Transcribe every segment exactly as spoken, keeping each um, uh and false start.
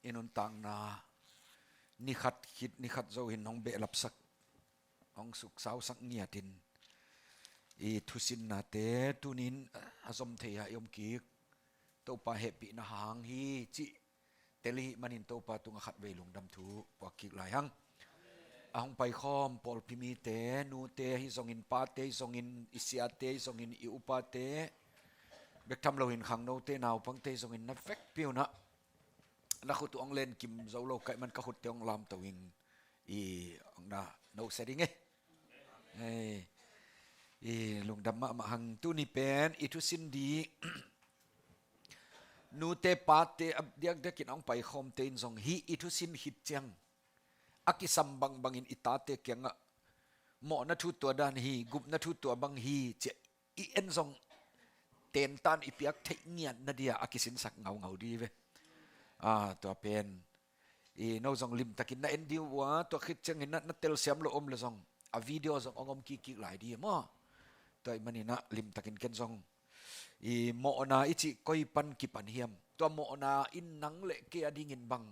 i nuntakna nikhat khit nikhat zo in hong behlapsak, hong suksausak ngiatin i thusinnate tunin a zom thei a i om kik Topa hehpihna hang hi cih tel i hih manin Topa tungah khatvei lungdam thu puak kik lai hang. A hong paikhawm pawlpi mite, nute hi zongin, pate hi zongin, i siate hi zongin, i upate bek tham loin khangnote, naupangte hi zongin na vekpi unah na khut uh hong len kim zo lo ka hih man ka khutte hong lamto ing. I hong na nosia ding e. Hei, i lungdam mahmah hang. Tuni pen i thusin di nute pate a diakdiakin a hong paikhawmte in zong hih i thusin khit ciang a kisam bangbangin i tate kiangah mawhna thu tua dan hi, gupna thu tua bang hi, ciah i en zong tentan i piak theih ngiatna dia a kisinsak ngaungau di ve. Ah, tua pen i no zong limtakin na en di uh a, tua khit ciangin na, na telsiam lo om le zong a video zong hong om kikkik lai di maw? Tua i maninah limtakin ken zong i mawhna i cih koi pan kipan hiam, tua mawhna in nang le kei a dingin bang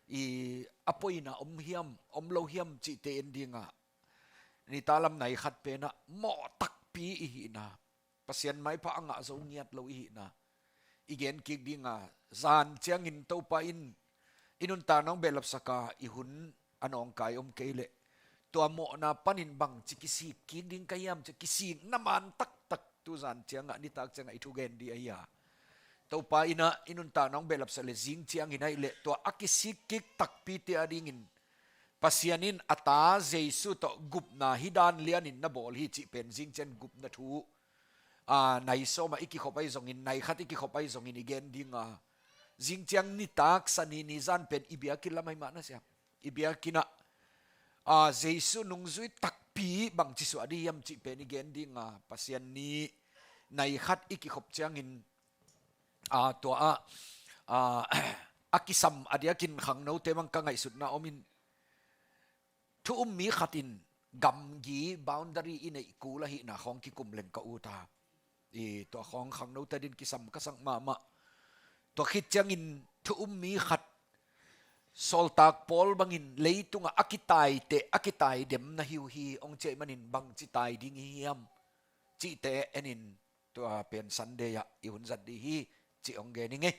i a poina om hiam, om lo hiam cihte en dingah, nitalam nai khat penah mawh takpi i hihna, Pasian maipha a ngah zo ngiat lo i hihna i gen kik dinga, zan ciangin Topa in i nuntakna hong behlapsaka i hun a nawngkai om kei leh, tua mawhna panin bangci kisik kik ding ka hiam, ci kisikna man taktak tu zan ciangah, nitak ciangah i thugen di ahi a. Topa innah i nuntakna hong behlapsak le zing ciangin ahih leh tua a kisik kik takpite a dingin Pasian in a ta Jesu tawh gupna hih dan lianin na bawl hi cih pen zing ciang gupna thu, a, nai sawmah i kikhop ahi zongin, nai khat i kikhop ahi zongin i gen dinga, zing ciang nitak, Sani ni zan pen i biakinn lam ahi mah na siam. I biakinnah, a, Jesu nungzui takpi bangci suah di hiam cih pen i gen dinga, Pasian ni nai khat i kikhop ciangin, a, tua ah, a, a kisam a diakin khangnote bang ka ngaihsutna om in, thu um mi khat in gamgi boundary i neih kul ahihna khawng kikum leng ka ut a. I tua khawng khangnote din kisam ka sak mahmah. Tua khit ciangin thu um mi khat, sawltak Paul bangin leitungah a kitaite, a kitai dem na hi uh hi, hong ciah manin bangci tai ding hi hiam cihte enin tua pen Sunday ah i hun zat di hi, cih hong gen ing ei.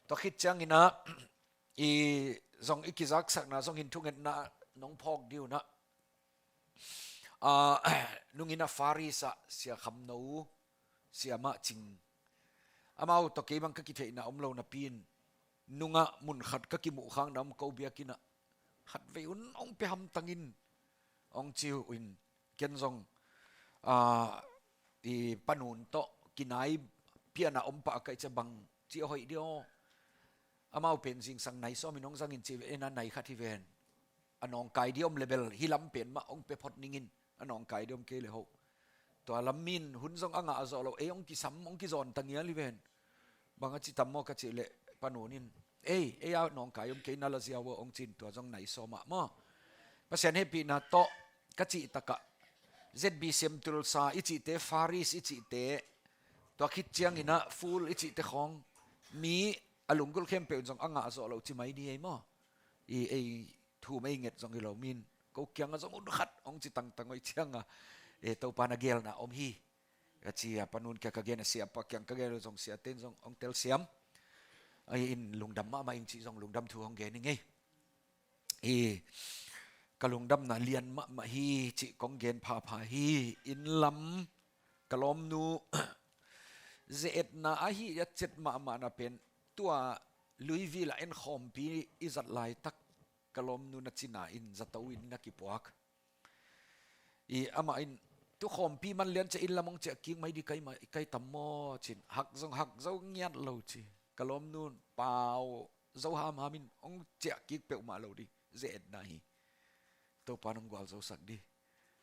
Tua khit cianginah i zong i kizaksakna zongin thungetna nong phawk di unah, a, nungin a Faris ah Sia Kham No, Sia Mah Cing, amau tawh kei bang ka kitheihna om lo napi in, nungah mun khat ka kimuhkhakna om ko biakinnah, khatvei un hong pia hamtangin hong ci uh in, ken zong, a, i panun tawh kinai piana om pah a kaih cia bangci a hoih dia aw. Amau pen zingsang nai sawmin hong zangin ci ve, ena nai khat hi ven. A nawngkai di om le bel hih lam pen mah hong pia phot ningin, a nawngkai di om kei le hoh. Tua lam min hun zong a ngah zawh loh, ei hong kisam, hong kizawn ta ngial hi ven. Bang a ci tam maw ka cih leh panun in, ei, ei a nawngkai om kei na la ziau aw hong cin, tua zong nai sawmah maw. Pasian hehpihna tawh ka cih takah Z B C M Tulsa i cihte, Faris i cihte, tua khit cianginah Ful i cihte khawng, mi a lunggulh khempeuh in zong a ngah zawh loh ci mai ni ei maw. I ei thum ei nget zong hi lo min, ko kiangah zong hun khat hong ci tangtang hoih cianga, e, Topa na gelna om hi. Ka ci a panun kia ka gen a, siapa kiang ka gen zong siate in zong hong telsiam. Ai in lungdam mahmah ing cih zong lungdam thu hong gen ing ei. I ka lungdamna lian mahmah hi cih kong gen phapha hi. Inn lam ka lawmnu ze-etna ahi a cet mahmahna pen tua Louisville ah en khawmpi i zat laitak ka lawmnu na cina in zato in na kipuak. I amah in tu khawmpi man lian cia inn lam hong ciah kik mai di kai mai, kai tam maw cin, hak zong hak zo ngiat lo ci. Ka lawmnu in pau zo hamham in hong ciah kik peuhmah lo di, ze-etna hi. Topa in hong gualzosak di.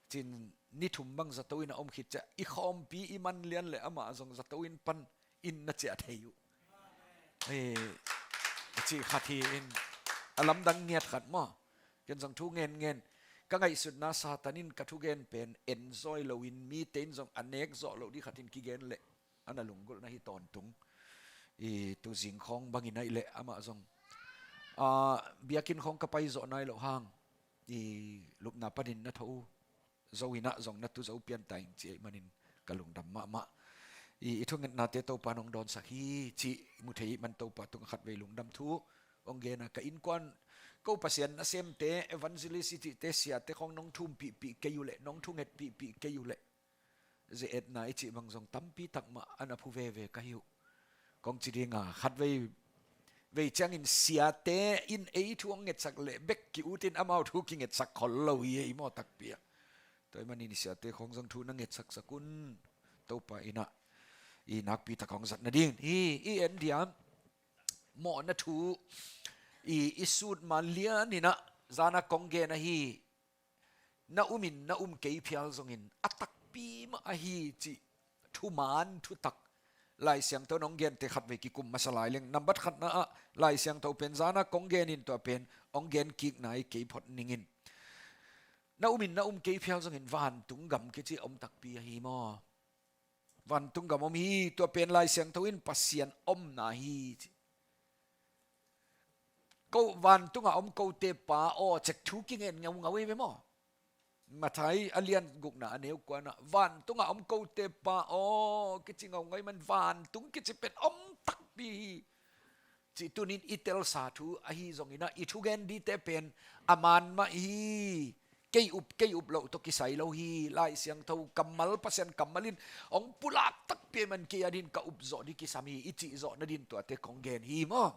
Cin ni thum bang zato in a om khit ciah i khawmpi i man lian le amah zong zato in pan in na ciah thei uh. Hei, a cih khat hi in, a lamdang ngiat khat maw. Ken zong thu ngen ngen, ka ngaihsutna Satan in ka thugen pen enjoy loin mite in zong a nek zawh loh di khat in kigen leh a na lunggulhna hi tawntung. I tuzing khawng bangin ahih leh amah zong ah, biakinn khawng ka pai zawh nai loh hang, i lupna panin na tho uh zo in ah zong na tu zo pian ta ing ci ahih manin ka lungdam mahmah. I, i thungetnate Topa nong dawnsak hi cih mu thei ahih man Topa tungah khatvei lungdam thu hong gen a, ka innkuan ko Pasian nasemte, evangelist i cihte, siate khawng nong thumpihpih kei uh leh, nong thungetpihpih kei uh leh, ze-etna i cih bang zong tampi tak mah a na phu veve ka hi uh. Kong ci ding a, khatvei vei ciangin siate in ei thu hong ngetsak leh bek ki-ut in amau thu kingetsak khol lo hi ei maw, takpi ah. Tua ahih manin siate khawng zong thu na ngetsaksak un. Topa in ah i nakpi tak hong zat nading hi. I en diam, mawhna thu i, i sut ma lian in ah zan a kong gen ahi, na um in na um kei phial zongin a takpi mah ahi cih thuman thutak Lai Siangtho in hong gente khatvei kikum masa lai leng, nambat khatna ah Lai Siangtho pen zan a kong gen in tua pen hong gen kik nai kei phot ning in. Na um in na um kei phial zongin vantung gam kici a om takpi ahi maw? Vantung gam om hi, tua pen Lai Siangtho in Pasian omna hi ci. Ko vantungah om kote Pa aw, cek thu kingen ngaungau ei ve maw? Matthai a lian gukna a neu kuana, vantungah om kote Pa aw kici ngaungau ahih man vantung kici pen om takpi hi cih tunin i telsa thu ahi zongin ah i thugen dingte pen a man mah hi. Kei up, kei up loh tawh kisai lo hi. Lai Siangtho kammal, Pasian kammal in hong pulak takpi ahih man kei a ding ka up zawh ding kisam hi i cih zawh nading tuate kong gen hi maw?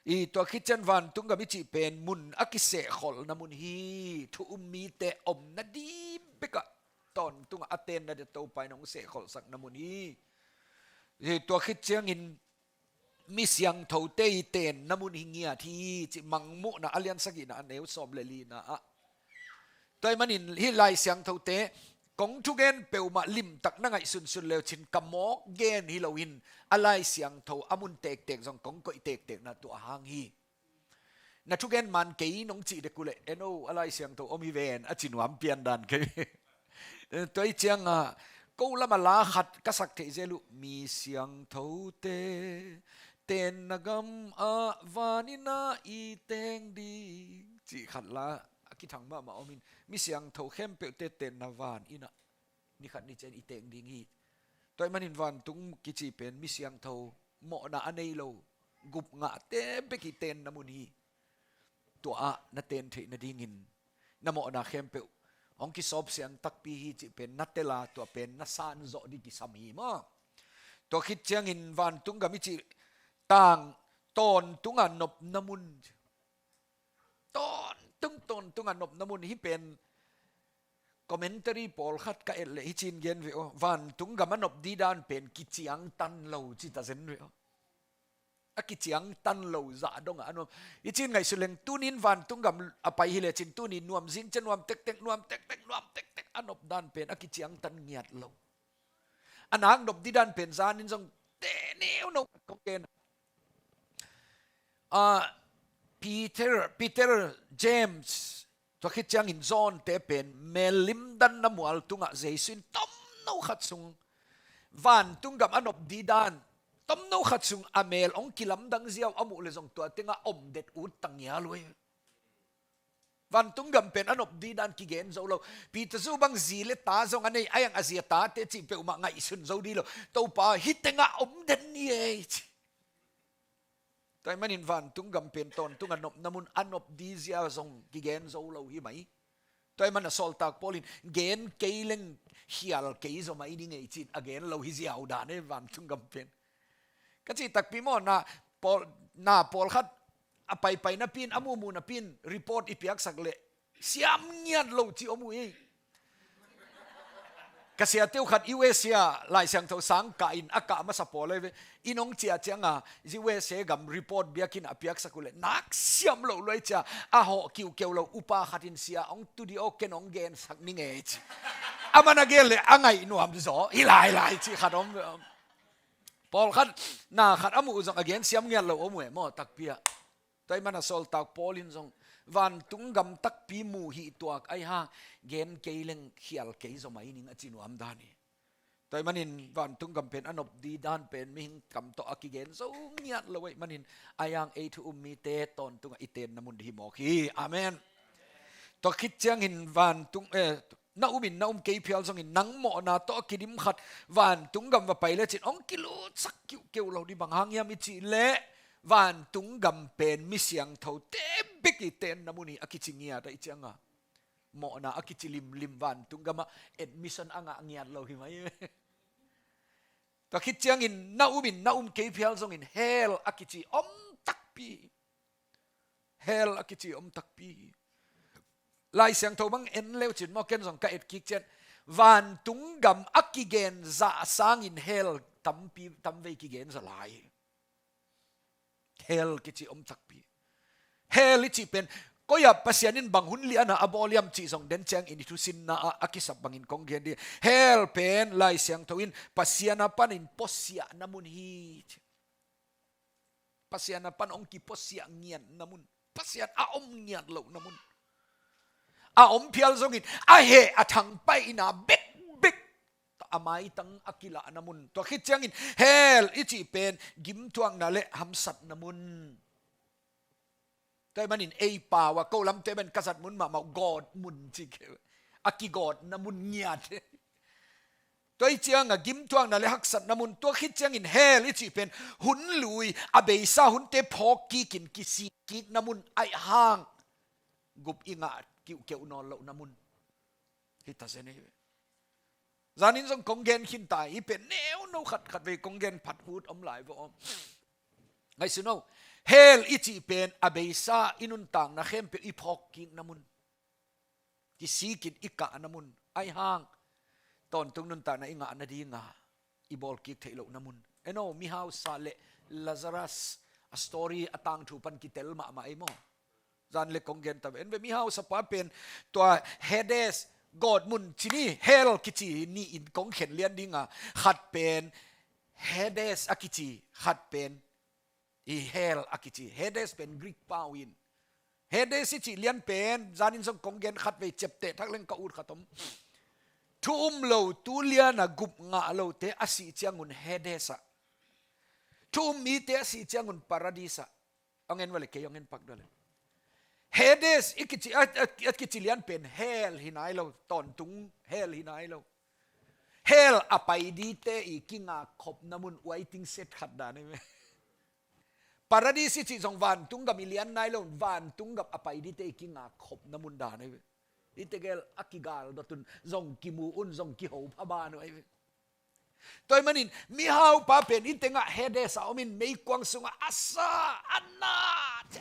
I tua khit ciang vantung gam i cih pen mun a kisehkholhna mun hi. Thu um mite omna ding bekah tawntungah a tenna ding Topa in hong sehkholhsakna mun hi. I tua khit ciangin mi siangthote i tenna mun hi ngiat hi cih Mangmuhna a lian sagihna a neu sawm le lina ah. Tua ahih manin hih Lai Siangthote kong thugen peuhmah limtak na ngaihsunsun leu cin ka mawk gen hi loin a Lai Siangtho a mun tektek zong kong koih tektekna tua hang hi. Na thugen man kei nong cih dek uh leh, eno, a Lai Siangtho om hi ven a ci nuam pian dan kei. Tua hi ciangah ko lamah la khat ka sak theih zel uh, mi siangthote tenna gamah vaninah i teng ding cih khat la a kithang mahmah om in, mi siangtho khempeuhte tenna vaninah nikhat ni ciang i teng ding hi. Tua ahih manin vantung kici pen mi siangtho, mawhna a nei lo, gupngahte bek i tenna mun hi. Tua ah na ten theih nadingin na mawhna khempeuh hong kisawp siang takpi hi cih pen na tel a, tua pen na san zawh ding kisam hi maw? Tua khit ciangin vantung gam i cih tang tawntungah nopna mun. Tawntung, tawntungah nopna mun hi pen. Commentary pawlkhat ka et leh hih ci-in gen ve aw. Vantung gam a nop ding dan pen kiciangtan lo ci ta zen ve aw. A kiciangtan lo zah dongah a nuam. Hih ci-in ngaihsut leng tunin vantung gam a pai hi lecin tuni nuam zing ciang nuam tektek, nuam tektek, nuam tektek a nop dan pen a kiciangtan ngiat lo. A nak nop ding dan pen zanin zong te neu no kong gen. Ah, Peter, Peter, James, tua khit ciangin John te pen mel limdanna mual tungah Jesu in tomno khat sung vantung gam a nop ding dan, tomno khat sung a mel hong kilamdang ziau a muh leh zong tua tengah om det ut ta ngial uh hi. Vantung gam pen a nop ding dan kigen zo lo. Peter zu bang zi le ta zong a nei, a hiang a zi a tate cih peuhmah ngaihsun zo ding lo. Topa, hih tengah om den ni ei ci. Tua ahih manin vantung gam pen tawntungah nopna mun a nop ding zia zong kigen zo lo hi mai. Tua ahih manin a sawltak Paul in gen kei leng khial kei zaw mai ning ei ci-in a gen lo hi ziau dan ei vantung gam pen. Ka cih takpi maw, na pawl, na pawlkhat a paipai napi in, a muhmuh napi in report i piaksak leh siam ngiat lo ci om uh hi. Ka siate uh khat U S A ah Lai Siangtho sang kah in a kah masa pawl ahi ve. Inn hong ciah ciangin U S A gam report biakinn ah a piaksak uh leh nak siam loh lua hi ci a, a hawh kiukiu lo upa khat in, sia hong tu dih aw, ken hong gensak ning ei ci. Aman a gen leh a ngaih nuam zaw hi lai lai cih khat om ve. Pawlkhat, na khat a muh uh zong a gen siam ngiat lo om uh e maw, takpi ah. Tua ahih manin a sawltak Paul in zong vantung gam takpi muh hi tuak ahi hang gen kei leng khial kei zaw mai ning a ci nuam dan hi. Tua ahih manin vantung gam pen a nop ding dan pen mihing kam tawh a kigen zo ngiat lo ahih manin, a hiang ei thu um mite tawntungah i tenna mun hi mawk hi. Amen. Tua khit ciangin vantung, eh, na um in na um kei phial zongin nang mawhna tawh a kidim khat vantung gam va pai lecin hong kilutsak kiuhkeuh lo ding. Bang hang hiam i cih leh vantung gam pen mi siangthote bek i tenna mun hi a kici ngiat ahih ciangin, mawhna a kici limlim vantung gamah admission a ngah ngiat lo hi mai. Tua khit ciangin na um in na um kei phial zongin hell a kici om takpi. Hell a kici om takpi. Lai Siangtho bang en leucin maw, ken zong ka et kik ciat. Vantung gam a kigen zah sangin hell tampi, tamvei kigen zah lai. Hell kici om takpi. Hell i cih pen, koi-ah Pasian in bang hun lianah a bawl hiam cih zong den ciangin i thusinna ah a kisap bangin kong gen ding. Hell pen Lai Siangtho in Pasian a panin puasiahna mun hi. Pasian a pan hong kipuasiah ngiatna mun. Pasian a om ngiat lohna mun. A om phial zongin a heh a thangpaihna bekbek a maitang a kilahna mun. Tua khit ciangin hell i cih pen gimthuakna le hamsatna mun. Tua ahih manin ei pau ah ko lamte pen ka zat mun mahmah, gawt mun ci kei. A kigawtna mun ngiat. Tua ahih ciangin gimthuakna le haksatna mun. Tua khit ciangin hell i cih pen hun lui, a beisa hunte phawk kikin kisik kikna mun ahih hang gup i ngah kiuhkeuh nawn lohna mun. Hi ta zen hi. Zanin zong kong gen khin ta hi, pen neuno khat khat vei kong gen phat ut om lai vo. Ngaihsun o. Hell i cih pen a beisa i nuntakna khempeuh i phawk kikna mun. Kisikin i kahna mun. Ahih hang tawntung nuntakna i ngahna dinga i bawl kik theih lohna mun. En o, mihausa le Lazarus a story a tangthu pan kitel mahmah ei maw. Zan le kong gen ta ve. En ve, mihausa pa pen tua Hades, gawt mun ci ni, hell kici ni in kong khen lian dinga, khat pen Hades a kici, khat pen i hell a kici. Hades pen Greek pau in. Hades i cih lian pen zanin zong kong gen khat vei, ciapteh thak leng ka ut khat om. Thu um lo tu liana gup ngah lote a sih ciangun Hades ah. Thu um mite a sih ciangun Paradis ah. Hong en vale, kei hong en pak dale. Hades i kici, a, a, a kici lian pen hell hi nai lo, tawntung hell hi nai lo. Hell a pai dite i kingak khopna mun, waiting shed khat dan hi ve. Paradis i cih zong vantung gam i lian nai lo, vantung gam a pai dite i kingak khopna mun dan hi ve. Hite gel a kigal dotun zong kimu un, zong kiho pha ban uh ahi ve. Tua ahih manin mihaupa pen hih tengah Hades ah om in meikuang sungah a sa, a na,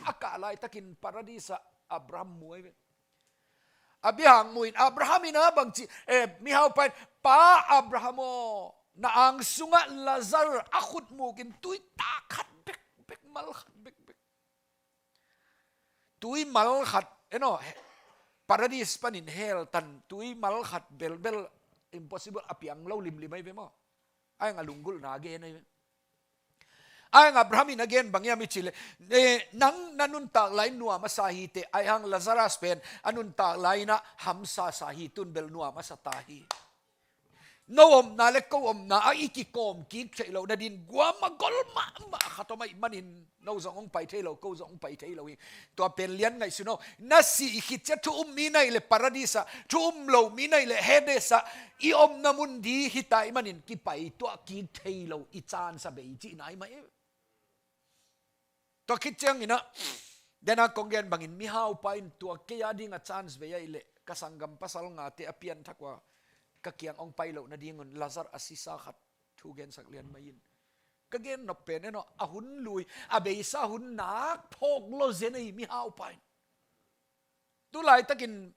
a kah laitakin Paradis ah Abraham mu ahi ve. A biahang mu in Abraham in a bangci, eh, mihaupa in, "Pa Abraham aw, na ang sungah Lazar a khut muk in tui tak khat bekbek, mal khat bekbek." Tui mal khat, eno, he-, Paradis panin hell tan, tui mal khat belbel, impossible, a piang lo limlim ahi ve maw. Ahih hang a lunggulhna a gen ahi ve. Ahih hang Abraham in a gen bang hiam i cih leh, eh, nang na nuntak lai nuam a sa hi teh, ahih hang Lazarus pen a nuntak lai in a hamsa sa hi, tun bel nuam a sa ta hi. No omna le ko omna ah i kikawm kik theih loh nadin guam a gol mahmah khat om ahih manin, no zong hong pai thei lo, ko zong hong pai thei lo hi. Tua pen lian ngaihsun aw. Na sih khit ciang thu um mi na hih leh Paradis ah, thu um lo mi na hih leh Hades ah, i omna mun ding hi ta ahih manin kipai tuah kik thei lo i chance a bei cihna ahi mah hi. Tua khit ciangin ah, dena kong gen bangin mihaupa in tua kei a ding a chance bei ahih leh, ka sanggam pasal ngate a pianthak uh a ka kiang hong pai loh nadingun Lazar a sisa khat thu gensak lian mai in. Ka gen nop pen eno, a hun lui, a beisa hun nak phawk lo zen ahi mihaupa in. Tu laitakin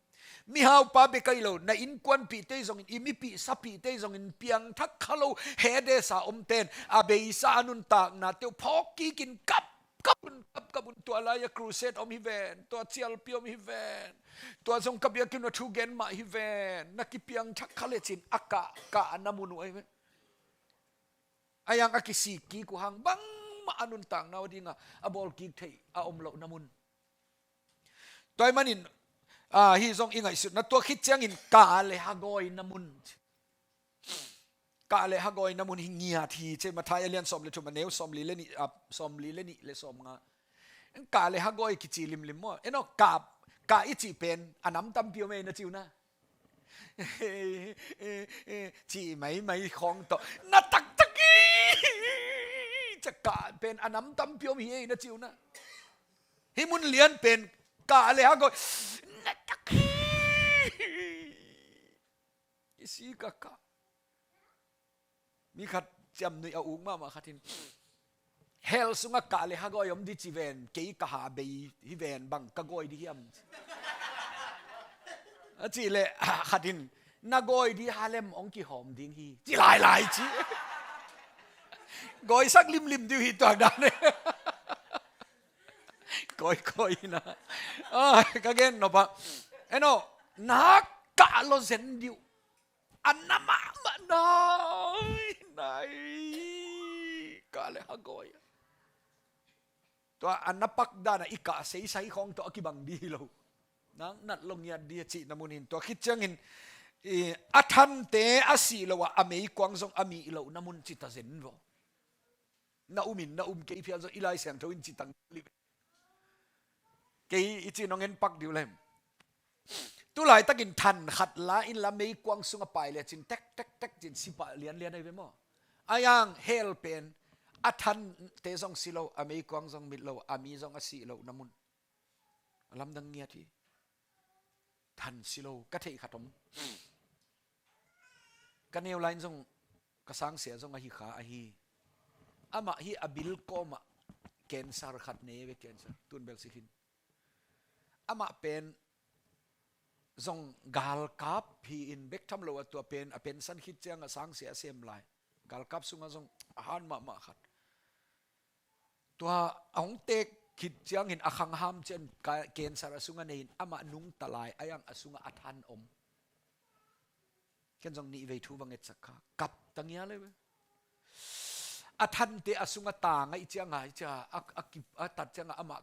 mihaupa bek ahi lo, na innkuanpihte zongin, i mipih sapihte zongin, piangthak kha lo Hades a omten a beisa a nuntaknate uh phawk kikin kap kap un, kap kap un, tua lai-a crusade om hi ven, tua cialpi om hi ven, tua zong ka biakinn uh a thu gen mah hi ven, na kipiangthak kha lecin a kah, kahna mun uh ahi ven. Ahih hang a kisik kik uh hang bangmah a nuntakna uh dinga a bawl kik theih a om lohna mun. Tua ahih manin, ah, hih zong i ngaihsutna, tua khit ciangin kah le hagawina mun. Kah le hagawi na mun hi ngiat hi ci. Matthai a lian sawm le thum a neu sawmli le nih, a, sawmli le nih le sawmnga. Kah le hagawi kici limlim maw? Eno, kah, kah i cih pen a nam tampi om ei na ci uh na. Cih maimai khawng tawh na taktak hi. Cia kah pen a nam tampi om hi ei na ci uh na. Hih mun lian pen kah le hagawi na tak hi. I si ka kah. Mi khat ciamnuih a uk mahmah khat in, hell sungah kah le hagawi om di ci ven, kei ka ha bei hi ven, bang ka gawi di hiam? A cih leh khat in, na gawi di ha lem hong kihawm ding hi ci lailai ci. Gawisak limlim di uh hi tuak dan e. Kawikawi na. Ah, ka gen nop ah, eno, na kah lo zen di uh. A na mahmah nai, nai. Kah le hagawi. Tua a na pak dan a i kah seisai khawng tawh a kibang di hi lo. Nang nat lo ngiat di a cihna mun hi in. Tua khit ciangin, i, a thante a sih lo a, a meikuang zong a mih lohna mun ci ta zen vaw. Na um in na um kei phial zong i Lai Siangtho in ci tang li. Kei i cih nong en pak di uh lem. Tu laitakin than khat la in la meikuang sungah pai le cin tek tek tek cin si pah lianlian ahi ve maw? Ahi hang hell pen a thante zong si lo, a meikuang zong mit lo, a mi zong a sih lohna mun. A lamdang ngiat hi. Than si lo, ka theih khat om. Ka neu lai in zong, ka sangsia zong ahi kha ahi. Amah hi a bil kawmah cancer khat nei ve, cancer. Tun bel si khin. Amah pen zong galkap hi in bek tham lo a, tua pen a pensan khit ciangah sangsia a sem lai. Galkap sungah zong a han mahmah khat. Tua a hong tek khit ciangin a khangham cian ka-, cancer a sungah nei in amah nungta lai, ahi hang a sungah a than om. Ken zong nih vei thu va ngetsak kha. Kap ta ngial e ve. A thante a sungah ta ngaih ciangah, i cia, a, a ki, a tat ciangah amah,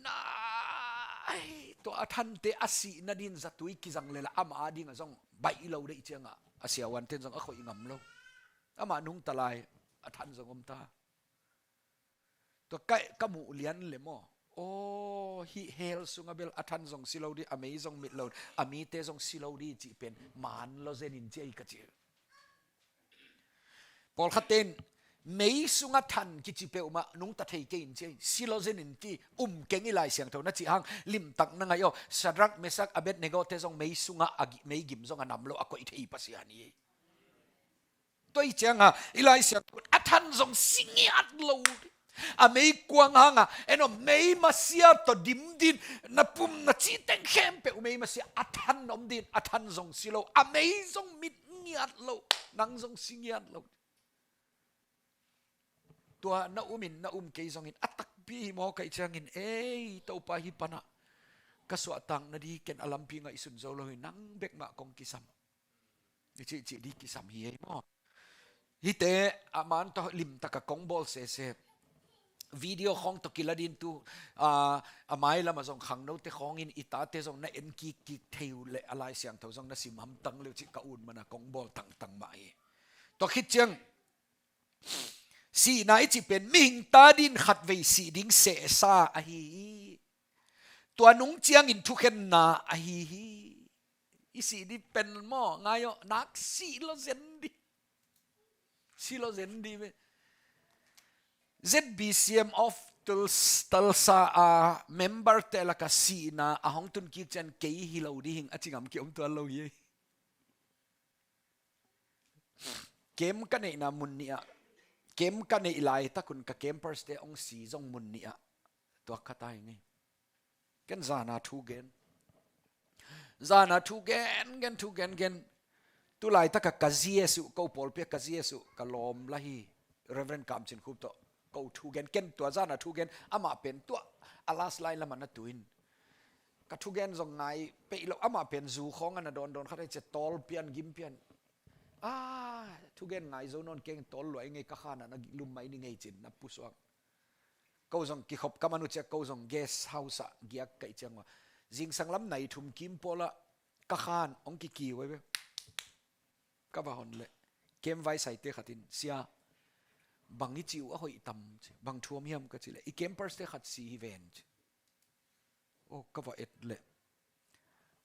nai, tua a thante a sihna din zatui kizang le la amah a dingah zong baih lo deih ciangah a siavuanten zong a khoih ngam lo. Amah nungta lai, a than zong om ta. Tua ka, ka muh lian le maw? Aw, hih hell sungah bel a than zong si lo di, a mei zong mit lo, a mite zong si lo di cih pen man lo zen in ci ei ka ci. Pawlkhatte in mei sungah than kici peuhmah nungta thei kei in ci ei, si lo zen in ci, um keng i Lai Siangtho na cih hang, limtak na ngaih aw, Shadrach, Meshach, Abednego te zong mei sungah a gi-, meigim zong a nam lo a koih thei Pasian hi ei. Tua hi ciangah i Lai Siangtho in a than zong si ngiat lo. A meikuang hangah, eno, mei masia tawh dim din, na pum na cih teng khempeuh mei masia, a than om din, a than zong si lo, a mei zong mit ngiat lo, nang zong si ngiat lo. Tua na um in na um kei zongin a takpi hi maw ka hih ciangin, ei, Topa hih panah ka suahtakna di ken a lampi ngaihsun zo lo hi, nang bek mah kong kisam. I cihcih di kisam hi ei maw? Hihte a man tawh limtaka kong bawl sese. Video khawng tawh kila din tu, a, a mailamah zong khangnote khawngin i tate zong na en kikkik thei uh leh a Lai Siangtho zong na sim hamtang leh uh cih ka ut mana kong bawl tangtang mah hi. Tua khit ciang sihna i cih pen mihing ta din khatvei sih ding sehsa ahi hi. Tua nung ciangin thukhenna ahi hi. I sih di pen maw, ngai aw, nak sih lo zen di. Sih lo zen di ve. Z B C M of Tuls-, Tulsa a member te laka sihna a hong tun kik ciang kei hi lo di hing a ci ngam ki om tuan lo hi. Kem ka neihna mun nih ah, kem ka neih laitak un ka campers te hong si zong mun nih ah, tua khat ahi ngei. Ken zana thu gen. Zana thu gen, gen, thu gen, gen. Tu laitaka ka G S uh, ko pawlpi a ka G S uh, ka lawm la hi. Reverend Kam Cin Khup tawh ko thu gen, ken tua zana thu gen, amah pen tua a last line lamah na tuin. Ka thugen zong ngai peih lo, amah pen zu khawng a na dawndawn khat ahi cia, tawl pian, gim pian. Ah, thugen ngai zo nawn keng, tawl luai ngei, ka khan ah na lum mai ni ngei cin na pusuak. Ko zong kikhop ka man uh cia, ko zong guest house ah giak kaih ciang ua. Zingsang lam nai thum kim pawlah ka khan hong kikiu ahi ve. Ka va hon leh Camp Vaisaite khat in, "Sia, bang i cih uh a hoih tam," ci. "Bang thu om hiam?" ka cih leh, "I campers te khat si hi ven," ci. "Aw, ka va et leh."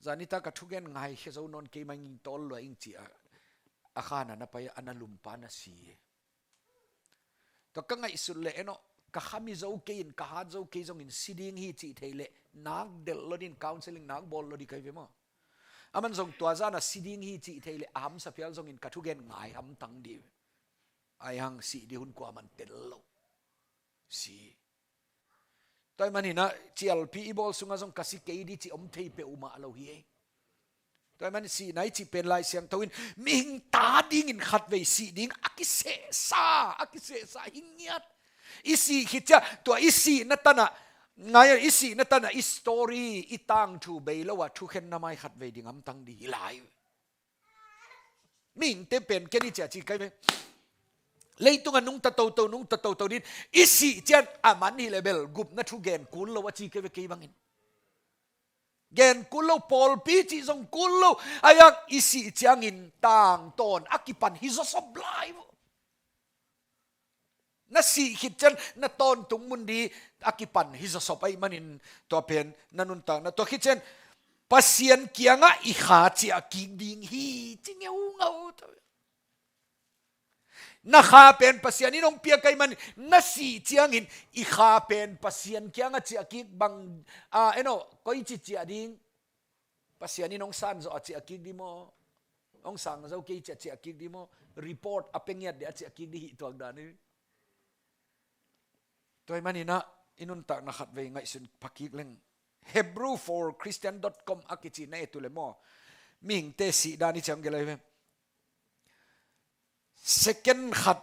"Zani ta ka thugen ngaikhia zo nawn kei mah ing, tawl lua ing," ci a, a khan a na pai a, a na lumpa na si hi. Tua ka ngaihsut leh, eno, ka khami zo kei in, ka hat zo kei zongin si ding hi cih thei leh nak delh lo ding, counseling nak bawl lo ding ka hi ve maw. Aman zong tua zan a si ding hi cih thei leh a hamsa phial zongin ka thugen ngai hamtang ding. Ahi hang sih ding hun kuaman tel lo. Si. Tua ahih manin ah, cialpi i bawl sungah zong ka si kei ding cih om thei peuhmah lo hi ei. Tua ahih manin sihna i cih pen Lai Siangtho in mihing ta dingin khatvei sih ding a kisehsa, a kisehsa hi ngiat. I sih khit ciang, tua i sihna tan ah, ngai a, i sihna tan ah i story, i tangthu bei lo a, thukhenna mai khatvei ding hamtang ding hi lai. Mihingte pen ken i ci a ci kei ve. Leitung a nungta toto, nungta toto ding, i sih ciang a man hi leh bel gupna thu gen kul lo a ci kei ve kei bangin. Gen kul lo, pawlpi cih zong kul lo. Ahi hang i sih ciangin tangtawn a kipan hi zawsop lai uh. Na sih khit ciang na tawntung mun ding a kipan hi zawsop ahih manin tua pen na nuntakna. Tua khit ciang Pasian kiangah i kha ciah kik ding hi ci ngeungau. Na kha pen Pasian in hong piak ahih manin na sih ciangin i kha pen Pasian kiangah ciah kik bang, a, eno, koici ciah ding. Pasian in hong san zawh a ciah kik ding maw? Hong sang zo kei ciah ciah kik ding maw? Report a pia ngiat ding a ciah kik ding hih tuak dan hi. Tua ahih manin ah i nuntakna khatvei ngaihsun pha kik leng. Hebrew for Christian dot com a kici na et uh leh maw, mihingte sih dan i ciang gelh lai ve. Second khat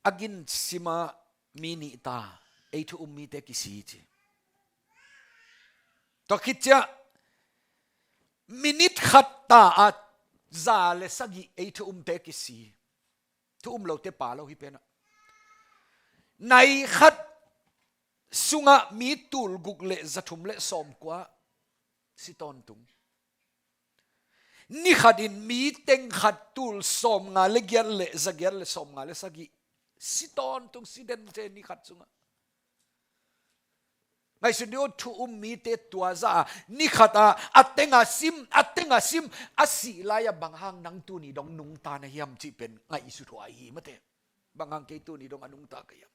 a gin sim a mi nih ta, ei thu um mite kisi ci. Tua khit ciang minute khat ta a za le sagih ei thu umte kisi. Thu um lote pha lo hi pen ah. Nai khat sungah mi tul guk le za thum le sawmkua si tawntung. Ni khat in mi teng khat tul sawmnga le giat le za giat le sawmnga le sagih si tawntung, si den ci ni khat sungah. Ngaihsun dih uh, thu um mite tua zah a ni khat a, a teng a sim, a teng a sim, a sih lai-ah bang hang nang tuni dong nungta na hiam cih pen ngaihsut huai hi mate. Bang hang kei tuni dong a nungta ka hiam?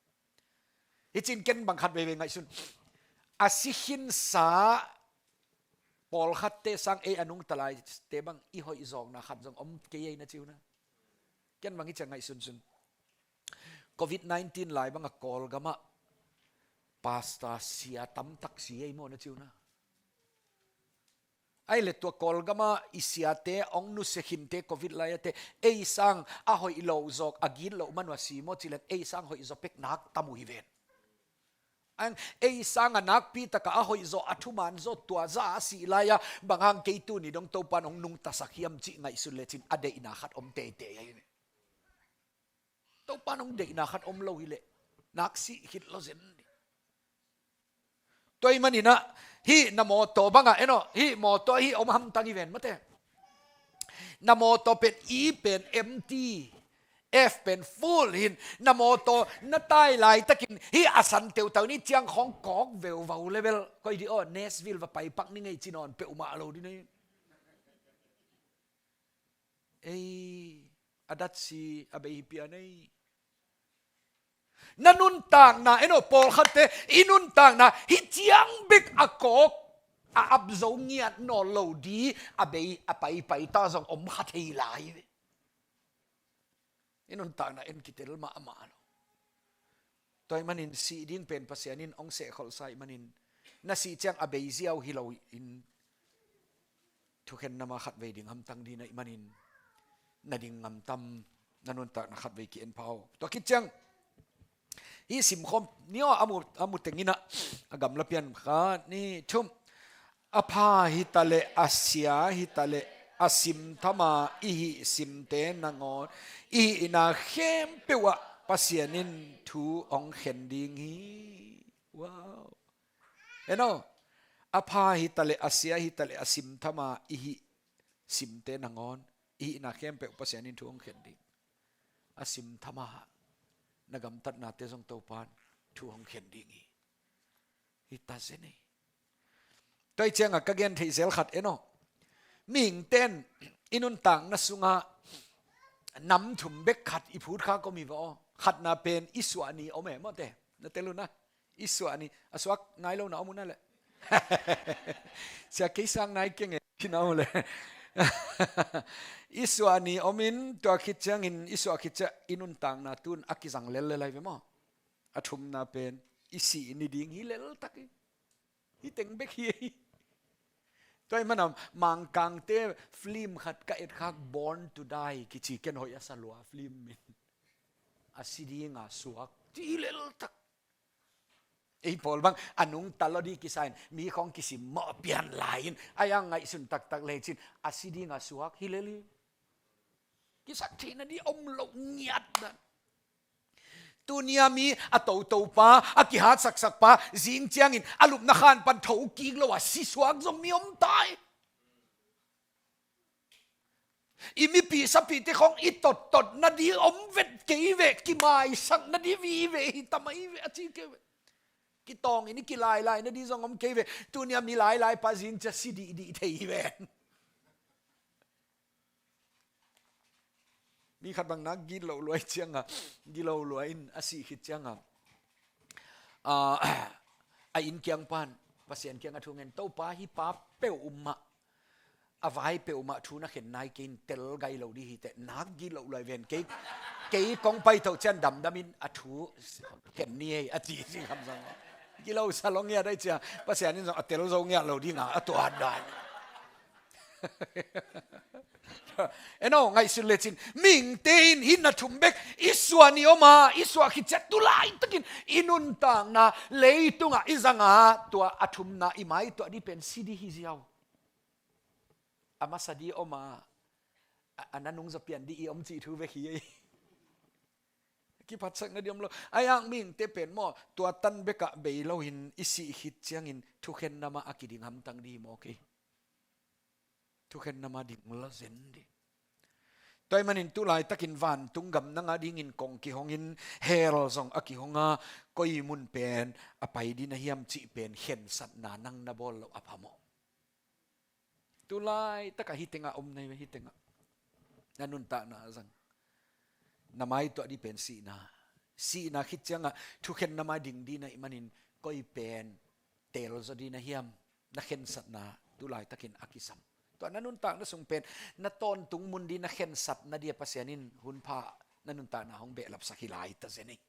Hi cin ken bang khat veivei ngaihsun. A si khinsa pawlkhatte sang ei a nungta laite bang i hoih zawkna khat zong om kei ei na ci uh na. Ken bang hi ciang ngaihsunsun. Covid nineteen lai bang a Kawlgam ah pastor sia tamtak si ei maw na ci uh na. Ahih leh tua Kawlgam ah i siate hong nusia khinte Covid lai-ate ei sang a hoih lo zawk a gitloh man uh a si maw ci leng ei sang hoih zaw pek nak tam uh hi ven. Ang ei sang a nakpi tak a a hoih zaw, a thuman zaw tua zah a sih lai-ah bang hang kei tuni dong Topan hong nungtasak hiam cih ngaihsun lecin a deihna khat om teitei ahi ve. Topan hong deihna khat om lo hi leh nak sih khit lo zen dih. Tua ahih manin ah hih na mawtaw bang ah, eno, hih mawtaw hih om hamtang hi ven mate. Na mawtaw pen E pen empty, F pen full hi in, na mawtaw na tai laitakin hih a san teutau ni ciang khawng kawk veuvau le bel koi dih aw, Nashville va pai pak ni ngei ci nawn peuhmah lo dih na hi. Ei, a datsi a bei hi pian ei. Na nuntakna, eno, pawlkhatte i nuntakna hih ciang bek a kawk a ap zo ngiat nawn lo dih a bei a paipai ta zong om kha thei lai ve. I nuntakna en kitel mahmah lo. Tua ahih manin sih ding pen Pasian in hong sehkholhsa ahih manin na sih ciang a bei ziau hi lo in thukhenna mah khatvei ding hamtang dih na hih manin na ding ngamtam, na nuntakna khatvei ki-en pha aw. Tua khit ciang hih simkhawm ni aw, a mu, a mu teng in ah a gamla pian khat ni thum. A pha hi taleh, a sia hi taleh, a simtham a i hih simte nangawn i hihna khempeuh ah Pasian in thu hong khen ding hi. Wow. Eno, a pha hi taleh, a sia hi taleh, a simtham a i hih simte nangawn i hihna khempeuh Pasian in thu hong khen ding. a simtham a, na gamtatnate zong Topa'n thu hong khen ding hi. Hi ta zen ei. Tua hi ciangah ka gen theih zel khat en aw. Mihingte'n i nuntakna sungah nam thum bek khat i phut khak om hi ve aw. Khatna pen i suah ni om e maw te. Na tel un a. I suah ni. A suak nai lo na om un a leh. Sia kei sang nai keng e. Ci na om leh. I suah ni om in tua khit ciangin i suah khit ciang i nuntakna tu'n a kizang lel lel lai ve maw. A thumna pen i sih ni ding hi lel tak hi. Hi teng bek hi ei. Tua ahih manin Mangkangte film khat ka et khak Born to Die kici ken hoih a sa lua film min. A si dinga suak. Ci lel tak. Ei pawl bang a nungta lo di kisa in mi khawng kisim mawh pian lai in. A iang ngaihsun taktak lecin a si dinga suak hi lel hi. Kisat theihna di om lo ngiat dan. Tuni a mi a toto pa, a kihatsaksak pa, zing ciangin a lupna khan pan tho kik lo a si suak zong mi om tai. I mipi sapite khawng i tottot na di om vet kei ve, kimaisak na di vive hi ta mai ve a ci kei ve. Kitawng in i kilailai na di zong om kei ve. Tuni a mi lailai pa zing cia si dihdih thei hi ve. Mi khat bang nak gilo lua i cianga, gilo lua in a sih khit cianga, ah, a inn kiang pan Pasian kiang a thu ngen, Topa, hih pa peuhmah, a vai peuhmah thu na khen nai kei in, tel gai lo di hi teh, nak gilo lua i ven, kei, kei kong pai tho cian damdam in a thu khen ni ei a ci si kham zang. Gilo sa lo ngiat ai cia, Pasian in zong a tel zo ngiat lo dinga a tuat dan. En aw, ngaihsun lecin mihingte in hih na thum bek i suah ni om a, i suah khit ciang tu laitakin i nuntakna leitungah i zanga tua a thumna i maituah di pen si di hi ziau. A masa di om a, a, a na nungzaw pian di i om cih thu bek hi ei. Kiphatsakna di om lo. A iang mihingte pen maw, tua tan bekah bei loin i sih khit ciangin thukhenna mah a kiding hamtang di hi maw kei. Thukhenna mah ding la zen di. Tua ahih manin tu laitakin vantung gam nang a dingin kong kihongin hell zong a kihong a, koi mun pen a pai di na hiam cih pen khensatna nang na bawl loh a phamawh. Tu laitakah hih tengah om na hi ve, hih tengah. Na nuntakna a zang. Na maituah di pen sihna. Sihna khit ciangah thukhenna mah ding di na hih manin koi pen teel zaw di na hiam, na khensatna tu laitakin a kisam. Tua na nuntakna sung pen na tawntung mun di na khensatna di a Pasian in hunpha na nuntakna hong behlapsak hi lai ta zen ei.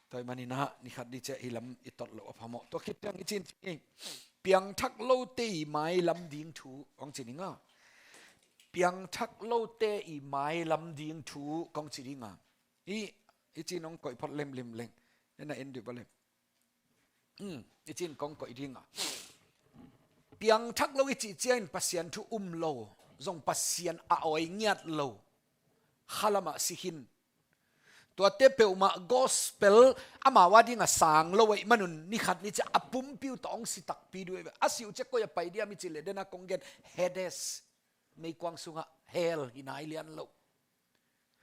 Tua ahih manin ah, ni khat ni ciah hih lam i tot loh a phamawh. Tua khit ciang i cin cing, piangthak lote i mailam ding thu kong ci ding a. Piangthak lote i mailam ding thu kong ci ding a. I, i cin hong koih phot lemlim leng. Na en dih ba lem. Hmm, i cin kong koih ding a. Piangthak lo i cih ciangin Pasian thu um lo, zong Pasian a awi ngiat lo, khalamah si khin. Tuate peuhmah gospel amau a dingah sang lo ahih manun ni khat ni ciah a pumpi uh tawh hong si takpi duh ei ve. A si uh ciah koi a pai diam i cih leh dena kong gen Hades, meikuang sungah hell hi nai lian lo.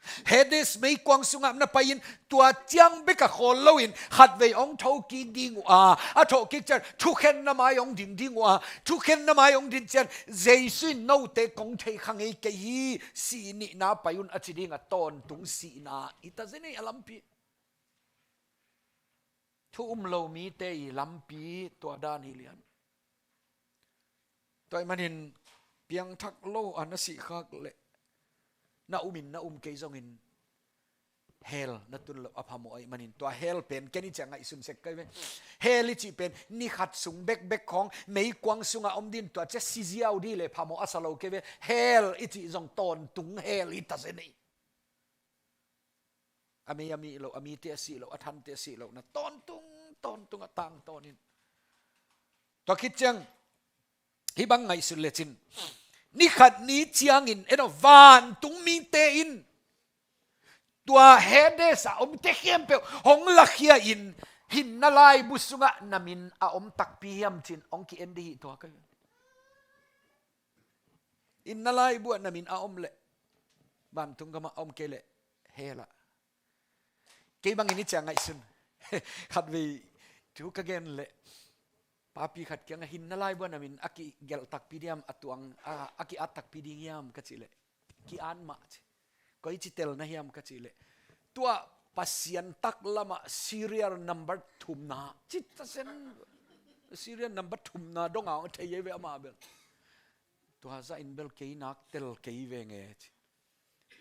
Hades meikuang sungah na pai-in tua ciang bek a khawl loin khatvei hong thokik ding uh a, a thawhkik ciang thukhenna mai hong ding ding uh a, thukhenna mai hong ding ciang Jesu in note kong thei kha ngei kei hi, si nihna pai un a ci ding a tawntung sihna i ta zen ei a lampi. Thu um lo mite i lampi tua dan hi lian. Tua ahih manin piangthak lo a na sih khak leh na um in na um kei zongin hell na tun loh a phamawh ahih manin tua hell pen ken i ciang ngaihsun sek kei ve. Hell i cih pen ni khat sung bekbek khawng meikuang sungah om din tua ciah si ziau di leh phamawh a sa lo kei ve. Hell i cih zong tawntung hell i ta zen ei. A mei a mih loh, a mite a sih loh, a thante a sih loh na tawntung, tawntung a tangtawn in. Tua khit ciang hih bang ngaihsun lecin ni khat ni ciangin en aw, vantung mite in tua Hades a omte khempeuh hong lakhia in hinna laibu sungah na min a om takpi hiam cin hong ki-en di hi tua kei. Hinna laibu ah na min a om leh, vantung gamah a om kei leh, hell ah. Kei bangin i ciang ngaihsun. Khatvei thu ka gen leh papi khat kiangah hin na laibu ah na min a kigelh takpi diam, a tuang a, a ki-at takpi ding hiam ka cih leh, ki-at mah ci. Koi ci tel na hiam ka cih leh, tua Pasian taklamah serial number thumna ci ta sen. Serial number thumna dong a hong thei ei ve amah bel. Tua zah in bel kei nak tel kei ve nge ci.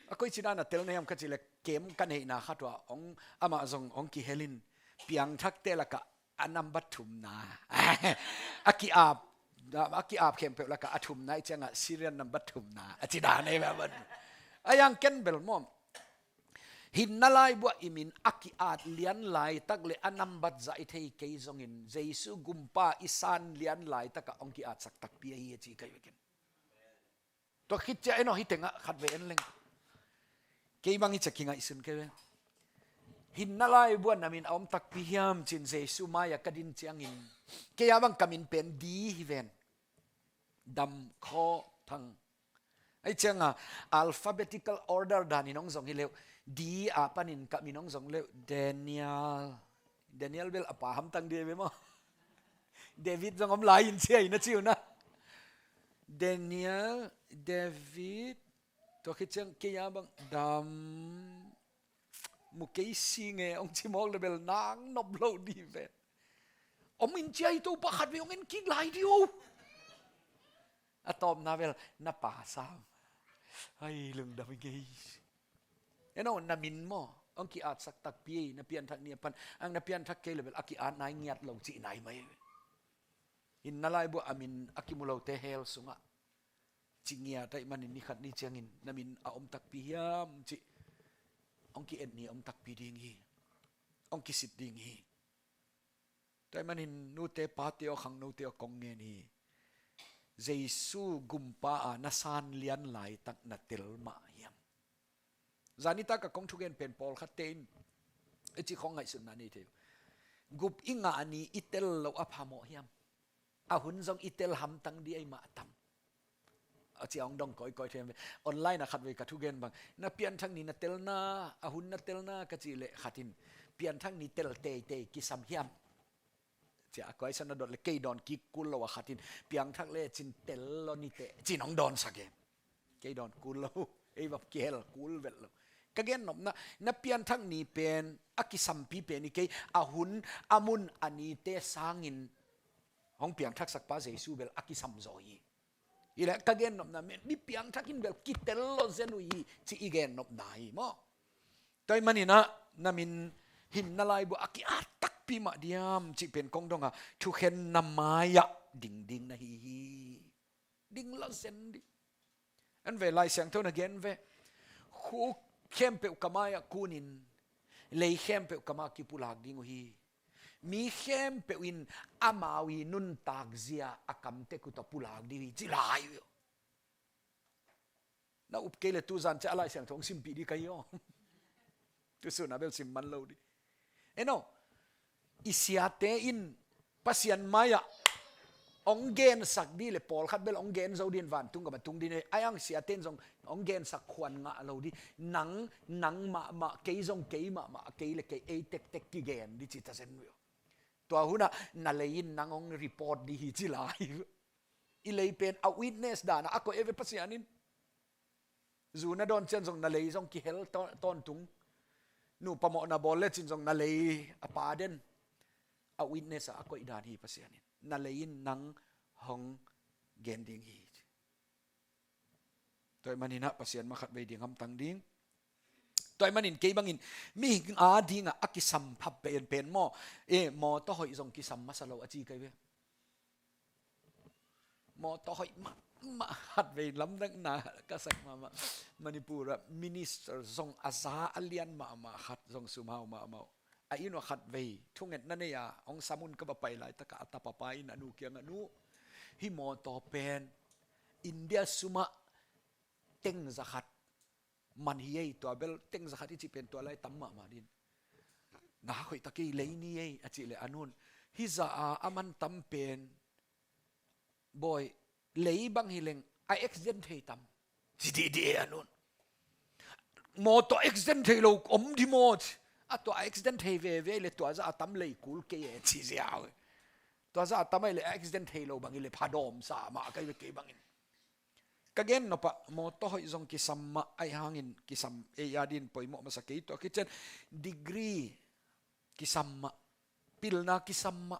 A koi ci dan a tel na hiam ka cih leh, kem ka neihna khat uh ah hong, amah zong hong kihel in, piangthakte lakah a number thumna. A ki-ap, a ki-ap khempeuh lakah a thumna i ciangah serial number thumna a ci dan ei ve a ban. A yang ken bel maw, hin na laibu ah i min a ki-at lian laitak leh a number zah i thei kei zongin, Jesu gumpa i san lian laitakah hong ki-atsak takpi ahi a ci ka hi ve ken. Tua khit ciang en aw, hih tengah khatvei en leng. Kei bang i ciang kingaihsun kei ve. Hin na laibu ah na min a om takpi hiam ci-in Jesu mai-ah ka din ciangin, kei a bang ka min pen D hi ven. Dam Khaw Thang. Ahih ciangah alphabetical order danin hong zong hi leh uh, D a panin ka min hong zong leh uh, Daniel. Daniel bel a pa hamtang ding hi ve maw. David zong om lai in ci a hi na ci uh na. Daniel, David, tua khit ciang kei a bang Dam, mu kei si nge hong ci mawk leh bel nang nop lo ding hi ve. Om in ci a hi, Topa khatvei hong en kik lai ding uh. A tawpna bel na pa sam. Ai, lungdam hi ngei. En aw, na min maw, hong ki-atsak takpi ei, na pianthak ni a pan. Ang na pianthak kei leh bel a ki-at nai ngiat lo cih nai mai. Hin na laibu ah a min a kimu lote hell sungah ci ngiat ahih manin ni khat ni ciangin na min a om takpi hiam cih hong ki-et ni a om takpi ding hi. Hong kisit ding hi. Tua ahih manin nute pate aw, khangnote aw, kong ngen hi. Jesu gumpa a na san lian laitak na tel mah hiam? Zanitak a kong thugen pen pawlkhatte in i ci khong ngaihsutna nei thei uh. Gup i ngah ni i tel loh a phamawh hiam? A hun zong i tel hamtang ding ahih mah tam. A ci a hong dong kawikawi thei ve. Online ah khatvei ka thugen bang, na pianthak ni na telna, a hun na telna ka cih leh khat in, pianthak ni tel teitei kisam hiam? Ci a, a kuaisa na dot leh kei dawn kik kul lo a khat in, piangthak lecin tel lo ni teh ci-in hong dawnsak e. Kei dawn kul lo, ei bang kihel kul vet lo. Ka gennopna, na pianthak ni pen a kisampi pen hi kei, a hun, a mun, a nite sangin hong piangthaksak pa Jesu bel a kisam zaw hi. Hi leh ka gennopna, mi piangthak in bel kitel lo zen uh hi, ci i gennopna hi maw. Tua ahih manin ah, na min hin na laibu a ki-at takpi mah diam cih pen kong dong a, thukhenna mai-ah ding ding na hi hi. Ding lo zen ding. En ve, Lai Siangtho na gen ve. Khuk khempeuh ka mai-ah kunin, lei khempeuh ka mai-ah kipulak ding uh hi. Mi khempeuh in amau i nuntak zia a kamtek uh tawh pulak ding uh hi, ci lai uh. Na up kei leh tuzan ciang a Lai Siangtho hong simpih ding ka hi aw. Tusun a bel sim man lo ding. En aw, i siate in Pasian mai-ah hong gensak ding leh pawlkhat bel hong gen zo ding, vantung gam a tung ding hi. Ahi hang siate in zong hong gensak khuan ngah lo ding. Nang, nang mahmah, kei zong kei mahmah, kei leh kei, ei tektek kigen ding ci ta zen uh hi. Tua hun ah na lei in nang hong report ding hi, ci lai uh. I lei pen a witness dan ah a koih ei ve Pasian in. Zu na dawn ciang zong na lei zong kihel taw-, tawntung. Nupa mawhna bawl lecin zong na lei a pa den. A witness ah a koih dan hi Pasian in. Na lei in nang hong gen ding hi. Tua ahih manin ah Pasian mah khatvei ding hamtang ding. Tua ahih manin kei bangin mihing a dingah a kisam phapha pen pen maw. E, mawtaw hoih zong kisam masa lo a ci ka hi ve. Mawtaw hoih mahmah khatvei lamdangna ka sak mahmah. Manipur ah minister zong a za a lian mahmah khat zong sum hau mahmah uh. A inn uah khatvei thungetna nei a hong sam un ka va pai laitakah a tapa pa in a nu kiangah, nu, hih mawtaw pen India sumah teng za khat man hi ei, tua bel teng za khat i cih pen tua lai tam mahmah ding. Nga hoih tak ei, lei ni ei a cih leh a nun, hih zah a a man tam pen, bawi, lei bang hi leng a accident thei tam, ci dihdih ei a nun. Mawtaw accident thei lo om di maw ci. A tua accident thei veve le tua zah a tam lei kul kei e ci ziau. Tua zah a tam ai le accident thei lo bang i le phadomsa mah kai ve kei bangin. Ka gen nopah mawtaw hoih zong kisam mah ai hangin kisam ei adin poimawh masa kei tua khit ciang degree kisam mah. Pilna kisam mah.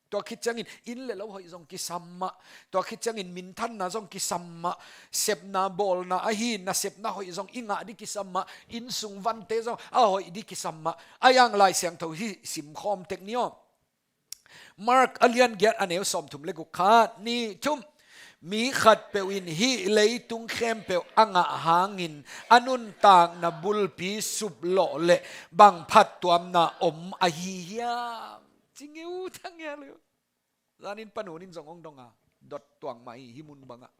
Tua khit ciangin inn le lo hoih zong kisam mah. Tua khit ciangin minthanna zong kisam mah. Sepna bawlna ahi nasepna hoih zong i ngah di kisam mah. Inn sung vante zong a hoih di kisam mah. A yang Lai Siangtho hi simkhawm tek ni aw. Mark a lian giat a neu sawmthum le guk khat ni thum. Mi khatpeuh in hih leitung khempeuh a ngah hangin a nuntakna bulpi suplawh le bang phattuamna om ahi hiam? Ci ngeu thang hia leu. Zanin panun in zong ong dong a dot tuang mah hi hih mun bangah.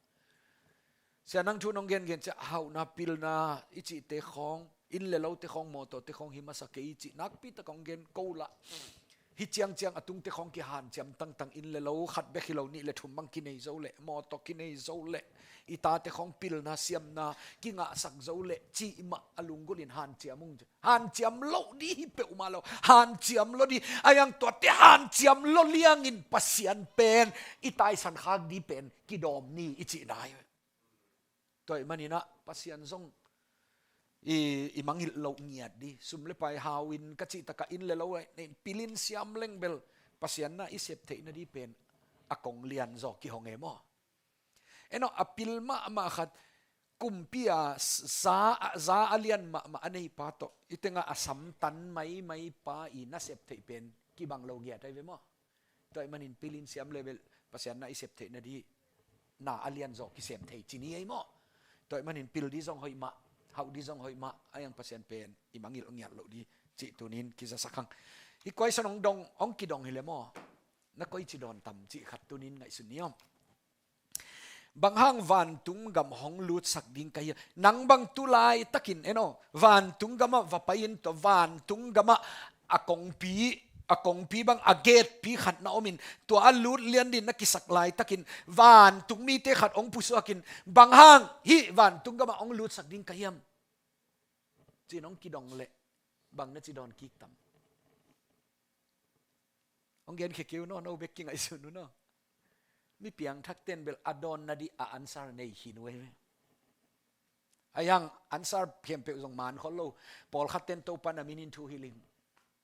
Sia nang thu nong gengen ciah hauhna pilna i cihte khawng, inn le lote khawng, mawtawte khawng hi masa kei i cih nakpi tak ong gen ko lah. Hi ciangciang a tungte khawng kihanciam tangtang, inn le lo khat bek hi lo nih le thum bang kinei zo leh, mawtaw kinei zo leh, i tate khawng pilna siamna kingahsak zo leh cih mah a lunggulhin hanciam ung. Hanciam loh di hi peuhmah lo. Hanciam loh di. A yang tuate hanciam loh liangin Pasian pen i taisan khak di pen kidawm ni i cihna hi. Tua ih maninah Pasian zong i, i mangilh loh ngiat di. Sum le pai hau in ka cih takah inn le lo pilin siam leng bel Pasian na i sep theihna di pen a kong lian zaw kihong e maw? Eno a pil mahmah khat kumpi a za, za a lian mahmah a neipa tawh i tengah a samtan maimai pa i nasep theih pen kibang lo ngiat ai ve maw? Tua ih manin pilin siam level Pasian na i sep theihna di na a lian zaw kisem thei cini ei maw? Tua ih manin pil di zong hoih mah, hauh di zong hoih mah, a yang Pasian pen i mangilh ngiat loh di cih tunin kizasak hang. Hi kuaison ong dong, ong kidong hi le maw? Na koici dawn tam cih khat tunin ngaihsun ni om. Bang hang vantung gam hong lutsak ding ka hiam? Nang bang tu laitakin eno vantung gamah va pai in tua vantung gamah a kongpi, a kongpi bang a gatepi khat na om in tua a lut lian din na kisak laitakin vantung mite khat hong pusuakin bang hang hih vantung gamah hong lutsak ding ka hiam? Ci-in hong kidong leh bang na ci dawn kik tam? Hong genkhia kei un aw, no bek kingaihsun un aw. Mi piangthakte'n bel a dawnna di a answer nei khin uh ei ve. A yang answer khempeuh zong man khol lo. Pawlkhatte'n Topa na minin thu hilh ing.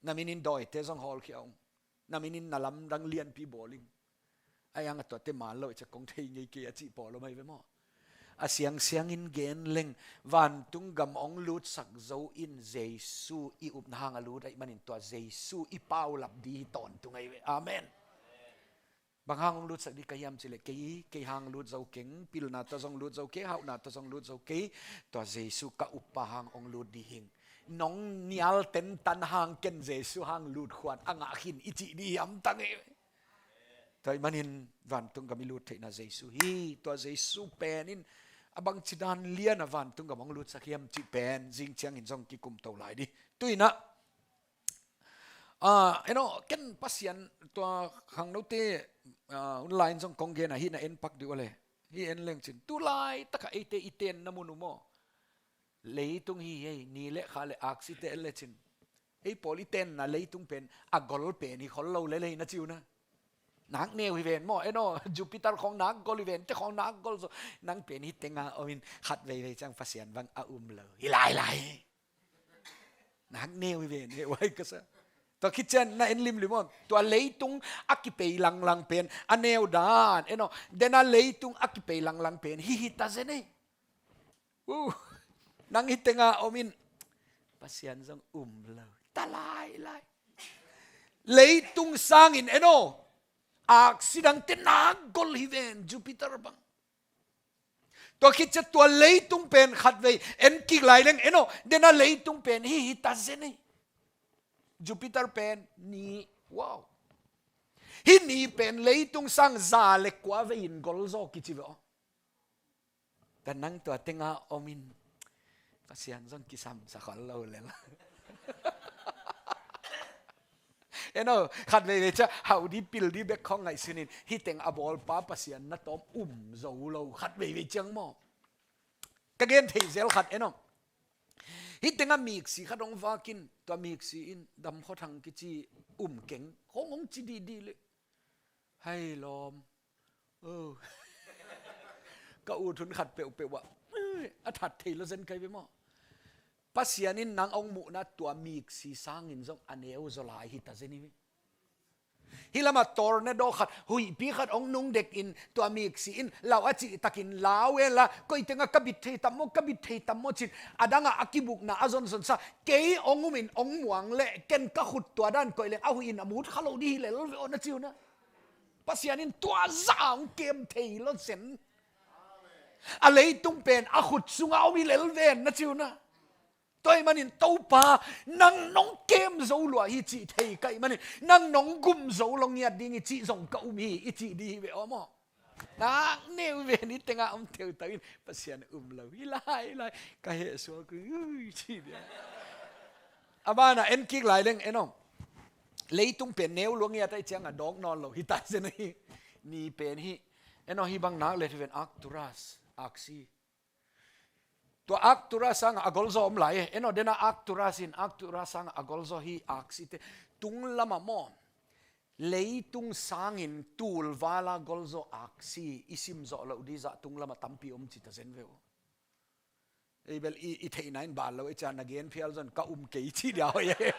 Na minin dawite zong hawlkhia ung. Na minin na lamdang lianpi bawl ing. A yang a tuate man lo i cak kong thei ngei kei a cih pawl om ai ve maw? A siangsiangin gen leng vantung gam hong lutsak zo in Jesu i upna hang a lut ahih manin tua Jesu i paulap di hi tawntung ai ve. Amen. Bang hang hong lutsak di ka hiam cileh kei, kei hang lut zo keng, pilna tawh zong lut zo kei, hauhna tawh zong lut zo kei, tua Jesu ka uppa hang hong lut di hing. Nong nial tentan hang ken Jesu hang lut khuan a ngah khin i cih di hiam tang e. Tua ih manin vantung gam i lut theihna Jesu hi. Tua Jesu pen in a bangci dan lian a vantung gam hong lutsak hiam cih pen zing ciangin zong kikum to lai di. Tu inah, ah, eno, ken Pasian tua khangnote, ah, online zong kong gen a hih na en pak dih uh a le. Hih en leng cin. Tu laitakah eite i tenna mun uh maw? Leitung hi hei, ni le kha le aksite le cin. Ei pawl i tenna leitung pen a gol pen hi khol lo lelei na ci uh na. Nak neu hi ven maw, eno, Jupiter khawng nak gol hi ven, te khawng nak gol zo. Nang pen hi tenga om in khat veivei ciang Pasian bang a um lo hi lailai. Nak neu hi ven, he uai ka sa. Tua khit ciang na en limlim om. Tua leitung a kipei langlang pen a neu dan, eno, den a leitung a kipei langlang pen hi hi ta zen ei. Uh, nang hi tenga om in Pasian zong um lo ta lailai. Leitung sangin eno, aksi dangte nak gol hi ven, Jupiter bang. Tua khit ciang tua leitung pen khatvei en kik lai leng eno, den a leitung pen hi hi ta zen ei. Jupiter pen ni, wow. Hi ni pen leitung sang za le kua vei in gol zaw kici ve aw. Tua nang tua tenga om in Pasian zong kisam sa khol lo le la. Eno, khat veivei ciang hauh di pil di bek khawng ngaihsun in hi teng a bawlpa Pasian na tawm um zo lo khat veivei ciang maw? Ka gen thei zel khat eno. Hih tengah miksi khat hong vak in, tua miksi in Dam Khua Thang kici um keng, hong hong ci dihdih leh, hai lawm. Oh. Ka ut hun khat peuhpeuh ah a that thei lo zen kai ve maw. Pasian in nang hong muhna tua miksi sangin zong a neu zaw lai hi ta zen hi. Hih lamah tornado khat, huihpi khat hong nung dek in tua miksi in lau a cih takin lau e la, koi tengah ka bit thei tam maw, ka bit thei tam maw ci-in a dangah a kibukna a zonzonsa, kei hong um in hong muang leh ken ka khut tua dan koih leng a huih in a mut kha lo dih hi lel ve aw, na ci uh na. Pasian in tua zah hong kem thei lo zen. A leitung pen a khut sungah om hi lel ven, na ci uh na. Tua ahih manin Topa, nang nong kem zo lua hi cih thei ka hih manin, nang nong gum zo lo ngiat ding hi cih zong ka um hi, i cih dih hi ve aw maw. Nak neu ven, i tengah om teuteu in Pasian um lo hi lai lai, ka heh suak uh, ci dia. A banah en kik lai leng en aw. Leitung pen neu lua ngiat ahih ciangah dawk nawn lo hi ta zen hi. Ni pen hi. En aw, hih bang nak let hi ven, Arcturus, aksi. Tua Arcturus sangah a golzaw om lai e. En aw, dena Arcturus in, Arcturus sangah a golzaw hi aksite. Tung lamah maw, leitung sangin tulvala golzaw aksi i simzawh loh dih zah tung lamah tampi om ci ta zen ve uh. Ei bel i, i theihna in ban lo i cia, na gen phial zon ka um kei ci dia hoih e.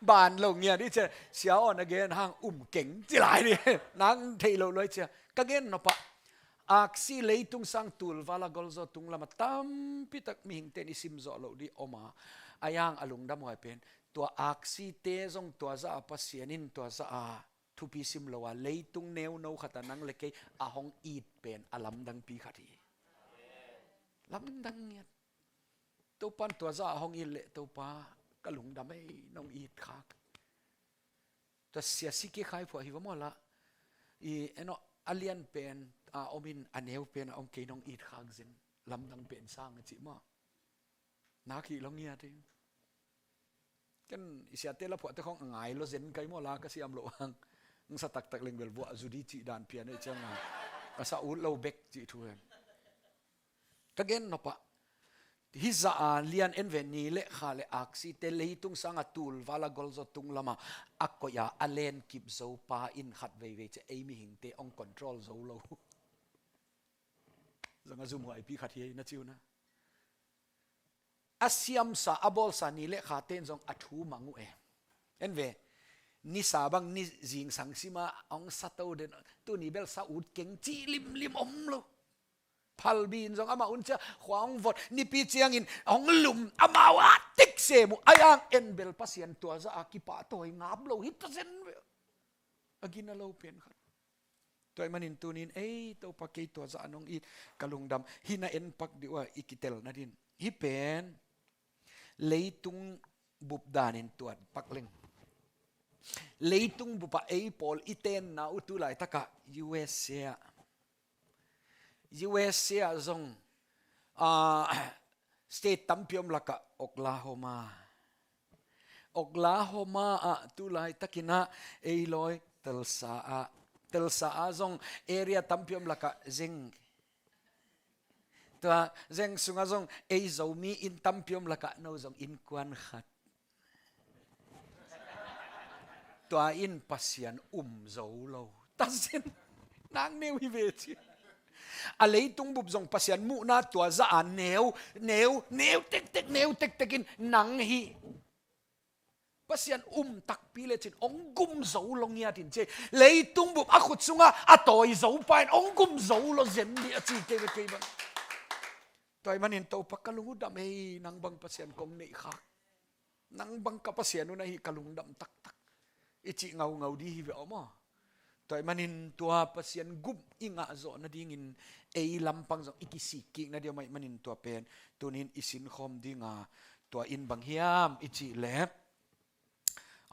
Ban lo ngiat i cia, sia aw na gen hang um keng ci lai ni. Nang theih loh lua i cia. Ka gen nopah, aksi leitung sang tulvala golzaw tung lamah tampitak mihingte in i simzawh loh dih om a, a yang a lungdam huai pen tua aksite zong tua zah a Pasian in tua zah a thupi sim lo a, leitung neuno khatah nang le kei a hong it pen a lamdangpi khat hi. Lamdang ngiat. Topa in tua zah a hong it leh Topa, ka lungdam ei, nong it khak. Tua sia C K Khai Phuah hi va maw la. I en aw, a lian pen a om in a neu pen a om, kei nong it khak zen. Lamdang pen sang a cih maw. Nak hi lo ngiat hi. Ken i siate la phuahte khong a ngai lo zen kai maw la, ka siam loh hang. Ng sa taktak leng bel vuah zu dih cih dan pian ei ciang a, a sa ut lo bek cih thu hen. Ka gen nopah, hih zah a lian en ve, ni le kha le aksite leitung sanga tulvala golzaw tung lama a koih a a lenkip zo pa in khat veivei ciah ei mihingte hong control zo lo. Zong a zumhuaipi khat hi ei, na ci uh na. A siamsa, a bawlsa ni le khate in zong a thu mang uh e. En ve, nisa bang ni zingsang sima hong sa to den, tuni bel sa ut keng cih limlim om lo. Phalbi in zong amah un ciah khua hong vot, nipi ciangin hong lum, amau a tek sem uh, a yang en bel Pasian tua zah a kipahtawi ngap lo hi ta zen ve. A gina lo pen khat. Tua ahih manin tunin, ei Topa, kei tua zah a nong it, ka lungdam. Hih na en pak dih uh a, i kitel nadin. Hih pen leitung bup danin tuat pak leng. Leitung bup ah ei pawl i tenna uh tu laitakah U S A ah, U S A ah zong, ah, state tampi om lakah Oklahoma. Oklahoma ah tu laitakin ah ei lawi Tulsa ah, Tulsa ah zong area tampi om lakah zeng. Tua zeng sungah zong ei Zomi inn tampi om lakah no zong innkuan khat. Tua in Pasian um zo lo. Tasin, nak neu hi ve ci. A leitung bup zong Pasian muhna tua zah a neu, neu, neu tektek, neu tektek in nang hi. Pasian um takpi lecin hong gum zo lo ngiat in ci. Leitung bup a khut sungah a tawi zo pa in hong gum zo lo zen dih a ci kei ve kei bang. Tua ahih manin Topa, ka lung uh dam ei, nang bang Pasian kong neih khak. Nang bang ka Pasian uh na hih, ka lungdam taktak. I cih ngaungau dih hi ve aw maw. Tua ahih manin tua Pasian gum i ngah zawh nadingin ei lampang zong i kisik kik nading om ahih manin tua pen tunin i sinkhawm ding a, tua in bang hiam i cih leh,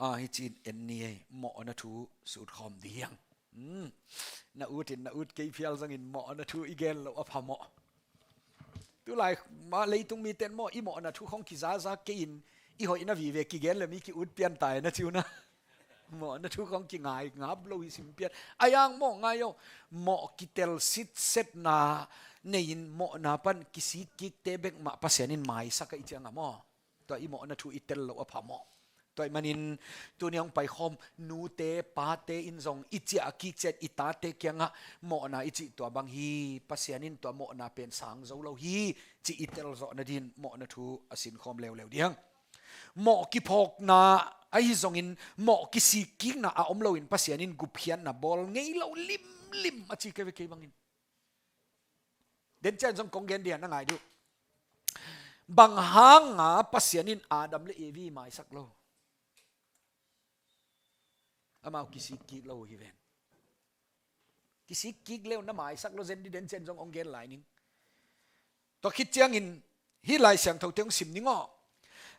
a, hi cin en ni ei, mawhna thu sutkhawm ding hiang. Hmm. Na ut in, na ut kei phial zongin mawhna thu i gen loh a phamawh. Tulai ma leitung mite in maw, i mawhna thu khong kizaza kei in, i hoihna vive kigen le mi ki-ut pian tai, na ci uh na. Mawhna thu khawng kingai ngap lo hi, simpian. A yang mawh ngai aw. Mawh kitel sitsetna nei-in mawhna pan kisik kikte bek mah Pasian in maisak ahih ciangah maw, tua i mawhna thu i tel loh a pha maw. Tua ahih manin tuni hong paikhawm nute pate in zong i ciah kik ciat i tate kiangah mawhna i cih tua bang hi, Pasian in tua mawhna pen sang zo lo hi, cih i tel zawh nadin mawhna thu a sinkhawm leuleu ding. Mawh kiphawkna ahi zongin mawh kisik kikna a om loin Pasian in gupkhiatna bawl ngei lo limlim a ci kei ve kei bangin. Den ciang zong kong gen dia na ngai dih uh. Bang hanga Pasian in Adam le Evi maisak lo? Amau kisik kik lo hi ven. Kisik kik leu na maisak lo zen dih, den ciang zong hong gen lai ning. Tua khit ciangin hih Lai Siangthote hong sim ning aw.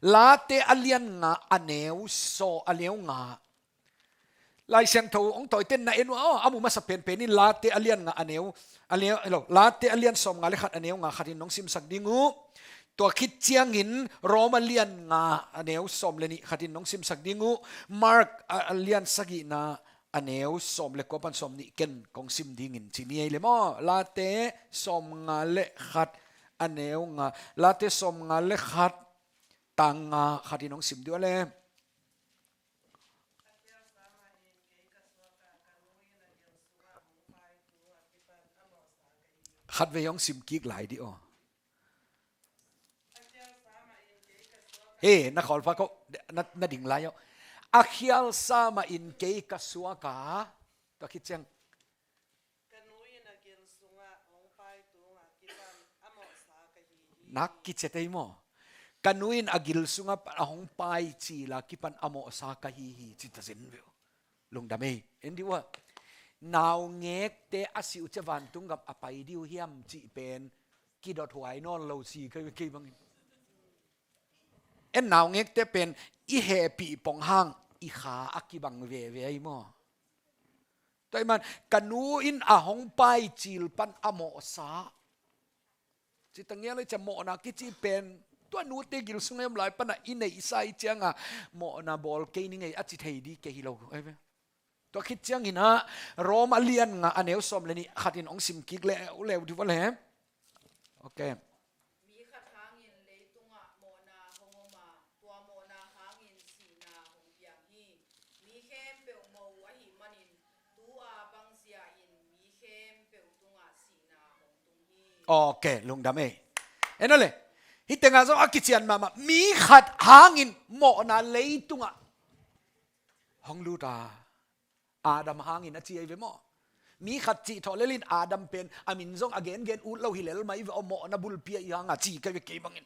Late a lian nga a neu saw, a neu nga. Lai Siangtho hong tawiten na en uh aw, a mu masa penpen in Late a lian nga a neu, a neu, hello, Late a lian sawm nga le khat a neu nga khatin hong simsak ding uh. Tua khit ciangin Rom a lian nga a neu sawm le nih khatin hong simsak ding uh. Mark a, a lian sagihna a neu sawm le kua pan sawm nih ken kong sim dingin ci ni ei le maw. Late sawm nga le khat a neu nga, Late sawm nga le khat tang nga khatin hong sim dih uh a le. Khatvei hong sim kik lai dih aw. He, na khawl pha ko, na, na ding lai aw. A khial sa mah in kei ka suak a, tua khit ciang. Ka nu in a gil sungah hong pai tungah kipan a mawhsa ka hi hi. Nak kiciat ei maw. Ka nu in a gil sungah a hong pai cil a kipan a mawhsa ka hi hi, ci ta zen ve uh. Lungdam ei, en dih uh a. Naungekte a si uh ciang vantung gam a pai dih uh hiam cih pen kidot huai nawn lo si kei, kei bangin. En naungekte pen i hehpih pong hang i kha a kibang veve ahi maw. Tua ahih man ka nu in a hong pai cil pan a mawhsa. Ci ta ngial ei, cia mawhna kici pen tua nute gil sung a om lai pana i neihsa i cianga mawhna bawl kei ning ei a ci thei dih kei hi lo. Tua khit ciangin ah Rom a lian nga a neu sawm le nih khatin hong sim kik leuleu dih uh a le. Ok. Mi khat hangin leitungah mawhna hong om a, tua mawhna hangin sihna hong piang hi. Mi khempeuh mo ahih manin tu-a bangzia in mi khempeuh tungah sihna hong tung hi. Ok, lungdam ei. En a le. Hih tengah zong a kician mahmah. Mi khat hangin mawhna leitungah hong lut a. Adam hangin a ci ahi ve maw. Mi khat cih thawh lelin Adam pen a min zong a gengen ut lo hi lel mai ve aw, mawhna bulpi ahi hanga ci kei ve kei bangin.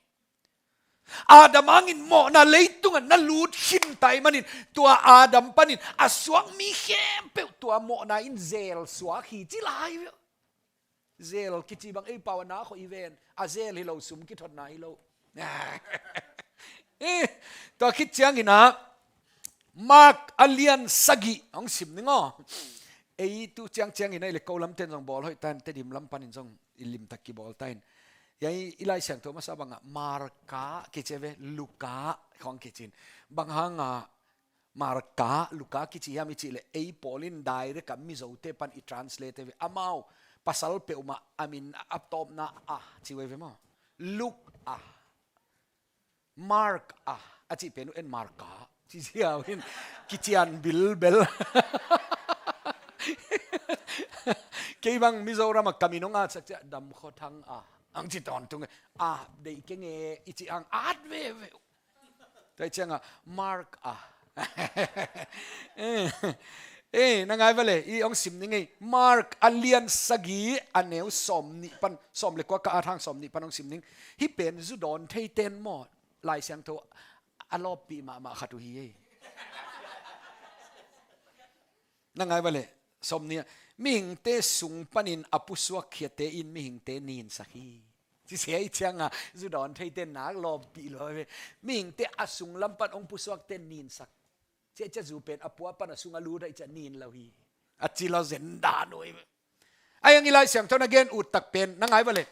Adam hangin mawhna leitungah na lut khin ta ahih manin tua Adam panin a suak mi khempeuh tua mawhna in zel suak hi ci lai ve aw. Zel kici bang ei pau a na khawh i ven. A zel hi lo, sum kithotna hi lo. Eh, tua khit ciangin ah Mark a lian sagih hong sim ning aw. Ei tu ciangciangin ah i le ko lamten zong bawl hoih ta in, Tedim lam panin zong i limtak kibawl ta in. Ei i Lai Siangtho masa bangah Marka kici ve, Luka khawng kici in. Bang hanga Marka, Luka kici hiam i cih leh ei pawl in direct a Mizote pan i translate ve. Amau pasal peuhmah a min a tawpna a ci uh ei ve maw. Luk a, Mark a, a cih pen uh en Marka ci ziau in kician bilbel. Kei bang Mizoram a ka min hong at sak ciah Dam Khua Thang a ang ci tawntung e. A deih keng e i cih ang at veve uh. Tua ciangah Mark a. Eh, eh, na ngai va le, i hong sim ning ei. Mark a lian sagih a neu sawm nih pan, sawm le kua ka at hang sawm nih pan hong sim ning. Hih pen zu dawn theiten maw Lai Siangtho a lawppih mahmah khat uh hi ei. Na ngai va le, sawm nih ah, mihingte sung panin a pusuak khiate in mihingte ninsak hi. Ci sia i cianga zu dawn theite nak lawppih lua ve. Mihingte a sung lam pan hong pusuakte ninsak. Cia cia zu pen a pua pan a sung a lut a i cia nin lo hi. A ci lo zen dan uh hi. A yang i Lai Siangtho na gen ut tak pen na ngai va le.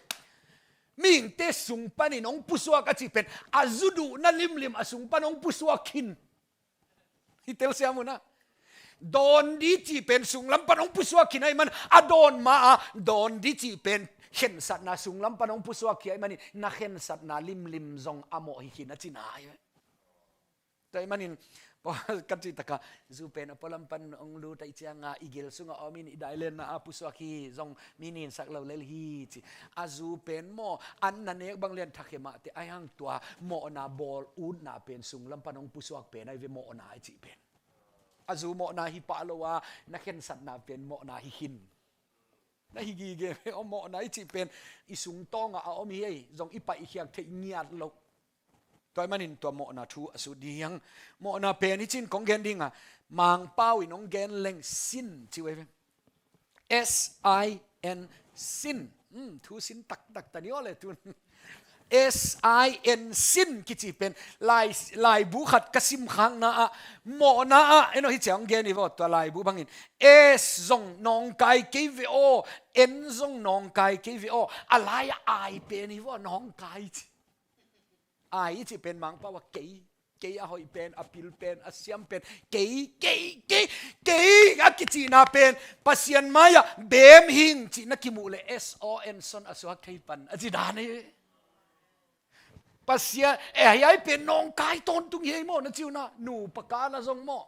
Mihingte sung panin hong pusuak a cih pen a zu duhna limlim a sung pan hong pusuak khin. Hi telsiam uh na. Dawn ding cih pen sunglam pan hong pusuak khin ahih man, a dawn ma-a dawn ding cih pen khensatna sunglam pan hong pusuak khin ahih manin na khensatna limlim zong a mawh hi khin a cihna hi. Tua ahih manin ka cih takah zu pen a pualam pan hong lut ahih ciangin i gil sungah om in i dailenna a pusuak hi zong mi ninsak lo lel hi ci. A zu pen maw, an na nek bang lian thakhe mah teh, ahi hang tua mawhna bawl utna pen sunglam pan hong pusuak pen ahi ve, mawhna i cih pen. A zu mawhna hi pah lo a, na khensatna pen mawhna hi khin. Na hi gige ve aw, mawhna i cih pen i sungtawngah a om hi ei, zong i paihkhiak theih ngiat loh. Tua ahih manin tua mawhna thu a sut ding hi hang. Mawhna pen hi ci-in kong gen ding a, Mangpau in hong gen leng sin ci uh ei ve. S I N, sin. Hmm, thu sin taktak ta ni aw le tun. S I N, sin kici pen lai, laibu khat ka simkhakna ah, mawhna ah, en aw, hi ciang gen hi vaw, tua laibu bangin S zong nawngkai kei ve aw, N zong nawngkai kei ve aw, a lai-ah I pen hi vaw, nawngkai ci. I i cih pen Mangpau ah kei, kei a hoih pen, a pil pen, a siam pen, kei, kei, kei, kei a kicihna pen Pasian mai-ah beem hing cih na kimuh leh S O N, son a suak thei pan a ci dan hi. Pasian, eh, hiai pen nawngkai tawntung hi ei maw, na ci uh na, nupa ka na zong maw.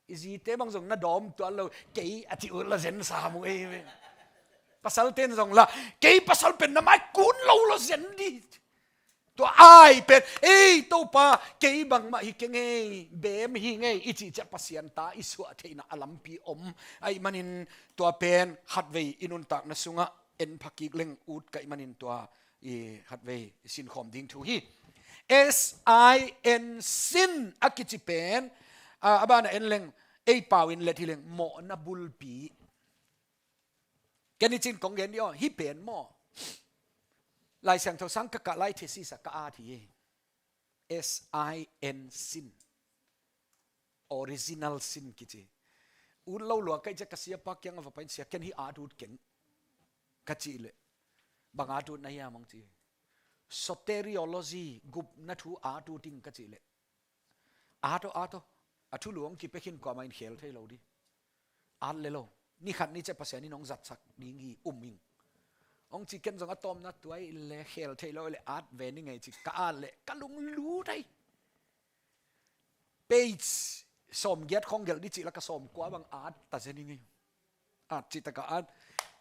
I zite bang zong na dawm tuan lo, kei a ci uh la zen sam uh ei ve. Pasalte in zong la, kei pasal pen na mai kun lo la zen di. Tua I pen, ei Topa, kei bangmah hi keng ei, beem hing ei, i cih ciang Pasian ta i suah theihna a lampi om. Ahih manin tua pen khatvei i nuntakna sungah en pha kik leng ut ka hih manin tua i khatvei sinkhawm ding thu hi. S I N, sin a kici pen, a, a banah en leng, ei pau in let hi leng, mawhna bulpi. Ken i cih kong gen ding aw, hih pen maw, Lai Siangtho sang ka kah lai thesis ah ka at hi. S I N, sin. Original sin kici. Ut lo lua ka hih ciang ka siapa kiangah va pai-in, sia, ken hih at ut keng, ka cih leh, bang at ut na hiam, hong ci. Soteriology, gupna thu at ut ing, ka cih leh, at aw, at aw. A thulu hong kipia khin, kuamah in khel thei lo di. At le lo. Ni khat ni ciang Pasian in hong zatsak ding hi, um ing, hong ci. Ken zong a tawpna tua ahih leh khel thei lo leh at ve ning ei ci, ka at leh ka lunglut ei. Page sawmgiat khawng gelh di cih leh ka sawmkua bang at ta zen ing ei. At cih takah at.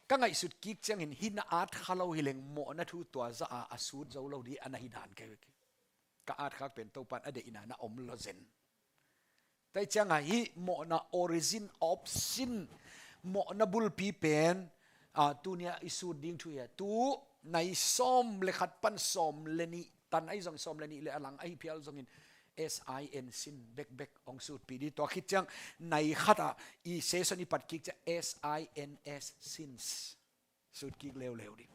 Ka ngaihsut kik ciangin hih na at kha lo hi leng, mawhna thu tua zah a a sut zo lo di a na hi dan ka hi. Ka at khak pen Topa'n a deihna na om lo zen. Tua ahih ciangah hih mawhna, origin of sin, mawhna bulpi pen, a, tuni-a i sut ding thu hi a. Tu nai sawm le khat pan sawm le nih tan ahi zong, sawm le nih le a lang ahi phial zongin S I N, sin bekbek hong sutpih di. Tua khit ciang nai khat ah i session i pat kik ciang S I N S, sins. Sut kik leuleu di.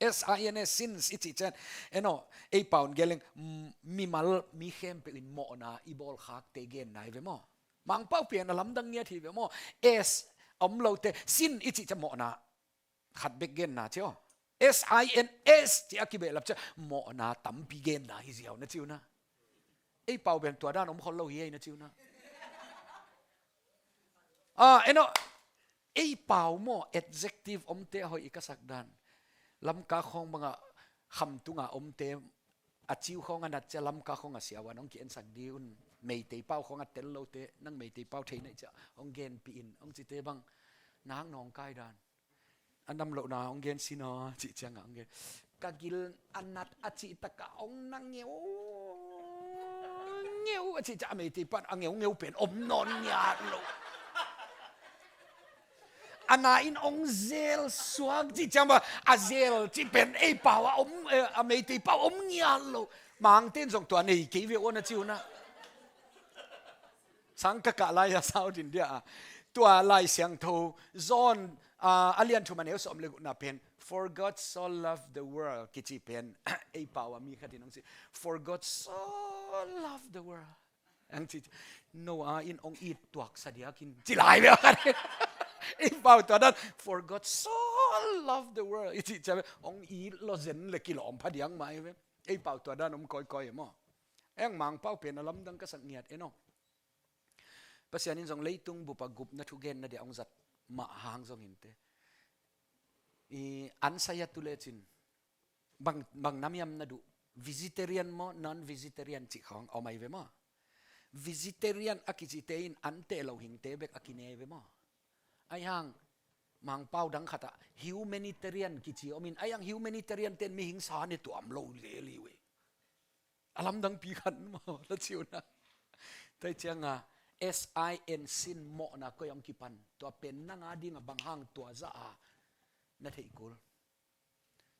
S I N S, sins i cih ciang, en aw, ei pau in gen leng, mm, mimal, mi khempeuh in mawhna i bawl khakte genna hi ve maw. Mangpau pen a lamdang ngiat hi ve maw. S om lote, sin i cih ciang mawhna khat bek genna ci aw. S I N S cih a kibehlap ciang mawhna tampi genna hi ziau, na ci uh na. Ei pau pen tua dan om khol lo hi ei, na ci uh na. Ah, en aw, ei pau maw, adjective omte a hoih i ka sak dan. Lamka khawng bangah, khamtunga omte, a ciu khawng a nat ciang Lamka khawng a siavuan hong ki-ensak di un. Meitei pau khawng a tel lote, nang Meitei pau thei na hih ciang hong genpih in, hong cite bang, nang nawngkai dan. A nam lohna hong gen sin aw, cih ciangah hong gen. Ka gil a nat a cih takah hong na ngeu, ngeu a cih ciang a Meitei pan a ngeungeu pen om nawn ngiat lo. A na in hong zel suak cih ciang bang, a zel cih pen ei pau a om, eh, a Meitei pau om ngiat lo. Mangte in zong tua nei kei ve aw, na ci uh na. Sang ka kah lai-a South India ah, tua Lai Siangtho John, ah, a lian thum a neu sawm le gukna pen, "For God so loved the world," kici pen, ei pau a mi khat in hong ci, "For God so loved the world," hong ci, "Noah in hong it tuaksa diakin," ci lai ve khat. Ei pau tua dan, "For God so loved the world," i cih ciang hong it lo zen le kilawm pha diak mah hi ve. Ei pau tua dan om kawikawi e maw. Ei Mangpau pen a lamdang ka sak ngiat e no. Pasian in zong leitung bup a gupna thu genna dia hong zat mah hang zong hinte. I an sai a tu lecin bang, bang nam hiam na duh, vegetarian maw, non-vegetarian cih khawng om ai ve maw? Vegetarian a kicite in an teh lo hingte bek a kine ve maw? Ai hang Mangpau dang khatah humanitarian kici om in, ai hang humanitarian ten mihing sa ne tuam lo lel hi ve. A lamdang pi khat maw, la ciuna. Tua cianga S I N sin mawhna koi hong kipan. Tua pen nang a dinga bang hang tua za a na theih kul.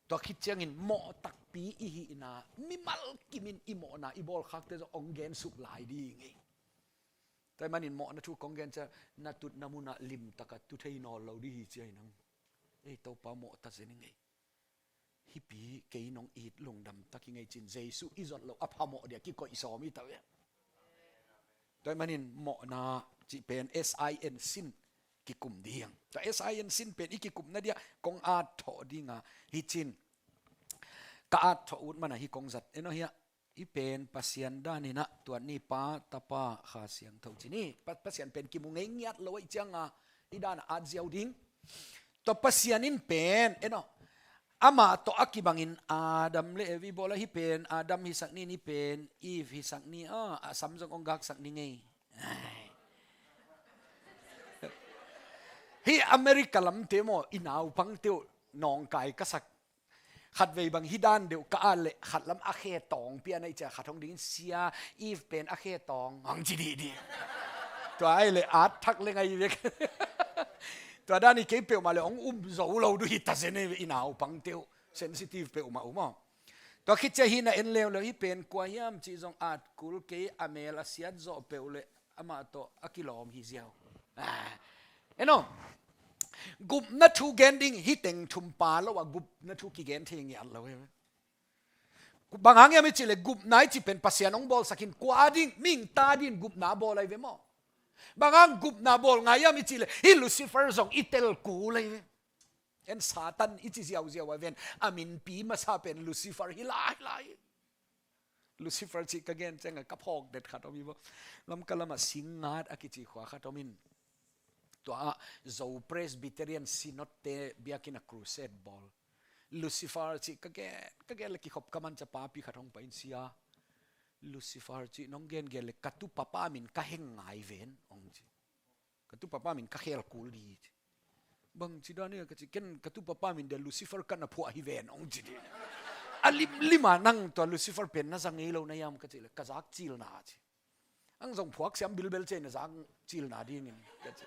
Tua khit ciangin mawh takpi i hihna, mimal kimin i mawhna i bawlkhakte zong hong gensuk lai ding hi. Tua hi manin mawhna thu kong gen cia, na tutna munah limtaka tu thei nawl lo ding hi cia hi nang. Ei Topa mawh ta zen i ngei. Hipi kei nong it lungdam tak i ngei cin Jesu i zot lo a phamawh dia kikoih sawm i ta ve. Tua hi manin mawhna cih pen S I N sin kikum ding. Tua S I N sin pen i kikumna dia kong at thawh dinga hi cin. Ka at thawh ut mana hi kong zat. Eno hiah, i pen Pasian dan inah tuan ni Pa, Tapa, Kha Siangtho cin hi. Pa, Pasian pen kimu ngei ngiat lo aih cianga i dana at ziau ding. Tua Pasian in pen, eno, amah tawh a kibangin Adam le Evi bawl a hi pen, Adam hisak ni, ni pen Eve hisak ni, a, a sam zong hong gaksak ni ngei. Ai. Hi America lamte maw, i naupangte uh nawngkai ka sak. Khatvei bang hi dan deuh ka at leh khatlam a khe tawng pian aih cia khat hong dingin sia Eve pen a khe tawng hong ci dih dih. Tua aih leh at thak le ngai vek. Tua dan i kei peuhmah le hong um zo lo duh hi ta zen i naupangte uh. Sensitive peuhmah uh maw. Tua khit cia hi na en leuleu hi pen kua hiam cih zong at kul kei a mel a siat zawh peuh le amah tawh a kilawm hi ziau. Ah. Eno. Gupna thu gen ding hi teng thum pa lo a gupna thu kigen thei ngiat lo hi. Bang hang hiam i cih le gupna i cih pen Pasian hong bawlsakin kua ding, mihing ta ding gupna bawl ai ve maw? Bang hang gupna bawl ngai hiam i cih le hi Lucifer zong i tel kul ai ve. En Satan i ci ziauziau a ven a minpi masa pen Lucifer hi lai lai. Lucifer cih ka gen cianga ka phawk det khat om hi bo. Lamka lama Singngat a kici khua khat om in. Tua ah Zo Presbyterian Synod te biakinn a crusade bawl. Lucifer cih ka gen, ka gen le kikhop ka man cia papi khat hong pai in sia. Lucifer cih nong gen gen le ka tu papa min ka heng ngai ven hong ci. Ka tu papa min ka khel kul di ci. Bang ci dan ia ka ci, ken ka tu papa min dia Lucifer ka na phuah hi ven hong ci di. A limlim a nang tua Lucifer pen na za ngei lo na hiam ka ci le, ka zak cil na ci. Ang zong phuak siam bilbel ci na zak cil na dingin ka ci.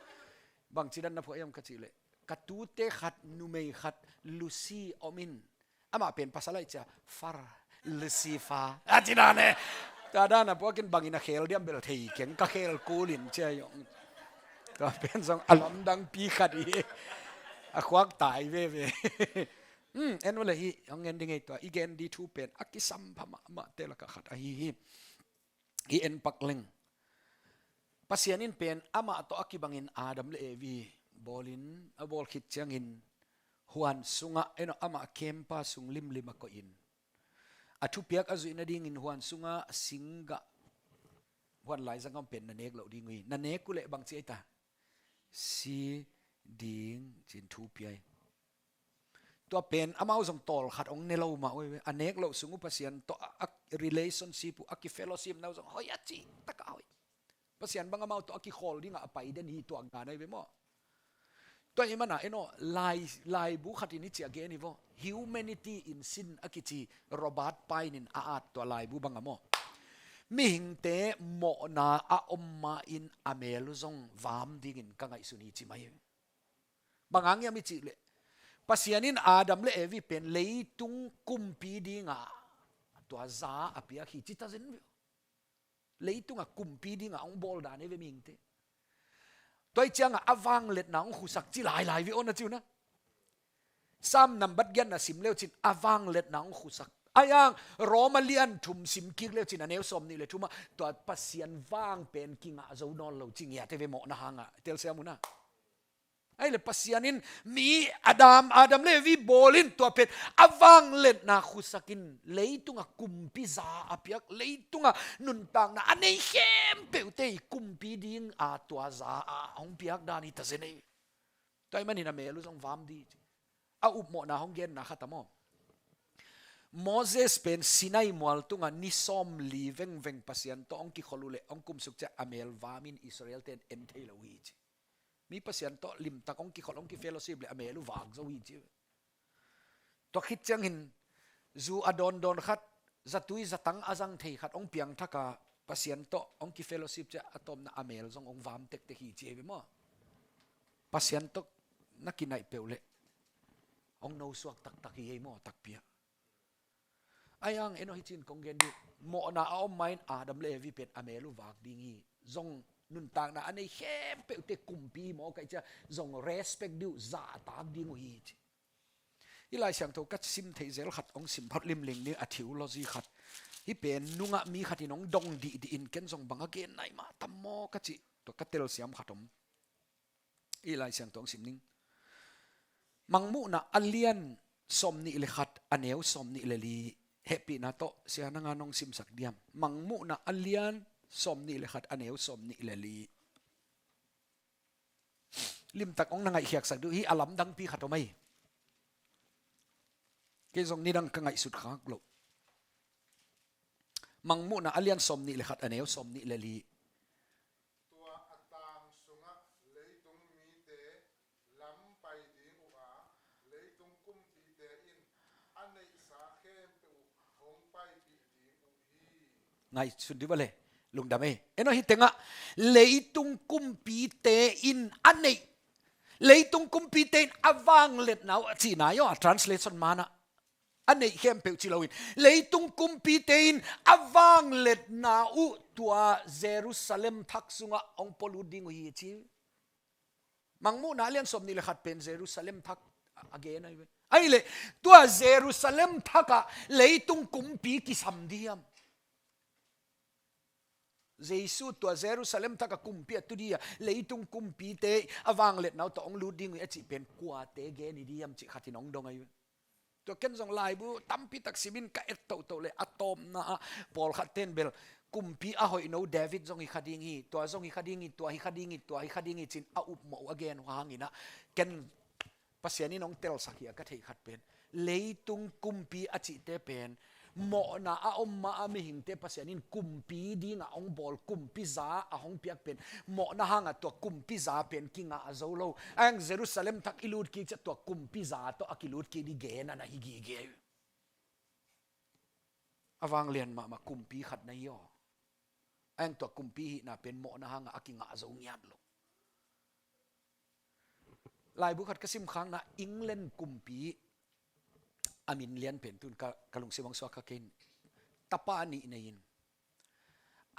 Bang ci dan na phuah hiam ka ci le, ka tute khat, numei khat, Lucy om in. Amah pen pasal aih cia, far, Lucifer. A ci dan e. Tua dan a puakin bangin a khel diam bel thei keng ka khel kulin cia hi ong. Tua pen zong a lamdang pi khat hi. A khuak tai veve. Hmm, en ule hi, hong en ding ei tua. I gen di thu pen, a kisam pha mahmah te laka khat ahi hi. I en pak leng. Pasian in pen amah tawh a kibangin Adam le Evi bawlin, a bawl khit ciangin huan sungah, eno amah kempa sung limlim a koihin. A thupiak a zuih nadingin huan sungah singgah huan laizang om pen na nek loh ding uh hi. Na nek uh leh bang ci ei ta? Si ding cin thupiai. Tua pen amau zong tawlkhat hong ne lo mah uh hi ve. A nek loh sung uh Pasian tawh a, a relationship uh, a kifellowship na uh zong hoih a cih takah hoih. Pasian bang amau tawh a kikhawl dingah a pai den hi tuak ngan ahi ve maw? Tua hi mana, eno, lai, laibu khat in i ciah gen hi vaw. Humanity in sin a kici Robert Pine in a at tua laibu banga maw? Mihingte mawhna a om ma in a mel uh zong vam dingin ka ngaihsun hi ci mai hi. Bang hang hiam i cih leh Pasian in Adam le Evi pen leitung kumpi dinga tua za a piak hi ci ta zen ve. Leitungah kumpi dinga hong bawl dan hi ve mihingte. Tua hi ciangah a vangliatna hong khusak ci lailai ve aw na ci uh na. Sam nambat giatna sim leu cin a vangliatna hong khusak. Ahi hang Roma lian thum sim kik leu cin a neu sawm nih le thumah tua Pasian vang pen kingah zo nawn lo ci ngiat hi ve mawhna hangah telsiam uh na. Ahih leh Pasian in mi Adam, Adam le Evi bawl in tua pen a vangliatna khuasak in, leitungah kumpi za a piak, leitungah nuntakna a nei khempeuhte i kumpi ding a tua za a hong piak dan hi ta zen ei. Tua ahih manin a mel uh zong vam ding hi ci. A upmawhna hong genna khat a maw. Moses pen Sinai mual tungah ni sawmli vengveng Pasian tawh hong kikhol uh leh hong kumsuk ciang a mel vam in Israel-te in en thei lo hi ci. Mi Pasian tawh limtak hong kikhol, hong kifellowship leh a mel uh vak zo hi ci. Tua khit ciangin zu a dawndawn khat, zatui zatang a zang thei khat hong piangthak a, Pasian tawh hong kifellowship ciang a tawpna a mel zong hong vam tektek hi ci hi ve maw. Pasian tawh na kinaih peuh leh hong nosuak taktak hi ei maw, takpi a. Ahi hang en aw, hih cin kong gen dih, mawhna a om ma-in Adam le Evi pen a mel uh vak ding hi. Zong nuntakna a nei khempeuhte kumpi hi maw, ka hih ciang zong respect ding uh, zahtak ding uh hi ci. Hih Lai Siangtho ka sim theih zel khat hong sim phot limling ni, a theology khat. Hih pen nungah mi khat in hong dong dihdih in ken zong bang a gen nai mah tam maw ka cih, tua ka telsiam khat om. Hih Lai Siangtho hong sim ning. Mangmuhna a lian sawmnih le khat, a neu sawmnih le li. Hehpihna tawh sia nang a nong simsak diam. Mangmuhna a lian sawmnih le khat, a neu sawmnih le li. Limtak hong na ngaihkhiatsak dih uh, hih a lamdangpi khat om ei. Kei zong nidang ka ngaihsut khak loh. Mangmuhna a lian sawmnih le khat, a neu sawmnih le li. Tua a tang sungah leitung mite lam pai ding uh a, leitung kumpite in a neihsa khempeuh uh hong paipih ding uh hi. Ngaihsun dih vale, lungdam ei. En aw, hih tengah leitung kumpite in a neih, leitung kumpite in a vangliatna uh a cihna hi aw, a translation manah a neih khempeuh ci loin, leitung kumpite in a vangliatna uh tua Jerusalem thak sungah hong pua lut ding uh hi ci. Mangmuhna a lian sawmnih le khat pen Jerusalem thak a, a gen ahi ve. Ahih leh tua Jerusalem thakah leitung kumpi kisam diam? Jesu tua Jerusalem thakah kumpi a tu dih a, leitung kumpite a vangliatna uh tawh hong lut ding uh hi a cih pen kuate gen hi diam cih khat in hong dong ahi ve. Tua ken zong laibu tampi tak simin ka et tohtoh leh a tawpna ah pawlkhat ten bel kumpi a hoihno David zong hi kha ding hi, tua zong hi kha ding hi, tua hi kha ding hi, tua hi kha ding hi ci-in a upmawh uh a gen uh hangin ah, ken Pasian in hong telsak hi a ka theih khat pen, leitung kumpi a cihte pen mawhna a om ma a mihingte Pasian in kumpi dingah hong bawl, kumpi za a hong piak pen, mawhna hangah tua kumpi za pen kingah zo lo. Ahi hang Jerusalem thak i lut kik ciang tua kumpi za tawh a kilut kik ding gen a na hi gige. A vanglian mahmah kumpi khat na hi aw. Ahi hang tua kumpi hihna pen mawhna hangah a kingah zo ngiat lo. Laibu khat ka simkhakna, England kumpi a min lian pen tun ka, ka lungsim hong suak kha kei in. Tapa nih nei in.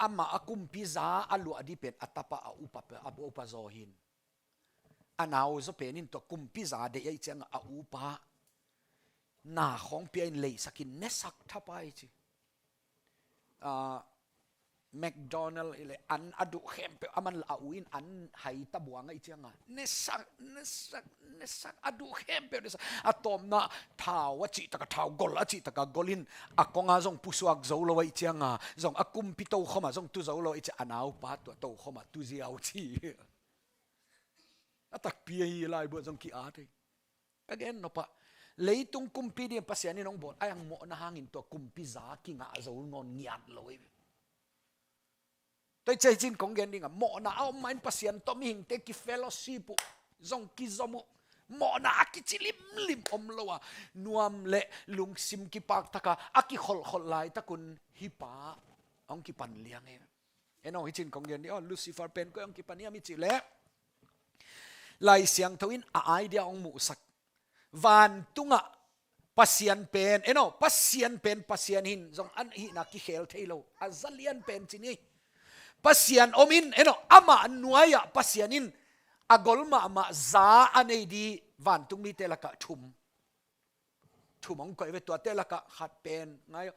Amah a kumpi za a luah ding pen a tapa a upa, a upa zaw hi in. A nau zaw pen in tua kumpi za deih ahih ciangah a upa na khawng pia in leisak in nesak thapai ci. Ah, McDonald i le an a duh khempeuh, aman la a u in an hai ta buang ahih cianga nesak, nesak, nesak, a duh khempeuh nesak. A tawpna thau a cihtak a, thau gol a cihtak a gol in a konga zong pusuak zo lo ahih cianga, zong a kumpi tokhoma zong tu zo lo ahih cianga, a naupa tua tokhoma tu ziau ci. A takpi ahi, laibu ah zong ki-at hi. Ka gen nop ah, leitung kumpi ding Pasian in hong bawl, ahi hang mawhna hangin tua kumpi za kingah zo nawn ngiat lo hi. Tua hi ciang hih cin kong gen ding a, mawhna a om ma-in Pasian tawh mihingte ki-fellowship uh, zong kizom uh, mawhna a kici limlim om lo a, nuam le lungsim kipaktak a, a kikholhkholh laitak un hih pa hong kipan liang hi. En aw, hih cin kong gen ding aw, Lucifer pen koi hong kipan hiam i cih leh, Lai Siangtho in a idea hong muhsak. Vantungah Pasian pen, en aw, Pasian pen Pasian hi in, zong a hihna kikhel thei lo, a za lian pen ci ni. Pasian om in, en aw, amah nuai-ah Pasian in a gol mahmah za a nei ding vantung mite lakah thum, thum hong koih ve. Tuate lakah khat pen, ngai aw,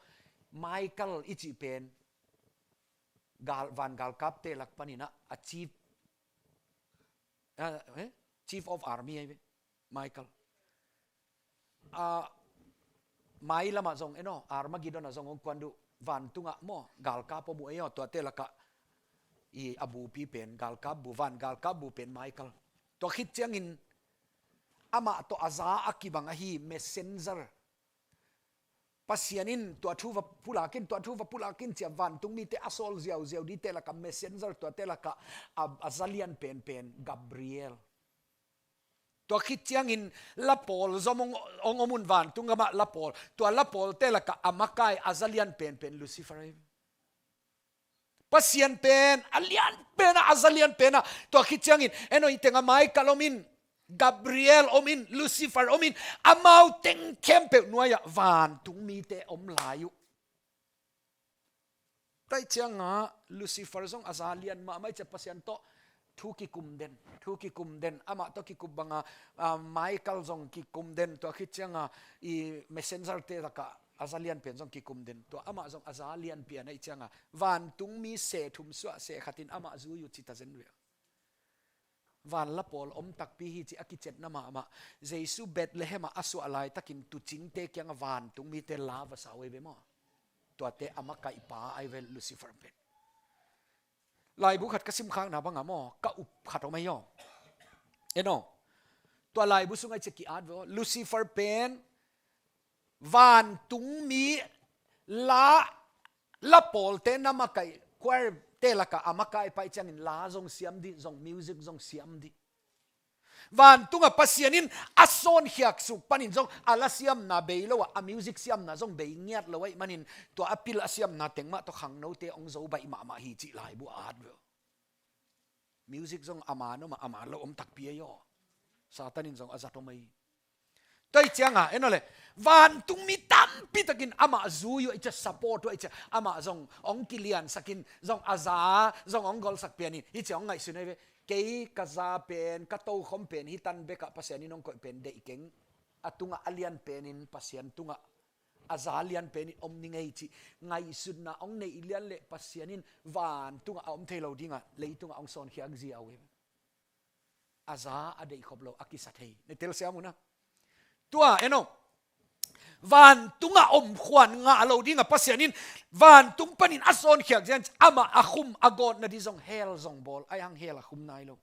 Michael i cih pen gal, van galkapte lak panin ah a chief, ah, eh? Chief of Army ahi ve, Michael. A, mai lamah zong, eno, Armageddon ah zong hong kuan duh, vantungah maw, galkap om uh ei aw, tuate lakah i a bupi pen, galkap bu, van galkap bu pen Michael. Tua khit ciangin amah tawh a za a kibang ahi messenger. Pasian in tua thu va pulak in, tua thu va pulak in ci-a vantung mite a sawl ziauziau dite lakah messenger, tuate lakah a, a za lian penpen Gabriel. Tua khit ciangin lapawl zom hong, hong om un, vantung gamah lapawl. Tua lapawlte lakah a makai a za lian penpen Lucifer ahi. Pasian pen a lian penah, a za lian penah. Tua khit ciangin, eno, hih tengah Michael om in, Gabriel om in, Lucifer om in, amau teng khempeuh nuai-ah vantung mite om lai uh. Tua ahih ciangah Lucifer zong a za lian mahmah ahih ciang Pasian tawh thu kikum den, thu kikum den, amah tawh kikum bangah, ah, Michael zong kikum den, tua khit ciangah i messenger-te lakah a za lian pen zong kikum den, tua amah zong a za lian pian ahih ciangah vantung mi seh thum suah seh khatin amah zui uh ci ta zen ve. Van lapawl om takpi hi ci a kiciatna mahmah. Jesu Bethlehem ah a suah laitakin tuucingte kiangah vantung mite la va sa uh ahi ve maw. Tuate a makaihpa ahi ve Lucifer pen. Laibu khat ka simkhakna bangah maw, ka up khat om ahi aw. Eno, tua laibu sungah i cia ki-at ve aw. Lucifer pen vantung mi la, lapawlte na makaih, choir-te lakah a makaihpa ahih ciangin la zong siam dih, zong music zong siam dih. Vantungah Pasian in a sawnkhiak suk panin zong a la siamna bei lo ah, a music siamna zong bei ngiat lo ahih manin tua a pil a siamna teng mah tawh khangnote hong zo baih mahmah hi cih laibu a at ve aw. Music zong a man om a, a man lo om takpi ahi aw. Satan in zong a zat om ahi. Tua ahih ciangah, eno le, vantung mi tampi takin amah zui uh ahih ciang, support uh ahih ciang, amah zong hong kiliansakin, zong a za zong hong golsak pianin, hih ciang hong ngaihsun ahi ve. Kei ka za pen, ka tokhom pen, hih tan bekah Pasian in hong koih pen deih keng. A tungah a lian penin Pasian tungah a za lian penin om ning ei cih ngaihsutna hong neih lian leh Pasian in vantungah a om thei lo dingah leitungah hong sawnkhiak ziau hi. A za a deihkhop lo a kisa thei. Na telsiam uh na. Tua, eno. Vantungah omkhuan ngah lo dingah Pasian in vantung panin a sawnkhiak ziau, amah a khum a gawtna dih zong hell zong bawl. Ahi hang hell a khum nai lo.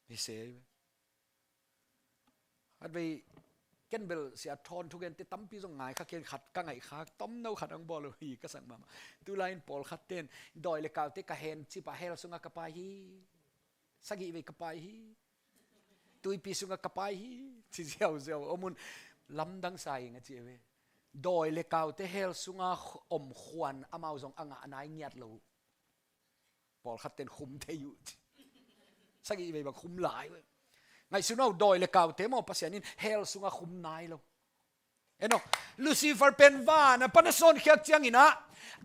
Hi se. Khatvei ken bel Sia Thawn thugente tampi zong ngai kha, ken khat ka ngaih kha, tomno khat hong bawl uh hi ka sak mahmah. Tulai in pawlkhat ten dawi le kaute ka hen cipah hell sungah ka pai hi. Sagih vei ka pai hi. Tuipi sungah ka pai hi. Ci ziauziau om un, lamdang sa ing a ci ve. Dawi le kaute hell sungah omkhuan amau zong a ngah nai ngiat lo. Pawlkhat ten khum thei uh ci. Sagih vei bang khum lai uh. Ngaihsun uh, dawi le kaute maw Pasian in hell sungah khum nai lo. Eno, Lucifer pen van a pan a sawnkhiak ciangin ah,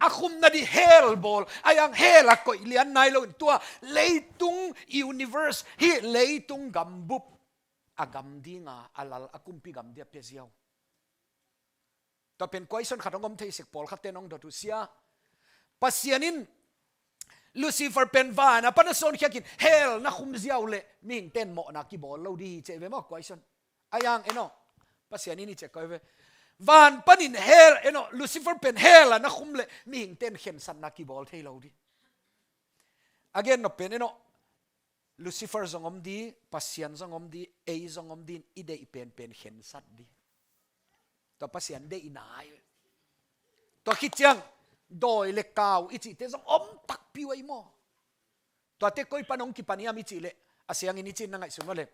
a khumna dih hell bawl, ahi hang hell a koih lian nai lo in tua leitung universe, hih leitung gambup a gam dinga, a lal a kumpi gam dih a pia ziau. Tua pen question khat hong om thei sek, pawlkhat ten hong dot uh sia. Pasian in Lucifer pen van a pan a sawnkhiakin hell na khum ziau leh mihing ten mawhna kibawl lo dih hi ci ve maw question. Ahi hang eno. Pasian in hi ci a koi ve. Van panin hell eno, Lucifer pen hell a na khum leh mihing ten khensatna kibawl thei lo dih. Again, no pen eno. Lucifer zong om di, Pasian zong om di, ei zong om di, i deih penpen khensat di. Tua Pasian deihna hi. Tua khit ciang, dawi le kau i cihte zong om takpi uh ahi maw. Tuate koi pan hong kipan hiam i cih leh, a siangin i cih na ngaihsun uh leh.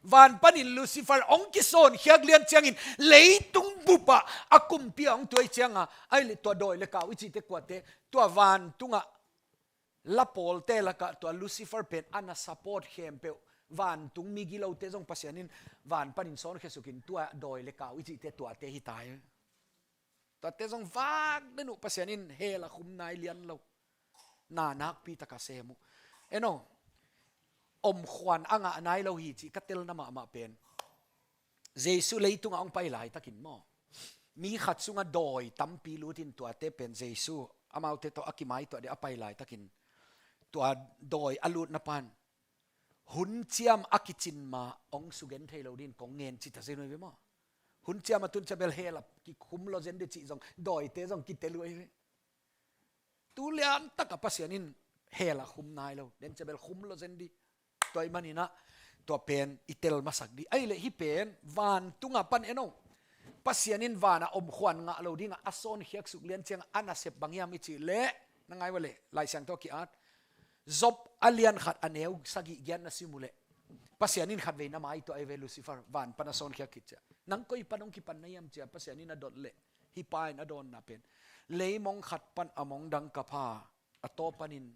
Van panin Lucifer hong kisawn khiak lian ciangin, leitung bupah a kumpi a hong tuai cianga, ahi leh tua dawi le kau i cihte kuate, tua vantungah lapawlte lakah tua Lucifer pen a na support khempeuh, vantung migilote zong Pasian in van panin sawn khiasukin tua dawi le kau i cihte tuate hi ta hi. Tuate zong vak den uh Pasian in hell a khum nai lian lo. Na nakpi taka sem uh. Eno, omkhuan a ngah nai lo hi cih ka telna mahmah pen. Jesu leitungah hong pai laitakin maw, mi khat sungah dawi tampi lutin tuate pen Jesu amaute tawh a kimaituah dih a pai laitakin tua dawi a lutna pan Hun ciam a kicin ma hong sugen thei lo dingin kong ngen ci ta zen uh hi ve maw. Hun ciam a tun cia bel hell ah kikhum lo zen ding cih zong, dawite zong kitel uh hi ve. Tu lian takah Pasian in hell ah khum nai lo, den cia bel khum lo zen ding. Tua ahih manin ah, tua pen i tel masak ding. Ahih leh hih pen, vantung a pan en o. Pasian in van a om khuan ngah lo dingah a sawnkhiak suk lian ciang a nasep bang hiam i cih leh, na ngai ua leh, Lai Siangtho a ki-at. Job a lian khat a neu sagih giat na sim uh leh, Pasian in khatvei na mai tuah hi ve, Lucifer, van pan a sawnkhiak khit ciah. Nang koi pan hong kipan na hiam ci-a Pasian in a dot leh, hih pa in a dawnna pen, leimong khat pan a mong dang ka pha, a taw panin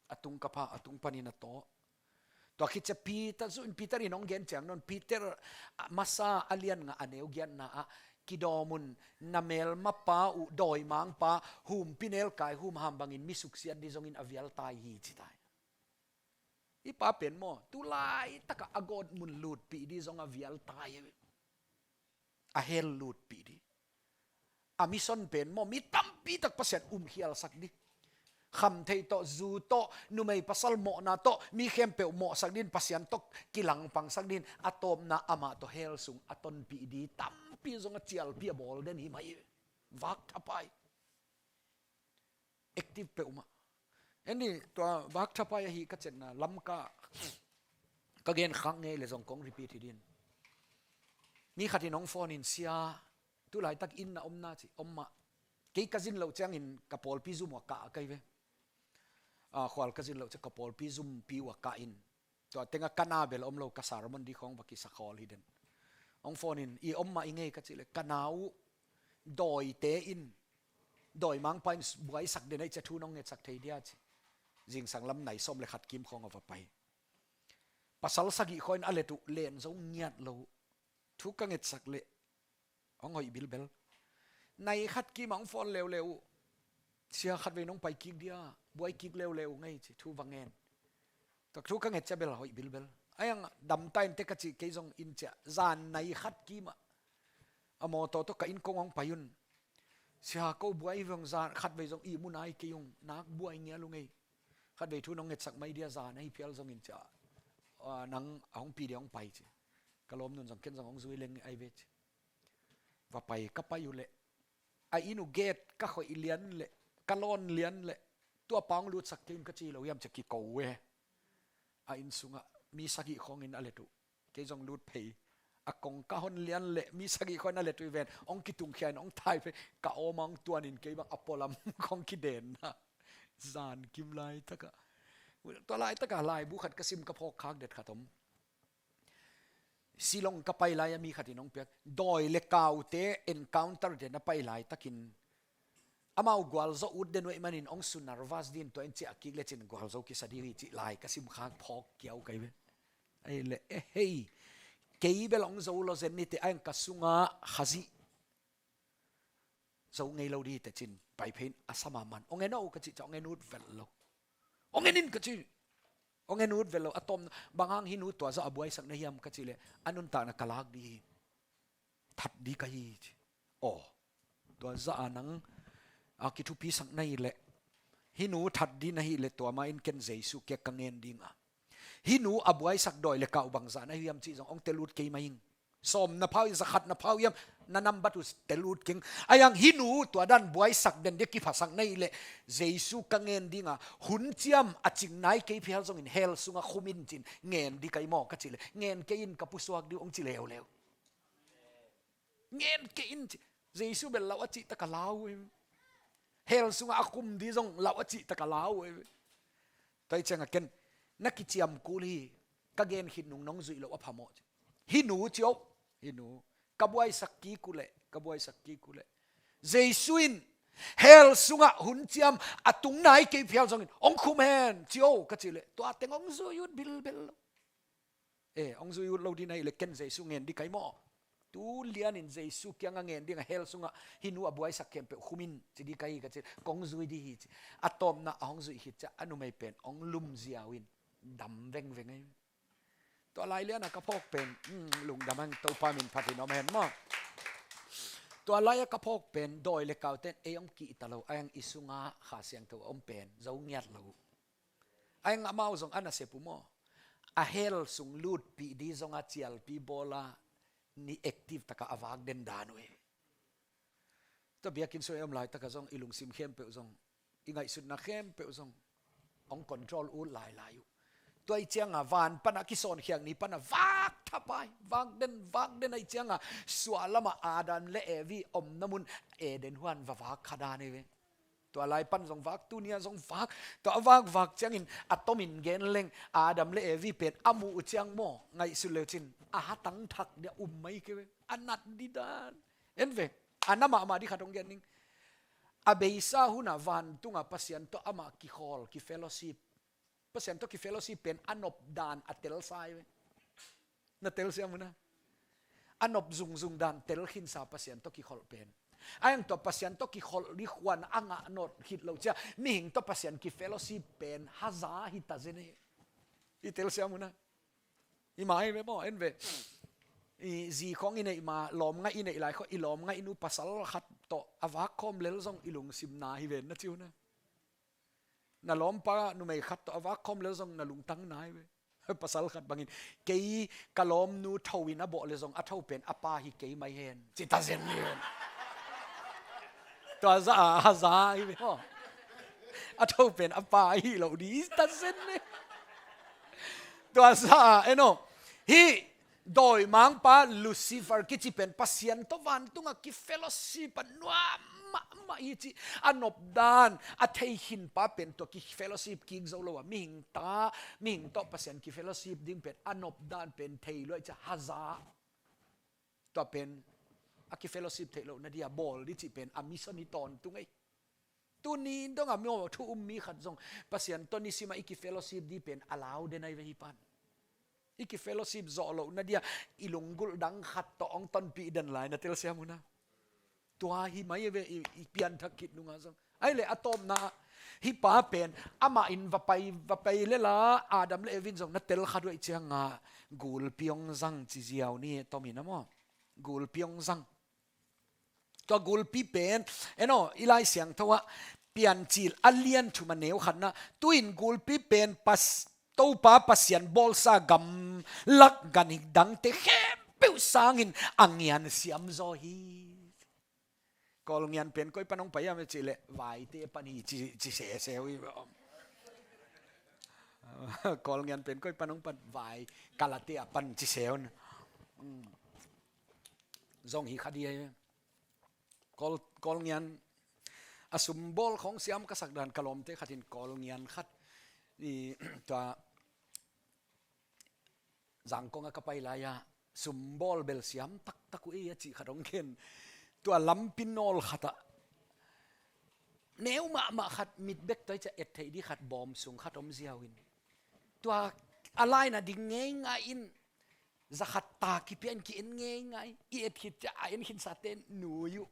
a tung ka pha, a tung panin a taw. Tua khit ciah Peter, zu in Peter in hong gen ciang nawn, Peter, ah, masa a lian nga a neu giatna ah, kidawm un, na melmapa uh dawimangpa, humpinelkai humham bangin mi suksiat ding zongin a vial tai hi ci tai. Hih pa pen maw, tu laitakah a gawtmun lutpih ding zong a vial tai hi ve. A hell lutpih ding. A mission pen maw, mi tampi tak Pasian umkhialsak ding. Khamthei tawh, zu tawh, numei pasal mawhna tawh, mi khempeuh mawhsak dingin, Pasian tawh kilangpangsak dingin, a tawpna amah tawh hell sung a tonpih ding tampi zong a cialpi a bawl den hi mah hi. Vak thapai. Active peuhmah. En ni, tua vak thapai ahi ka cetna, Lamka ka gen khak ngei le zong kong repeat hi din. Mi khat in hong phone in, "Sia, tu laitak inn na om na?" ci, "Om mah." Kei ka zin loh ciangin ka pawlpi zum uh a kah ka hi ve. Ah, khual ka zin loh ciang ka pawlpi zumpi uh a kah in. Tua tengah ka na bel om lo, ka sermon ding khawng va kisa khawl hi den. Hong phone in, "I om mah i ngei?" ka cih leh, "Ka na uh dawite in, dawimangpa in buaisak den ahih ciang thu nong ngetsak thei dia?" ci. Zingsang lam nai sawm le khat kim khawng a va pai. Pasal sagih khawng in a let uh, len zo ngiat lo. Thu ka ngetsak leh hong hoih bilbel. Nai khat kim ah hong phone leuleu uh. "Sia, khatvei nong pai kik dia, buai kik leuleu ngei," ci, thu va ngen. Tua thu ka nget ciang bel hoih bilbel. "Ai ang, dam ta in teh," ka cih, kei zong inn ciah. Zan nai khat kim ah a mawtaw tawh ka inn kong hong pai un. "Sia, ko buai ve ung, zan khatvei zong ihmu nai kei ung, nak buai ngial ung ei. Khatvei thu nong ngetsak mai dia, zan ahi phial zongin," ci-a, "ah, nang a hong pi dia hong pai," ci. Ka lawmnu'n zong, "Ken zong hong zui leng ahi ve," ci. Va pai, ka pai uh leh, a inn uh gate ka khoih lian leh, ka lawn lian leh, "Tua pa hong lutsak kei un," ka ci lo hiam ci-a kiko uh e. A inn sungah mi sagih khawng in a let uh. Kei zong lut phei. A kong ka hon lian leh, mi sagih khawng in a let uh hi ven. Hong kitungkhia in hong thai phei. Ka awm ah hong tuan in kei bang a pualam khawng kidenna. Zan kim laitakah. Tua laitakah laibu khat ka sim, ka phawk khak det khat om. Shillong ka pai lai-a mi khat in hong piak. Dawi le kaute encounter te na pai laitakin, amau gualzo ut den uh ahih manin hong su nervous din, tua in ciah kik lecin gualzo kisa ding hi cih lai ka sim khak phawk kiau ka hi ve. Ahih leh, "Eh, hei, kei bel hong zo lo zen ni teh, a eng ka sungah Khazih zo ngei lo ding hi teh," ci-in pai phei in a sa mahmah in, "Hong en aw," ka cih ciang hong en ut vet lo. "Hong en in," ka ci. "Hong en ut vet lo, a tawm bang hang hih nu tua zah a buaisak na hiam?" ka cih leh, "A nuntakna ka lak ding hi. That ding ka hi," ci. "Aw, tua zah a nang a kithupisak na hih leh, hih nu that ding na hih leh, tua ma in ken Jesu kiang ka ngen ding a, hih nu a buaisak dawi le kau bangzah na hi hiam cih zong hong tel ut kei mah ing. Sawm na pha uh hiam, za khat na pha uh hiam, na nambat uh tel ut keng. A iang hih nu tua dan buaisak den dia kiphasak na hih leh, Jesu ka ngen ding a, hun ciam a cing nai kei phial zongin hell sungah khum in," ci-in ngen ding ka hi maw ka cih leh, "Ngen kei in, ka pusuak ding uh," hong ci leuleu. "Ngen kei in," ci. Jesu bel lau a cih tak a lau uh hi. Hell sungah a khum ding zong lau a cih tak a lau uh hi. Tua hi ciangah ken, "Na kiciam kul hi, ka gen khit nung nong zuih loh a phamawh," ci. "Hih nu," ci o, "hih nu, ka buaisak kik uh leh, ka buaisak kik uh leh, Jesu in hell sungah hun ciam a tung nai kei phial zongin hong khum hen," ci o ka cih leh, tua teng hong zui ut bilbel lo. Eh, hong zui ut lo ding na hih leh ken Jesu ngen ding ka hi maw. Tu lianin Jesu kiangah ngen ding a, hell sungah hih nu a buaisak khempeuh khum in ci ding ka hi ka cih, "Kong zui ding hi," ci. A tawpna a hong zuih khit ciang a numei pen hong lum ziau in dam vengveng ahi. Tua lai lianah ka phawk pen, hmm, lungdam hang, Topa min phat in om hen maw. Tua lai-ah ka phawk pen dawi le kaute in ei hong kihta lo, a iang i sungah Kha Siangtho a om pen zo ngiat lo uh. A iang amau zong a nasep uh maw. a hell sung lutpih di zonga cialpi bawla ni active taka a vak den dan uh hi. Tua biakinn sung i om laitaka zong i lungsim khempeuh zong, i ngaihsutna khempeuh zong hong control ut lailai uh. Tua i cianga van pana kisawnkhiak ni pana vak thapai, vak den, vak den ahi cianga suahlama Adam le Evi omna mun Eden huan va vak kha dan hi ve. Tua lai pan zong vak, tunia zong vak. Tua a vak vak ciangin a tomin gen leng Adam le Evi pen a muh uh ciang maw, ngaihsut leucin a hatang thak dia um mai kei ve. A nat di dan. En ve, a na mahmah di khat hong gen ning. A beisa huna vantunga Pasian tawh amah kikhawl, kifellowship. Pasian tawh kifellowship pen a nop dan a telsa hi ve. Na telsiam una. A nop zungzung dan telkhinsa Pasian tawh kikholh pen. A yang tua Pasian tawh kikholh di khuan a ngah nop khit lo cia mihing tawh Pasian kifellowship pen haza hi ta zen hi. I telsiam una. I mai ve maw, en ve. I zi khong i neih ma, lawmngaih i neih lai khong, i lawmngaih nu pasal khat tawh a vak khawm lel zong i lungsim na hi ven na ci una. Na lawmpa numei khat tawh a vak khawm lel zong na lungtang na hi ve. Pasal khat bangin, kei ka lawmnu tho in a bawh le zong a tho pen a pa hi kei mai hen, ci ta zen ni hen. Tua za a, haza hi ve maw. A tho pen a pa hi lo di ta zen ni. Tua za a, eno. Hi dawimangpa Lucifer kici pen Pasian tawh vantunga kifellowship a nuam mahmah hi ci. A nop dan a thei khinpa pen tua kifellowship kik zo lo a, mihing ta, mihing tawh Pasian kifellowship ding pen a nop dan pen thei lo a, i ci a, haza. Tua pen a kifellowship theih lohna dia bawl di cih pen a mission hi tawntung ei. Tuni donga mi aw thu um mi khat zong Pasian tawh nisima i kifellowship di pen a lau den ai ve hi pan. I kifellowship zawh lohna dia i lunggulh dang khat tawh hong tonpih den lai na telsiam una. Tua hi mai ve i, i pianthak khit nunga zong. Ai le a tawpna, hi pa pen amah in va pai, va pai lela Adam le Evin zong na tel kha duai cianga gulpi hong zang ci ziau ni, tomin a maw. Gulpi hong zang. Tua gulpi pen, eno, i Lai Siangtho ah Piancil a lian thum a neu khatna, tuin gulpi pen pas, Topa Pasian bawlsa gamlak ganhing dangte khempeuh sangin a ngian siam zaw hi. Kawlngian pen koi pan hong pai hiam cih leh vaite pan hi ci, ci sese uh hi. Kawlngian pen koi pan hong pan, vai, Kalate a pan ci se un. Mm. Zong hi kha di hi. Kawl, Kawlngian a sumbawl khawng siam ka sak dan ka lawmte khatin Kawlngian khat i tua Zangkong a ka pai lai-a sumbawl bel siam taktak uh ei a cih khat hong khen. Tua lampi nawl khatah neu mahmah khat mit bek tua i ci a et theih di khat bawm sung khat om ziau in. Tua a laina ding ngeingai in zakhat ta kipia in ki-en ngeingai. I et khit ciah a en khinsate nui uh.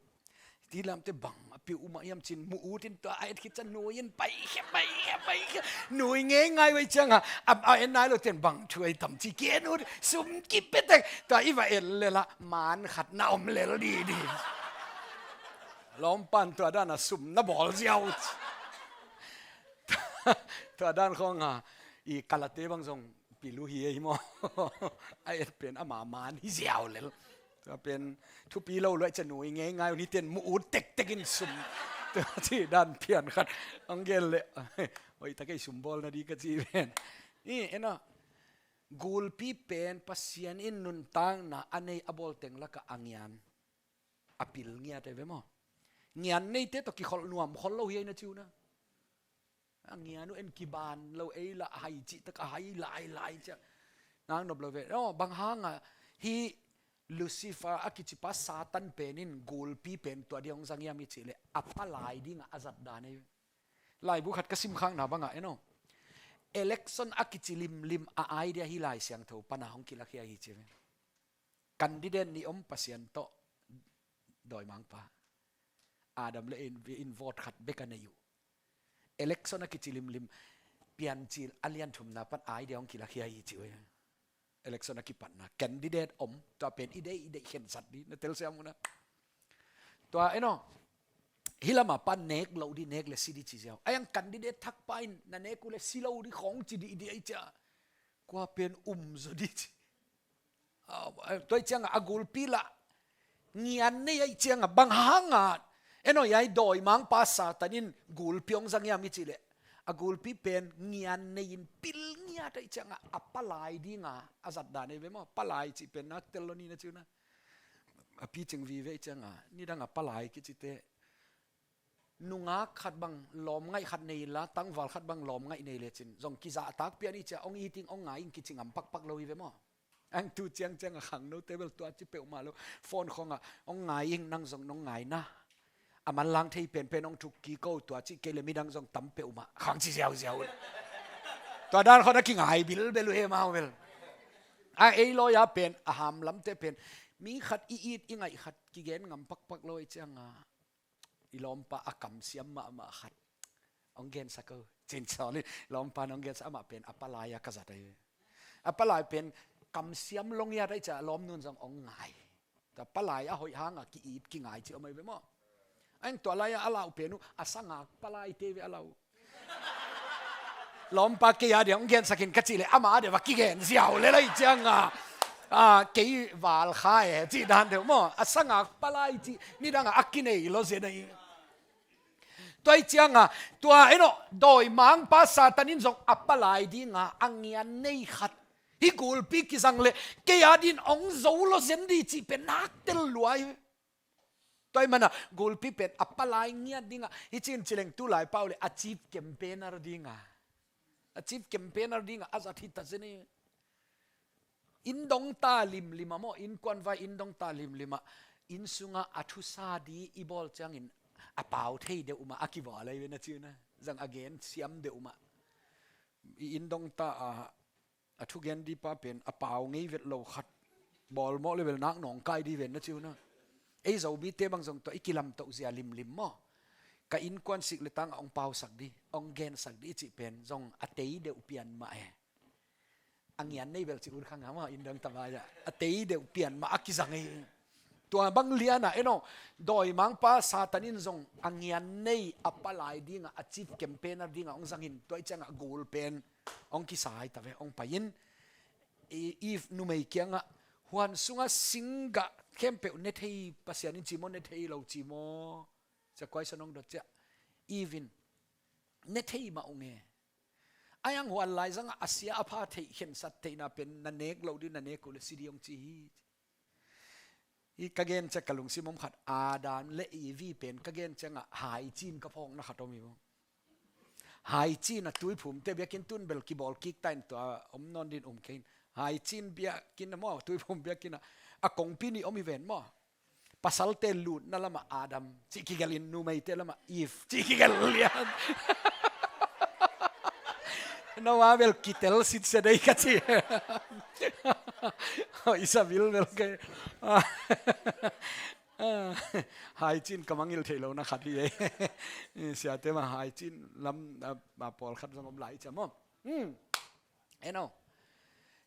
Ti lamte bang a piu umah hiam cin mu ut in tua a et khit ciah nui in paikhia, paikhia, paikhia. Nui ngeingai uh ei cianga a, a en nai loten bang thu ei tam ci ki-en ut. Sum kipiatek tua i va en lela man khat na om lel didi. Lawmpan tua dana sum na bawl ziau. Tua dan khawnga i Kalate bang zong pilu hi ei maw. A et pen ama man hi ziau lel. Tua pen thupi lo luai ca nui ngeingai un hiten mu ut tektek in sum. Tua ci dan pian khat hong gen leh hoih tak ei sumbawl na di ka ci pen. I ena gulpi pen Pasian in nuntakna a nei a bawl teng laka a ngian a pil ngiat ei ve maw. Ngian neite tawh kikholh nuam khol lo hi ei na ci una. A ngian uh en kiban lo ei lah hai cih tak a hai lai lai ciah. Nang nop lo ve. Aw, bang hanga hi Lucifer a kicipa Satan pen in gulpi pen tua dia hong zang hiam i cih leh a pha lai dinga a zat dan ei. Laibu khat ka simkhakna bangah eno. Election a kici limlim a idea hi Lai Siangtho pana hong kilakhia hi ci ve. Candidate nih om Pasian tawh dawimangpa. Adam le Evi in vote khat bek a nei uh. Election a kici limlim Piancil a lian thumna pan idea hong kilakhia hi ci uh. Election a kipatna candidate om, tua pen i deih, i deih khensat di na telsiam una. Tua eno, hi lama pan nek lo di, nek le si di ci ziau. A yang candidate thakpa in na nek uh le si lo di khawng ci di, di ai cia. Kua pen um zaw di ci. Tua ih ciangah a gulpi lah ngian nei aih ciangah bang hangah, en aw, hiai dawimangpa Satan in gulpi hong zang hiam i cih leh, a gulpi pen ngian nei in pil ngiat aih ciangah a palai dinga a zat dan ei ve maw. Palai cih pen nak tel lo ni na ci uh na. A picing vive aih ciangah nidang a palai kicite nungak khat bang lawmngaih khat nei inla, tangval khat bang lawmngaih nei lecin zong kizahtak pian i ciah hong it ing hong ngai ing kici ngam pakpak lo hi ve maw. Ang tu ciangciang a khangnote bel tua ci peuhmah lo. Phone khawngah hong ngai ing, nang zong nong ngai na. A manlang thei penpen hong thuk kik o, tua cih kei le midang zong tam peuhmah khang ci ziauziau. Tua dan khawng a kingai bilbel uh he mau bel. A ei lawi-a pen a hamlamte pen mi khat i it i ngaih khat kigen ngam pakpak lo aih ciangah i lawmpa a kamsiam mahmah khat hong gensak o. Cin sawlin lawmpa in hong gensak, amah pen a palai-a ka zat ahi. A palai pen kamsiam lo ngiat aih ciah a lawmnu'n zong hong ngai. Tua palai a hoih hangah ki-it kingai ci om ahi ve maw. Aing tua lai-a a lau pen uh a sangak palaite ve a lau. Lawmpa kei a dia hong gensak in ka cih leh ama a dia va kigen ziau le lai ciangah, a, kei val kha e cih dan deuh maw. A sangak palai cih nidangah a kinei lo zen ahi. Tua ih ciangah tua en aw, dawimangpa Satan in zong a palai dinga a ngian nei khat hih gulpi kizang leh kei a din hong zo lo zen di cih pen nak tel lua hi. Tua ih manah gulpi pen a palai ngiat dinga, hi cin cileng tu lai pau le a chief campaigner dinga, a chief campaigner dinga a zat hi ta zen hi. Inn dongta limlimah maw, innkuan vai inn dongta limlimah inn sungah a thusa di i bawl ciangin a pau thei deuh mah a kibawl ahi ve na ci uh na. Zang a gen siam deuh mah. I inn dongta a a thugen dipa pen a pau ngei vet lo khat bawlmawh le bel nak nawngkai di ven na ci uh na. Ei Zomite bang zong tua i kilamtoh zia limlim maw. Ka innkuan sik le tangah hong pausak di, hong gensak di i cih pen zong a tei deuh pian mah e. A ngian nei bel ci ut khang a maw, inn dongta vai-ah a tei deuh pian mah a kizang ei. Tua bang lianah en aw, dawimangpa Satan in zong a ngian nei a palai dingah, a chief campaigner dingah hong zangin tua ih ciangah gul pen hong kisai ta ve, hong pai in. Eve numei kiangah huan sungah singgah khempeuh ne thei Pasian in ci maw, ne thei lo ci maw? Cia kuaison hong dot ciah Eve in ne thei mah ung e. Ai ang huan lai zangah a sia a pha theih khensat theihna pen na nek loh ding, na nek uh le si ding hong ci hi. Hi ka gen ciah ka lungsim om khat, Adam le Evi pen ka gen ciangah haicin ka phawkna khat om hi maw. Haicin a tuiphumte biakinn tun bel kibawl kik ta in tua om nawn din um kei in. Haicin biakinn a maw, tuiphum biakinn ah a kongpi nih om hi ven maw. Pasalte lutna lamah Adam cih kigelh in, numeite lamah Eve cih kigelh lian. Noah bel kitel sitsia dei ka ci. Isabil bel kei. Haicin ka mangngilh theih lohna khat hi ei. Siate mah haicin lam a pawlkhat zong om lai cia maw. En aw.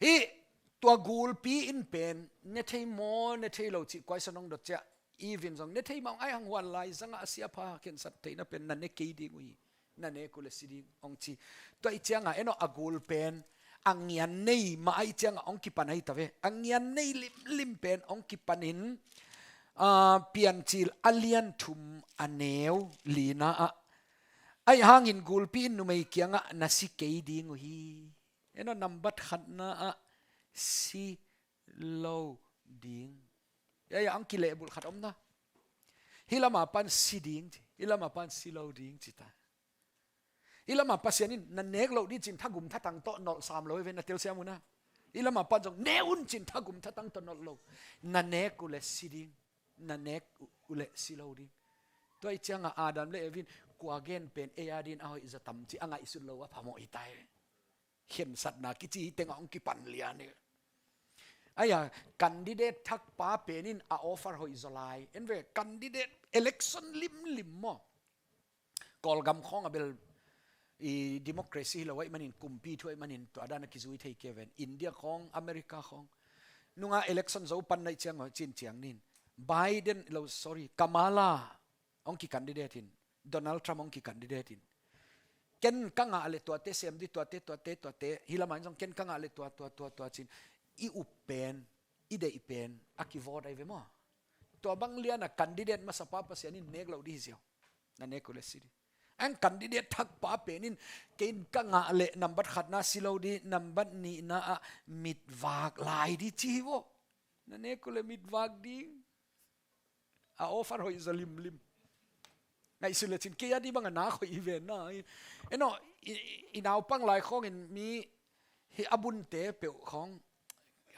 Hih tua gulpi in pen ne thei maw, ne thei lo cih kuaison hong dot ciah Eve in zong ne thei mah ung, ai hang huan lai zangah a sia pha khensat theihna pen na ne kei ding uh hi. Na nek uh le si ding hong ci. Tua ih ciangah en aw, a gul pen a ngian nei mah aih ciangah hong kipan ahi ta ve. A ngian nei limlim pen hong kipan in, Piancil a lian thum a neu lina ah, aih hangin gulpi in numei kiangah na si kei ding uh hi. En aw, nambat khatna ah si lo ding. Hiai ah hong kilehbulh khat om na. Hih lamah pan si ding ci, hih lamah pan si lo ding ci ta. Hih lamah Pasian in na nek loh ding cin thagum thatang tawh nolh sam lo hi ve, na telsiam uh na. Hih lamah pan zong ne un cin thagum thatang tawh nolh lo. Na nek uh le si ding, na nek uh le si lo ding. Tua ih ciangah Adam le Eve in kua gen pen ei a din a hoih zaw tam ci a ngaihsut lo a phamawh hi ta hi. Khensatna kici tengah hong kipan lian hi. Aia, candidate thakpa pen in a offer hoih zaw lai. En ve, candidate election limlim maw. Kawlgam khawng a bel i democracy hi lo aih manin, kumpi thu aih manin tua dan a kizui thei kei ven. India khawng, America khawng. Nunga election zo pan naih ciang aw, cin ciang nin. Biden lo, sorry, Kamala hong ki candidate in, Donald Trump hong ki candidate in. Ken ka ngah le tuate sem dih, tuate, tuate, tuate. Hih lamah in zong ken ka ngah le tua, tua, tua, tua ci-in i up pen, i deih pen a kivote ahi ve maw. Tua bang lian a candidate masapa Pasian in nek loh dih hi ziau. Na nek uh le si dih. Ang candidate thakpa pen in, ken ka ngah le nambat khatna si lo dih, nambat nihna ah mitvak lai dih ci hi vaw. Na nek uh le mitvak ding. A offer hoih zaw limlim. Ngaihsun le cin kei a dih bang a nak hoih hi ve na. Eno, i, i, i naupang lai khawngin mi hih a bunte peuh khawng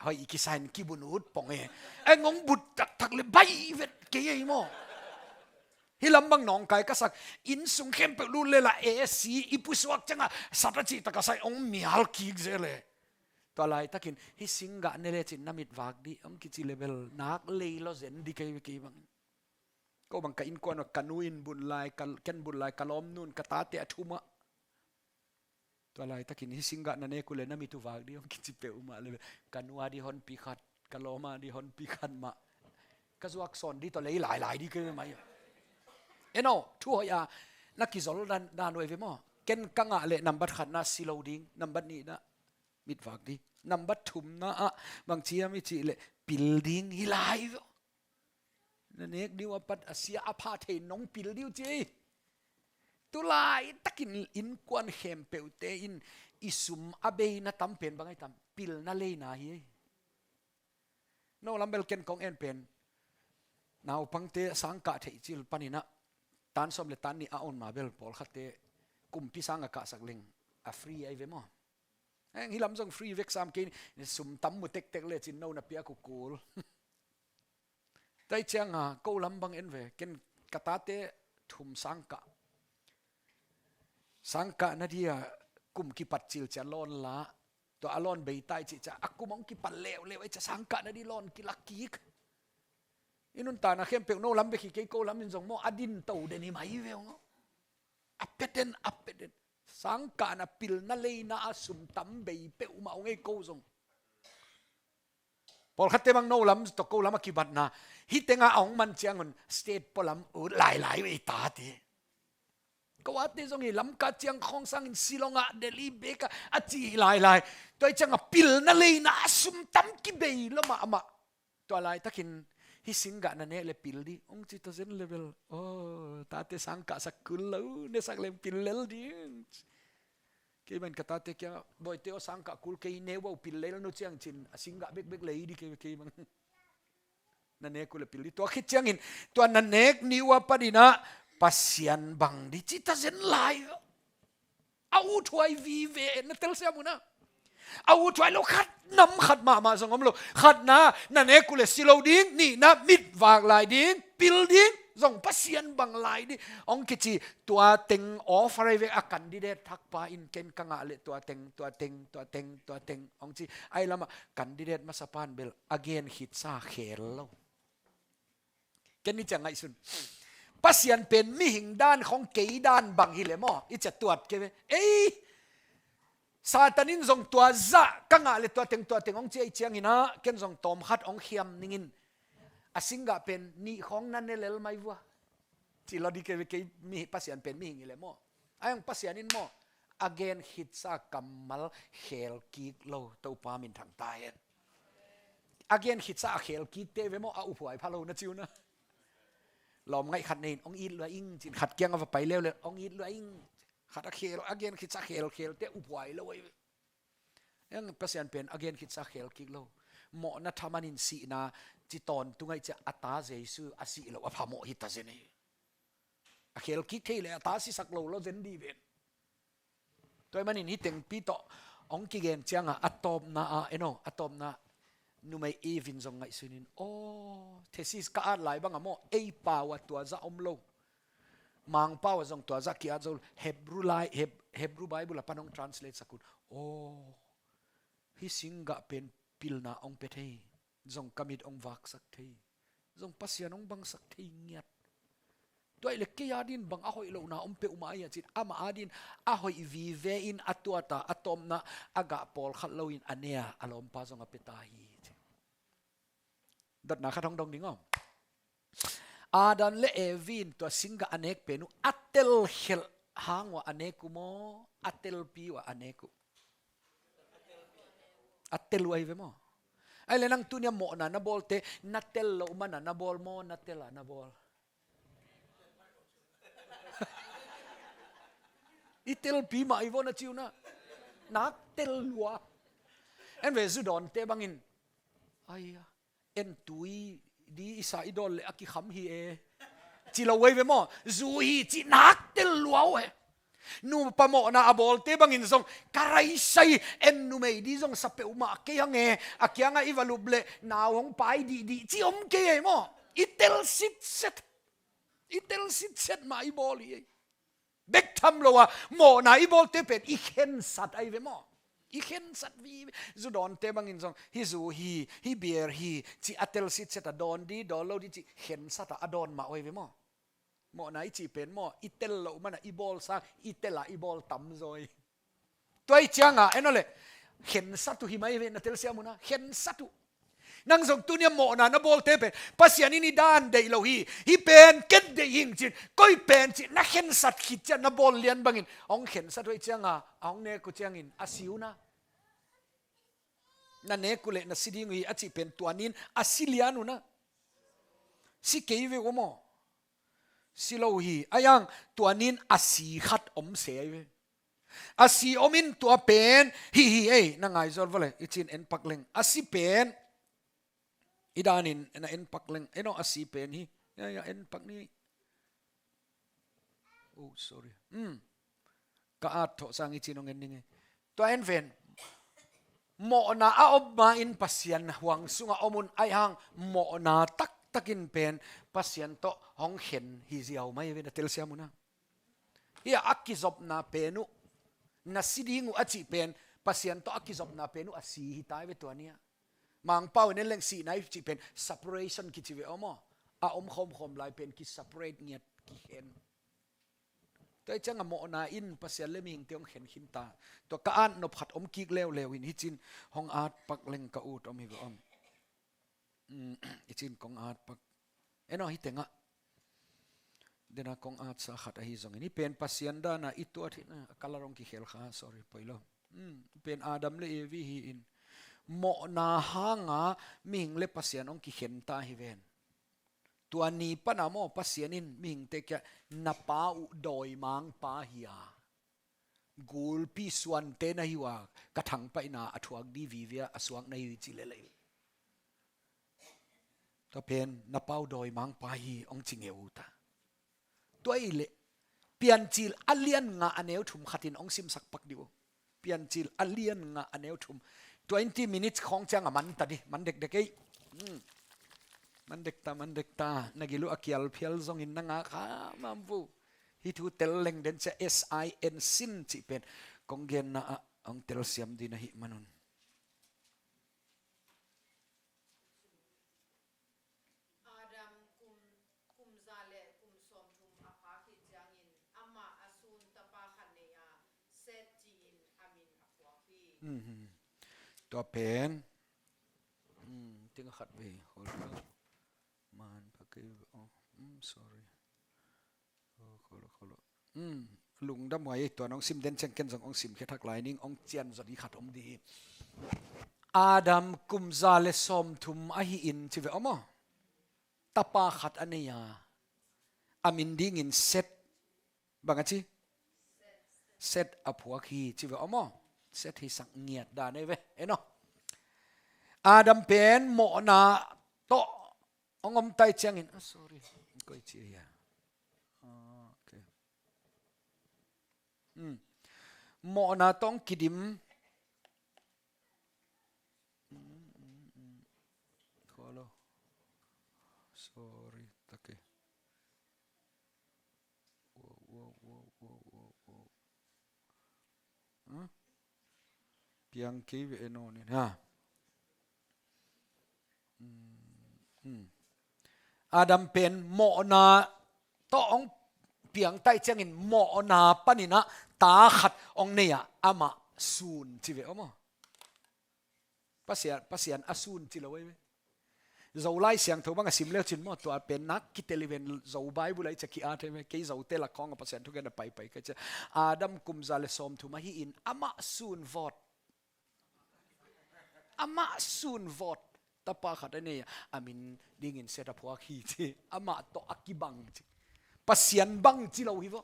hoih i kisa in kibun ut pong e. Eng hong but taktak le bai vet kei ei maw. Hih lam bang nawngkai ka sak. Inn sung khempeuh lut le la A C i pusuak ciangah sat a cihtak a sai hong mial kik zel e. Tua laitakin hih singgah ne lecin na mitvak dih hong kici le bel nak lei lo zen dih kei, kei bang. Ko bang ka innkuan uh ka nu in bun lai, ka, ken bun lai, ka lawmnu in ka tate a thum ah. Tua laitakin hih singgah na nek uh le na mit uh vak dih hong kici peuhmah le bel. Ka nu a dih honpi khat, ka lawm a dih honpi khat mah. Ka zuak sawn dih tawh lei lailai dih kei ve mai. Eno, thu hoih a na kizol dan, dan uh ei ve maw. Ken ka ngah le nambat khatna si lo ding, nambat nihna mitvak dih. Nambat thumna ah bang ci hiam i cih leh pil ding hi lai ve. Na nek ding uh a pat a sia a pha thei nong pil ding uh ci. Tu laitakin innkuan khempeuhte in i sum a beina tam pen bang ahi tam, pilna leina hi ei. No lam bel ken kong en pen naupangte sangkah theih cil panin ah tan sawm le tan nih a on ma bel pawlkhatte kumpi sang a kahsak leng a free ahi ve maw. Eng hih lam zong free vek sam kei ni, sum tam mu tektek lecin no na piak uh kul. Tua ciang a ko lam bang en ve, ken ka tate thum sangkah. Sangkah na dih a kum kipat cil cia lawn la. Tua a lawn bei tai cih cia a kum hong kipat leuleu ei cia sangkah na dih lawn kilak kik. I nuntakna khempeuh no lam bek hi kei, ko lam in zong maw a din to den hi mai ve hong. A pia den, a pia den. Sangkah na pilna leina a sum tam bei peuhmah hong ei ko zong. Pawlkhatte bang no lam tawh ko lam a kibatna hih tengah a hong man ciangun state pualam ut lailai uh ei tate. Ko ate zong hi Lamka ciang khawng sangin Shillong ah Delhi bek ah a ci hi lailai. Tua hi ciang a pilna leina a sum tam kibei lo mahmah. Tua laitakin hih singgah na nek le pil dih hong ci ta zen le bel. Oh, tate sangkah sak kul lo, ne sak leng pil lel ding. Kei bang ka tate kiangah dawite aw sangkah kul kei ne uh a uh pil lel no ciang cin a singgah bekbek lei dih kei, kei bang. Na nek uh le pil dih. Tua khit ciangin tua na nek ni uh a panin ah Pasian bang dih ci ta zen lai. A uthuai vive na telsiam uh na. A uthuai lo khat nam khat mahmah zong om lo. Khatna na nek uh le si lo ding, nihna mitvak lai ding, pil ding, zong Pasian bang lai ding. Hong kici tua teng offer ahi ve a candidate thakpa in ken ka ngah le tua teng, tua teng, tua teng, tua teng. Hong ci ahi lamah candidate masapa in bel a gen khitsa khel lo. Ken ni ciang ngaihsun. Pasian pen mihing dan khong kei dan bang hi le maw. I cia tuat kei ve. Ei, Satan in zong tua zah ka ngah le tua teng tua teng hong ci ei ciangin ah ken zong tawm khat hong khiam ningin. A singgah pen nih khong na ne lel mai vua. Ci lo dih kei ve kei mi Pasian pen mihing hi le maw. A hong Pasian in maw a gen khitsa kammal khel kik lo Topa minthang ta hen. A gen khitsa a khel kikte ve maw a uphuai pha lo na ci uh na. Lawm ngaih khat nei in hong it lua ing cin khat kiang a va pai leuleu hong it lua ing. Khat a khel a gen khitsa khelkhelte uphuai lo ahi ve. Eng Pasian pen a gen khitsa khel kik lo. Mawhna thaman in sihna ci tawntung ahi ciah a ta Jesu a sih lo a phamawh hi ta zen ahi. A khel kik thei le a ta sisak lo lo zen dih ven. Tua ahih manin hih tengpi tawh hong kigen ciangah a tawpna ah eno a tawpna numei Eve in zong ngaihsun in aw thesis ka at lai bangah maw ei pau ah tua zah om lo. Mangpau ah zong tua zah ki-at zo lo. Hebrew lai, Heb-, Hebrew Bible ah pan hong translate sak un. Aw hih singgah pen pilna hong pia thei. Zong ka mit hong vaksak thei. Zong Pasian hong bangsak thei ngiat. Tua ahih leh kei adin bang a hoih lohna om peuhmah ahi a cin amah adin a hoih vive in a tuata a tawpna a gah pawlkhat loin a ne a a lawmpa zong a pia ta hi ci. Dotna khat hong dong ding aw. Adam le Evi in tua singgah a nek pen uh a telkhelh hang uh a nek uh maw, a telpi uh a nek uh? A tel uh ahi ve maw? Ahih leh nang tuni a mawhna na bawlte, na tel loh mana na bawl maw, na tel a na bawl? I telpi mah i vaw na ci uh na. Nak tel lua. En ve, zu dawnte bangin, ai ya, en tui di i sa i dawn leh a kikham hi e, ci lo uh ahi ve maw? Zu hi cih nak tel lua uh e. Nupa mawhna a bawlte bangin zong, ka raisai, en numei di zong sa peuhmah kei hang e, a kiangah i va lup leh nau hong pai dihdih ci om kei e maw? I tel sitset. I tel sitset mah i bawl hi e. Bek tham lo a, mawhna i bawlte pen i khensat ahi ve maw? I khensat vive. Zu dawnte bangin zong, hih zu hi, hih beer hi, cih a tel sitset a, dawn di, dawn lo di cih khensat a, a dawn mah uh ahi ve maw? Mawhna i cih pen maw, i tel loh mana i bawl sang, i tel a i bawl tamzaw hi. Tua ahih ciangah, en aw leh, khensat uh hi mai ve, na telsiam uh na, khensat uh. Nang zong tuni a mawhna na bawlte pen, Pasian in hih dan deih lo hi, hih pen ken deih hing cin, koi pen cih na khensat khit ciang na bawl lian bangin hong khensat uh ahih ciangah, a hong nek uh ciangin a si uh na. Na nek uh leh na si ding uh hi a cih pen tua ni-in a si lian uh na. Si kei ve uh maw? Si lo hi. Ahi hang tua ni-in a si khat om se ahi ve. A si om in tua pen hih hi ei, na ngaihzawl vua leh, i cih in en pak leng. A si pen, i danin na en pak leng. En aw, a si pen hi. Ya, ya, en pak ni. Oh, sorry. Hmm. Ka at thawh sang i cih in hong en ning ei. Tua en ven. Mawhna a om ma-in Pasian huang sungah om un, ahi hang mawhna taktakin pen Pasian tawh hong khen hi ziau mai ve, na telsiam uh na. Hih a kizopna pen uh, na si ding uh a cih pen, Pasian tawh a kizopna pen uh a si hi ta hi ve tua ni-ah. Mangpau in en leng sihna i cih pen separation kici ve aw maw. A om khawmkhawm lai pen ki-separate ngiat, kikhen. Tua ahih ciangah mawhna in Pasian le mihingte hong khen khin ta. Tua ka at nop khat om kik leuleu in hih cin hong at pak leng ka ut om hi ve om. Mm, i cin kong at pak. En aw, hih tengah. Dena kong at sa khat ahi zongin, hih pen Pasian dana i tuat hi na, a color hong kikhel kha, sorry, poi lo. Mm, hih pen Adam le Evi hi in. Mawhna hanga mihing le Pasian hong kikhen ta hi ven. Tua ni pana maw Pasian in mihingte kiangah, na pa uh dawimangpa hi a, gulpi suante na hi uh a, ka thangpaihna a thuak di vive a, a suak na hi uh hi ci lel hi. Tua pen na pa uh dawimangpa hi hong ci ngeu uh ta. Tua ahih leh Piancil a lian nga a neu thum khatin hong simsak pak dih uh. Piancil a lian nga a neu thum. Twenty minutes khawng ciangah man ta di, man dekdek ei. Hmm. Man dek ta, man dek ta. Na gil uh a kial phial zongin na ngak kha mahmah uh. Hih thu tel leng den ciang S I N sin cih pen kong genna ah hong telsiam ding ahih manun. Adam kum, kum za le kum sawmthum a phak khit ciangin amah a sun tapa khat nei a, Seth ci-in a min a phuak hi. Mhm. Tua pen. Hmm, ting khat vei. Hold on. Man, pakei, oh, hmm, sorry. Kholo, kholo. Hmm, lungdam huai, tua nong sim den ciang ken zong hong simkhia thak lai ning, hong cian zaw di khat om di hi. Adam kum za le sawmthum ahi in ci ve aw maw. Tapa khat a nei a. A min dingin Seth. Bang a ci? Seth a phuak hi ci ve aw maw. Seth hi sak ngiat dan ei ve. En aw. Adam pen mawhna tawh hong om ta ahih ciangin, ah, sorry. Koi ci hia. Ah, okay. Hmm. Mawhna tawh hong kidim. Hmm, hmm, hmm. Kholo. Sorry, take. Wow, wow, wow, wow, wow, wow. Hmm? Piang kei ve e no nin ha. Hmm, hmm. Adam pen mawhna tawh hong piang ta ahih ciangin mawhna panin ah ta khat hong nei a, amah sun ci ve aw maw. Pasian, Pasian a sun ci lo ei ve. Zo Lai Siangtho bang a sim leu cin maw, tua pen nak kitel hi ven, Zo Bible ah i ciah ki-at hi ve, kei Zote lak khawng a Pasian thugen a paipai ka ciah. Adam kum za le sawmthum ahi in, amah sun vawt. Amah sun vawt tapa khat a nei a, a min dingin Set a phuak hi ci. Amah tawh a kibang ci. Pasian bang ci lo hi vaw.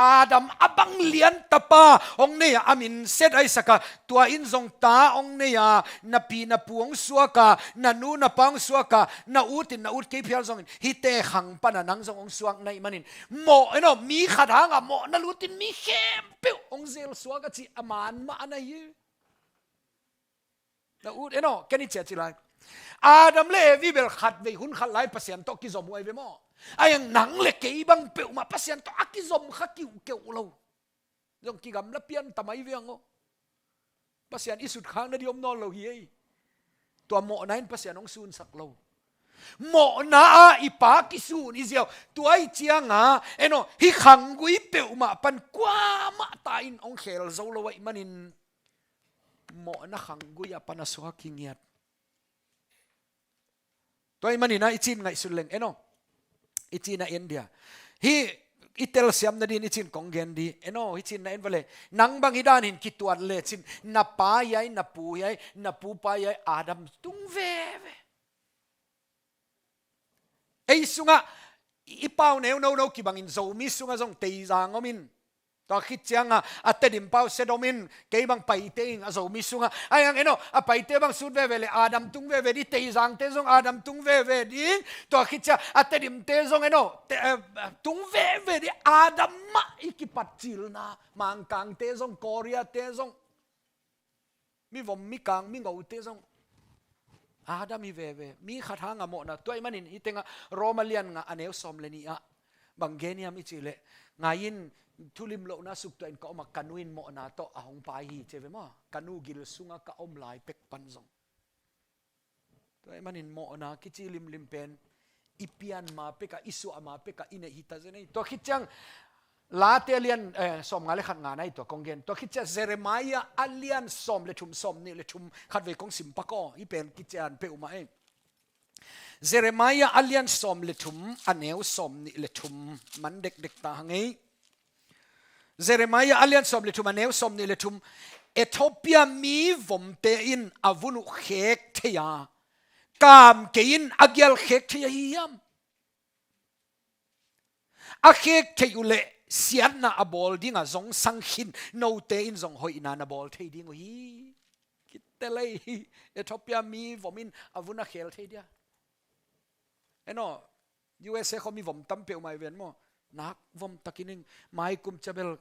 Adam a bang lian tapa hong nei a, a min Set a i sak a, tua in zong ta hong nei a, na pi na pu hong suak a, na nu na pa hong suak a, na ut in na ut kei phial zongin hihte khang pan a nang zong hong suak na hih manin, mawh, en aw, mi khat hang a mawhna lut in mi khempeuh hong zel suak a ci a man mah a na hi. Na ut, en aw, ken i ciah ci lai. Adam le Evi bel khat vei hun khat lai Pasian tawh kizom uh ahi ve maw. Ahi hang nang le kei bang peuhmah Pasian tawh a kizom kha kiuhkeuh lo. Zong kigamla pian tam ahi ve hang aw. Pasian i sutkhakna ding om nawn lo hi ei. Tua mawhna in Pasian hong sunsak lo. Mawhna ah i Pa kisun i ziau. Tua ahih ciangin, en aw, hih khanggui peuhmah pan kuamah ta in hong khel zo lo ahih manin, mawhna khanggui a pan a suak hi ngiat. Tua ahih manin ah i cin ngaihsut leng, en aw. I cin a en dia. Hih i telsiamna dingin i cin kong gen di. En aw, hih cin na en va le. Nang bang hih danin kituat le cin. Na pa hi ai, na pu hi ai, na pupa hi ai, Adam tung veve. Ei sungah i pau neu nono kibangin Zomi sungah zong Teizang om in. Tua khit ciangin a Tedim pau Set om in, kei bang Paite ing a Zomi sungah. Ahi hang en aw, a Paite bang sut veve le Adam tung veve ding, Teizangte zong Adam tung veve ding. Tua khit ciang a Tedimte zong en aw, te, eh, tung veve ding, Adam mah i kipat cilna. Mangkangte zong, Koreate zong. Mi vom, mi kang, mi ngote zong Adam hi veve. Mi khat hang a mawhna. Tua ahih manin hih tengah Roma lian nga a neu sawm le nih ah bang gen hiam i cih leh, ngai in, thulim lohna suk tuah in ka om a, ka nu in mawhna tawh a hong pai hi ci ve maw. Ka nu gil sungah ka om lai pek pan zong. Tua ahih manin mawhna kici limlim pen i pian ma pek a, i suah ma pek a i neih hi ta zen ei. Tua khit ciang Late a lian, eh, sawm nga le khat nga na hi, tua kong gen. Tua khit ciang Jeremiah a lian sawm le thum, sawm nih le thum, khat vei kong sim pak aw, hih pen kician peuhmah ei. Jeremiah a lian sawm le thum, a neu sawm nih le thum, man dekdek ta hang ei. Jeremiah a lian sawm le thum, a neu sawm nih le thum. Ethiopia mi vomte in a vun uh khek thei a, kam kei in a gial khek thei ahi hiam? A khek theih uh leh siatna a bawl ding a zong sang khin, note in zong hoihna na bawl thei ding uh hi. Kitelei, Ethiopia mi vom in a vun a khel thei dia. En aw, U S A khua mi vom tam peuhmah i ven maw. Nak vom takin ing, mai kum ciang bel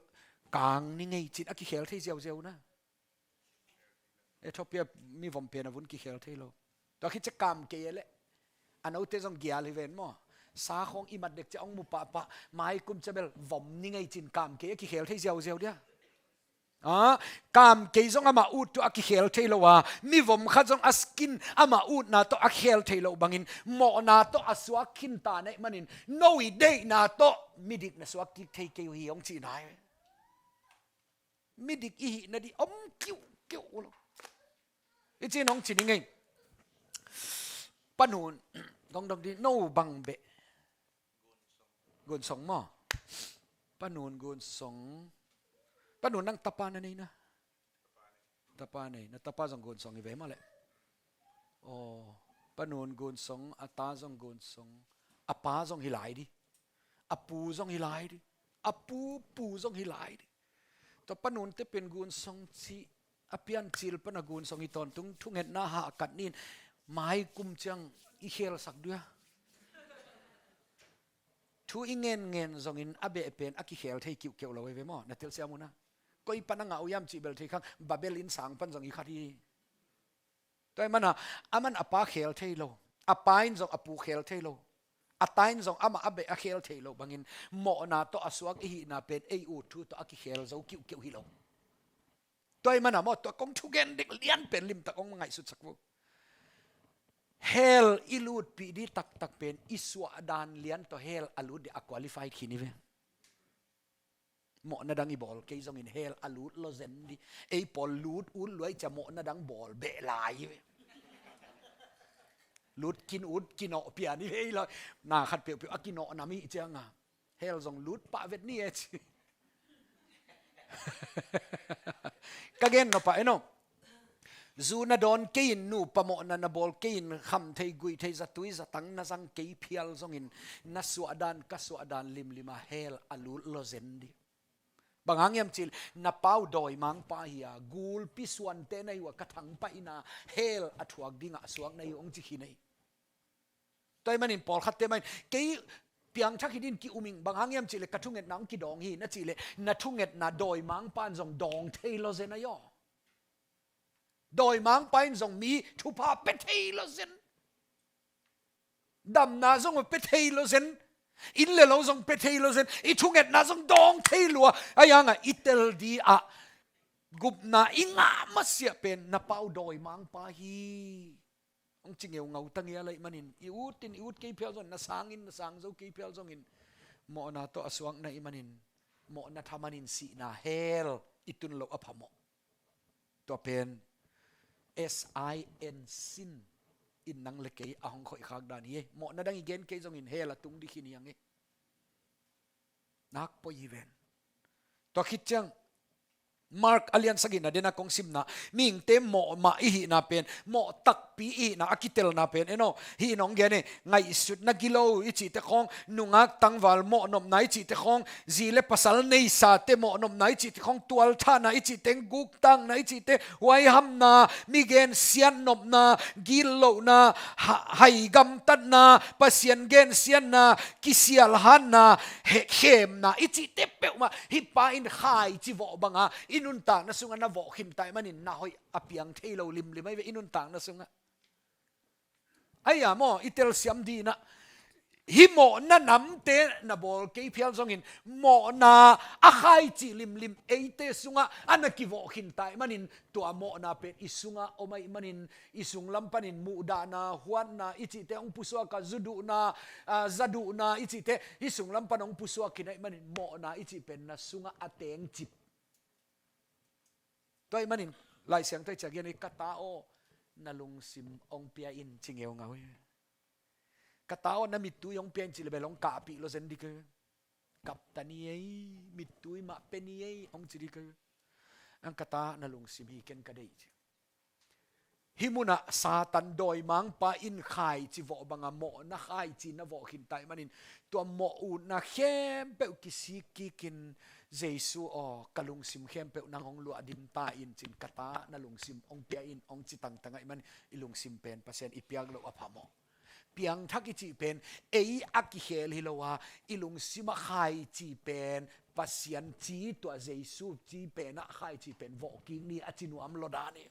kang ni ngei cin a kikhel thei ziauziau na. Ethiopia mi vom pen a vun kikhel thei lo. Tua khit ciang kam kei e leh, a note zong gial hi ven maw. Sa khawng i mat dek ciang hong mu pahpah, mai kum ciang bel vom ni ngei cin kam kei a kikhel thei ziauziau dia. Ah, kam kei zong amah ut tawh a kikhel thei lo a, mi vom khat zong a skin amah utna tawh a khel thei lo bangin, mawhna tawh a suak khin ta na hih manin, no i deihna tawh midik na suak kik thei kei uh hi hong cihna hi. Midik i hihna ding om kiuhkiuh lo. I cin hong ci ni ngei. Pa Nun, dongdong di, no bang beh. Gunsong maw. Pa Nun Gunsong. Pa Nun nang tapa na nei na. Tapa nei, na tapa zong Gunsong hi ve maw leh. Aw, Pa Nun Gunsong, a ta zong Gunsong. A pa zong hi lai di. A pu zong hi lai di. A pu pu zong hi lai di. Tua Pa Nunte pen Gunsong cih, a piancil pan a Gunsong hi tawntung, thungetna hahkat ni in, mai kum ciang i khelsak dia. Thu i ngenngen zongin a beh pen a kikhel thei kiuhkeuh lo hi ve maw, na telsiam uh na. Koi pan a ngah uh hiam cih bel thei khang, Babel innsang pan zong i khat hi. Tua ahih manin, aman a pa khel thei lo. A pa in zong a pu khel thei lo. A ta in zong amah a beh a khel thei lo bangin, mawhna tawh a suak i hihna pen ei ut thu tawh a kikhel zo kiuhkeuh hi lo. Tua ahih manin maw, tua kong thugen dek lian pen limtak hong ngaihsutsak vo. Hell i lutpih ding taktak pen i suah dan lian tawh hell a lut ding a qualified khin hi ve. Mawhna dang i bawl kei zongin hell a lut lo zen di. Ei pawl lut ut lua i cia mawhna dang bawl beh lai hi ve. Lut kin ut, kinawh pian i vei lo. Na khat peuhpeuh a kinawh nam i hih cianga hell zong lut pah vet ni e ci. Ka gen nop ah, eno, zu na dawn kei in, nupa mawhna na bawl kei in, kham thei, guih thei, zatui zatang na zang kei phial zongin, na suahdan, ka suahdan limlim a hell a lut lo zen dih. Bang hang hiam cih leh na pau dawimangpa hi a, gulpi suante na hi uh a, ka thangpaihna hell a thuak dingah suak na hi uh, hong ci khin hi. Tua ahih manin pawlkhatte mah in, kei piangthak hi dingin ki-um ing, bang hang hiam cih leh ka thungetna hong kidawng hi na cih leh, na thungetna dawimangpa in zong dawng thei lo zen ahi aw. Dawimangpa in zong mi thupha pia thei lo zen. Damna zong pia thei lo zen. Inn le lo zong pia thei lo zen. I thungetna zong dawng thei lua. Ahi hangah i tel dingah gupna i ngah masiah pen na pau dawimangpa hi. Hong ci ngeungau ta ngial ahih manin, i ut in i ut kei phial zongin, na sang in na sang zo kei phial zongin, mawhna tawh a suak na hih manin, mawhna thaman in sihna hell i tun loh a phamawh. Tua pen S I N, sin in nang le kei a hong khoih khak dan hi. Mawhna dang i gen kei zongin hell a tung ding hi niang hi. Nak poi hi ven. Tua khit ciang Mark a lian sagihna dena kong simna, mihingte mawh mah i hihna pen, mawh takpi i hihna a kitelna pen, eno, hih in hong gen hi. Ngaihsutna gilo i cihte khawng, nungak tangval mawhnopna i cihte khawng, zi le pasal neisate mawhnopna i cihte khawng, tualthahna i cihte, guktakna i cihte, huaihamna, mi gensiatnopna, gitlohna, ha-, hai gamtatna, Pasian gensiatna, kisialhatna, he-, khemna i cihte peuhmah hih pa in khaici vawh banga i nuntakna sungah na vawh khin ta ahih manin na hoih a piang thei lo limlim ahi ve i nuntakna sungah. Ahi a maw, i telsiam dingin ah, hih mawhna namte na bawl kei phial zongin, mawhna a khaici limlim eite sungah a na kivawh khin ta ahih manin, tua mawhna pen i sungah om ahih manin, i sunglam panin muhdahna, huatna i cihte hong pusuak a, zu duhna, a, za duhna i cihte hih sunglam pan hong pusuak khin ahih manin, mawhna i cih pen na sungah a tengcip. Tua ahih manin Lai Siangtho i ciah gen hi, ka ta aw, na lungsim hong pia in, ci ngeungau hi. Ka ta aw, na mittui hong pia in, ci le bel hong kahpih lo zen ding hi. Kap ta ni ei, mittui mah pia ni ei, hong ci ding hi. Ang ka ta, na lungsim hi ken ka deih, ci. Hih munah Satan dawimangpa in khaici vawh banga mawhna khaici na vawh khin ta ahih manin, tua mawh utna khempeuh kisik kikin, Jesu aw, ka lungsim khempeuh nang hong luah dim ta in, ci-in, ka ta, na lungsim hong pia in, hong ci tangtang ahih manin i lungsim pen Pasian i piak loh a phamawh. Piangthak i cih pen ei a kikhel hi lo a, i lungsim a khaici pen Pasian ci, tua Jesu ci pen a khaici pen vawh kik ni, a ci nuam lo dan hi.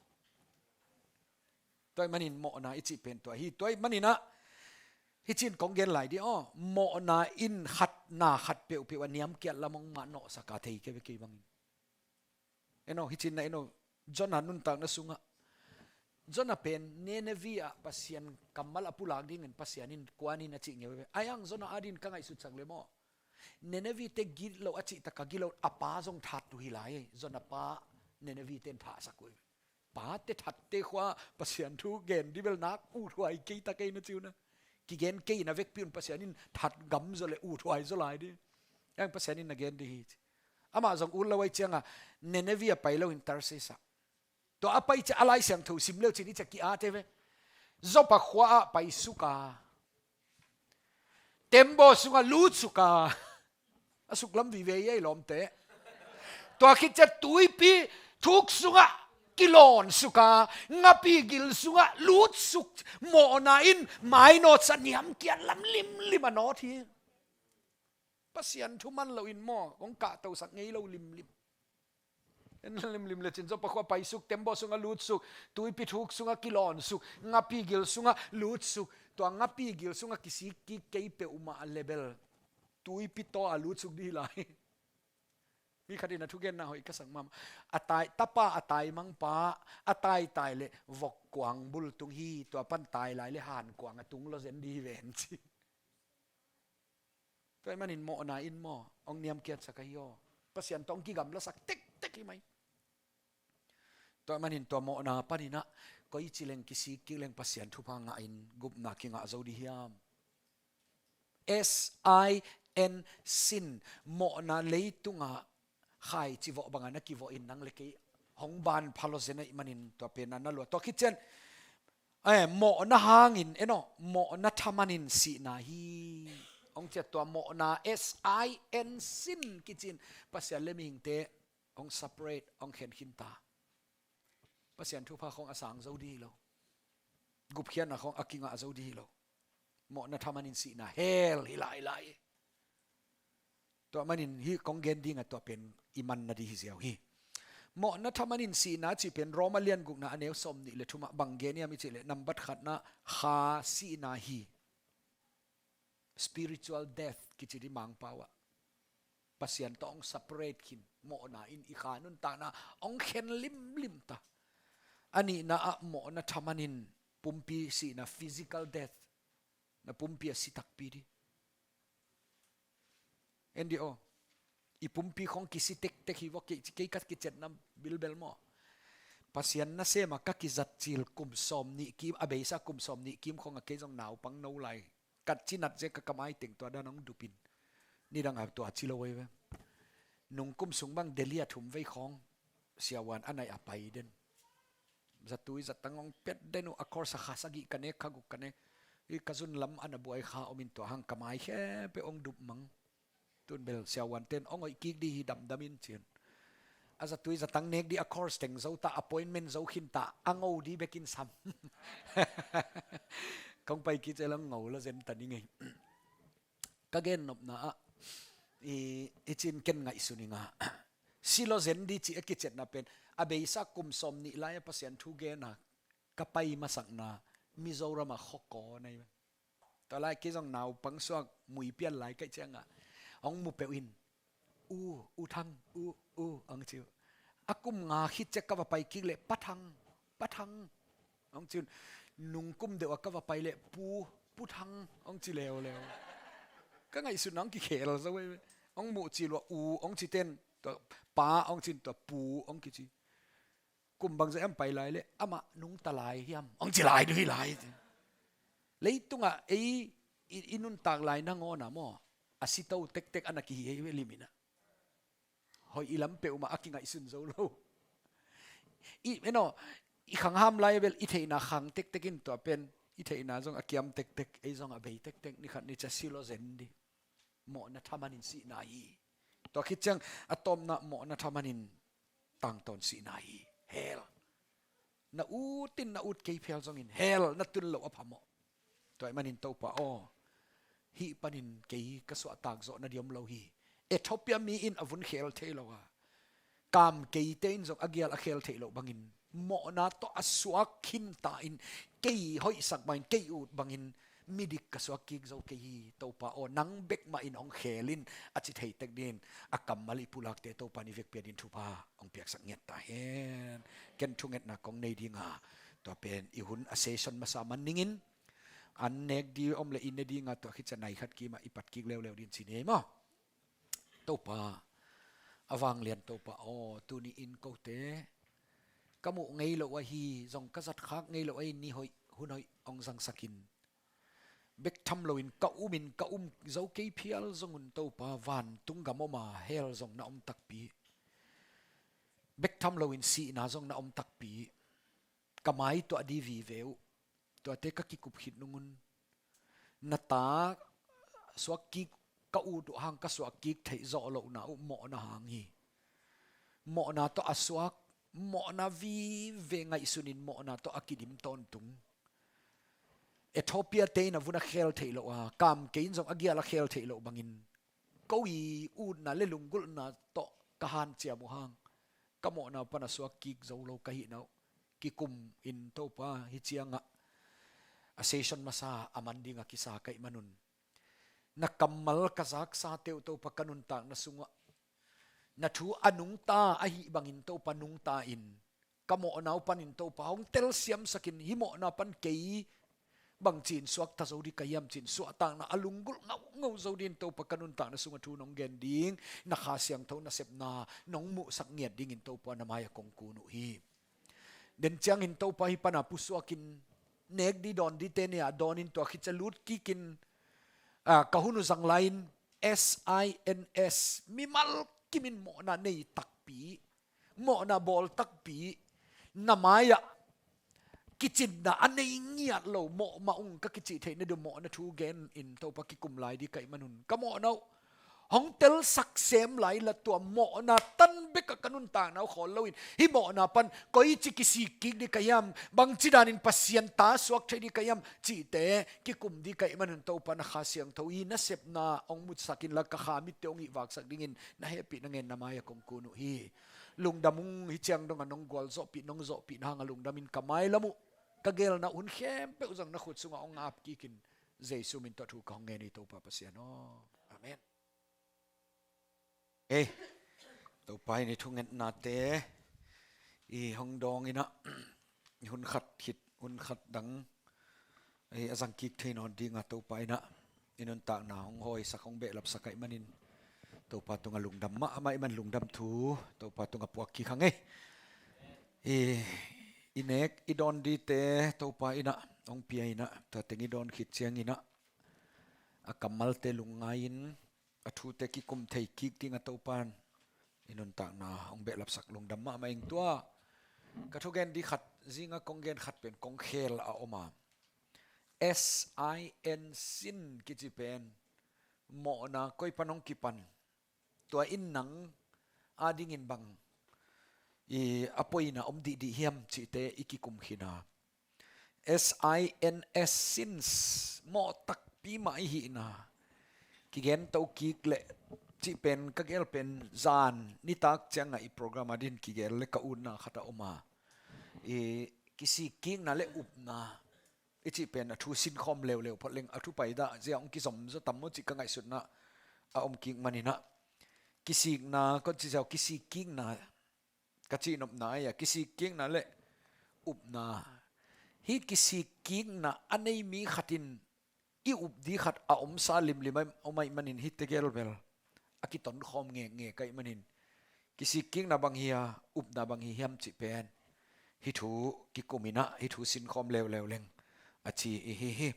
Tua ahih manin mawhna i cih pen tua hi. Tua ahih manin ah, hih ci-in kong gen lai dih aw, mawhna in khat na khat peuhpeuh a niamkiat lam hong mah nawhsak a, thei kei ve kei bangin. Eno, hih ci-in na eno, Jonah nuntakna sungah, Jonah pen Nineveh ah Pasian kammal a pulak dingin Pasian in kuan in a cih ngeu ve. Ahi hang Jonah adingin ka ngaihsutsak le maw, Nineveh te gilo a cih tak a gilo, a pa zong that uh hi lai. Jonah pa Nineveh te in thahsak uh hi. Pate, thatte khua Pasian thu gen ding bel nak uthuai kei ta kei na ci uh na. Kigen kei na vekpi un Pasian in that gam zaw le uthuai zaw lai ding. Ahi hang Pasian in na gen ding hi, ci. Amah zong ut lo ahih cianga Nineveh ah pai loin Tarshish ah. Tua a pai ciang a Lai Siangtho sim leu cin i ciah ki-at hi ve. Joppa khua ah paisuk a, tembaw sungah lutsuk a, a suklam vive ei lawmte. Tua khit ciang tuipi thuk sungah kilawn suk a, ngapi gil sungah lutsuk, mawhna in mainawt sa, niamkiat lam limlim a nawt hi. Pasian thu man loin maw, hong kahtosak ngei lo limlim. En limlim le cin Joppa khua paisuk, tembaw sungah lutsuk, tuipi thuk sungah kilawnsuk, ngapi gil sungah lutsuk, tua ngapi gil sungah kisik kik kei peuhmah le bel tuipi taw a lutsuk ding hi lai. Mi khat in a thugenna hoih ka sak mahmah. A tai, tapa a taimangpa, a taitai le vokkuang bul tung hi, tua pan tai lai le hankuang a tung lo zen ding hi ven ci. Tua ahih manin mawhna in maw, hong niamkiatsak ahi aw. Pasian tawh hong kigamlasak tektek hi mai. Tua ahih manin tua mawhna panin ah Koici leng kisik kik leng Pasian thupha ngahin gupna kingah zo dih hiam? S I N, sin. Mawhna leitungah khaici vawh bangah na kivawh in nang le kei hong ban pha lo zen ahih manin tua pen a na lua. Tua khit ciang, eh, mawhna hangin, eno, mawhna thamanin sihna hi. Hong ciat tua mawhna, S I N, sin kici in Pasian le mihingte hong separate, hong khen khin ta. Pasian thupha khong a sang zo dih hi lo. Gupkhiatna khong a kingah zo dih hi lo. Mawhna thamanin sihna, hell hi lai lai. Tua manin hih kong gen dingah tua pen i manna dih hi ziau hi. Mawhna thamanin sihna cih pen Roma lian gukna a neu sawm nih le thumah bang gen hiam i cih leh nambat khatna kha sihna hi. Spiritual death kici dih Mangpau ah. Pasian tawh hong separate khin, mawhna in i kha nuntakna hong khen limlim ta. A nihna ah mawhna thamanin pumpi sihna, physical death. Na pumpi a si takpi dih. En dih aw. I pumpi khong kisi tektek hi vawh kei, kei ka kiciatna bilbel maw. Pasian nasem a ka kizat cil kum sawm nih kim, a beisa kum sawm nih kim khong a kei zong naupang no lai. Ka cinat zia ka kamai teng tua dan hong dupin. Nidang a tua ci lo ei ve. Nung kum sung bang Delhi a thum vei khong. Siavuan a naih a pai den. Zatui zatang hong pet den uh a course a kha sagih ka nek kha guk ka nek. I ka zun lam a na buai kha om in tua hang kamai khe pe hong dup mang. Tun bel siavuan ten hong hoih kik dih hi damdam in cin. A zatui zatang nek dih a course teng zo ta, appointment zo khin ta, a ngo dih bekin sam. Kong pai kicel hong ngo lo zen ta ni ngei. Ka gen nopna ah i, i cin ken ngaihsun inga. Si lo zen dih ci a kiciatna pen a beisa kum sawm nih lai a Pasian thu gen a ka pai masakna Mizoram a khawkaw nei. Tua lai kei zong naupang suak mui pian lai kaih ciangah hong mu peuh in, u, u Thang, u, u, hong ci uh. A kum nga khit ciah ka va pai kik leh Pa Thang, Pa Thang, hong ci un. Nung kum deuh a ka va pai leh Pu, Pu Thang, hong ci leuleu. Ka ngaihsutna hong kikhel zo ei. Hong muh ci lua u hong ci ten, tua Pa hong cin, tua Pu hong kici. Kum bangzah hiam pai lai leh amah nungta lai hiam hong ci lai dih hi lai. Leitungah ei i, i nuntak lai nangawn ah maw, a sito tektek a na kihi hi ve limina. Hoih i lam peuhmah a kingaihsun zo lo. I, eno, i khangham lai bel i theihna khang tektek in tua pen i theihna zong a kiam tektek, ei zong a bei tektek, nikhat ni ciah si lo zen dih. Mawhna thamanin sihna hi. Tua khit ciang a tawpna mawhna thamanin tangtawn sihna hi. Hell. Na ut in na ut kei phial zongin hell na tun loh a phamawh. Tua ahih manin Topa aw, hih panin kei ka suahtak zawh na diam lo hi. Ethiopia mi in a vun khel thei lo a, kam keite in zong a gial a khel theih loh bangin, mawhna tawh a suak khinta in, kei hoihsak bangin, kei ut bangin, midik ka suak kik zo kei hi. Topa aw, nang bek mah in hong khel in, a ci thei tek dingin a kammal i pulakte Topa in i vekpi-a dingin thupha hong piaksak ngiat ta hen. Ken thungetna kong nei dinga, tua pen i hun a session masa man ningin, an nek ding om leh i ne dinga, tua khit ciang nai khat kimah i pat kik leuleu dingin ci ni ei maw. Topa, a vanglian Topa aw, tuni in kote ka muh ngei loh ahi zong, ka zat khak ngei loh ahi, ni hoih hun hoih hong zangsak in. Bek tham loin ka um in, ka um zo kei phial zong un Topa, vantung gam om a hell zong na om takpi. Bek tham loin sihna zong na om takpi. Ka mai tuah ding vive uh. Tuate ka kikup khit nung un, na ta suak kik ka ut uh hang ka suak kik theih zawh lohna uh mawhna hang hi. Mawhna tawh a suak, mawhna vive ngaihsun in mawhna tawh a kidim tawntung. Ethiopia te in a vun a khel theih loh a, kam kei in zong a gial a khel theih loh bangin, ko i utna le lunggulhna tawh ka hanciam uh hang, ka mawhna pan a suak kik zo lo ka hihna uh kikum in Topa, hih ciangah a session masa a man ding a kisa ka hih man un, na kammal ka zaksa teuh Topa ka nuntakna sungah, na thu a nungta ahih bangin Topa nungta in, ka mawhna uh panin Topa hong telsiamsak in, hih mawhna pan kei bangci in suakta zo ding ka hiam ci in suahtakna a lunggulh ngaungau zo dingin Topa ka nuntakna sungah thu nong gen ding, na Kha Siangtho nasepna nong muhsak ngiat dingin Topa na mai-ah kong kun uh hi. Den ciangin Topa hih pana pusuakin nek di dawn dite nei-ah dawnin tua khit ciang lut kikin, ah, ka hun uh zang lai-in S I N S, mimal kimin mawhna nei takpi, mawhna bawl takpi, na mai-ah kicinna a nei ngiat lo, mawh mah ung ka kicih theihna ding mawhna thu genin Topa kikum lai di ka hih manun ka mawhna uh hong telsak sem lai la, tua mawhna tan bekah ka nuntakna uh khawl loin hih mawhna pan koici kisik kik di ka hiam, bangci danin Pasian ta suak thei di ka hiam cihte kikum di ka hih manun Topa na Kha Siangtho i nasepna hong mutsak inla ka kha mitte hong ihvaksak dingin na hehpihna ngen na mai-ah kong kun uh hi. Lungdam ung, hih ciang dongah nong gualzawhpih, nong zawhpihna hangah lungdamin ka mailam uh, ka geelna hun khempeuh zong na khut sungah hong ap kikin Jesu min tawh thu ka hong ngen hi Topa Pasian aw. Amen. Ei, Topa in i thungetnate i hong dawng inah, hun khat khit hun khat dang ei a zang kik thei nawn dinga Topa inah i nuntakna hong hawisak, hong behlapsak ahih manin Topa tungah lungdam mahmah i man lungdam thu Topa tungah puak kik hang ei. I, i nek i dawn dite Topa inah hong pia inah, tua teng i dawn khit ciang inah a kammalte lungngai-in a thute kikum thei kik dingah Topa in i nuntakna hong behlapsak, lungdam mahmah ing. Tua ka thugen di khat, zinga kong gen khat pen kong khel a om a, S I N, sin kici pen mawhna koi pan hong kipan, tua in nang adingin bang i a poina om dihdih hiam cihte i kikum khin a, S I N S, sins, mawh takpi mah i hihna kigen to kik leh cih pen ka gel pen zan nitak ciangah i program a din kigel le ka utna khat a om a, i kisik kikna le upna i cih pen a thu sinkhawm leuleu phot leng a thu paidah zia hong kizom zaw tam maw cih ka ngaihsutna a om kik maninah, kisikna, kon ci ziau, kisik kikna ka cihnopna ahi a, kisik kikna le upna. Hih kisik kikna a nei mi khatin i up di khat a omsa limlim a om ahih manin hih tegel bel a kitonkhawm ngekngek ahih manin kisik kikna bang hi a, upna bang hi hiam cih pen hih thu kikum inah hih thu sinkhawm leuleu leng a ci i hi hi.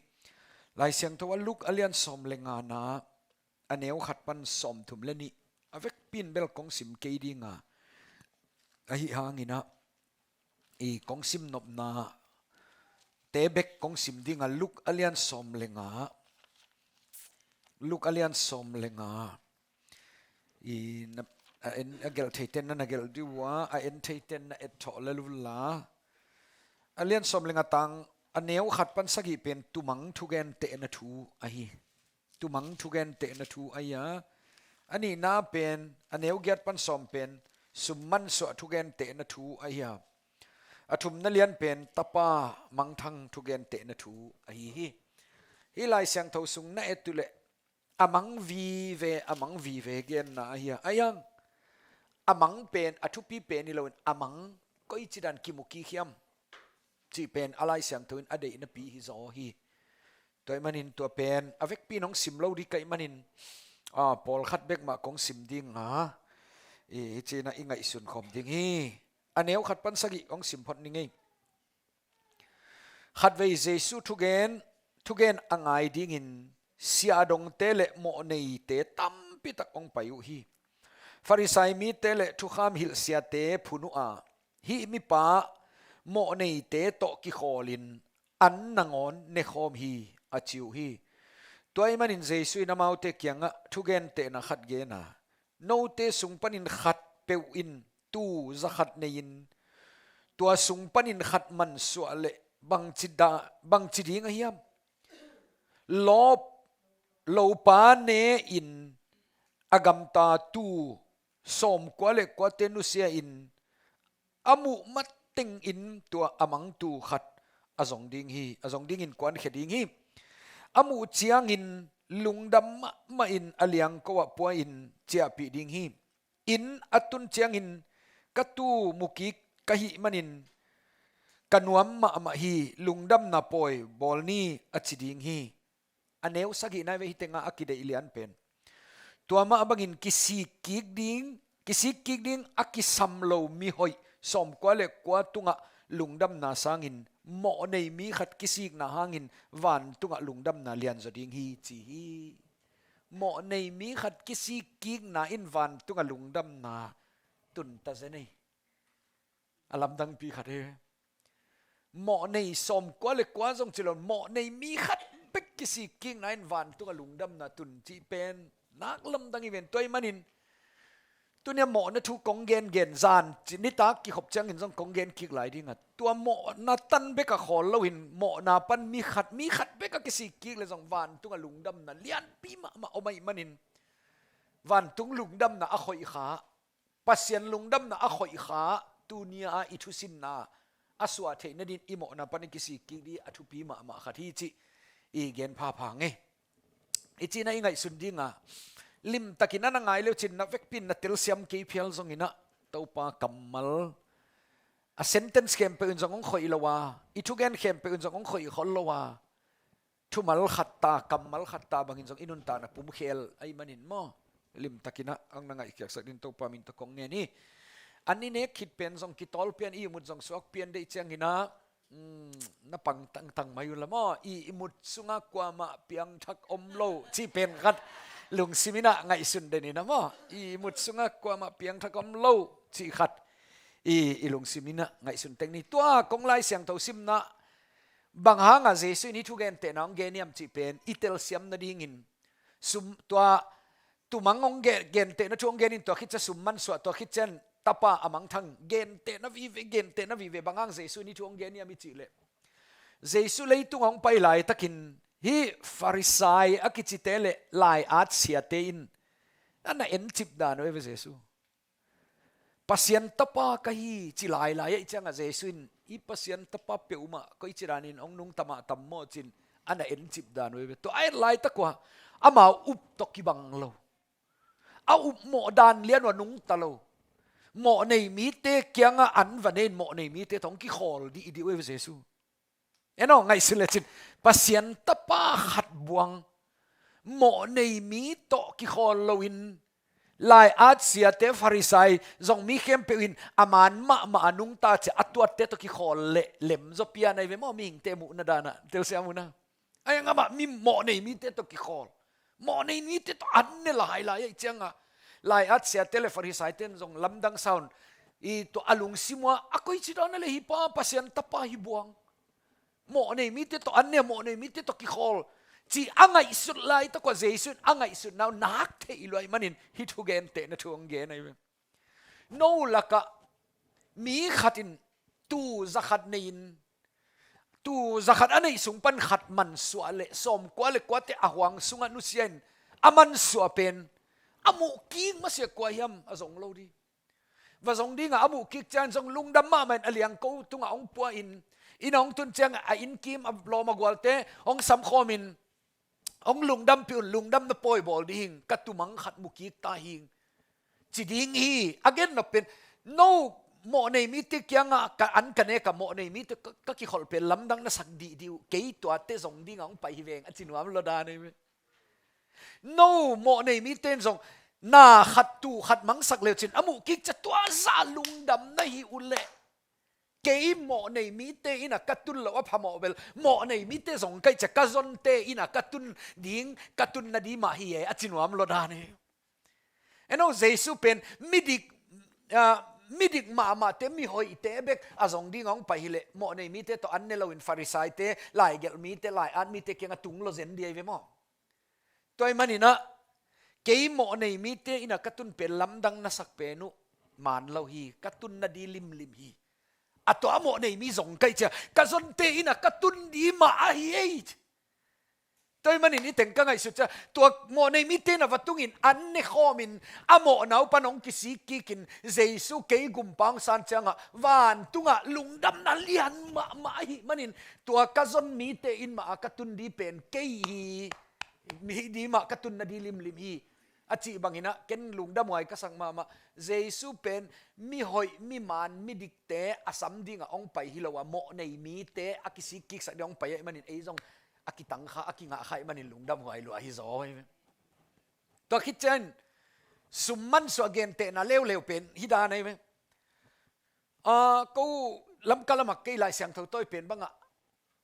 Lai Siangtho a Luke a lian sawm le ngana a neu khat pan sawmthum le nih, a vekpi in bel kong sim kei dinga, ahi hanginah i kong sim nopna te bek kong sim dinga, Luke a lian sawm le nga, Luke a lian sawm le nga, i na, a en, a gelh theiten na na gelh di uh a, a en theiten na etthawh le lula. A lian sawm le nga tang a neu khat pan sagih pen tumang thugentehna thu ahi. Tumang thugentehna thu ahi a, a nihna pen a neu giat pan sawm pen sum mansuah thugentehna thu ahi a, a thumna lian pen tapa mangthang thugentehna thu ahi hi. Hih Lai Siangtho sung na et uh leh a mang vive, a mang vive genna ahi a, ahi hang a mang pen a thupi pen hi loin a mang koici dan kimu kik hiam cih pen a Lai Siangtho in a deihnapi hi zaw hi. Tua ahih manin tua pen a vekpi in hong sim lo dih ka hih manin, a, pawlkhat bek mah kong sim dinga, i, hi cinah i ngaihsun khawm ding hi. A neu khat pan sagih hong sim phot ni ngei. Khatvei Jesu thugen, thugen a ngai dingin siahdongte le mawhneite tampitak hong pai uh hi. Farisai mite le thukham hilhsiate phun uh a, hih mipa mawhneite tawh kikhawlin an nangawn nekhawm hi, a ci uh hi. Tua ahih manin Jesu in amaute kiangah thugentehna khat gen a, note sung panin khat peuh in tuu zakhat nei-in tua sung panin khat mansuah leh bangci da, bangci ding a hiam? Lawp, lopa ne-in a gamta tuu sawmkua le kuate nusia-in a muh matengin tua a mang tuu khat a zong ding hi, a zong dingin kuankhia ding hi. A muh ciangin lungdam mahmahin a liangko ah pua-in ciahpih ding hi. Inn a tun ciangin ka tuu mu kik ka hih manin ka nuam mahmah hi, lungdamna pawi bawl ni a ci ding hi. A neu sagihna ve hi tenga a kideih lian pen. Tua mah bangin kisik kik ding, kisik kik ding a kisam lo mihoih sawmkua le kua tungah lungdamna sangin mawhnei mi khat kisikna hangin vantungah lungdamna lianzaw ding hi ci hi. Mawhnei mi khat kisikkikna in vantungah lungdamna tunta zen ei. A lamdangpi khat hi. Mawhnei sawmkua le kua zong ci lo, mawhnei mi khat bek kisikkikna in vantungah lungdamna tun cih pen nak lamdang hi ven. Tua ahih manin tunia mawhna thu kong gengen zan ci nitak kikhop ciangin zong kong gen kik lai ding a, tua mawhna tan bek a khawl loin mawhna pan mi khat, mi khat bek a kisikkik le zong vantungah lungdamna lianpi mahmah om ahih manin vantung lungdamna a khoih kha, Pasian lungdamna a khoih kha, tunia i thusinna a suah theih nadin i mawhna pan i kisikkik ding a thupi mahmah khat hi cih i gen phapha ngei. I cihna i ngaihsun dinga limtakin a na ngai leucin na vekpin na telsiam kei phial zongin ah Topa kammal a sentence khempeuh in zong hong khoih lo a, i thugen khempeuh in zong hong khoih khol lo a, thumal khat ta, kammal khat ta bangin zong i nuntakna pumkhel ahih manin maw, limtakin ah ang na ngaihkhiatsak dingin Topa min tawh kong ngen hi. An i nek khit pen zong kitawl pian, i ihmut zong suak pian deih ciangin ah, um, na pang tangtang mai uh la maw. I ihmut sungah kuamah piangthak om lo cih pen khat lungsim in ah ngaihsun den in ah maw. I ihmut sungah kuamah piangthak om lo cih khat i, i lungsim in ah ngaihsun teng ni. Tua kong Lai Siangtho simna bang hangah Jesu in hih thugentehna hong gen hiam cih pen i telsiam nadingin sum, tua tumang hong gen, gentehna thu hong genin, tua khit ciang sum mansuah, tua khit ciang tapa a mangthang, gentehna vive, gentehna vive. Bang hang Jesu in hih thu hong gen hiam i cih leh, Jesu leitung hong pai laitakin hih Farisai a kicite le lai-at siate in a na encip dan uh ei ve Jesu. Pasian tapa ka hi ci lailai ahih ciangah Jesu in, i Pasian tapa peuhmah koici danin hong nungta mahtam maw cin a na encip dan uh ei ve. Tua a et laitak uh ah amau up tawh kibang lo. A upmawh dan lian uh a nungta lo. Mawhnei mite kiangah an va nei in mawhnei mite tawh hong kikhawl dih dih uh ei ve Jesu. En aw, ngaihsun lecin Pasian tapa khat buang mawhnei mi tawh kikhawl loin lai-at siate, Farisai zong mi khempeuh in a man mahmah a nungta ciang a tuatte tawh kikhawl leh lemzaw pian ahi ve maw, mihingte muhna danah telsiam uh na. Ahi hang amah mi mawhnei mite tawh kikhawl, mawhnei mite tawh an ne lailai ahih ciangah lai-at siate le Farisaite in zong lamdang sa un, i tua a lungsim uh ah a koici dan a le hih pa Pasian tapa hi buang. Mawhnei mite tawh an ne, mawhnei mite tawh kikhawl cih a ngaihsut laitak uh ah Jesu in a ngaihsutna uh nak theih lua ahih manin hih thugentehna thu hong gen ahi ve. No lakah mi khat in tuu zakhat nei-in, tuu zakhat a neih sung pan khat mansuah leh sawmkua le kuate a huang sungah nusia in a mansuah pen a muhkik masiah kua hiam a zong lo ding. Va zong dingah a muhkik ciangin zong lungdam mahmah in a liangko tungah hong pua in, inn ah hong tun ciangah a innkim a lawm a gualte hong samkhawm in, hong lungdampih un, lungdamna pawi bawl ding hing, ka tumang khat mukik ta hing ci ding hi. A gen nop pen, no mawhnei mite kiangah ka an ka nek a mawhnei mite ka, ka kikholh pen lamdang na sak dihdih uh, kei tuate zong dingah hong pai hi veng a ci nuam lo dan ahi ve. No mawhnei mite in zong na khat tuu khat mangsak leucin a muhkik ciang tua zah lungdam na hih uh leh, kei mawhnei mite inn ah ka tun loh a phamawh bel, mawhnei mite zong ka hih ciang ka zonte inn ah ka tun ding, ka tun nading mah hi e a ci nuam lo dan hi. En aw, Jesu pen midik, ah, midik mahmahte, mihoihte bek a zong dingah hong pai hileh mawhnei mite tawh an ne loin Farisaite, laigelh mite, lai-at mite kiangah tung lo zen ding ahi ve maw. Tua ahih manin ah kei mawhnei mite inn ah ka tun pen lamdang na sak pen uh maan lo hi, ka tun nading limlim hi. A tua a mawhnei mi zong ka hih ciang ka zonte inn ah ka tun ding mah ahi ei. Tua ahih manin i teng ka ngaihsut ciang tua mawhnei mite inn ah va tungin an ne khawmin a mawhna uh pan hong kisik kikin Jesu kei gumpa hong san ciangah vantungah lungdamna lian mahmah ahih manin tua ka zon mite inn mah ah ka tun ding pen kei hi. Mi ding mah ka tun nading limlim hi a cih bangin ah ken lungdamhuai ka sak mahmah. Jesu pen mihoih, mimaan, midikte a sam dingah hong pai hi lo a, mawhnei mite a kisik kiksak dingah hong pai ahih manin ei zong a kitang kha, a kingah kha ahih manin lungdamhuai lua hi zaw hi ve. Tua khit ciang sum mansuah gentehna leuleu pen hih dan ahi ve. Ah, ko Lamka lamah kei Lai Siangtho tawi pen bangah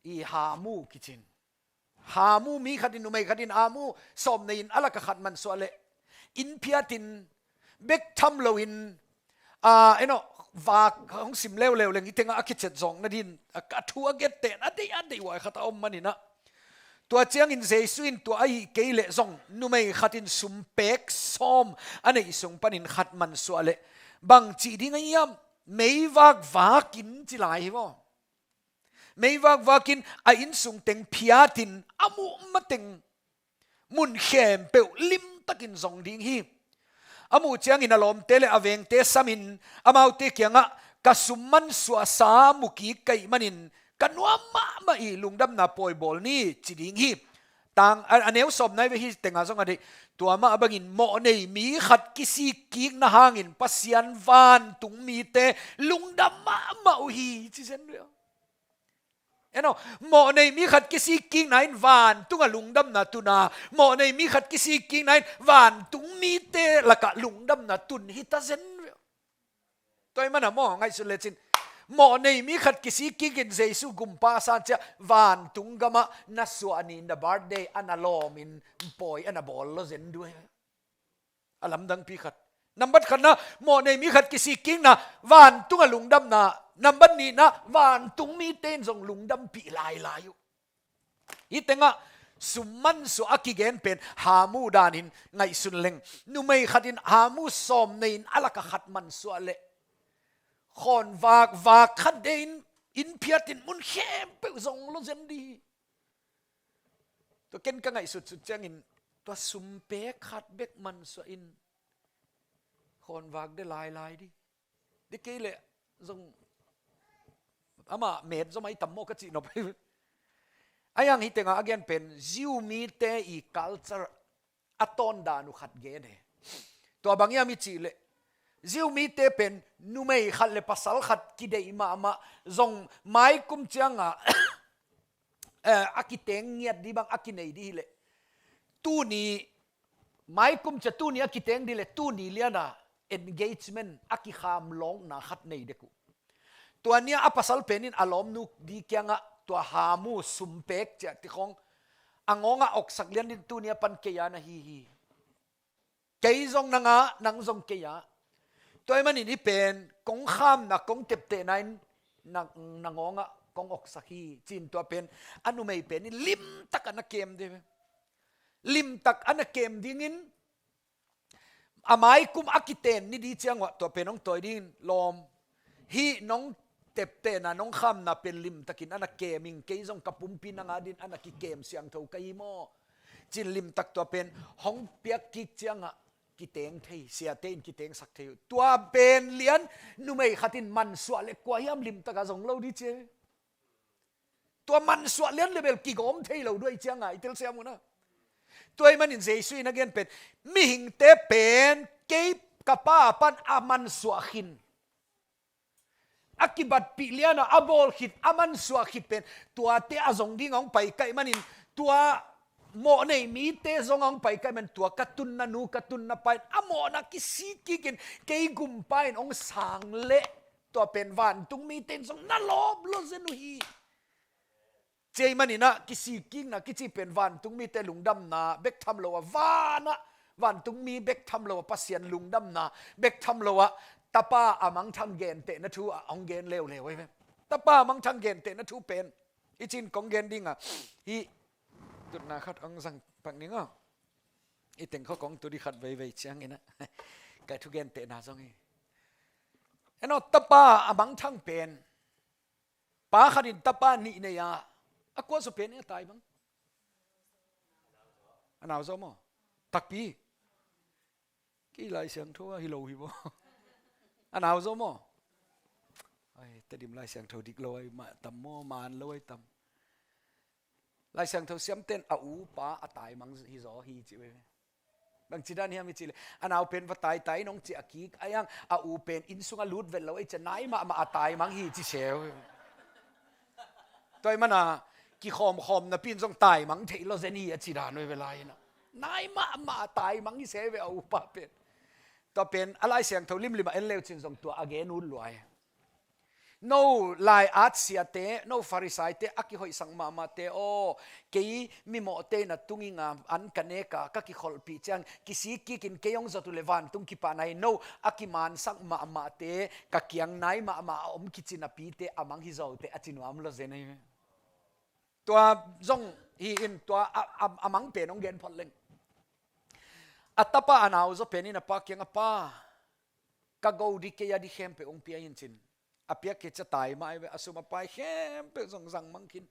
i hamu kicin. Hamu mi khatin numei khatin hamu sawm nei-in a lakah khat mansuah leh inn phiatin bek tham loin, ah, eno, vak hong sim leuleu leng i tengah a kicet zawk nadin a, a thu a gette a deih a deih huai khat a om maninah. Tua ciangin Jesu in tua ahih kei leh zong numei khatin sumpek sawm a neih sung panin khat mansuah leh bang cih ding a hiam? Meivak vakin ci lai hi maw? Meivak vakin a innsung teng phiatin a muh mateng mun khempeuh limtakin zong ding hi. A muh ciangin a lawmte le a vengte samin amaute kiangah, "Ka sum mansuahsa mu kik ka hih manin ka nuam mahmah ih, lungdamna pawi bawl ni," ci ding hi. Tang a, a neu sawm nai ve, hih tengah zong a deih. Tua mah bangin mawhnei mi khat kisik kikna hangin Pasian vantung mite lungdam mahmah uh hi, ci zen ve. Eno, mawhnei mi khat kisik kikna in vantungah lungdamna tun a, mawhnei mi khat kisik kikna in vantung mite lakah lungdamna tun hi ta zen ve. Tua ahih mana maw, ngaihsun lecin, mawhnei mi khat kisik kikin Jesu gumpa a san ciah vantung gamah na suah ni, na birthday a na lawmin pawi a na bawl lo zen duai. A lamdangpi khat. Nambat khatna, mawhnei mi khat kisik kikna, vantungah lungdamna. Nambat nihna, vantung mite in zong lungdampih lailai uh. Hih tengah sum mansuah a kigen pen hamu danin ngaihsun leng, numei khatin hamu sawm nei-in a lakah khat mansuah leh khawnvak vak khat deihin inn phiatin mun khempeuh zong lo zen dih hi. Tua ken ka ngaihsutsut ciangin tua sumpek khat bek mansuah in khawnvak de lailai dih. Dih kei leh zong amah met zom ahi tam maw ka cih nop. Ahi hang hih tengah a gen pen Jew mite i culture a tawndan uh khat gen hi. Tua bang hiam i cih leh Jew mite pen numei khat le pasal khat kideih mahmah, zong maikum ciangah eh, a kiteng ngiat dih bang a kinei dih hileh, tuni, maikum ciah tuni a kiteng dih leh tuni liana engagement a kikham lawkna khat nei dek uh. Tua nia a pasal pen in a lawmnu dih kiangah tua hamu sumpek ciah tikhong a ngawngah oksak lian din tuni a pan kei a na hi hi. Kei zong na ngah, nang zong kei ah. Tua ahih manin hih pen kong khamna, kong teptehna in na, na ngawngah kong oksak hi, ci-in tua pen a numei pen in limtak a na kem dih ve. Limtak a na kem dingin a maikum a kiten ni dih ciang uah tua pen hong tawi dingin lawm. Hih nong teptehna, nong khamna pen limtakin a na kem ing, kei zong ka pumpi nang adin a na kikem siangtho ka hi maw? Ci-in limtak tua pen hong piak kik ciangah kiteng thei, siate in kitengsak thei uh. Tua pen lian numei khatin mansuah le kua hiam limtaka zong lo dih ci. Tua mansuah lian le bel kigawm thei lo duai ciangah i telsiam uh na. Tua ahih manin Jesu in a gen pen, mihingte pen kei ka Pa pan a mansuah khin, a kibatpih liana a bawl khit, a mansuah khit pen tuate a zong ding a hong pai ka hih manin, tua mawhnei mite zong a hong pai ka hih manin, tua ka tunna nu, ka tunna pa in a mawhna kisik kikin kei gumpa in hong sang leh tua pen vantung mite in zong na lawp lo zen uh hi. Ci ahih maninah kisik kikna kici pen vantung mite lungdamna bek tham lo a, vanah vantung mi bek tham lo a, Pasian lungdamna bek tham lo a, Tapa a mangthang gentehna thu ah hong gen leuleu ahi ve. Tapa a mangthang gentehna thu pen i cin kong gen dinga, hih tutna khat hong zang pak ning aw. I teng khaw kong tu dih khat veivei cianginah kai thu gentehna zong hi. Eno, Tapa a mangthang pen, pa khat in tapa nih nei a, a kuasu pen in a tai bang? A nau zaw maw? Takpi. Kei Lai Siangtho a hi lo hi maw? A nau zaw maw? Ai, Tedim Lai Siangtho dik lo ai mah tam maw, man lo ai tam. Lai Siangtho siamten a upa a taimang hi zaw hi ci ve. Bangci dan hiam i cih leh, a nau pen va taitai nong ci a kik a, iang a u pen inn sungah lut vet lo ei cia, nai mahmah a taimang hi ci seu. Tua ahih mana kikhawmkhawm napi in zong taimang thei lo zen hi a ci dan uh hi ve lai inah. Nai mahmah a taimang hi se ve a upa pen. Tua pen a Lai Siangtho limlim a en leu cin zong tua a gen ut luai. No lai-at siate, no Farisaite, a kihoihsak mahmahte aw, kei mimawhte in a tungin an ka nek a, ka kikholhpih ciang, kisik kikin kei hong zawh uh leh vantung kipahna hi. No a kimansak mahmahte, ka kiang nai mahmah a om kici napite a mang hi zaw uh teh, a ci nuam lua zen ahi ve. Tua zong hi in, tua a, a, a mang pen hong gen phot leng, a tapa a nau zaw pen in a pa kiangah, "Pa, ka go ding, kei a ding khempeuh hong pia in," ci-in a piak khit ciang tai mah ahi ve, a sum a pai khempeuh zong zang mang khin.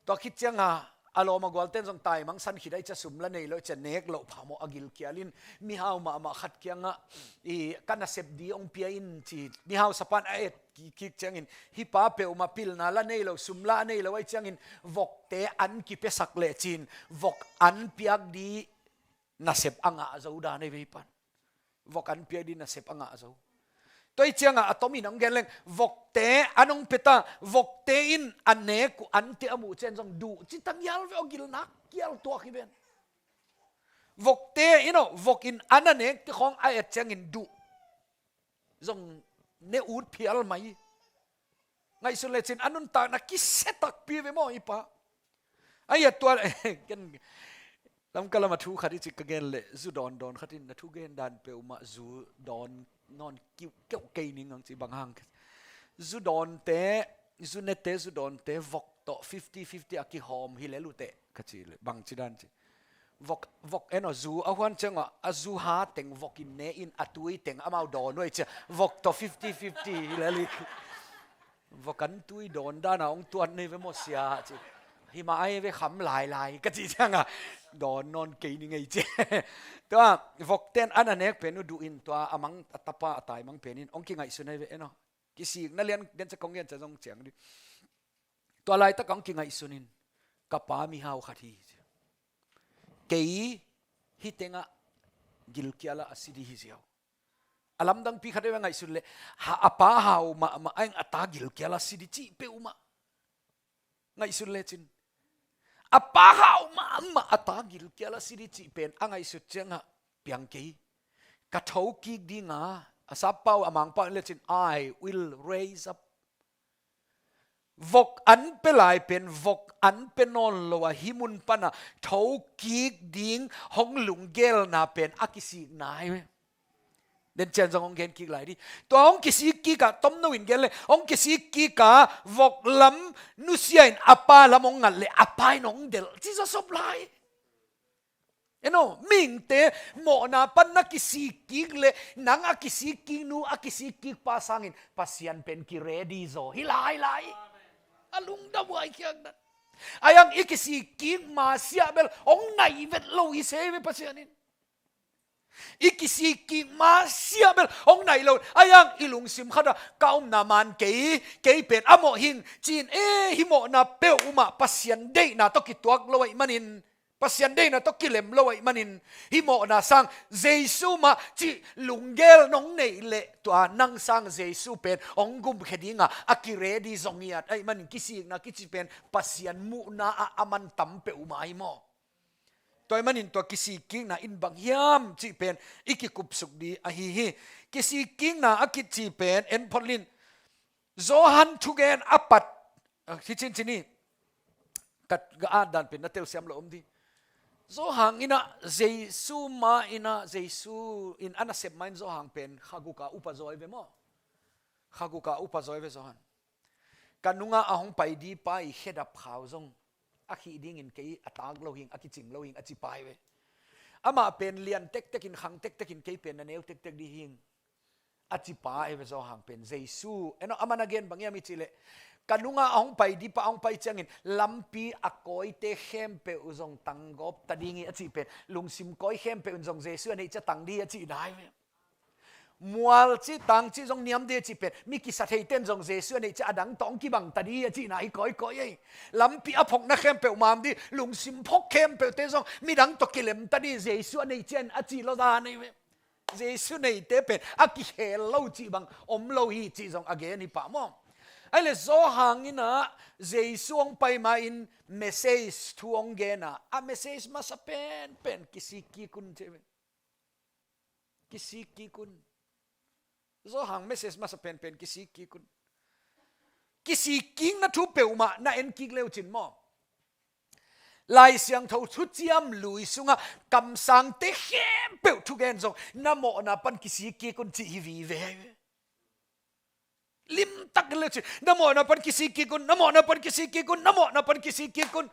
Tua khit ciangin a lawm a gualten zong tai mangsan khit ahih ciang, sum la nei lo ahih ciang nek loh phamawh a gilkial in, mihau mahmah khat kiangah, "I, ka nasep ding hong pia in," ci. Mihau sapan a et kik ciangin, hih pa peuhmah pilna la nei lo, sum la nei lo ahih ciangin vokte an kipiasak leh ci-in vok an piak ding nasep a ngah zo dan ahi ve hih pan. Vok an piak ding nasep a ngah zo. Tua ahih ciangin a tomin hong gen leng, vokte an hong pia ta, vokte in a nek uh ante a muh ciang zong duh ci ta ngial ve aw, gilnak kial tuak hi ven. Vokte in aw, vok in an a nekte khawng a et ciangin duh zong ne ut phial mai. Ngaihsun lecin a nuntakna kisia takpi ve maw hih pa. Ahih hang tua, ken Lamka lam a thu khat i cih ka gen leh, zu dawn dawn khat in, "Na thugen dan peuhmah zu dawn nawn kiuhkeuh kei ning," hong ci. Bang hang? "Zu dawnte, zu nete, zu dawnte vok tawh fifty fifty a kihawm hi lel uh teh," ka cih leh, "Bangci dan?" ci. "Vok, vok en aw, zu a huan ciangah a zu ha teng vok in ne in, a tui teng amau dawn uh ahih ciang vok tawh fifty fifty hi lel hi." "Vok an tui dawn dan a hong tuat nei ve maw sia," ci. "Hi mah ahi ve, kham lailai," ka cih ciangin, "Dawn nawn kei ning ei," ci. Tua vokten an a nek pen uh duh in, tua a mang, a tapa a tai mang pen in hong kingaihsun ahi ve, en aw. Kisikna lian den ciang kong gen ciang zong ciang dih. Tua laitak hong kingaihsun in, "Ka pa mihau khat hi," ci. "Kei hih tengah gilkial a si ding hi ziau." A lamdangpi khat ei ve, ngaihsun leh, ha, a pa hau mahmah a, eng a ta gilkial a si ding cih peuhmah. Ngaihsun lecin, a pa hau mahmah a ta gilkial a si ding cih pen a ngaihsut ciangah, "Piang kei, ka thokik ding a," a sap pau, a mang pau lecin, "I will raise up." Vok an pia lai pen vok an pia nawn lo a, hih mun panah thokik ding hong lunggelna pen a kisikna hi ve. Den ciang zong hong gen kik lai dih. Tua hong kisik kik a, tomno in gen leh, hong kisik kik a, vok lam nusia in a pa lam hong ngat leh, a pa in hong delh ci zaw sop lai. En aw, mihingte mawhna pan na kisik kik leh, nang a kisik kik nu, a kisik kik pa sangin Pasian pen ki-ready zaw hi lailai. A lungdam huai khiak dan. Ahih hang i kisik kik masiah bel hong nai vet lo hi se ve Pasian in. I kisik kik masiah bel hong nai lo. Ahih hang i lungsim khatah, "Ka omna man kei, kei pen a mawh hing," ci-in, eh, hih mawhna peuhmah Pasian deihna tawh kituak lo ahih manin, Pasian deihna tawh kilem lo ahih manin, hih mawhna sang Jesu mah cih lunggel nong neih leh, tua nang sang Jesu pen hong gumkhia ding a, a ki-ready zong hi at ahih manin, kisikna kici pen Pasian muhna ah a mantam peuhmah hi maw. Tua ahih manin tua kisik kikna in bang hiam cih pen i kikupsuk ding ahi hi. Kisik kikna a kici pen en phot lin. Johan thugen a pat, ah, hi cincin hi. Ka, ka at dan pen na telsiam lo om dih. Johan in ah, Jesu ma in ah, Jesu in a nasep ma in Johan pen kha guk a upa zaw hi ve maw. Kha guk a upa zaw hi ve Johan. "Ka nungah a hong pai ding pa i khedap khau zong a khih dingin kei a tak lo hing, a kicing lo hing," a ci pa hi ve. Amah pen lian tektekin, khang tektekin, "Kei pen na neu tektek ding hing," a ci pa hi ve Johan pen. Jesu, en aw, aman a gen bang hiam i cih leh, "Ka nungah a hong pai ding pa a hong pai ciangin lampi a kawite khempeuh uh zong tanggawp ta ding hi," a cih pen, lungsim kawi khempeuh in zong Jesu a neih ciang tang ding hi a cihna hi ve. Mual cih, tang cih zong niam ding a cih pen, mi kisa theite in zong Jesu a neih ciang a dang tawh hong kibang ta ding hi a cihna hi kawikawi ei. Lampi a phokna khempeuh mam ding, lungsim phok khempeuhte zong midang tawh kilem ta ding, Jesu a neih ciang a cih lo dan hi ve. Jesu neite pen a kikhel lo cih bang om lo hi cih zong a gen hi pah maw. Ahih leh Johan in ah Jesu hong pai ma in message, thu hong gen a, a message masa penpen kisik kik un ci hi ve. Kisik kik un. Johan message masa penpen kisik kik un. Kisikkikna thu peuhmah na en kik leucin maw, Lai Siangtho thuciam lui sungah kamsangte khempeuh thugen zong na mawhna pan kisikkik un cih hi vive. Limtak leucin, na mawhna pan kisikkik un, na mawhna pan kisikkik un, na mawhna pan kisikkik un.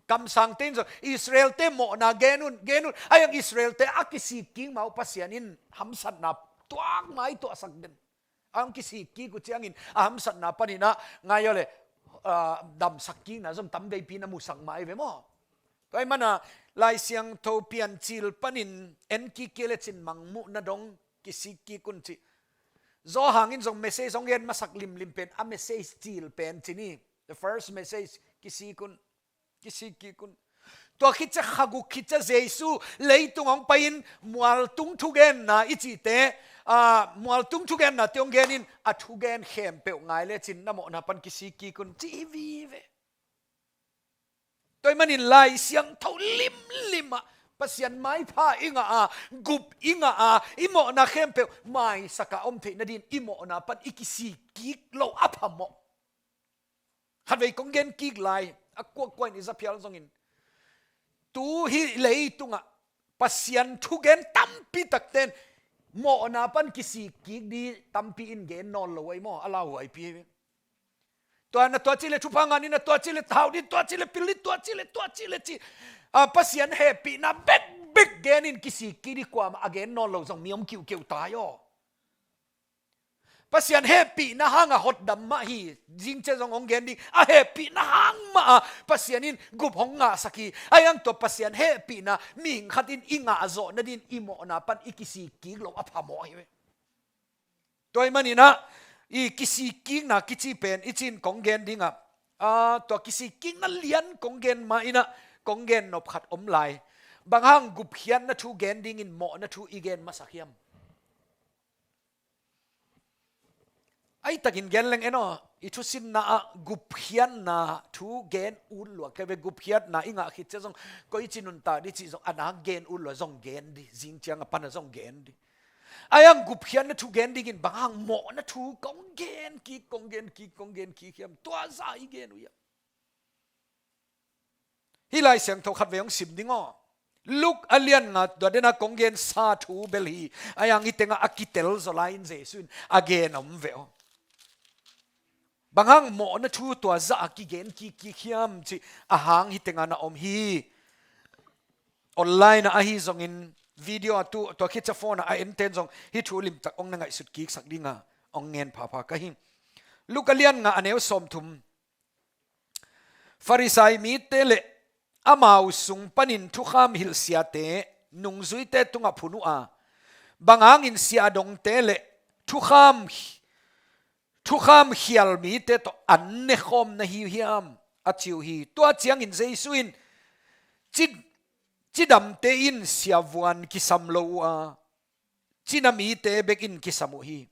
Kamsangte in zong Israelte mawhna gen un, gen un. Ahi hang Israelte a kisikkik mah uh Pasian in hamsatna tuak mai tuahsak den. A hong kisikkik uh ciangin a hamsatna panin ah ngai aw le, ah, damsak kikna zong tam veipi na musak mah ahi ve maw. Tua ahih manin Lai Siangtho Piancil panin en kik kei lecin Mangmuhna dong kisikkik un cih. Johan in zong message hong gen masak limlim pen, a message cil pen ci ni. The first message, kisik un. Kisikkik un. Tua khit ciang kha guk khit ciang Jesu leitung hong pai-in mualtung thugenna i cihte, ah, mualtung thugennate hong genin a thugen khempeuh ngai lecin na mawhna pan kisikkik un cih hi vive. Tua ahih manin Lai Siangtho limlim ah Pasian maipha i ngah a, gup i ngah a, i mawhna khempeuh maisak a om theih nadin i mawhna pan i kisikkik loh a phamawh. Khatvei kong gen kik lai, a kuakua in i za phial zongin, tu hih leitungah Pasian thugen tampi takte in mawhna pan kisikkik di tampi in gen nawn lo ahi maw, a lauhuaipi ahi ve. Tua na tua cih leh thupha ngah ni, na tua cih leh thau ni, tua cih leh pil ni, tua cih leh, tua cih leh ci. Ah, Pasian hehpihna bekbek genin kisikkik di kuamah a gen nawn lo zong mi om kiuhkeuh tai aw. Pasian hehpihna hanga hotdam mah hi. Zingciang zong hong gen ding, a hehpihna hang mah a Pasian in gup hong ngahsak hi. Ahi hang tua Pasian hehpihna mihing khat in i ngahzawh nadin i mawhna pan i kisikkik loh a phamawh hi ve. Tua ahih manin ah i kisikkikna kici pen i cin kong gen dingah, ah, tua kisikkikna lian kong gen ma-in ah kong gen nop khat om lai. Bang hang gupkhiatna thu gen dingin mawhna thu i gen masak hiam? Ahi takin gen leng en aw, i thusinna ah gupkhiatna thu gen ut lua kei ve. Gupkhiatna i ngah khit ciang zong koici nuntak di cih zong a nak gen ut lua, zong gen di, zingciang a pan a zong gen di. Ahi hang gupkhiatna thu gen dingin bang hang mawhna thu kong gen kik, kong gen kik, kong gen kik hiam? Tua zah i gen uh hiam? Hih Lai Siangtho khatvei hong sim ding aw. Luke a lian nga, tua dena kong gensa thu bel hi. Ahi hang hih tengah a kitel zaw lai-in Jesu in a gen om ve aw. Bang hang mawhna thu tua zah a kigen kik kik hiam cih a hang hih tengah na om hi. Online ah ahi zongin video a tu, tua khit ciang phone ah a enten zong hih thu limtak hong na ngaihsut kiksak dinga hong ngen phapha ka hi. Luke a lian nga, a neu sawmthum. Farisai mite le amau sung panin thukham hilh siate nungzuite tungah phun uh a, bang hangin siahdongte le thukham, thukham khial mite tawh an nekhawm na hi uh hiam, a ci uh hi. Tua ciangin Jesu in, ci, cidamte in siavuan kisam lo uh a, cina mite bekin kisam uh hi.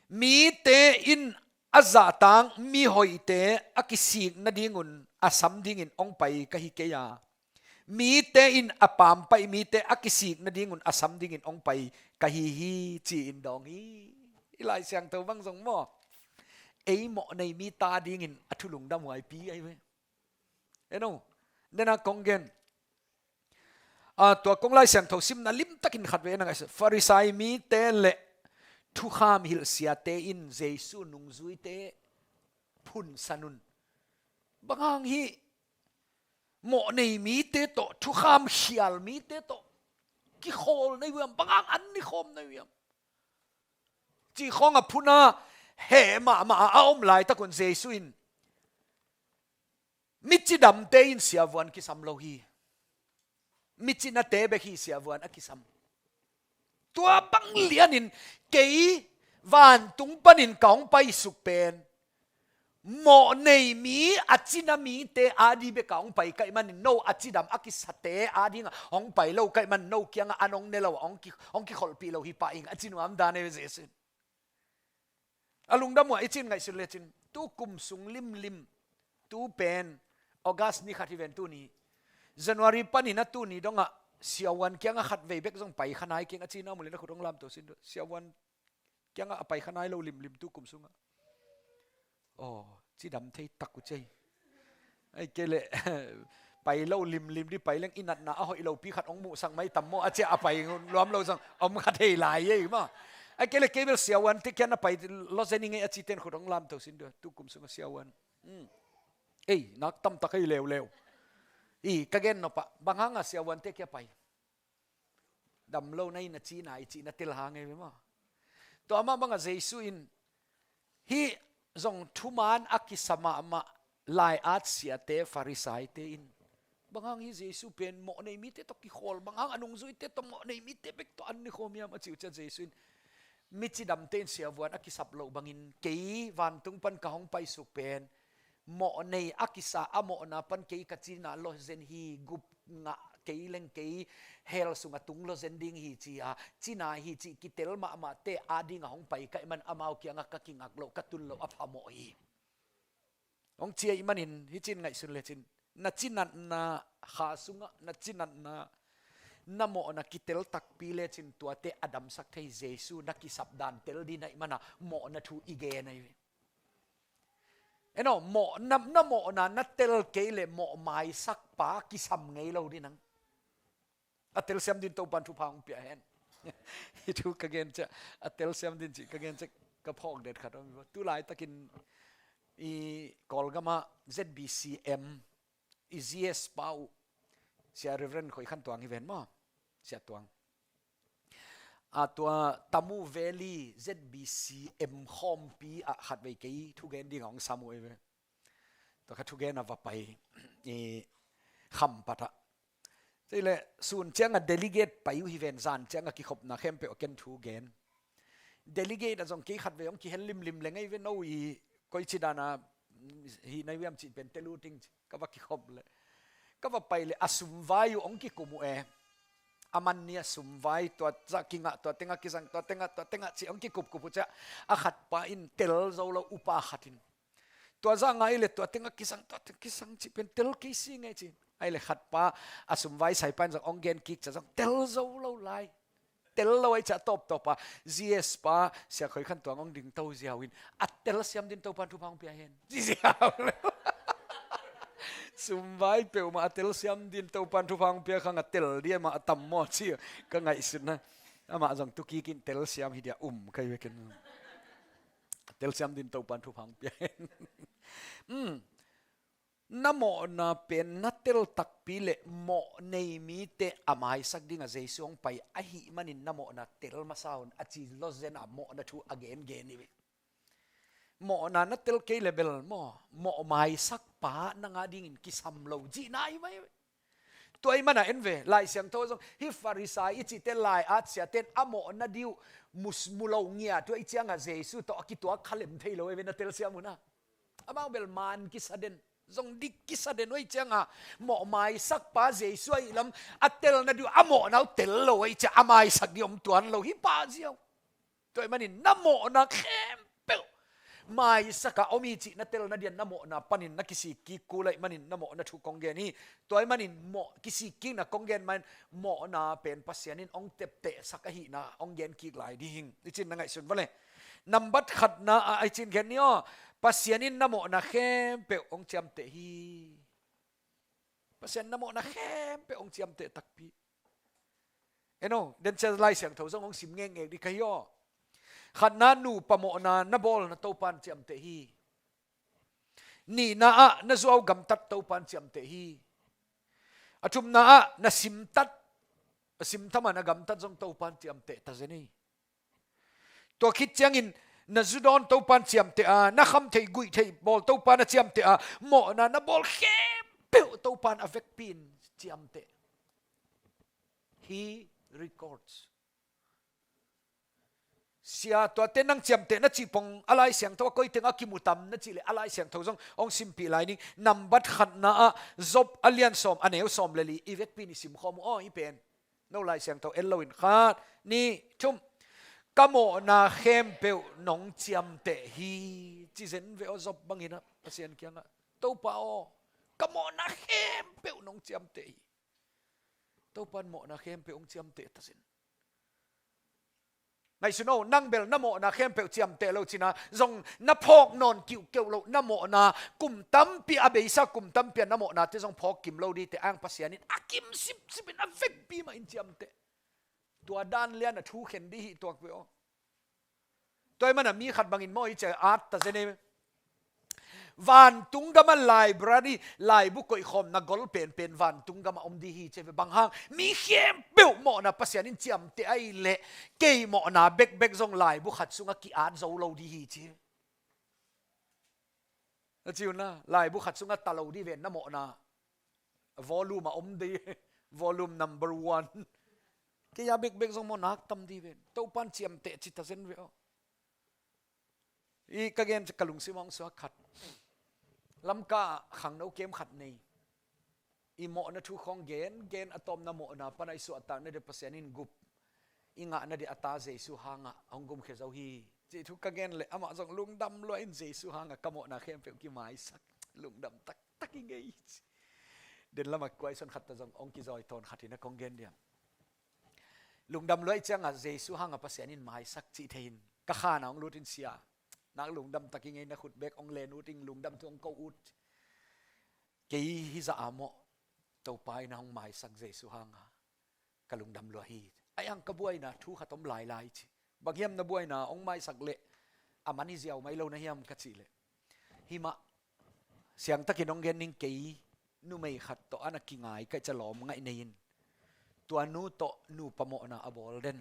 Mite in a zahtang mihoihte a kisik nadingun a sam dingin hong pai ka hi kei a, mite in a pampaih mite a kisik nadingun a sam dingin hong pai ka hi hi, ci-in dawng hi. I Lai Siangtho bang zong maw, ei mawhnei mite adingin a thu lungdamhuaipi ahi ve. Eno, nena kong gen. Ah, tua kong Lai Siangtho simna limtakin khatvei na ngaihsun. Farisai mite le thukham hilh siate in Jesu nungzuite phunsan un. Bang hang hih mawhnei mite tawh, thukham khial mite tawh kikhawl na hi uh hiam, bang hang an nikhawm na hi uh hiam, cih khawng a phun a, heh mahmah a, a om laitakun Jesu in, mi cidamte in siavuan kisam lo hi. Mi cinate bek hi siavuan a kisam. Tua bang lianin kei vantung panin ka hong paisuk pen mawhnei mi, a cina mite adi bek a hong pai ka hih manin, no a cidam a kisate adinga hong pai lo ka hih manin, no kiangah an hong ne lo a, hong ki, hong kikholhpih lo hi pah ing, a ci nuam dan ahi ve Jesu in. A lungdam uh a, i cin ngaihsun lecin, tu kum sung limlim, tu pen August ni khat hi ven tuni. January panin a tuni dongah siavuan kiangah khatvei bek zong pai kha nai keng, a cina mu le na khut hong lamto sin. Siavuan kiangah a pai kha nai lo limlim tu kum sungah. Aw, cidam thei tak uh ci ei. Ai kei leh pai lo limlim dih, pai leng i natna a hoih lopi khat hong muhsak mai tam maw a ci a, a pai luam lo zong om kha thei lai ei maw. Ai kei leh kei bel siavuante kia na pai lawzen i ngei a cite in khut hong lamto sin dih uh, tukum sungah siavuan. Hmm. Ei, nak tamtak ei leuleu. I, ka gen nopah, bang hanga siavuante kia pai? Dam lo na hi na ci nai cih na tel hang ei ve maw. Tua mah bangah Jesu in, hih zong thuman a kisa mahmah lai-at siate, Farisaite in, bang hang hih Jesu pen mawh nei mite tawh kikhawl, bang hang a nungzuite tawh mawh nei mite bek tawh an ne khawm hiam a cih uh ciah Jesu in, mi cidamte in siavuan a kisap loh bangin kei vantung pan ka hong paisuk pen mawh nei a kisa a mawhna pan kei ka cina lawzen hi, gup ngah kei leng kei hell sungah tung lawzen ding hi ci-a cina hi cih kitel mahmahte adingah hong pai ka hih man amau kiangah ka kingak loh, ka tun loh a phamawh hi. Hong ci ahih manin hih cin ngaihsun lecin, na cinatna kha sungah na cinatna, na mawhna kitel takpi lecin tuate a damsak thei Jesu na kisap dan tel ding ahih mana mawhna thu i gen ahi ve. Eno, mawhna, na mawhna na tel kei leh mawh maisak pa kisam ngei lo ding nang. A telsiam din Topan thupha hong pia hen. Hih thu ka gen ciah, a telsiam din cih ka gen ciah ka phawk det khat om hi. Tu laitakin i Kawlgamah Z B C M i G S pa uh, Sia Reverend Khoi Khan Tuang hi ven maw? Sia Tuang. A tua Tamu Valley Z B C M khawmpi ah khatvei kei thugen dingah hong sam uh ei ve. Tua kha thugen a va pai i Khampat ah. Cei leh sun ciangah delegate pai uh hi ven, zan ciangah kikhopna khempeuh a ken thugen. Delegate ah zong kei khatvei hong kihel limlim leng ei ve, no i koici dana hih na hiam cih pen tel uh ting ci. Ka va kikhop leh, ka va pai leh a sumvai uh hong kikum uh e. A man ni a sumvai, tua zah kingah, tua tengah kizang, tua tengah, tua tengah cih hong kikupkup uh ciah a khatpa in tel zo lo, upa khat in. Tua zah ngai leh tua tengah kizang, tua tengah kizang cih pen tel kei si ngei ci. Ai leh khatpa a sumvai saipa in zong hong gen kik ciah zong tel zo lo lai. Tel lo ai ciah tawptawp a G S pa Sia Khoi Khan Tuang hong ding to ziau in a telsiam din Topan thupha hong pia hen. Ci ziau lo. Sumvai peuhmah a telsiam din Topan thupha hong pia khang a tel dih amah a tam maw ci ka ngaihsutna. Amah zong tukik in telsiam hi dia um kai vekin. Telsiam din Topan thupha hong pia hen. Hmm. Na mawhna pen na tel takpi leh mawh nei mite a maisak dingah Jesu hong pai ahih manin na mawhna tel masa un a ci lawzen a mawhna thu a gengen hi ve. Mawhna na tel kei leh bel maw, mawh maisak pa nang adingin kisam lo cihna hi mai ve. Tua ahih mana en ve, Lai Siangtho zong hih Farisai i cihte lai-at siate in a mawhna dih uh mu, mu lo ngiat uh ahih ciangah Jesu tawh a kituak kha lem thei lo ei ve, na telsiam un a. Amau bel man kisa den, zong dik kisa den uh ahih ciangah mawh maisak pa Jesu ahih lam a telna dih uh a mawhna uh tel lo ahih ciah a maisak dih om tuan lo hi pa ziau. Tua ahih manin na mawhna khempeuh maisak a om hi cih na telna dih a na mawhna panin na kisik kik kul ahih manin na mawhna thu kong gen hi. Tua ahih manin mawh, kisik kikna kong gen mahin mawhna pen Pasian in hong teptehsak ahihna hong gen kik lai ding hi. I cin na ngaihsun va le. Nambat khatna ah i cin gen ni aw. Pasian in na mawhna khempeuh hong ciamteh hi. Pasian na mawhna khempeuh hong ciamteh takpi. Eno, den cia Lai Siangtho zong hong sim ngekngek dih ka hi aw. Khatna, nupa mawhna na bawlna Topan ciamteh hi. Nihna ah na zuau gamtat Topan ciamteh hi. A thumna ah na simtat, a simtham ah na gamtat zong Topan ciamteh tazen hi. Tua khit ciangin na zu dawn Topan ciamteh a, na kham theih guih theih bawl Topan a ciamteh a, mawhna na bawl khempeuh Topan a vekpi in ciamteh. He records. Sia, tuate nang ciamteh na cih pong a Lai Siangtho a koi tengah kimu tam na cih leh a Lai Siangtho zong hong simpih lai ning. Nambat khatna ah Job a lian sawm a neu sawm le li i vekpi in i simkhawm uh aw, hih pen. No Lai Siangtho en loin khat, nih, thum. Ka mawhna khempeuh nong ciamteh hi. Ci zen ve aw Job bangin ah Pasian kiangah, Topa aw, ka mawhna khempeuh nong ciamteh hi. Topan mawhna khempeuh hong ciamteh tazen. Ngaihsun o, nang bel na mawhna khempeuh ciamteh lo cina, zong na phawk nawn kiuhkeuh lo, na mawhna kum tampi a beisa, kum tampi a na mawhnate zong phawk kim lo dite, ang Pasian in a kim sipsip in a vekpi mah in ciamteh. Tua dan lian a thu khen dih hi tuak ve aw. Tua ahih mana mi khat bangin maw i cia at ta zen e. Vantung gama library, laibu koihkhawmna gol penpen vantung gama om dih hi ci ve. Bang hang, mi khempeuh mawhna Pasian in ciamteh ahih leh kei mawhna bekbek zong laibu khat sungah ki-at zo lo dih hi ci. A ci uh na, laibu khat sungah ta lo dih ven na mawhna. Volume a om dih, volume number one. Kei a bekbek zong maw nak tam dih ven. Topan ciamteh ci ta zen ve aw. I ka gen ka lungsim hong suak khat. Lamka khangno kem khat nei. I mawhna thu khong gen, gen a tawpna mawhna pana i suahtakna dih Pasian in gup. I ngahna dih a ta Jesu hangah hong gumkhia zo hi. Cih thu ka gen leh amah zong lungdam lua in Jesu hangah ka mawhna khempeuh kimaisak. Lungdam taktak i ngei ci. Den lamah question khat ta zong hong kizawi tawn khat hi na kong gen diam. Lungdam lua i ciangah Jesu hangah Pasian in maisak cih thei in ka khan a hong lut in sia. Nak lungdam tak i ngei na khut bek hong len ut ing lungdam thu hong ko ut. Kei hi zah a mawh Topa in a hong maisak Jesu hangah ka lungdam lua hi. Ai ang ka buaina thu khat om lailai ci. Bang hiam na buaina hong maisak leh a man hi ziau mai lo na hiam ka cih leh. Himah siangtakin hong gen ning kei numei khat tawh ana kingai ka i ca lawm ngaih nei in. Tua nu tawh nupa mawhna a bawl den.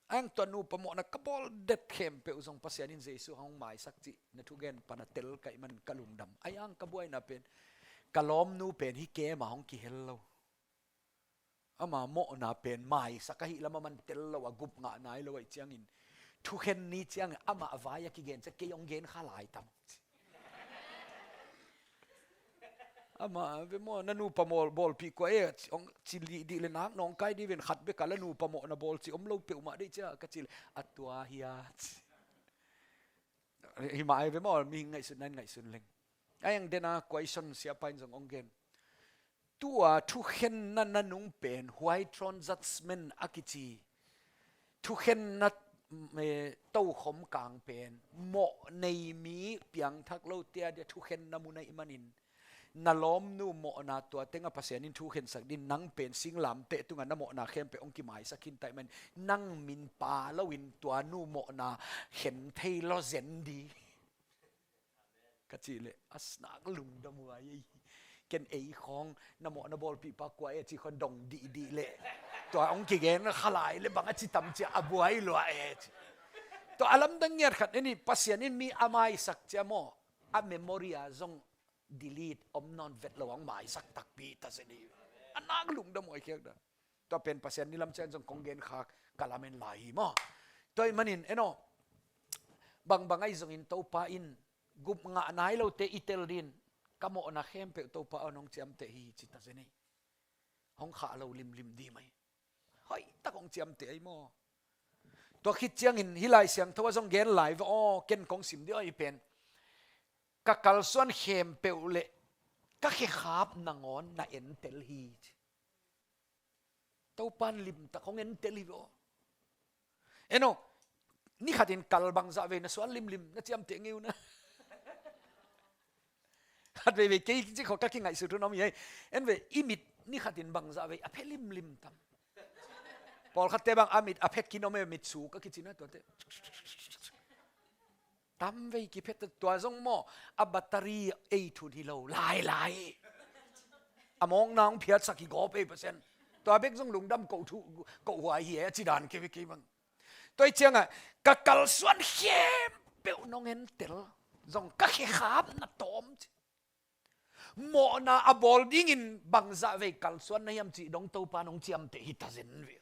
Ai ang tua nupa mawhna ka bawl det khempeuh zong Pasian in Jesu hong maisak cih na thugen pana tel ka ih man ka lungdam. Ai ang ka buaina pen ka lawmnu pen hi kema hong kihel lo. Ama mawhna pen maisak ahi lama man tel lo a gup ngah nai lo ahi ciangin. Thukhen ni ciangin ama a vai a kigen cia kei hong gen kha lai tam. Ama ve maw na nupa maw bawlpih kua e hong ci lih dih le nak nawng kai dih ven khat beka la nupa mawhna bawl ci om lo peuhmah deih cia ka ci le a tua hia ci. Himah ai ve maw mi ngaihsutna in ngaihsun leng. Ai ang dena kuaison siapa in zong hong gen. Tua thukhenna na nung pen white throne judgment a kici. Thukhenna tokhom kang pen mawh nei mi piangthak lote a dia thukhenna mun ahih manin na lawmnu mawhna tua tengah Pasian in thukhensak din nang pen singlamteh tungah na mawhna khempeuh hong kimaisak khin ta ahih manin nang min pa loin tua nu mawhna khen thei lo zen di. Ka cih leh a snak lungdam huai ei. Ken ei khawng na mawh na bawlpihpa kua e a cih khawng dong dihdih leh tua hong kigen khalai le bang a ci tam cia a buai lua e ci. Tua a lamdang ngiat khat en hi Pasian in mi a maisak cia maw a memory a zong delete om nawn vet lo hong maisak takpi ta zen hi. A nak lungdam huai khiak dah. Tua pen Pasian ni lam ciang zong kong gen khak ka lamen lai hi maw. Tua ahih manin eno bangbang ahi zongin Topa in gup ngah nai lote i tel din ka mawhna khempeuh Topa aw nong ciamteh hi ci ta zen hi. Hong khah lo limlim di mai. Hoih tak hong ciamteh ahi maw. Tua khit ciangin hih Lai Siangtho a zong gen lai va aw ken kong sim di aw i pen ka kalsuan khempeuh le ka khekhap nangawn na entel hi ci. Topan limtak hong entel hi ve aw. Eno, ni khatin kal bangzah vei na suan limlim na ciamteh ngei uh na. Khat veivei kei ci khawh ka kingaihsut hun om hi hei. En ve i mit ni khatin bangzah vei a phe limlim tam. Pawlkhatte bang a mit a phet kin om e mit suk a kici na tuate. Tam vei kiphet tua zong maw a battery ei thun hi lo lailai. A mawkna hong phiatsak hi gawp ei Pasian. Tua bek zong lungdam koh thu koh huai hi e a ci dan kei ve kei bang. Tua hi ciangah ka kalsuan khempeuh nong entel zong ka khekhap na tawm ci. Mawhna a bawl dingin bangzah vei kalsuan na hiam cih dong Topa nong ciamteh hi ta zen ve.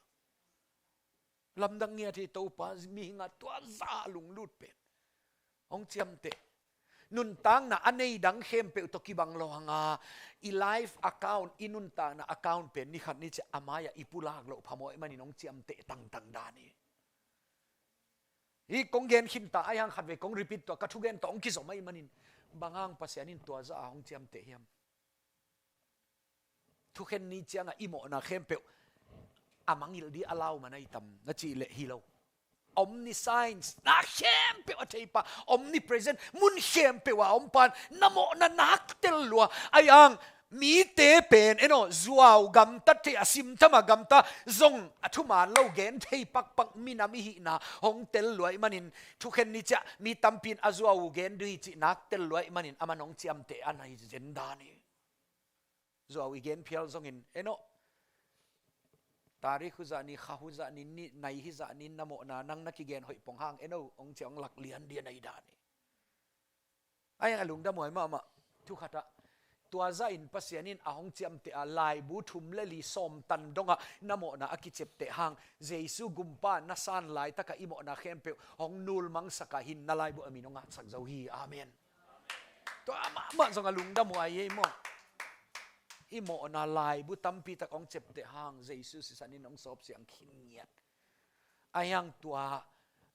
Lamdang ngiat hi Topa mihingah tua zah lunglut pen hong ciamteh. Nuntakna a nei dang khempeuh tawh kibang lo hanga i life account i nuntakna account pen ni khat ni cia a mai-ah i pulak loh phamawh ahih manin hong ciamteh tangtang dan hi. Hi kong gen khinta ahi hang khat vei kong repeat tua ka thugen tawh hong kizom ahih manin bang hang Pasian in tua zah a hong ciamteh hiam. Thukhen ni ciangah i mawhna khempeuh a mangngilh ding a lau man ahi tam na cih leh hi lo. Omniscience, na khempeuh a theipa, omnipresent, mun khempeuh a om pan, na mawhna nak tel lua. Ahi hang mite pen, en aw, zuau gamta thei, a simtham a gamta zong a thuman lo gen thei pakpak minam i hihna hong tel lua ahih manin, thukhen ni ciang mi tampi in a zuau uh gen ding hi cih nak tel lua ahih manin, aman hong ciamteh a nai zen dan hi. Zuau i gen phial zongin, en aw, tarik hu zah ni, kha hu zah ni, ni, nai hi zah ni, na mawhna nang na kigen hoih pong hang, en aw, hong ciah hong lak lian ding a nai dan hi. Ahi hang a lungdam huai mahmah. Thu khat ah, tua zah in Pasian in a hong ciamteh a, laibu thum le li sawm tan dongah na mawhna a kiciapteh hang, Jesu gumpa na san laitak ah i mawhna khempeuh hong nulmangsak a, hi in na laibu a min hong hatsak zo hi. Amen. Tua mahmah zong a lungdam huai hi ei maw. I mawhna laibu tampi tak hong ciapteh hang, Jesu sisan in hong sawp siang khin ngiat. Ahi hang tua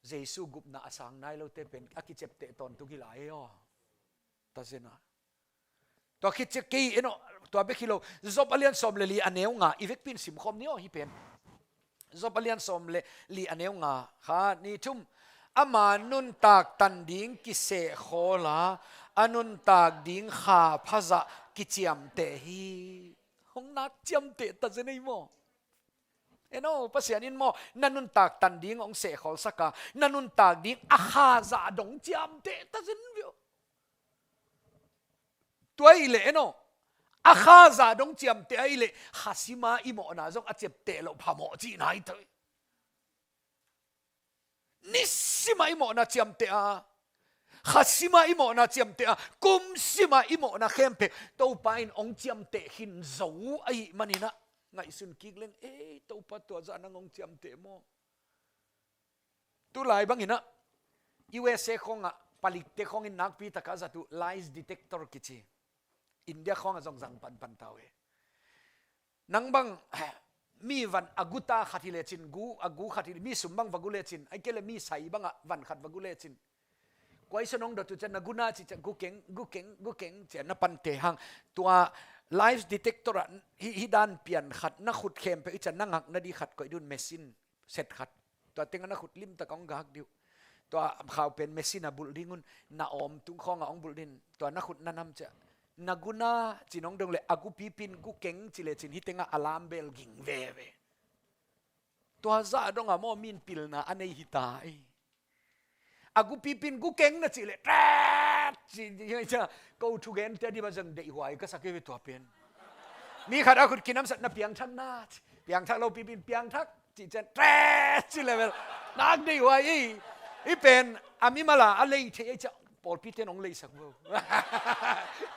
Jesu gupna a sang nai lote pen a kiciapteh tawntung hi lai ei aw. Tazen a. Tua khit ciang kei, en aw, tua bek hi lo. Job a lian sawm le li a neu nga, i vekpi in simkhawm ni aw, hih pen. Job a lian sawm le li a neu nga, khat, nih, thum. Ama nuntak tan ding kisehkhawl a, a nuntak ding kha phazah kiciamteh hi. Hong nak ciamteh tazen ei maw. En aw, Pasian in maw, na nuntak tan ding hong sehkhawlsak a, na nuntak ding a kha zah dong ciamteh tazen ve aw. Tua ahih leh, en aw, a kha zah dong ciamteh ahih leh, kha sim a i mawhna zong a ciapteh loh phamawh cihna hi ta hi. Nisim a i mawhna ciamteh a, kha sim a i mawhna ciamteh a, kum sim a i mawhna khempeuh Topa in hong ciamteh khin zo ahih manin ah, ngaihsun kik leng, ei, Topa tua zah nang hong ciamteh maw. Tulai bangin ah, U S A khawngah palikte khawngin nakpi taka zat uh lies detector kici, India khawngah zong zang panpan ta uh hi. Nang bang mi van a gu ta khat hi lecin, gu, a gu khat hi, mi sum bang va gu lecin, ahih kei leh mi sai bangah van khat va gu lecin, kuai sa nong dot uh ciang na gu na cih ciang, gu keng, gu keng, gu keng ciang na pante hang. Tua lies detector ah hih, hih dan pian khat, na khut khempeuh i ciang na ngakna ding khat koih ding un, machine set khat. Tua tengah na khut limtak hong gak ding uh. Tua khau pen machine a bulh ding un, na awm tung khawngah hong bulh ding un. Tua na khut na nam ciang, na gu na ci nong dong leh, a gu pipi in gu keng ci lecin, hih tengah alarm bell ging veve. Tua zah dongah maw, mi in pilna a nei hi ta ei. A gu pipi in gu keng na cih leh, tret ci, ci, ci, ko thugente a dih mah zong deihhuai ka sa kei ve tua pen. Mi khat a khut kinamsat na piangthak na ci, piangthak lo pipi in piangthak cih ciang, tret ci leh bel nak deihhuai ei. Hih pen a mimal a a lei thei ei ciang, pawlpite in hong leisak vo.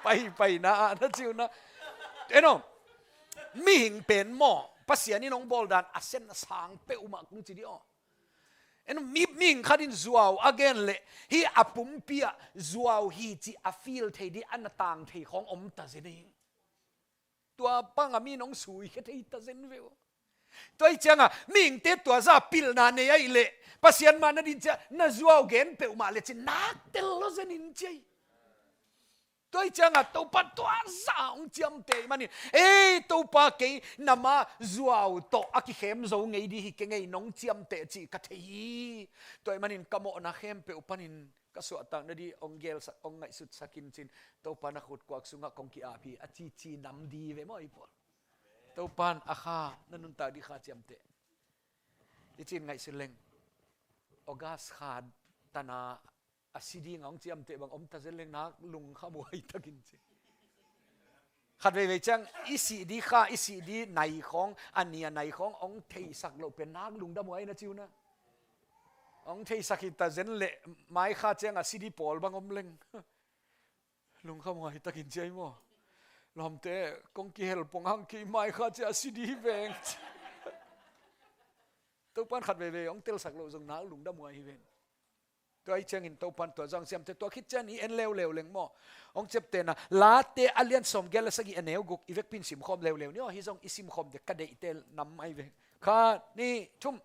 Pai, pai na ah na ci uh na. En aw, mihing pen maw, Pasian in hong bawl dan a sen a sang peuhmah kong ci dih aw. En, mi, mihing khat in zuau a gen leh, hih a pumpi ah zuau hi cih a feel thei ding, a na tang thei khawng om tazen hi. Tua bangah mi in hong suikhia thei tazen ve aw. Tua ahih ciangah mihingte tua zah pilna nei ahih leh, Pasian ma na din ciang na zuau gen peuhmah lecin nak tel lo zen in ci ei. Tua ahih ciangah Topa tua zah hong ciamteh ahih manin, ei, Topa, kei na ma zuau tawh a kikhem zo ngei ding hi keng ei, nong ciamteh cih ka thei hi. Tua ahih manin ka mawhna khempeuh panin ka suahtakna ding hong gelsak, hong ngaihsutsak in ci-in, Topa na khut kuak sungah kong ki-ap hi, a cici nam ding ve maw, ei pawl. Topa in a kha, na nuntak ding kha ciamteh. I ci-in ngaihsun leng, August kha tan a a si ding a hong ciamteh bang om tazen leng nak lungkham huai takin ci. Khat veivei ciang i sih ding kha, i sih ding nai khawng, a ni a nai khawng hong theisak loh pen nak lungdam huai na ci uh na. Hong theisak hi tazen leh mai kha ciang a si ding pawl bang om leng lungkham huai takin ci ei maw. Lawmte, kong kihel pong hang, kei mai kha ciang a si ding hi veng. Topa in khat veivei hong telsak loh zong nak lungdam huai hi ven. Tua ahih ciangin Topa in tua zah hong ciamteh, tua khit ciangin i en leuleu leng maw, hong ciaptehna, Late a lian sawmgiat le sagih a neu guk, i vekpi in simkhawm leuleu ni aw, hih zong i simkhawm dek, ka deihte nam ahi ve. Khat, nih, thum.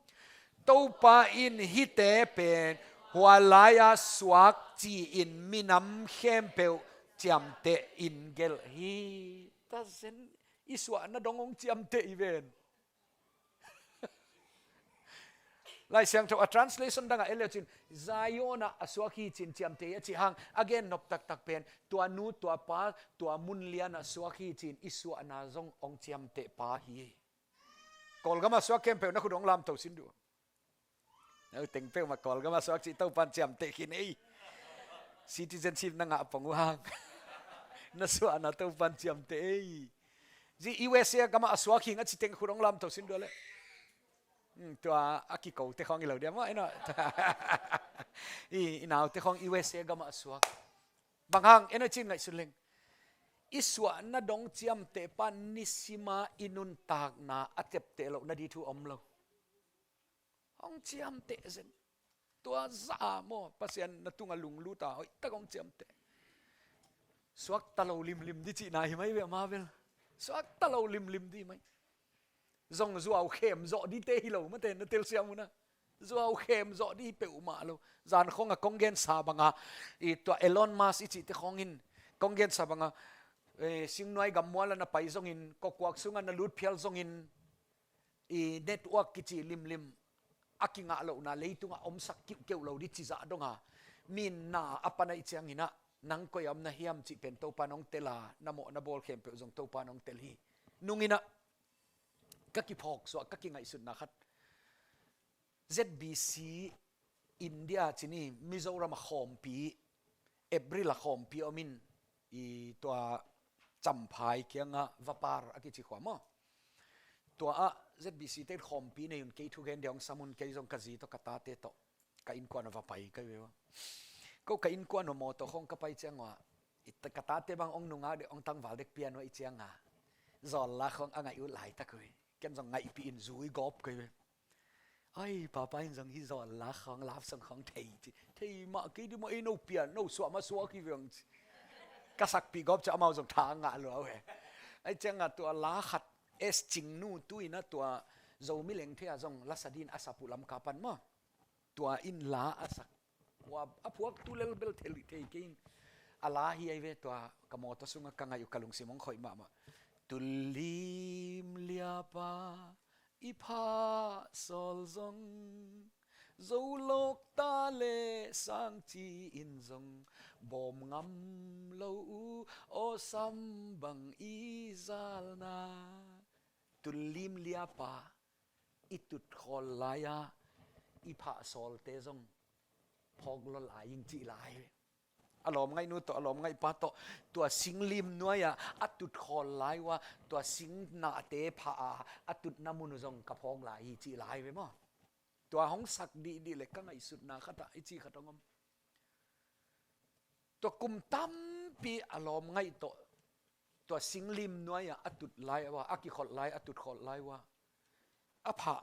Topa in hihte pen hua lai-a suak ci-in minam khempeuh ciamteh in gelh hi. Tazen, i suahna dong hong ciamteh hi ven. Lai Siangtho a translation dangah en le uh cin, Zion ah a suak hi cin ciamteh hi a cih hang, a gen nop taktak pen, tua nu, tua pa, tua mun lianah suak hi cin i suahna zong hong ciamteh pa hi. Kawlgam a suak khempeuh na khut hong lamto sin duh. Na u teng peuhmah Kawlgam a suak cih Topan ciamteh khin ei. Citizenship na ngah pong uh hang. Na suahna Topan ciamteh ei. Zi U S A gam a suak hing a ci teng khut hong lamto sin duh le. Hmm, tua a kiko te khawng i lo dia maw, eno. I, i nau te khawng U S A gam a suak. Bang hang, eno cin ngaihsun leng. I suahna dong ciamteh pa nisima i nuntakna a tepteh loh na di thu om lo. Hong ciamteh zen. Tua za maw, Pasian na tunga lunglut a, hoih tak hong ciamteh. Suakta lo limlim di cihna hi mai ve ama vel. Suakta lo limlim di mai. Zong zuau khem zawh dite hi lo mate na telsiam una. Zuau khem zawh di hi peuhmah lo. Zan khawng a kong gensa banga, i tua Elon Musk i cihte khawngin, kong gensa banga, eh, singnuai gammual a na pai zongin, kawkkuak sunga na lut phial zongin, i network kici limlim a kingah lohna leitungah omsak kiuhkeuh lo di cizah donga, mi na a pana i cianginah, nang koi a om na hiam cih pen Topa nong tel a, na mawh na bawl khempeuh zong Topa nong tel hi. Nunginah ka kiphawk suah, ka kingaihsutna khat. Z B C India cini Mizoram a khawmpi, April a khawmpi omin, i tua Champhai kianga Vapar a kici khua maw. Tua ah Z B C te khawmpi nei un kei thugen dia hong sam un kei zong ka zi tawh ka tate tawh ka innkuan a va pai ka ve ua. Ko ka innkuan a mawtaw khawng ka pai ciang ua, i ta-, ka tate bang hong nungak dek hong tangval dek pian ua i cianga. Zawl la khawng a ngaih ut laitak ui. Ken zong ngaihpih in zui gawp ka ve. Ai, papa in zong hi zawl la khawng lap song khawng thei ci. Thei mah kei di maw ei no pian, no suah ma suak hi veng ci. Ka sakpih gawp ci amau zong tha ngah lua ve. Ai cianga tua la khat S Cingnu tu ina tua Zomi lengthei a zong lasa din a sapu Lamka pan maw. Tua in la a sak. Ua a phuak tu lel bel thei, thei kei in. A la hi ai ve tua ka mawtaw sunga ka ngaih uh ka lungsim hong khoih mahmah. Tullim liapa i phah sawl zong, zolawk ta le sang ci-in zong, bawm ngam lo uh awsam bang i zalna. Tullim liapa i tutkhawl lai-a i phah sawlte zong phawk law lai ing cih lai. A lawmngaihnu tawh, a lawmngaihpa tawh, tua singlim nuai-ah a tutkhawl lai uh a, tua sing nahte phah a, a tutna mun uh zong ka phawk lai hi cih lai ve maw. Tua hong sak dihdih le ka ngaihsutna khatah i cih khat hong om. Tua kum tampi a lawmngaih tawh, tua singlim nuai-ah a tut lai uh a, a kikholh lai, a tutkholh lai uh a, a phah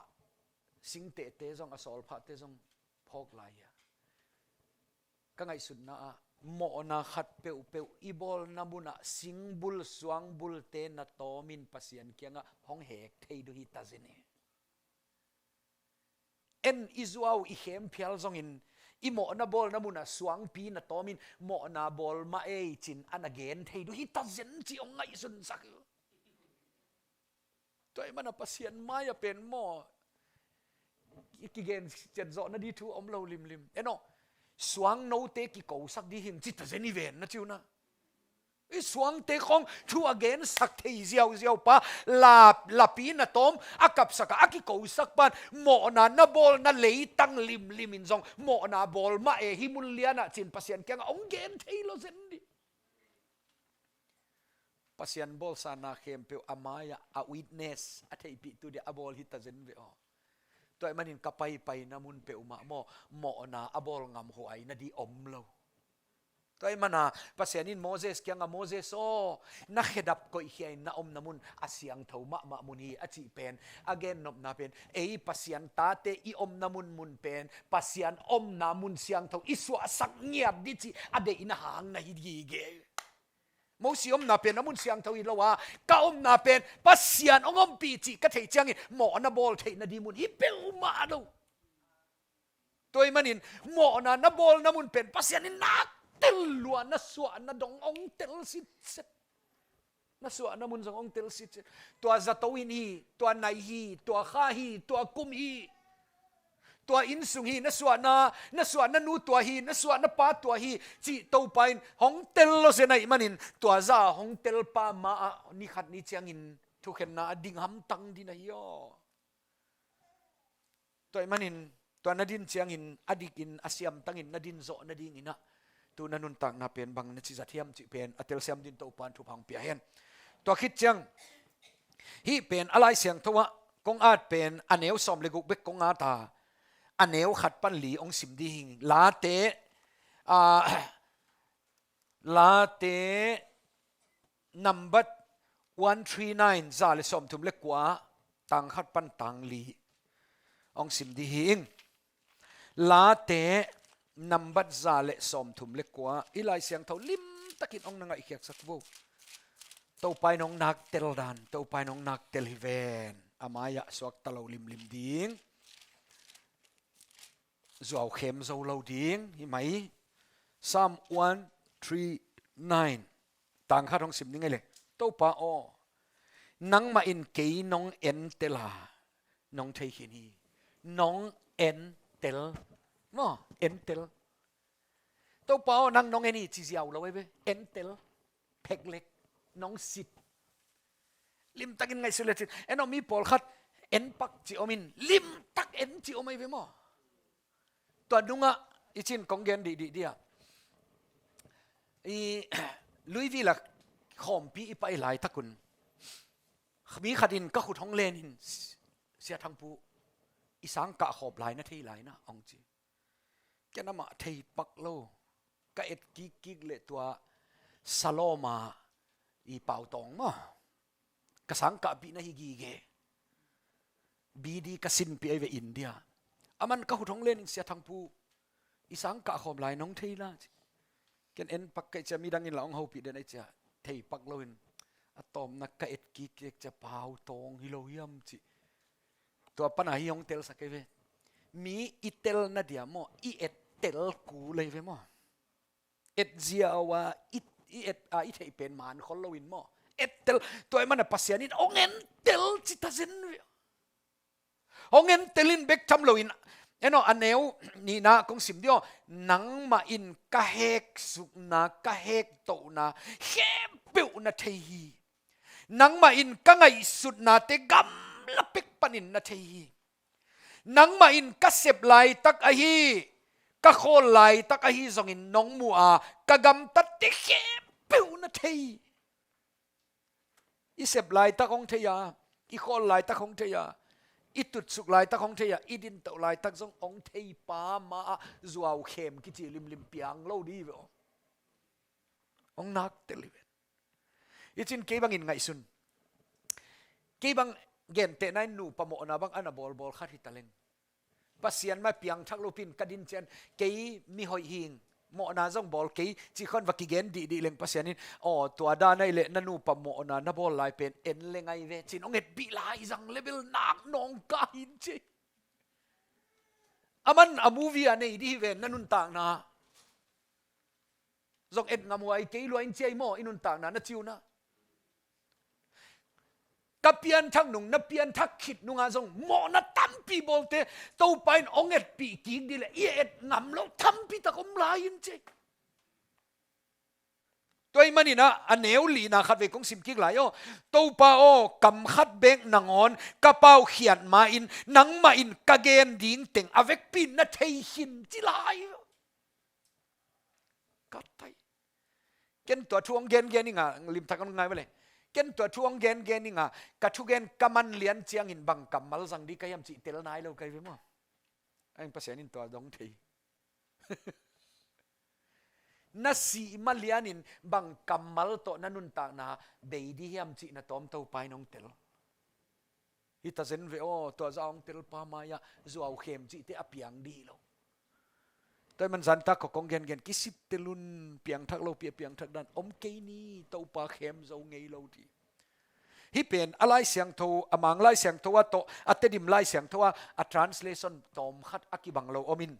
singtehte zong, a sawlphahte zong phawk lai hi a. Ka ngaihsutna ah mawhna khat peuhpeuh i bawlna munah singbul suangbulte na tawmin Pasian kiangah hong hek thei duh hi ta zen hi. En i zuau i khemphial zongin i mawhna bawlna munah suangpi na tawmin mawhna bawl mah ei cin a na gen thei duh hi ta zen cih hong ngaihsunsak hi. Tua ahih mana Pasian mai-ah pen maw, i kigen ciat zawhna di thu om lo limlim. En aw, suang note kikosak di hing ci ta zen i ven na ci uh na. I suangte khawng thu a gensak thei ziauziau pa, la, lapi na tawm a kapsak a, a kikosak pan mawhna na bawlna leitang limlim in zong mawhna bawl mah e hi mun lianah cin Pasian kiangah hong gen thei lo zen di. Pasian bawlsa na khempeuh a mai-ah a witness a theihpihtu dia a bawl hi ta zen ve aw. Tua ahih manin ka paipaina mun peuhmah maw, mawhna a bawl ngam huaina di om lo. Tua ahih mana Pasian in Moses kiangah, Moses aw, na khedap koihkhia in na omna mun a siangtho mahmah mun hi a cih pen, a gennopna pen ei Pasian tate i omna mun, mun pen Pasian omna mun siangtho i suahsak ngiat di cih a deihna hang na hi gige. Mosi omna pen a mun siangtho hi lo a, ka omna pen Pasian hong ompih cih ka theih ciangin mawhna bawl theihna di mun hi peuhmah lo. Tua ahih manin mawhna na bawlna mun pen Pasian in nak tel lua, na suahna dong hong tel sitset. Na suahna mun zong hong tel sitset. Tua zato in hi, tua nai hi, tua kha hi, tua kum hi. Tua inn sung hi, na suahna, na suahna nu tua hi, na suahna pa tua hi, cih Topa in hong tel lo zen ahih manin, tua zah hong tel pa ma-ah ni khat ni ciangin thukhenna a ding hamtang ding ahi aw. Tua ahih manin, tua na din ciangin, a dikin, a siamtangin na din zawh nadingin ah, tu na nuntakna pen bang na ci zat hiam cih pen a telsiam dingin Topa in thupha hong pia hen. Tua khit ciang, hih pen a Lai Siangtho ah kong at pen a neu sawm le guk bek kong at a, a neu khat pan li hong sim ding hi ing. Late, ah, Late number one three nine, za le sawmthum le kua, tang khat pan tang li hong sim ding hi ing. Late number za le sawmthum le kua, i Lai Siangtho limtakin hong na ngaihkhiatsak vo. Topa in hong nak tel dan, Topa in hong nak tel hi ven. A mai-ah suakta lo limlim ding, zuau khem zo lo ding hi mai. Psalm one three nine, tang khat hong sim ding hi le. Topa aw, nangmah in kei nong entel a, nong thei khin hi. Nong entel. Maw, entel. Topa aw, nang nong en hi ci ziau lo ei ve. Entel. Pheklek. Nong sit. Limtakin ngaihsut le cin. En aw, mi pawlkhat en pak ci om in, limtak en ci om ei ve maw. Tua nungah i cin kong gen dihdih dia, i Louisville ah khawmpi i pai laitakun, mi khat in ka khut hong lenin, Sia Thangpu, i sangkah khawp lai na thei lai na, hong ci. Ken amah thei pak lo. Ka et kikkik le tua Saloma i pautawng maw, ka sangkahpih na hi gige. B D ka sinpih ei ve India. Aman ka khut hong lenin, Sia Thangpu, i sangkah khawm lai nong thei la ci. Ken en pak kei cia, midang in la hong hopih den ei cia, thei pak loin, a tawpna ka et kikkik cia, pautawng hi lo hiam ci. Tua pana hi hong telsak ei ve. Mi i telna dia maw, i et tel kul ei ve maw. Et ziau a, i, i et a, i theih pen man khol loin maw, et tel. Tua ahih mana Pasian in hong en tel ci ta zen ve. Hong en tel in bek tham loin, en aw, a neu nihna kong sim dih aw. Nangmah in ka heksukna, ka hektohna khempeuh na thei hi. Nangmah in ka ngaihsutnate gamla pek panin na thei hi. Nangmah in ka sep laitak ahi, ka khawl laitak ahi zongin nong mu a, ka gamtatte khempeuh na thei. I sep laitak hong thei a, i khawl laitak hong thei a, i tutsuk laitak hong thei a, i dintoh laitak zong hong thei pa ma-ah zuau khem kici limlim piang lo dih ve aw. Hong nak tel hi ve. I cin kei bangin ngaihsun. Kei bang gentehna in nupa mawhna bang a na bawlbawl khat hi ta leng, Pasian mah piangthak lopi in ka din cian, kei mi hoih hi ing, mawhna zong bawl kei ci khawng va kigen dihdih leng Pasian in, aw, tua dan ahih leh na nupa mawhna na bawl lai pen en leng ahi ve cin hong etpih lai zang le bel nak nawngkah hi in ci. Aman a movie a nei dih hi ve na nuntakna. Zong et ngam huai kei lua in ci ei maw, i nuntakna na ci un ah. Ka pianthak nung, na pianthak khit nungah zong mawhna tampi bawlte Topa in hong etpih kik dih leh i et ngam lo tampi tak om lai in ci. Tua ahih manin ah, a neu lina khat vei kong sim kik lai aw. Topa aw, kam khat bek nangawn ka paukhiat ma-in nangmah in ka gen ding teng a vekpi in na thei khin ci lai. Ka thei. Ken tua thu hong gengen ing a, limtak hong ngai vele. Ken tua thu hong gengen ing a, ka thugen ka man lian ciangin bang kammal zang dih ka hiam cih tel nai lo ka hi ve maw. Ahi hang Pasian in tua dong thei. Na sih ma lianin bang kammal tawh na nuntakna bei dih hiam cih na tawm Topa in hong tel. Hi ta zen ve aw, tua zah hong tel pa mai-ah zuau khem cihte a piang dih lo. Tua ahih man zanta kong gengen kisittel un, piangthak lopi a piangthak dan om kei ni, Topa khem zo ngei lo dih. Hih pen a Lai Siangtho, a Mang Lai Siangtho ah tawh, a Tedim Lai Siangtho ah a translation tawm khat a kibang lo om in.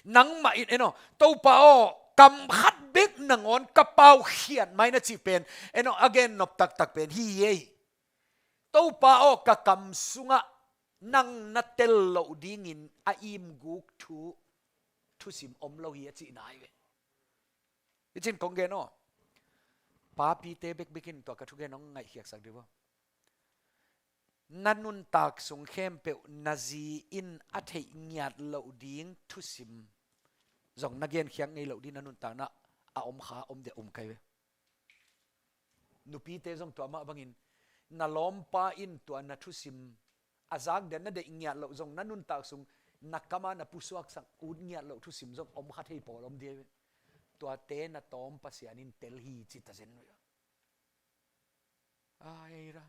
Nangmah in, en aw, Topa aw, kam khat bek nangawn ka paukhiat ma-in a cih pen, en aw, a gen nop taktak pen hi ei. Topa aw, ka kam sungah nang na tel loh dingin a imguk thu, thusim om lo hi a cihna hi ve. I cin kong gen aw. Papite bekbek in tua ka thugen hong ngaihkhiaksak dih vo. Na nuntak sung khempeuh na zi in a theih ngiat loh ding thusim zong na genkhiak ngei loh ding na nuntakna a om kha om dia um kai ve. Nupite zong tua mah bangin na lawmpa in tua na thusim a zak dia na deih ngiat loh zong na nuntak sung na kama na pusuaksak ut ngiat loh thusim zong om kha thei pawl om dia ve. Tuate na tawm Pasian in tel hi ci ta zen ve. Ai ra,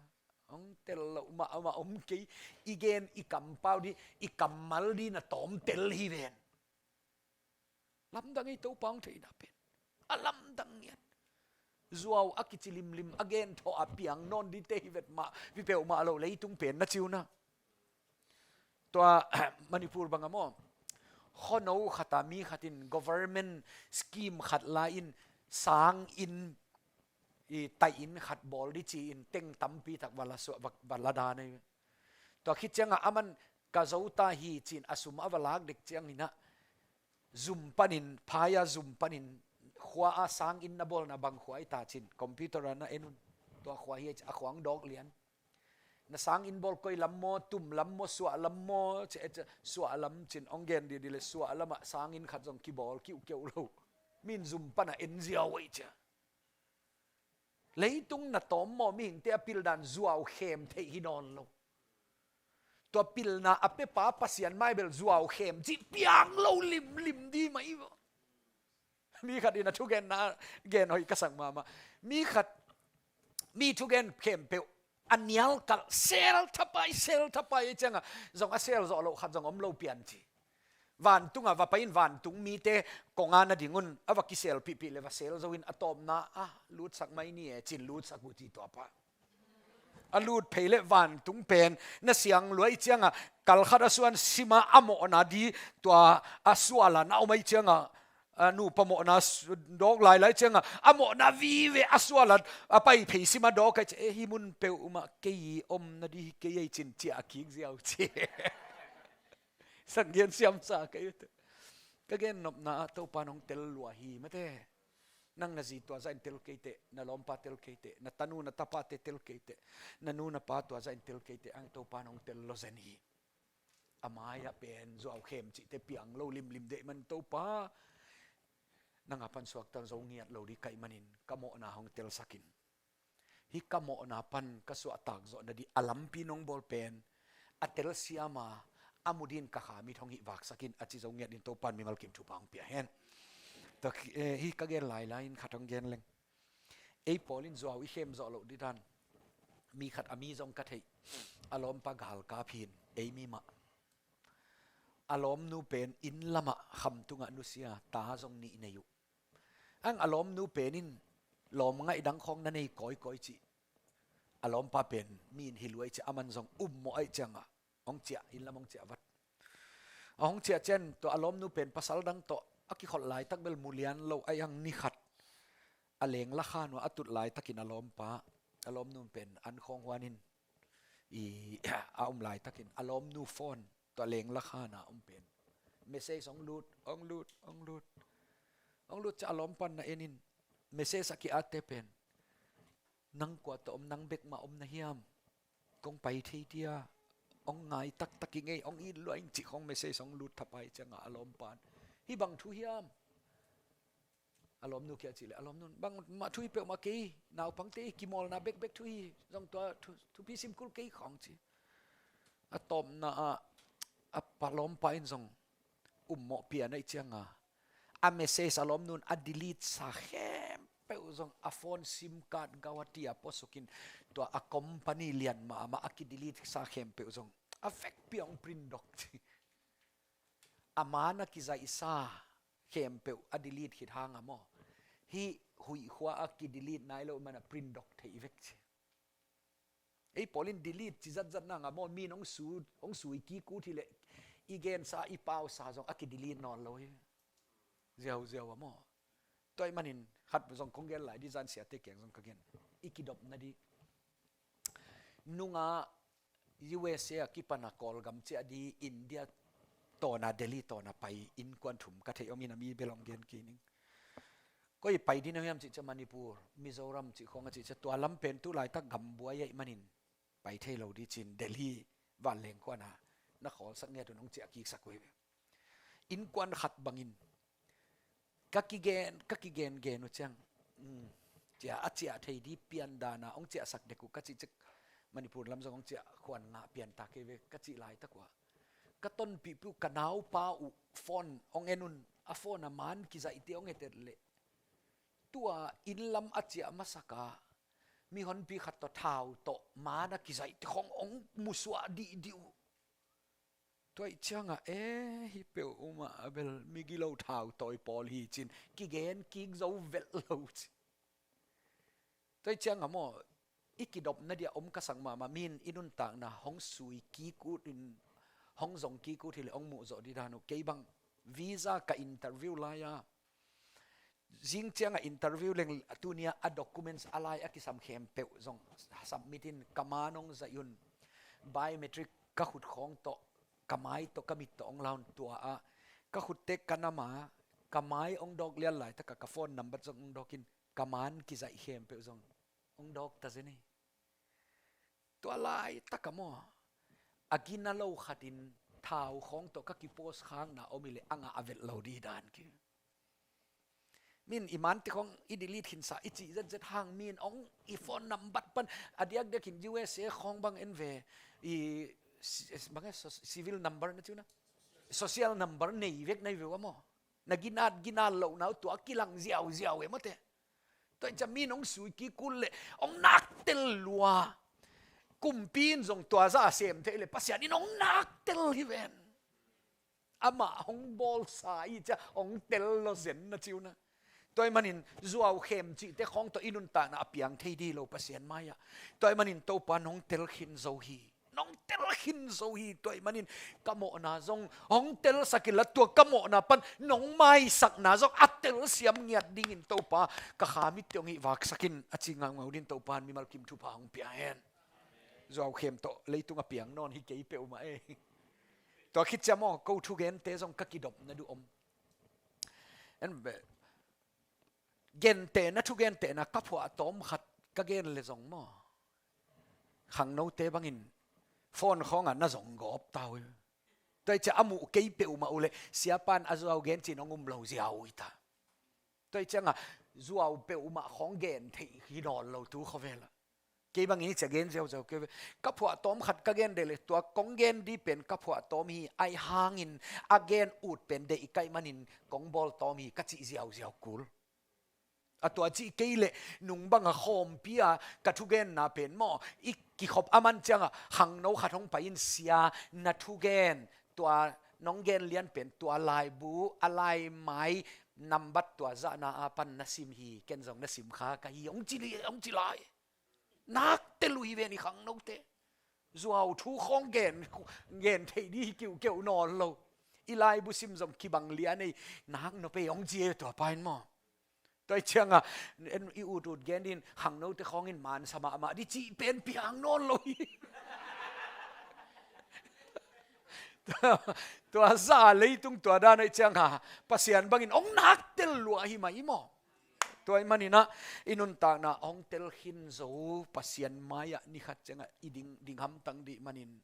hong tel loh mahmah om kei, i gen i kampau di, i kammal di na tawm tel hi ven. Lamdang ei Topa hong theihna pen a lamdang ngiat. Zuau a kici limlim a gen thawh a piang nawn dite hi vet mah, pi peuhmah lo leitung pen na ci uh na. Tua Manipur bang a maw, khuano khata mi khat in government scheme khat la in sang in, i tai in khat bawl di ci in teng tampi tak va la suah, va, va la dan ei. Tua khit ciangah aman ka zo ta hi ci in a sum a va lak dek ciangin ah zum panin, phaya zum panin khua a sang in na bawlna bang khua i ta cin computer ah na en un. Tua khua hi a khua hong dawk lian. Na sang in bawl koi lam maw, tum lam maw, suah lam maw, ci, ci, suah lam cin hong gen didi le suah lamah sang in khat zong kibawl kiuhkeuh lo. Min zum panah en ziau ei cia. Leitung na tawm maw, mihingte a pildan zuau khem theih hi nawn lo. Tua pilna a pepa Pasian mai bel zuau khem cih piang lo limlim di mah i vaw. Mi khat in a thugenna gen hoih ka sak mahmah. Mi khat, mi thugen khempeuh a nial kalh sel thapai, sel thapai ei ciangah zong a sel zawh loh khat zong om lo pian ci. Vantungah va pai in vantung mite kong a na ding un, a va kisel pihpih le va sel zo in a tawpna a lutsak mai ni e cin lutsak uh ci tua pa. A lut phei le vantung pen na siang luai ciangah kalkhat a suan sima a mawhna di tua a suala na om ai ciangah, a nupa mawhna dawk lailai ciangah a mawhna vive a suala a pai phei sima dawk ai cia e hi mun peuhmah kei omna di hi kei ei cin cia a kik ziau ci. Sanggian siamsa kei uh te. Ka gen nopna ah Topa nong tel lua hi mate. Nang na zi tua zah in tel kei teh, na lawmpa tel kei teh, na tanu na tapate tel kei teh, na nu na pa tua zah in tel kei teh, ang Topa nong tel lo zen hi. A mai-ah pen zuau khem cihte piang lo limlim deih man Topa. Nang a pan suakta zo ngiat lo di kaih manin ka mawhna hong telsak in. Hih ka mawhna pan ka suahtak zawh nadih a lampi nong bawl pen a telsiam a, a mudin ka kha mit hong hih vaksak in a ci zo ngiat in Topan mimal kim thupha hong pia hen. Tua, eh, hih ka gen lailai in khat hong gen leng. Ei pawl in zuau i khem zawh loh dih dan. Mi khat a mi zong ka theih. A lawmpa galkap hi in ei mi mah. A lawmnu pen inn lamah kham tungah nusia ta zong nih nei uh. Ang a lawmnu pen in lawm ngaih dang khawng na nei kawikawi cih. A lawmpa pen mi in hi luai cih a man zong um mawh aih ciangah hong ciah, inn lam hong ciah vat. A hong ciah cian tua a lawmnu pen pasal dang tawh a kikholh laitak bel mulian lo aih ang ni khat. A lengla khan uh a tut laitakin a lawmpa, a lawmnu pen an khawng huan in i a um laitakin a lawmnu phone tua lengla khan a om pen message hong lut, hong lut, hong lut. Hong lut cia a lawmpan na en in message a ki-atte pen nang kua tawh om, nang bek mah om na hiam? Kong pai thei dia, hong ngai taktak i ngei, hong it luai ing cih khawng message hong lut thapai ciangah a lawmpan hih bang thu hiam? A lawmnu kiah cih leh a lawmnun bangmah thu hi peuhmah kei, naupangte i kimawlna bekbek thu hi, zong tua thu, thupi sim kul kei khawng ci. A tawpna ah a pa lawmpa in zong um mawh pian aih cianga a message a lawmnun a delete sa khempeuh zong a phone sim card gauh a tia puasukin tua a company lian mahmah a ki delete sa khempeuh zong a vekpi hong print dok ci. A man a kizaihsa khempeuh a delete khit hang a maw? Hih huih khua a ki delete nai lo mana print dok theih vek ci. Ei pawl in delete ci zatzat nang a maw? Min hong su, hong sui kik ut hileh i gensa i pausa zong a ki delete nawn lo hi. Ziauziau a maw? Tua ahih manin khat zong kong gen lai di zan siate kiang zong ka gen. I kidopna di. Nungah U S A a kipan a Kawlgam ciah di India tawna Delhi tawna pai innkuan thum ka theih om in a mi bel hong gen kei ning. Koi pai ding na hiam cih ciah Manipur, Mizoram cih khawng a cih ciah tua lam pen tu laitak gam buai ahih manin pai thei lo di cin Delhi vanleng khuana na khawlsak ngiat un hong ciah kiksak uh hi ve. Innkuan khat bangin ka kigen, ka kigen gen uh ciang, um, ciah a ciah thei di pian dana hong ciahsak dek uh ka cih ciah Manipur lam zong hong ciah khuan ngah pian ta kei ve ka cih laitak uh ah ka tonpih pih uh ka naupa uh phone hong en un a phone a man kizaihte hong et et leh tua inn lam a ciah masaka mihonpi khat tawh thau tawh man a kizaihte khawng hong musuah dihdih uh. Tua ih ciangah e hi peuh umah a bel migilo thau tawi pawl hi cin kigen kik zo velh lo ci. Tua ih ciangah maw i kidopna dia om ka sak mahmah min i nuntakna hong sui kik ut in hong zong kik ut hileh hong muh zawh di dan uh kei bang visa ka interview lai-a zing ciangah interview leng tunia a documents a lai a kisam khempeuh zong submit in ka man hong zaih un biometric ka khut khawng tawh ka mai tawh ka mit tawh hong laun tua ah ka khutte ka nama ka mai hong dawk lian laitakah ka phone number zong hong dawkin ka man kizaih khempeuh zong hong dawk ta zen hi. Tua laitakah maw a gina lo khatin thau khawng tawh ka kipost khakna om hileh a ngah a velh lo di dan ki. Min i man ti khawng i delete khinsa i cih zetzet hang min hong i phone number pan a diakdiakin U S A khawng bang en ve i si-, bang e so-, civil number na ciuna social number nei vek nai ve uh a maw. Na ginat ginat lohna uh tua kilang ziauziau e mawte. Tua ih ciah min hong sui kik ut leh hong nak tel lua. Kumpi in zong tua zah a sem thei leh Pasian in hong nak tel hi ven. Amah hong bawlsa ih ciah hong tel lo zen na ciuna. Tua ih manin zuau khem cihte khawng tawh i nuntakna a piang thei di lo Pasian mai-ah. Tua ih manin Topa nong tel khin zo hi. Nong tel khin zo hi. Tua ih manin ka mawhna zong hong telsak inla tua ka mawhna pan nong maisakna zong a telsiam ngiat dingin Topa ka kha mitte hong hih vaksak in a ci ngaungau din Topa in mimal kim thupha hong pia hen. Zuau khem tawh leitung a piang nawn hi kei peuhmah e. Tua khit ciah maw ko thugente zong ka kidopna duh om. En be, gentehna thugentehna ka phuahtawm khat ka gen le zong maw khangnote bangin phone khawngah na zong gawp ta uh hi. Tua ih ciah a muh kei peuhmah uh leh siapa in a zuau gen cin hong um lo ziau uh hi ta. Tua ih ciangah zuau peuhmah khawng gen theih hi nawn lo tu khawvelah. Kei bangin hi ciah gen ziauziau kei ve. Ka phuahtawm khat ka gen deih leh tua kong gen di pen ka phuahtawm hi aih hangin a gen ut pen deih kaih manin kong bawltawm hi ka cih ziauziau kul. A tua cih kei leh nung banga khawmpi a ka thugenna pen maw i kikhop a man ciangah khangno khat hong pai in sia na thugen tua nong gen lian pen tua laibu a laimai nambat tua zahna a pan na sim hi ken zong na sim kha ka hi hong ci lai. Nak tel uh hi ven i khangnote. Zuau thu khawng gen, gen theih di hi kiuhkeuh nawn lo. I laibu sim zong kibang lian ei nak nop ei hong ci e tua pa in maw. Tua ih ciangah en i ut ut gen din khangnote khawngin mansa mahmah di cih pen piang nawn lo hi. Tua zah leitung tua dan ih ciangah Pasian bangin hong nak tel lua hi mah i maw. Tua ih maninah i nuntakna hong tel khin zo Pasian mai-ah ni khat ciangah i ding, ding hamtang dih manin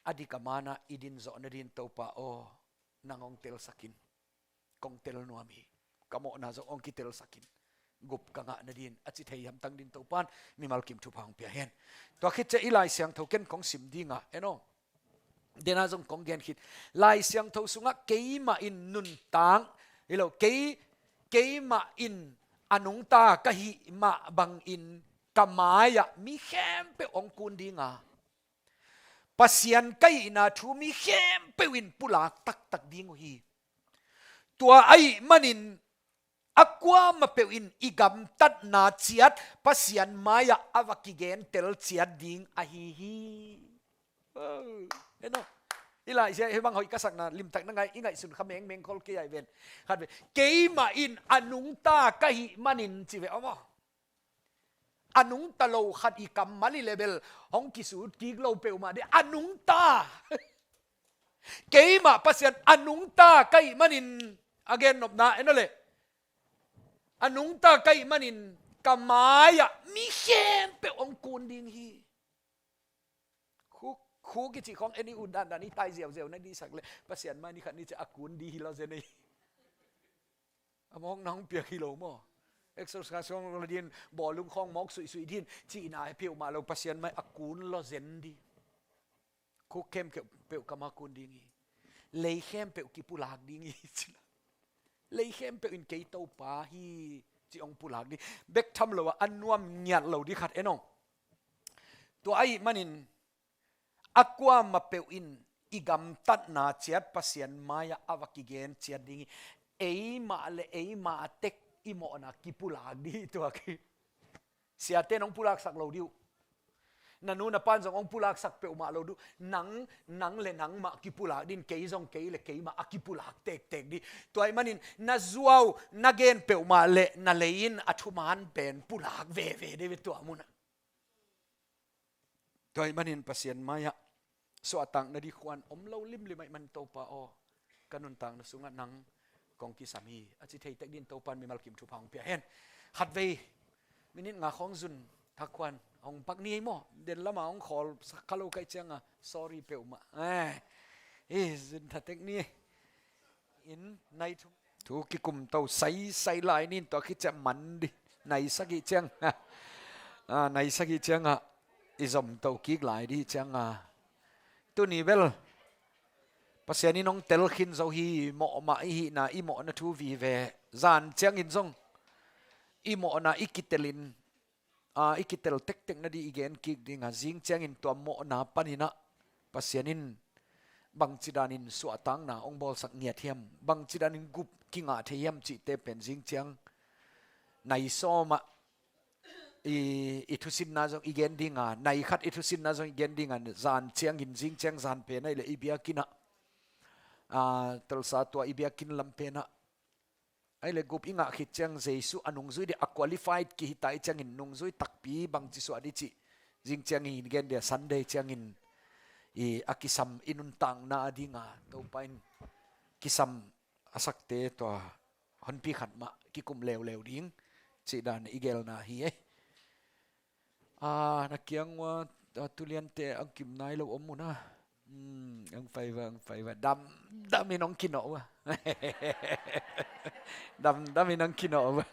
a dik a manah i din zawh nadin Topa aw nang hong telsak in. Kong tel nuam hi. Ka mawhna zong hong kitelsak in. Gup ka ngah nadin a ci thei hamtang din Topan mimal kim thupha hong pia hen. Tua khit ciah i Lai Siangtho ken kong sim dinga en aw. Dena zong kong gen khit. Lai Siangtho sungah keimah in nuntak hi lo kei, keimah in a nungta ka hih mah bangin ka mai-ah mi khempeuh hong kun dinga Pasian ka hihna thu mi khempeuh in pulak taktak ding uh hi. Tua ahih manin a kuamah peuh in i gamtatna ciat Pasian mai-ah a va kigentel ciat ding ahi hi. Oh, en aw. I Lai Siangtho hih bang hoih ka sakna limtak na ngaih, i ngaihsun kha mengmeng khol kei aih ven. Khat ve. Keimah in a nungta ka hih manin ci ve aw maw. a nungta lo khat i kammal i le bel hong kisut kik lo peuhmah ding a nungta. Keimah Pasian a nungta ka hih manin, a gennopna en aw le, a nungta ka hih manin ka mai-ah mi khempeuh hong kun ding hi. Khuk, khuk i cih khawng en i ut dandan i tai ziauziau na dihsak le Pasian mai ni khat ni ciah a kun ding hi lo zen ei. A mawkna hong piak hi lo maw? Exercise khawng la ding, bawlung khawng mawk suihsuih ding cihna hi peuhmah lo, Pasian mai a kun lo zen ding. Khuk khempeuh ka mai-ah kun ding hi. Lei khempeuh kipulak ding hi. Lei khempeuh in kei Topa hi ci hong pulak ding. Bek tham lo a, a nuam ngiat lo ding khat en aw. Tua ahih manin a kuamah peuh in i gamtatna ciat Pasian mai-ah a va kigen ciat ding hi. Eimah le eimah a tek i mawhna kipulak ding hi tua khi. Siate in hong pulaksak lo ding uh. Na nu na pa'n zong hong pulaksak peuhmah lo ding uh. Nang, nang le nangmah kipulak ding, kei zong kei le keimah a kipulak tektek ding. Tua ahih manin na zuau na gen peuhmah le na lei in a thuman pen pulak veve ding ve tua munah. Tua ahih manin Pasian mai-ah suahtakna ding khuan om lo limlim ahih man Topa aw, ka nuntakna sungah nang kong kisam hi a ci thei tek dingin Topa'n mimal kim thupha hong pia hen. Khatvei minit nga khawng zun thak khuan hong pak ni ei maw? Den lamah hong khawl sak kha lo ka hih ciangah sorry peuhmah. Eh, eh, zun tha tek ni ei. In nai thu, thu kikum to saisai lai ni in tua khit ciah man ding. Nai sagih ciang. Ah, nai sagih ciangah i zom to kik lai ding ciangah. Tuni bel Pasian in hong tel khin zo hi, mawhmah i hihna, i mawhna thu vive. Zan ciangin zong i mawhna i kitelin a, i kitel tektek nading i gen kik ding a, zing ciangin tua mawhna panin ah Pasian in bangci danin suahtakna hong bawlsak ngiat hiam, bangci danin gup kingah thei hiam cihte pen zing ciang nai sawm ah i, i thusinna zong i gen ding a, nai khat i thusinna zong i gen ding a, zan ciangin, zing ciang zan pen ahih leh i biakinn ah, a, Tulsa tua i biakinn lam pen ah, ahih leh gup i ngah khit ciang Jesuh a nungzui ding a qualified kihi ta i ciangin nungzui takpi bangci suah ding cih zing ciangin i gen ding a, Sunday ciangin i a kisam i nuntakna a ding a Topa in kisam a sakte tua honpi khat mah kikum leuleu ding cih dan i gelna hi ei. A, na kiang ua, a, tuliante ang kim nai lo om un a. Hmm, ang fai va, ang fai va. Dam, dam in ang kinawh ua. Dam, dam in ang kinawh ua.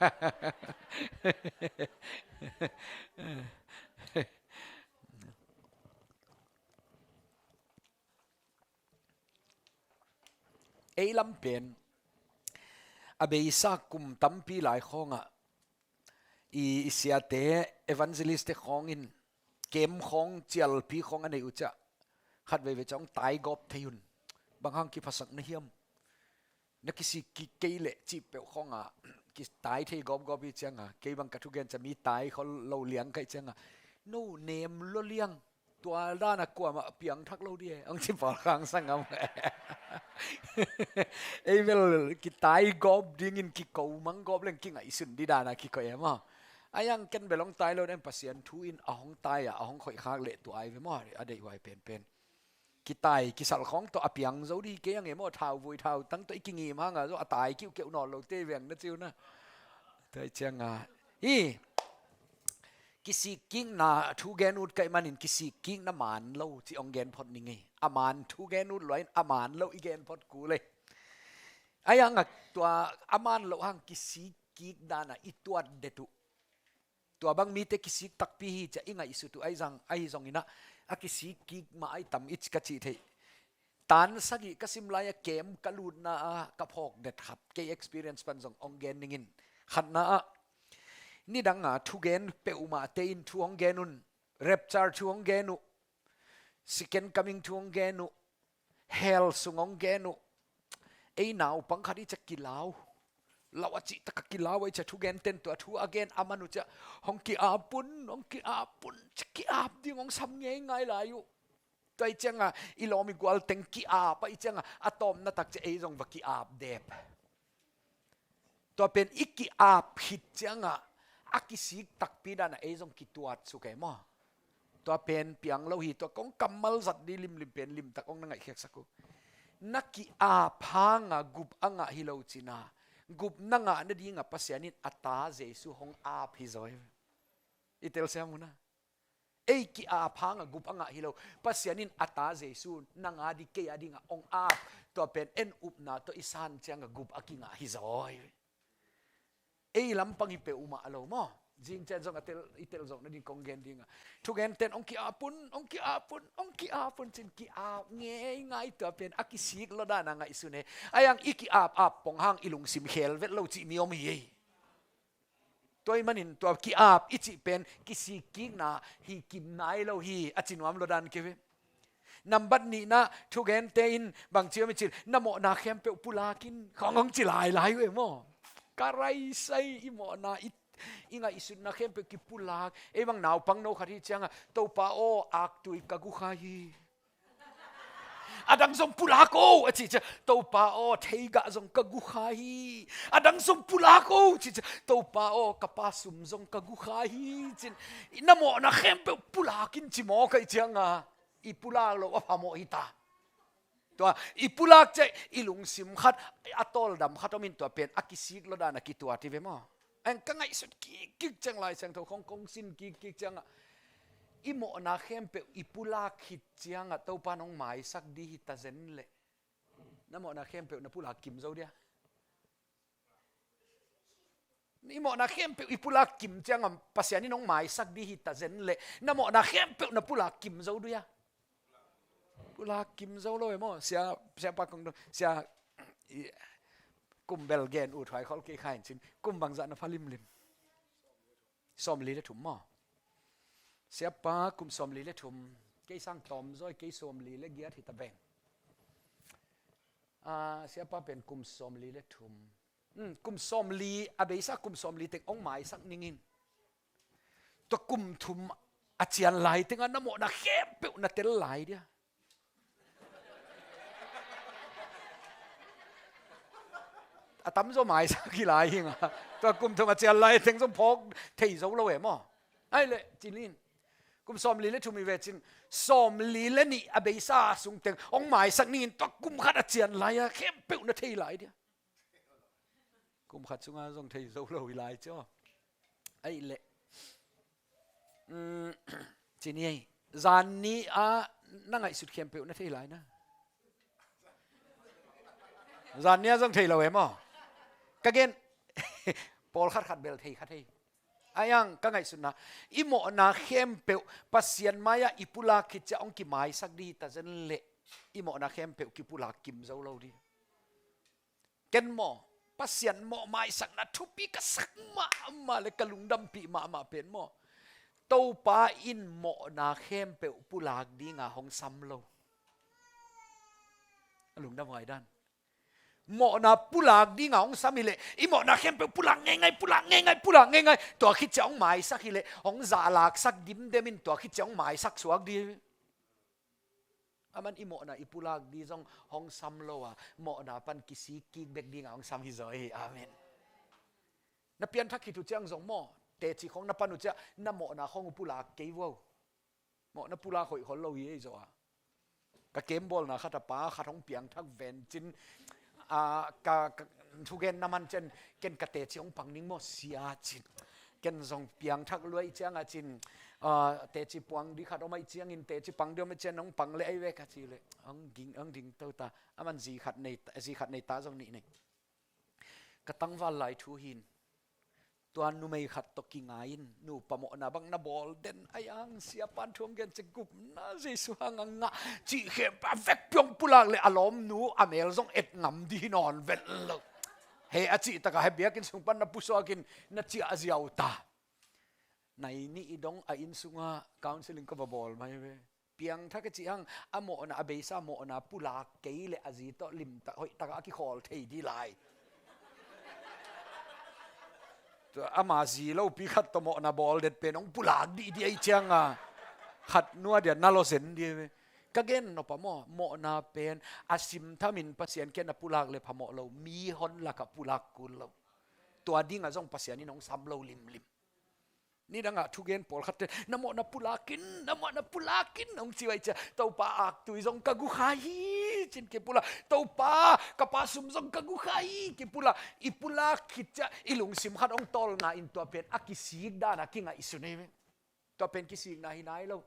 Ei lam pen a beisa kum tampi lai khawngah i, i siate, evangelist te khawngin kem khawng, cialpi khawng a neih uh ciah khatvei vei ciah hong tai gawp thei un. Bang hang kiphasak na hiam? Na kisik kik kei leh cih peuh khawngah kitai thei gawpgawp hi ciangah, kei bang ka thugen ciah mi tai khol lo liang ka hih ciangah, no nem lua liang. Tua dan a kuamah piangthak lo dih e, hong ci pawl khang sangam. Ei bel kitai gawp dingin kiko mang gawp leng kingaihsun dih dan a kiko e maw? Ai ang ken bel hong tai lo den, Pasian thu in a hong tai a, a hong khoih khak leh tua ai ve maw? A deih huai penpen. Kitai, kisal khawng tawh a piang zo dih kei ang e maw? Thau vui, thau tang tawh i kingim hang a, zo a tai kiuhkeuh nawn lo te veng na ciu na. Tua i ciang a. Hi. Kisikkikna thu gen ut ka hih manin kisikkikna man lo cih hong gen phot ning ei. A man thu gen ut lua in a man lo i gen phot kul ei. Ai ang a tua a man lo hang kisikkik dan a i tuat det uh. Tua bang mite kisik takpi hi ciah i ngaihsut uh ai zang, ahi zongin ah a kisikkik mah ai tam i ci ka cih theih. Tan sagih ka sim lai-a kem ka lutna-a ka phawk det khat, kei experience pan zong hong gen ning in. Khatna-ah nidang-a thugen peuhmahte in thu hong gen un. Rapture thu hong gen uh. Second coming thu hong gen uh. Hell sung hong gen uh. Ei naupang khat i ciah kilau, lau a cihtak a kilau a i ciah thugen ten tua thu a gen a man uh ciah hong ki-ap un, hong ki-ap un, ciah ki-ap ding hong sam ngeingai lai uh. Tua i cianga i lawm i gual teng ki-ap a i cianga a tawpna tak ciah ei zong va ki-ap dep. Tua pen i ki-ap khit cianga a kisik takpi dan a ei zong kituat suk e maw. Tua pen piang lo hi, tua kong kammal zat di limlim pen limtak ong na ngaihkhiaksak uh. Na ki-ap hanga gup a ngah hi lo cina, gup na ngah nadinga Pasian in a ta Jesu hong ap hi zaw hi. I telsiam uh na. Ei ki-ap hanga gup a ngah hi lo, Pasian in a ta Jesu nang a di kei a dinga hong ap. Tua pen en upna tawh i san cianga gup a kingah hi zaw hi. Ei lampang hi peuhmah lo maw. Zing cian zong a tel, i tel zawh nading kong gen dinga, thugenten hong ki-ap un, hong ki-ap un, hong ki-ap un cin ki-ap ngeingai, tua pen a kisik lo dana ngaihsun e. Aiang i ki-ap ap pong hang i lungsim khel vet lo cih mi om hi ei. Tua ahih manin tua ki-ap i cih pen kisik kikna hi kim nai lo hi, a ci nuam lo dan kei ve. Nambat nihna, thugente in bang ci om i cin, na mawhna khempeuh pulak in, khong hong ci lailai uh e maw. Ka raisai i mawhna i, i ngaihsutna khempeuh kipulak. Ei bang naupang no khat hi cianga, Topa aw, aktui ka gukha hi. A dang zong pulak o a ci cia, Topa aw, theigah zong ka gukha hi. A dang zong pulak o ci cia, Topa aw, ka pa sum zong ka gukha hi cin. Na mawhna khempeuh pulak in ci mawk ahih cianga i pulak lo a phamawh hi ta. Tua i pulak ciah i lungsim khat, a tawldam khat om in tua pen a kisik lo dan a kituat hi ve maw. Eng ka ngaihsut kikkik ciang Lai Siangtho khong kong sin kikkik cianga, i mawhna khempeuh i pulak khit cianga Topa nong maisak di hi ta zen leh, na mawhna khempeuh na pulak kim zo dia. I mawhna khempeuh i pulak kim cianga Pasian in hong maisak di hi ta zen leh, na mawhna khempeuh na pulak kim zo dia. Pulak kim zo lo e maw. Sia, siapa kong dong, sia, i, kum bel gen ut huai khol kei kha in cin, kum bangzah na pha limlim? Sawmli le thum maw. Siapa kum sawmli le thum, kei sang tawm zaw, kei sawmli le giat hi ta veng. Ah, siapa pen kum sawmli le thum. Hmm, kum sawmli, a beisa kum sawmli teng hong maisak ningin, tua kum thum a cian lai tenga na mawhna khempeuh na tel lai dia. A tamzaw maisak hi lai hinga. Tua kum thum a cian lai teng zong phawk thei zo lo e maw. Ai le, cinin. Kum sawmli le thum i ve cin, sawmli le nih a beisa sung teng hong maisak ningin tua kum khat a cian lai a khempeuh na thei lai dia. Kum khat sunga zong thei zo lo hi lai cio. Ai le. Mm, cini ei. Zan ni a na ngaihsut khempeuh na thei lai na. Zan ni a zong thei lo e maw. Ka gen. Pawl khat khat bel thei khat thei. Aiang ka ngaihsutna, i mawhna khempeuh Pasian mai-ah i pulak khit ciah hong kimaisak di hi ta zen leh, i mawhna khempeuh kipulak kim zo lo di. Ken maw, Pasian mawh maisakna thupi ka sak mahmah le ka lungdampih mahmah pen maw, Topa in mawhna khempeuh pulak dinga hong sam lo. A lungdam ngai dan. Mawhna pulak dinga hong sam hileh, i mawhna khempeuh pulak ngeingai, pulak ngeingai, pulak ngeingai. Tua khit ciah hong maisak hileh, hong zahlaksak dimdem in tua khit ciah hong maisak suak di. Aman i mawhna i pulak di zong hong sam lo a, mawhna pan kisik kik bek dinga hong sam hi zaw hi. Amen. Na pianthak khit uh ciang zong maw, teci khong na pan uh ciah, na mawhna khong uh pulak kei vua uh. Mawhna pulak hoih khol lo hi ei zaw a. Ka kembawlna khat a pa khat hong piangthak ven cin, a, ka, ka thugen na man cian, ken ka teci hong pang ning maw sia cin. Ken zong piangthak luai cianga cin, a, teci puang di khat om ai ciangin, teci pang di om ai cian hong pang le ai ve ka ci le. Hong ging, hong ding to ta. Aman zi khat nei, zi khat nei ta zong nih nei. Ka tangval lai thu hin. Tua numei khat tawh kingai in, nupa mawhna bang na bawl den, ai ang siapan thu hong gen ciang gupna Jesu hang a ngah, cih khempeuh a vekpi hong pulak le a lawmnu a mel zong et ngam di hi nawn vet lo. He a cih takah he biakinn sung pan na pusuakin na ciah a ziau ta. Nai nih i dong a inn sungah counseling ka va bawl mai ve. Piangthak a cih hang, a mawhna, a beisa mawhna pulak kei le a zi tawh limtak hoihtakah a kikhawl thei di lai. Tua ama zi lopi khat tawh mawhna bawl det pen hong pulak dih di ai cianga, khat nua dia na lo zen di ve. Ka gen nop a maw, mawhna pen a simthamin Pasian kiang a pulak le phamawh lo, mi hon lakah pulak kul lo. Tua dingah zong Pasian in hong sam lo limlim. Nidangah thugen pawlkhat ten, "Na mawhna pulak in, na mawhna pulak in," hong ci uh ahih ciang, "Topa, aktui zong ka gu kha hi," ci-in kipulak. "Topa, ka pa sum zong ka gu kha hi," kipulak. I pulak khit ciang i lungsim khat hong tawlnga in tua pen a kisik dan a kingaihsun hi. Tua pen kisikna hi nai lo.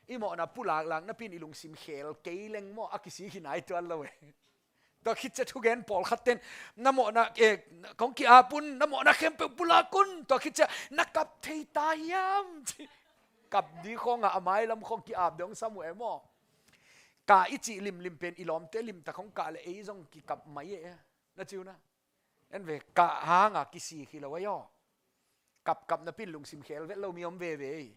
I mawhna pulaklak napi in i lungsim khel kei leng maw, a kisik hi nai tuan lo e. Tua khit ciang thugen pawlkhat ten, "Na mawhna, eh, kong ki-ap un, na mawhna khempeuh pulak un." Tua khit ciang na kap thei ta hiam? Kap ding khawngah a mailam khawng ki-ap ding hong sam uh e maw. Kah i cih limlim pen i lawmte limtak hong kah leh ei zong kikap mai e. Na ci uh na. En ve, kah hanga kisik hi lo ahi aw. Kapkap napi in lungsim khel vet lo mi om veve.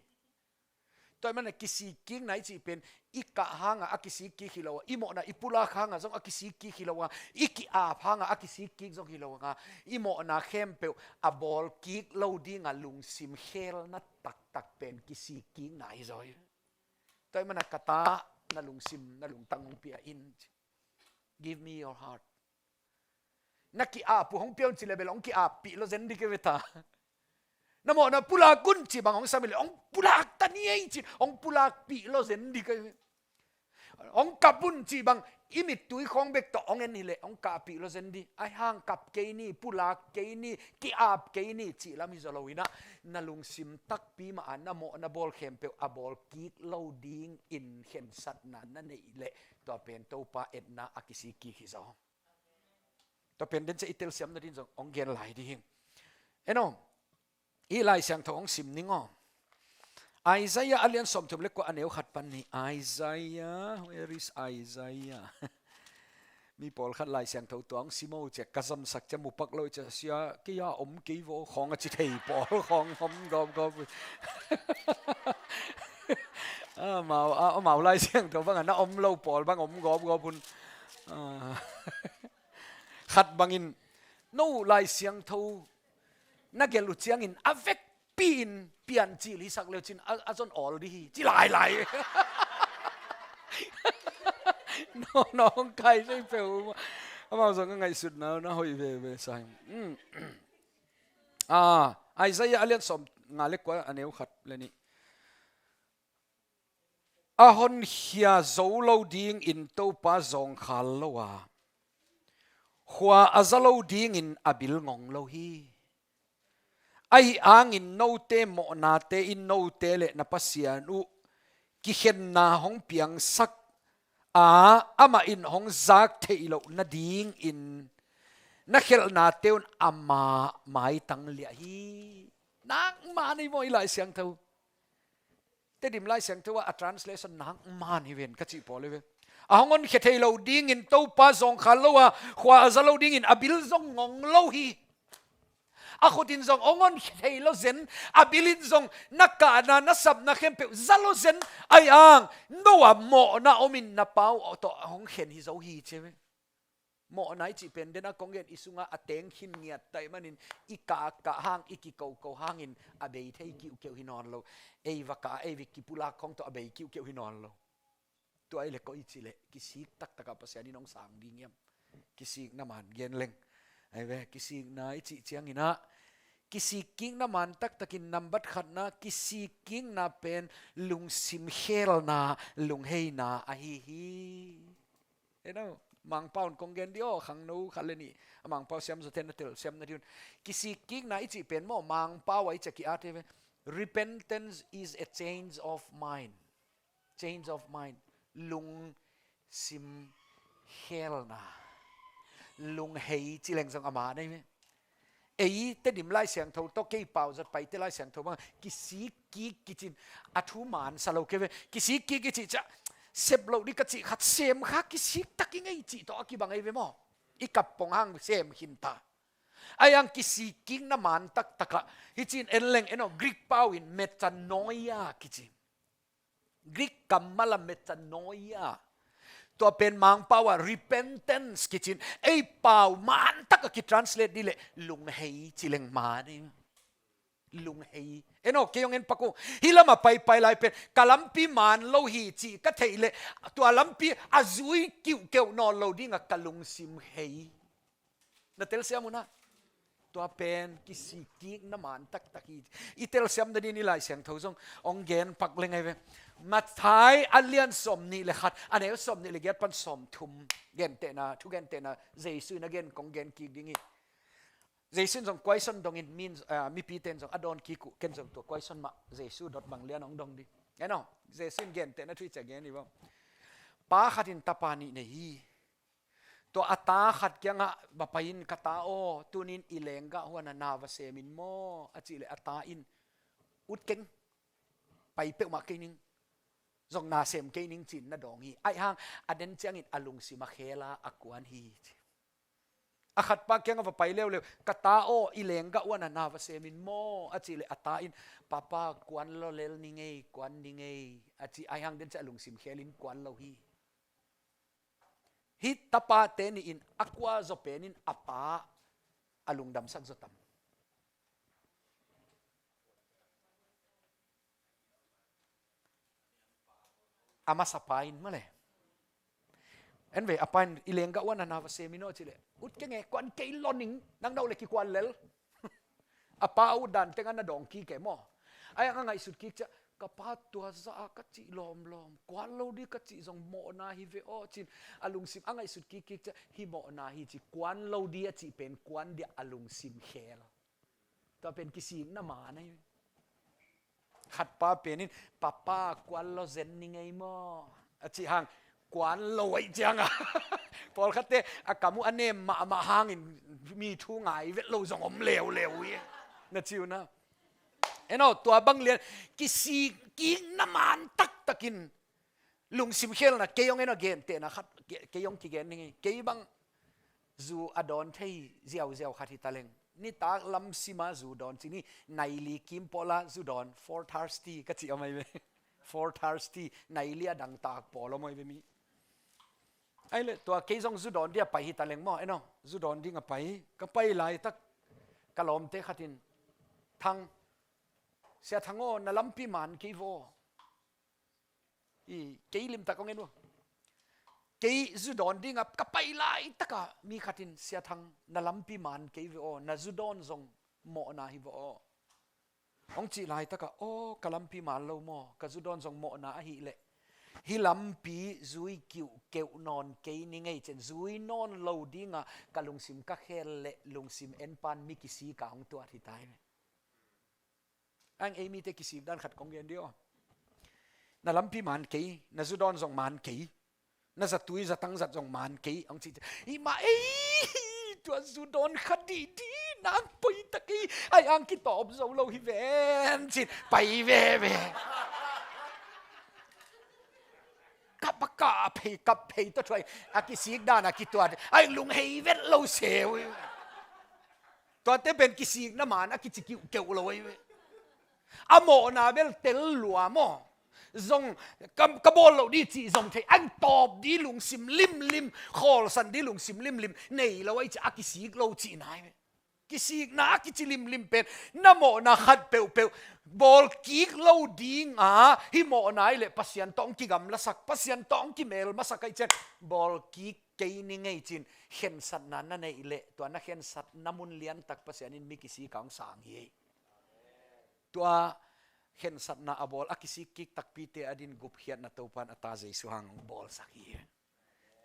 Tua ahih manin kisikkikna i cih pen i kah hanga a kisikkik hi lo a, i mawhna i pulak hanga zong a kisikkik hi lo a, i ki-ap hanga a kisikkik zong hi lo a, i mawhna khempeuh a bawlkik lo dinga lungsim khelna taktak pen kisikkikna hi zaw hi. Tua ahih manin, "Ka ta, na lungsim, na lungtang hong pia in. Give me your heart." Na ki-ap uh hong pia un ci leh bel hong ki-appih lo zen ding hi ve ta. "Na mawhna pulak un," ci bang hong sam hi leh, "Hong pulak ta ni ei," ci, hong pulakpih lo zen ding hi ve. "Hong kap un," ci bang i mittui khawng bek tawh hong en hi leh hong kahpih lo zen ding. Ahi hang kap kei ni, pulak kei ni, ki-ap kei ni cih lam hi zaw lo in ah, na lungsim takpi mah a na mawhna bawl khempeuh a bawlkik lo dingin khensatna na neih leh tua pen Topa etna a kisikkik hi zaw. Tua pen den ciang i telsiam nading zong hong gen lai ding hi. En aw, i Lai Siangtho hong sim ning aw. Isaiah a lian sawmthum le kua, a neu khat pan ni. Isaiah, where is Isaiah? Mi pawlkhat Lai Siangtho tua hong sim aw ciah ka zamsak ciah mupak lo ciah, "Sia, kei a om kei vaw," khawng a ci thei pawl khawng om gawpgawp. Amau, a, amau Lai Siangtho bangah na om lo pawl bang om gawpgawp un. Ah. Khat bangin, "No Lai Siangtho na gelh uh ciangin a vekpi-in piancil hisak leu cin a, a zon awl ding hi," ci lailai. No, no, hong kai sei peuh. Amau zong a ngaihsutna na hoih veve sa hi. Mm. Ah, Isaiah a lian sawmnga le kua, a neu khat le nih. "A honkhia zo lo dingin Topa zawngkhal lo a, khua a za lo dingin a bil ngong lo hi. Ahi hangin note mawhnate in note le na Pasian uh kikhenna hong piangsak a, amah in hong zak theih loh nadingin na khelhnate un ama maitang liah hi." Nakma nei maw i Lai Siangtho. Tedim Lai Siangtho ah a translation nakma ni ven ka cih pawl hi ve. "A hong honkhia thei lo dingin Topa zawngkhal lo a, khua a za lo dingin a bil zong ngong lo hi. A khut in zong hong honkhia thei lo zen, a bil in zong na kahna na sapna khempeuh za lo zen, ahi hang no a mawhna om in na Pa uh tawh hong khen hi zo hi," ci hi ve. Mawhna i cih pen den a kong gen i sungah a teng khin ngiat ta ahih manin i kah kah hang, i kikoko hangin a bei thei kiuhkeuh hi nawn lo. Ei va kah, ei va kipulak khawng tawh a bei kiuhkeuh hi nawn lo. Tua ahih leh koi ci leh kisik taktakah Pasian in hong sang ding hiam? Kisikna man gen leng. Ahi ve, kisikna i cih ciangin ah, kisikkikna man taktakin nambat khatna, kisikkikna pen lungsim khelna, lungheina ahi hi. Eno, Mangpau in kong gen dih aw, khangno khat le nih a Mangpau siam zawte na telsiam nading un. Kisikkikna i cih pen maw, Mangpau ah i cih ki-at hi ve. Repentance is a change of mind. Change of mind. Lungsim khelna. Lunghei ci leng zong a man ahi ve. Ei Tedim Lai Siangtho tawh kei pauzat Paite Lai Siangtho bang kisikkik kicin a thu man sa lo kei ve. Kisikkik i cih ciang sep loh ding ka cih khat sem kha, kisik tak i ngei cih tawh a kibang ahi ve maw. I kap pong hang sem khin ta. Ahi hang kisikkikna man taktakah hi cin en leng, eno, Greek pau in metanoia kici. Greek kammal ah metanoia. Tua pen Mangpau ah repentance kicin. Ei pau man tak a kitranslate dih leh lunghei ci leng man hi. Lunghei. Eno, kei hong en pak uh. Hih lamah paipai lai pen ka lampi man lo hi cih ka theih leh tua lampi a zui kiuhkeuh nawn lo dingah ka lungsim hei. Na telsiam uh na. Tua pen kisik kikna man taktak hi. I telsiam nadingin i Lai Siangtho zong hong gen pak leng hi ve. Matthai a lian sawmnih le khat, a neu sawmnih le giat pan sawmthum, gentehna, thugentehna Jesu in a gen kong gen kik ding hi. Jesu in zong question dongin min, ah, mipite in zong a dawn kik uh, ken zong tua question mah Jesu dot bang lian hong dong ding. En aw, Jesu in gentehna thu i ciah gen hi vaw. Pa khat in tapa nih nei hi. Tua a ta khat kiangah va pai-in, "Ka ta aw, tuni-in i lenggah huan ah na va sem in maw?" a cih leh a ta in, "Ut keng, pai peuhmah kei ning, zong na sem kei ning," ci-in na dawng hi. Ahi hang a den ciangin a lungsim a khel a, a kuan hi, ci. A khatpa kiangah va pai leuleu, "Ka ta aw, i lenggah huan ah na va sem in maw?" a cih leh a ta in, "Papa, kuan lo lel ning ei, kuan ning ei," a ci. Ahi hang den ciang a lungsim khel in kuan lo hi. Hih tapate nih in a kua zaw pen in a pa a lungdamsak zaw tam? A masa pa in maw le. En ve, a pa in, "I lenggah huan ah na va sem in aw," ci leh, "Ut keng e, kuan kei lo ning, nang na ut leh kikuan lel." A pa a ut dan teng a na dawng kik e maw. Ahi hang a ngaihsut kik ciang, "Ka pa, tua zah a ka cih lawmlawm, kuan lo ding ka cih zong mawhna hi ve aw," ci-in a lungsim a ngaihsut kik kik ciang, "Hih mawhna hi," ci, kuan lo ding a cih pen kuan ding a lungsim khel. Tua pen kisikna man ahi. Khatpa pen in, "Papa, kuan lo zen ning ei maw?" a cih hang, kuan lo ahih ciangin, pawlkhatte a kam uh a nem mahmah hangin mi thu ngai vet lo zong om leuleu hi. Na ci uh na. En aw, tua bang lian, kisik kikna man taktakin lungsim khelna, kei hong en aw, gentehna khat, ke-, kei hong kigen ning ei. Kei bang zu a dawn thei ziauziau khat hi taleng, nitak lam sima zu dawn ci ni, nai li kim pawl a zu dawn, four thirty ka cih om ahi ve. Four thirty, nai li a dangtak pawl om ahi ve mi. Ahih leh tua kei zong zu dawn ding a pai hi taleng maw, en aw, zu dawn ding a pai. Ka pai laitak ka lawmte khat in, "Thang, Sia Thang aw, na lampi man kei vaw." I, kei limtak hong en uh. Kei zu dawn ding a ka pai laitak a mi khat in, "Sia Thang, na lampi man kei ve aw, na zu dawn zong mawhna hi vaw aw," hong cih laitak a, "Aw, ka lampi man lo maw, ka zu dawn zong mawhna ahih leh hih lampi zui kiuhkeuh nawn kei ning ei," ci-in zui nawn lo ding a ka lungsim ka khel leh lungsim en pan mi kisik a hong tuat hi ta hi ve. Ahi hang ei mite kisik dan khat kong gen ding aw. "Na lampi man kei, na zu dawn zong man kei, na zatui zatang zat zong man kei," hong cih ciang, "Hi mah ei, tua zu dawn kha dihdih, nang poi ta kei, ahi hang kitawp zo lo hi ven," ci-in pai veve. Kap a kap phei, kap phei tawh thuai, a kisik dan a kituat, ahi lunghei vet lo se uh hi. Tuate pen kisikna man a kici kiuhkeuh lo ahi ve. A mawhna bel tel lua maw. Zong ka, ka bawl loh ding cih zong thei, a tawp ding lungsim limlim, khawlsan ding lungsim limlim nei lo ahi ciang a kisik lo cihna ahi ve. Kisikna a kici limlim pen na mawhna khat peuhpeuh bawl kik lo ding a, hih mawhna ahih leh Pasian tawh hong kigamlasak, Pasian tawh hong kimelmasak ahih ciang bawl kik kei ning ei ci-in khensatna na neih leh, tua na khensatna mun liantak Pasian in mi kisik a hong sang hi. Tua khensatna a bawl a kisik kik takpite adingin gupkhiatna Topa in a ta Jesu hang hong bawlsak hi.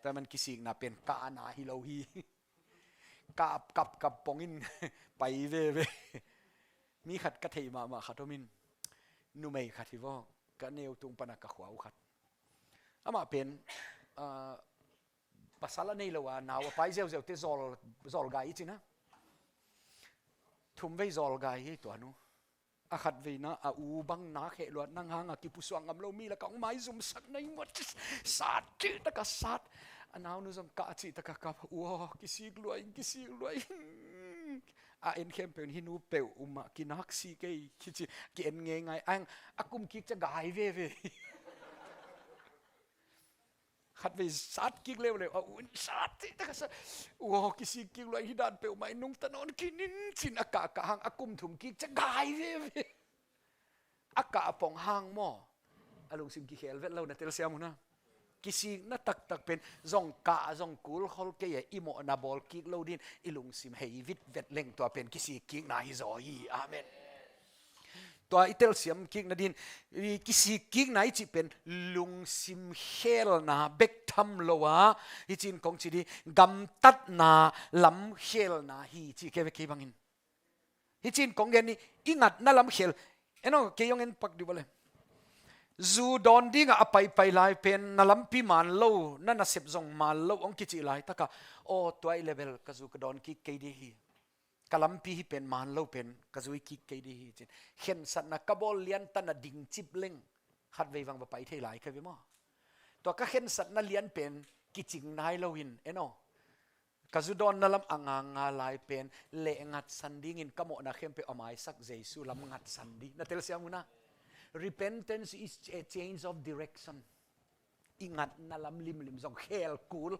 Tua man kisikna pen kahna hi lo hi. Kap, kap, kap pongin pai veve. Mi khat ka theih mahmah khat om in, numei khat hi vaw, ka neu tung pan a ka khua uh khat. Amah pen, ah, pasal a nei lo a, nau a pai ziauziaute zawl, zawlgai i ci na. Thumvei zawlgai hi tua nu. A khatveina, a u bang nak heh lua, nang hang a kipusuak ngam lo mi lakah hong maizumsak na hi mawk. Sat cihtak a sat. A naunu zong kah cihtak a kap. U aw, kisik lua ing, kisik lua ing. A en khempeuh in hih nu peuh um a, kinak si kei, kici, ki-en ngeingai. Ahi hang a kum kik ciang gai veve. Khatvei sat kik leuleu, a u in sat cihtak a sat. U aw, kisik kik lua ing, hih dan peuhmah in nungta nawn kei ning ci-in a kah, kah hang a kum thum kik ciang gai veve. A kah a pong hang maw, a lungsim kikhel vet lo, na telsiam uh na. Kisikna taktak pen zong kah zong kul khol kei a, i mawhna bawl kik lo dingin i lungsim hei vitvet leng tua pen kisik kikna hi zaw hi. Amen. Tua i telsiam kik nadin, i kisik kikna i cih pen lungsim khelna bek tham lo a, hi cin kong ci di, gamtatna lam khelna hi ci kei ve kei bangin. Hi cin kong gen ni, i ngatna lam khel. En aw, kei hong en pak di bale. Zu dawn dingah a paipai lai pen na lampi man lo, na nasep zong man lo hong kicih laitakah, aw, tua i level ka zu ka dawn kik kei di hi. Ka lampi hi pen man lo pen ka zui kik kei di hi cin. Khensatna ka bawl lian ta na ding cip leng khatvei vang va pai thei lai ka ve maw? Tua ka khensatna lian pen kicing nai lo in, en aw. Ka zu dawnna lam a nganga lai pen leh ngatsan dingin ka mawhna khempeuh a maisak Jesu lam ngatsan di. Na telsiam uh na? Repentance is a change of direction. I ngatna lam limlim zong khel kul.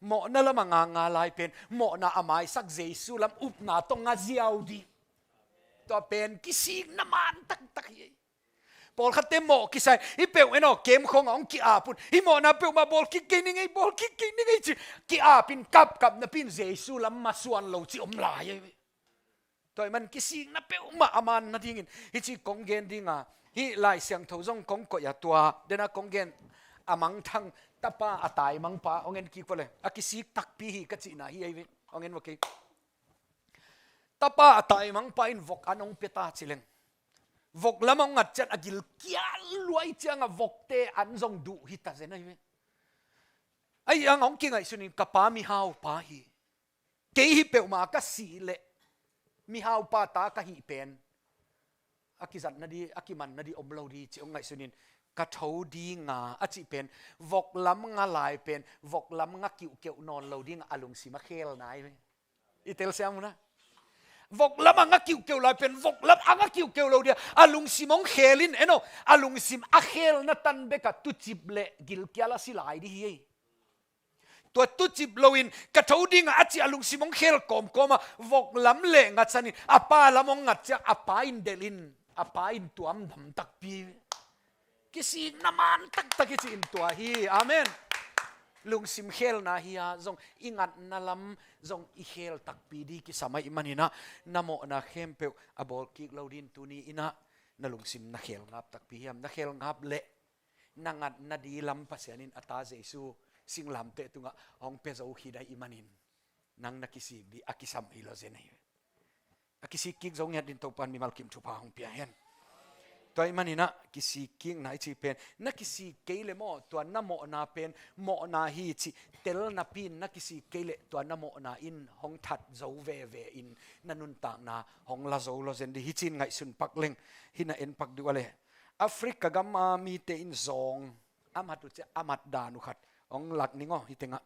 Mawhna lam a nganga lai pen mawhna a maisak Jesu lam upna tawh nga ziau di. Tua pen kisikna man taktak hi. Pawlkhatte mawh kisai, hih peuh en aw, kem khawngah hong ki-ap un, hih mawhna peuhmah bawl kik kei ning ei, bawl kik kei ning ei ci, ki-ap in kapkap napi in Jesu lam masuan lo ci om lai ei. Tua ahih man kisikna peuhmah a man nadingin hih ci kong gen dinga, hih Lai Siangtho zong kong koih a tua dena kong gen a mangthang tapa a taimangpa hong en kik vawle, a kisik takpi hi ka cihna hi ei ve, hong en vawkei. Tapa a taimangpa in vok an hong pia ta ci leng, vok lam hong ngat ciang a gilkial luai ciangah vokte an zong duh hi ta zen ahi ve. Ahi hang hong kingaihsun in ka pa mihaupa hi. Kei hi peuhmah ka sih leh mihaupa ta ka hih pen a kizatna di, a kimanna di om lo di ci hong ngaihsun in ka tho dinga a cih pen vok lam nga lai pen vok lam nga kiuhkeuh nawn lo dinga a lungsim a khel nai ve. I telsiam uh na? Vok lam a nga kiuhkeuh lai pen vok lam a nga kiuhkeuh lo dia a lungsim hong khel in, en aw, a lungsim a khelna tan bekah tucip le gilkial a si lai di hi ei. Tua tucip loin ka tho dingah a cih a lungsim hong khel kawmkawm a vok lam le ngatsan in a pa lam hong ngat ciang a pa in delh in a pa in tuam dam takpi. Kisikna man taktak hi ci in tua hi. Amen. Lungsim khelna hi a zong i ngatna lam zong i khel takpi di kisam ahih maninah na mawhna khempeuh a bawl kik lo din tuni innah na lungsim na khel ngap takpi hiam? Na khel ngap leh na ngatna di lam Pasian in a ta Jesu singlamteh tungah hong pia zo khit ahih manin nang na kisik di a kisam hi lo zen ahi. A kisik kik zo ngiat din Topan mimal kim thupha hong pia hen. Tua ahih maninah kisik kikna i cih pen na kisik kei le maw, tua na mawhna pen mawhna hi cih tel napi in na kisik kei le tua na mawhna in hong that zo veve in na nuntakna hong la zo lo zen di hi ci in ngaihsun pak leng. Hi na en pak di uh a le. Africa gam a mite in zawng a mat uh ciah a mat dan uh khat hong lak ning aw, hi tengah.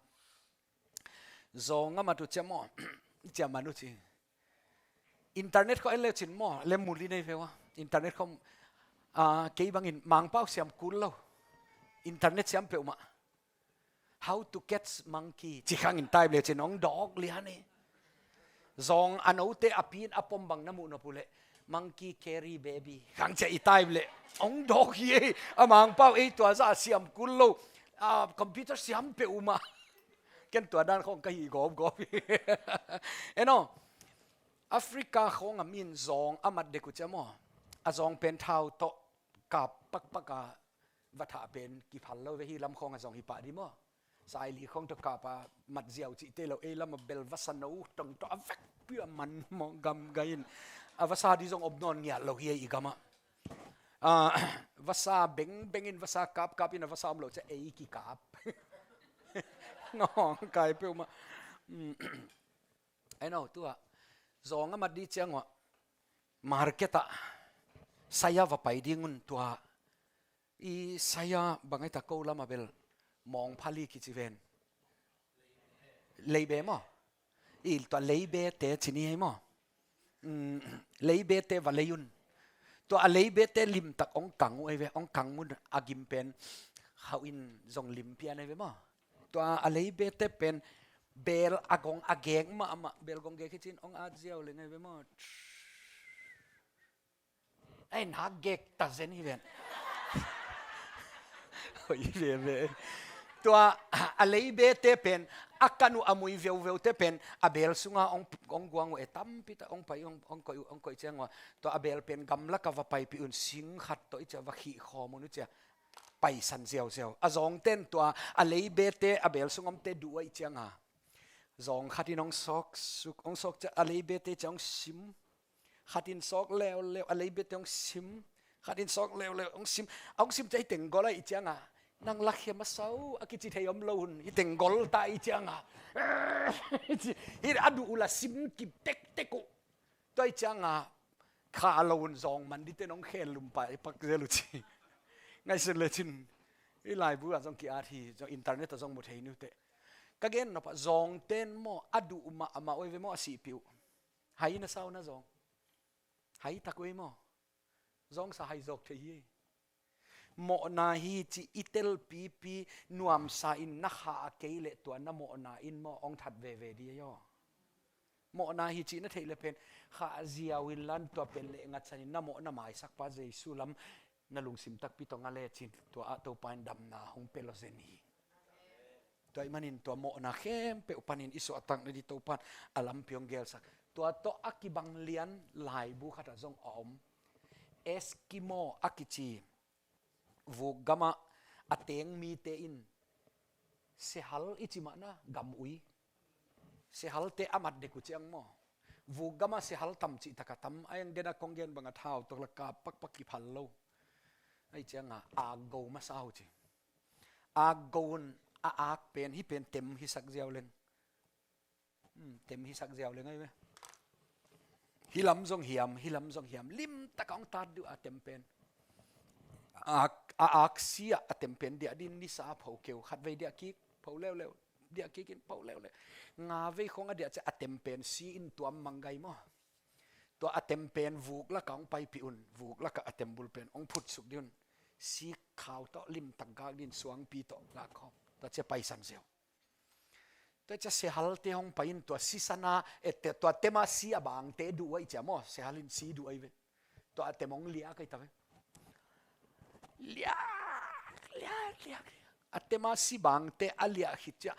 Zawng a mat uh ciah maw? Ciah man uh ci. Internet khawng en leu cin maw? Lem muli nei ve ua. Internet khawng, ah, kei bangin Mangpau siam kul lo. Internet siam peuhmah. How to catch monkey ci khangin type leu cin hong dawk lian hi. Zawng a note a pi in a pom bang na muh nop uh leh monkey carry baby khang ciah i type leh hong dawk hi ei. A Mangpau ei tua zah a siam kul lo. Ah, computer siam peuhmah. Ken tua dan khawng ka hih gawpgawp hi. En aw, Africa khawng a mi in zawng a mat dek uh ciah maw? A zawng pen thau tawh kap pakpak a va thah pen kiphal lo ve, hi lam khawng a zawng hi pah di maw? Saili khawng tawh kap a mat ziau cihte lo, ei lam a bel vasa no tong tawh a vekpi a man maw, gamgai in. A vasa di zong om nawn ngiat lo hi ei i gamah. Ah, vasa bengbeng in vasa kapkap in a vasa om lo ciah ei kikap. Ngawng kai peuhmah. Mm. Ai no, tua zawng a mat di ciang uah market ah saya va pai ding un tua. I saya bang ai ta, ko lam a bel mawngphali kici ven. Leibe maw? I tua leibete ci ni ei maw? Mm, leibete va lei un. Tua a leibete limtak hong kang uh ei ve, hong kang un a gim pen khauh in zong lim pian ei ve maw? Tua a leibete pen bel a gong a gek mahmah, bel gong gek hi cin hong at ziau leng ei ve maw? Ei, nak gek ta zen hi ven. Hoih veve. Tua a leibete pen, a kan uh a mui veuveute pen a beel sunga hong, hong guang uh e, tampi tak hong pai, hong, hong koih uh, hong koih ciang uh a, tua a beel pen gamlak a va paipih un, sing khat tawh i cia va khih khawm un uh cia, paisan ziauziau. A zawngten tua a leibete a beel sung omte duh uh ahih cianga, zawng khatin hong sawk suk, hong sawk cia a leibete cia hong sim. Khatin sawk leuleu, a leibete hong sim. Khatin sawk leuleu, hong sim. A hong sim cia hih tenggol ahih cianga, nang lakhiam a sau a kici thei om lo hun, hih tenggol ta ahih cianga, hih a duh uh la sim kip tektek uh. Tua ahih cianga kha lo hun zawng man dite nong khen lum pai pak zel uh ci. Ngaihsun lecin, hih laibu ah zong ki-at hi, zong internet ah zong mu thei ni uh teh. Ka gen nop ah zawngten maw, a duh mahmah uh ei ve maw, a sihpih uh. Hai na sau na zawng. Hai tak uh ei maw. Zawngsa hai zawk thei hi. Mawhna hi cih i telpipi nuamsa in na khah kei leh tua na mawhna in maw hong that veve dih ei aw. Mawhna hi cih na theih leh pen khah ziau inla tua pen lehngatsan in na mawhna maisakpa Jesu lam na lungsim takpi tawh nga lecin tua ah Topa in damna hong pia lo zen hi. Tua ahih manin tua mawhna khempeuh panin i suahtakna ding Topa in a lampi hong gelsak. Tua tawh a kibang lian laibu khat ah zong a om. Eskimo a kici, vuk gamah a teng mite in, sehal i ci mahna gam ui, sehalte a mat dek uh ciang maw, vuk gamah sehal tam cih tak a tam, a eng dena kong gen banga thau tawh la kap pakpak kiphal lo. Ahih cianga akgo masa uh ci. Akgo un a ak pen, hih pen tem hisak ziau leng. Hmm, tem hisak ziau leng ahi ve. Hih lam zong hiam, hih lam zong hiam. Limtak a hong tat dih uh a tem pen. A ak, a aksi ah a tem pen diah dih in nisa pho keu. Khatvei diah kik, pho leuleu. Diah kik in pho leuleu. Nga vei khong a diah ciah a tem pen si in tuam manggai maw. Tua a tem pen vuk lakah hong paipih un. Vuk lakah a tem bul pen hong phutsuk dih un. Si khau tawh limtak gak dih in suangpi tawh gak khawm. Tua ciah paisan ziau. Tua ciah sehalte hong pai in tua sisana, eh, te, tua tema si a bangte duh uh ahih ciah maw, sehal in si duh ahi ve. Tua a tem hong liak ahi ta ve. Liak, liak, liak. A tema si bangte a liak khit ciah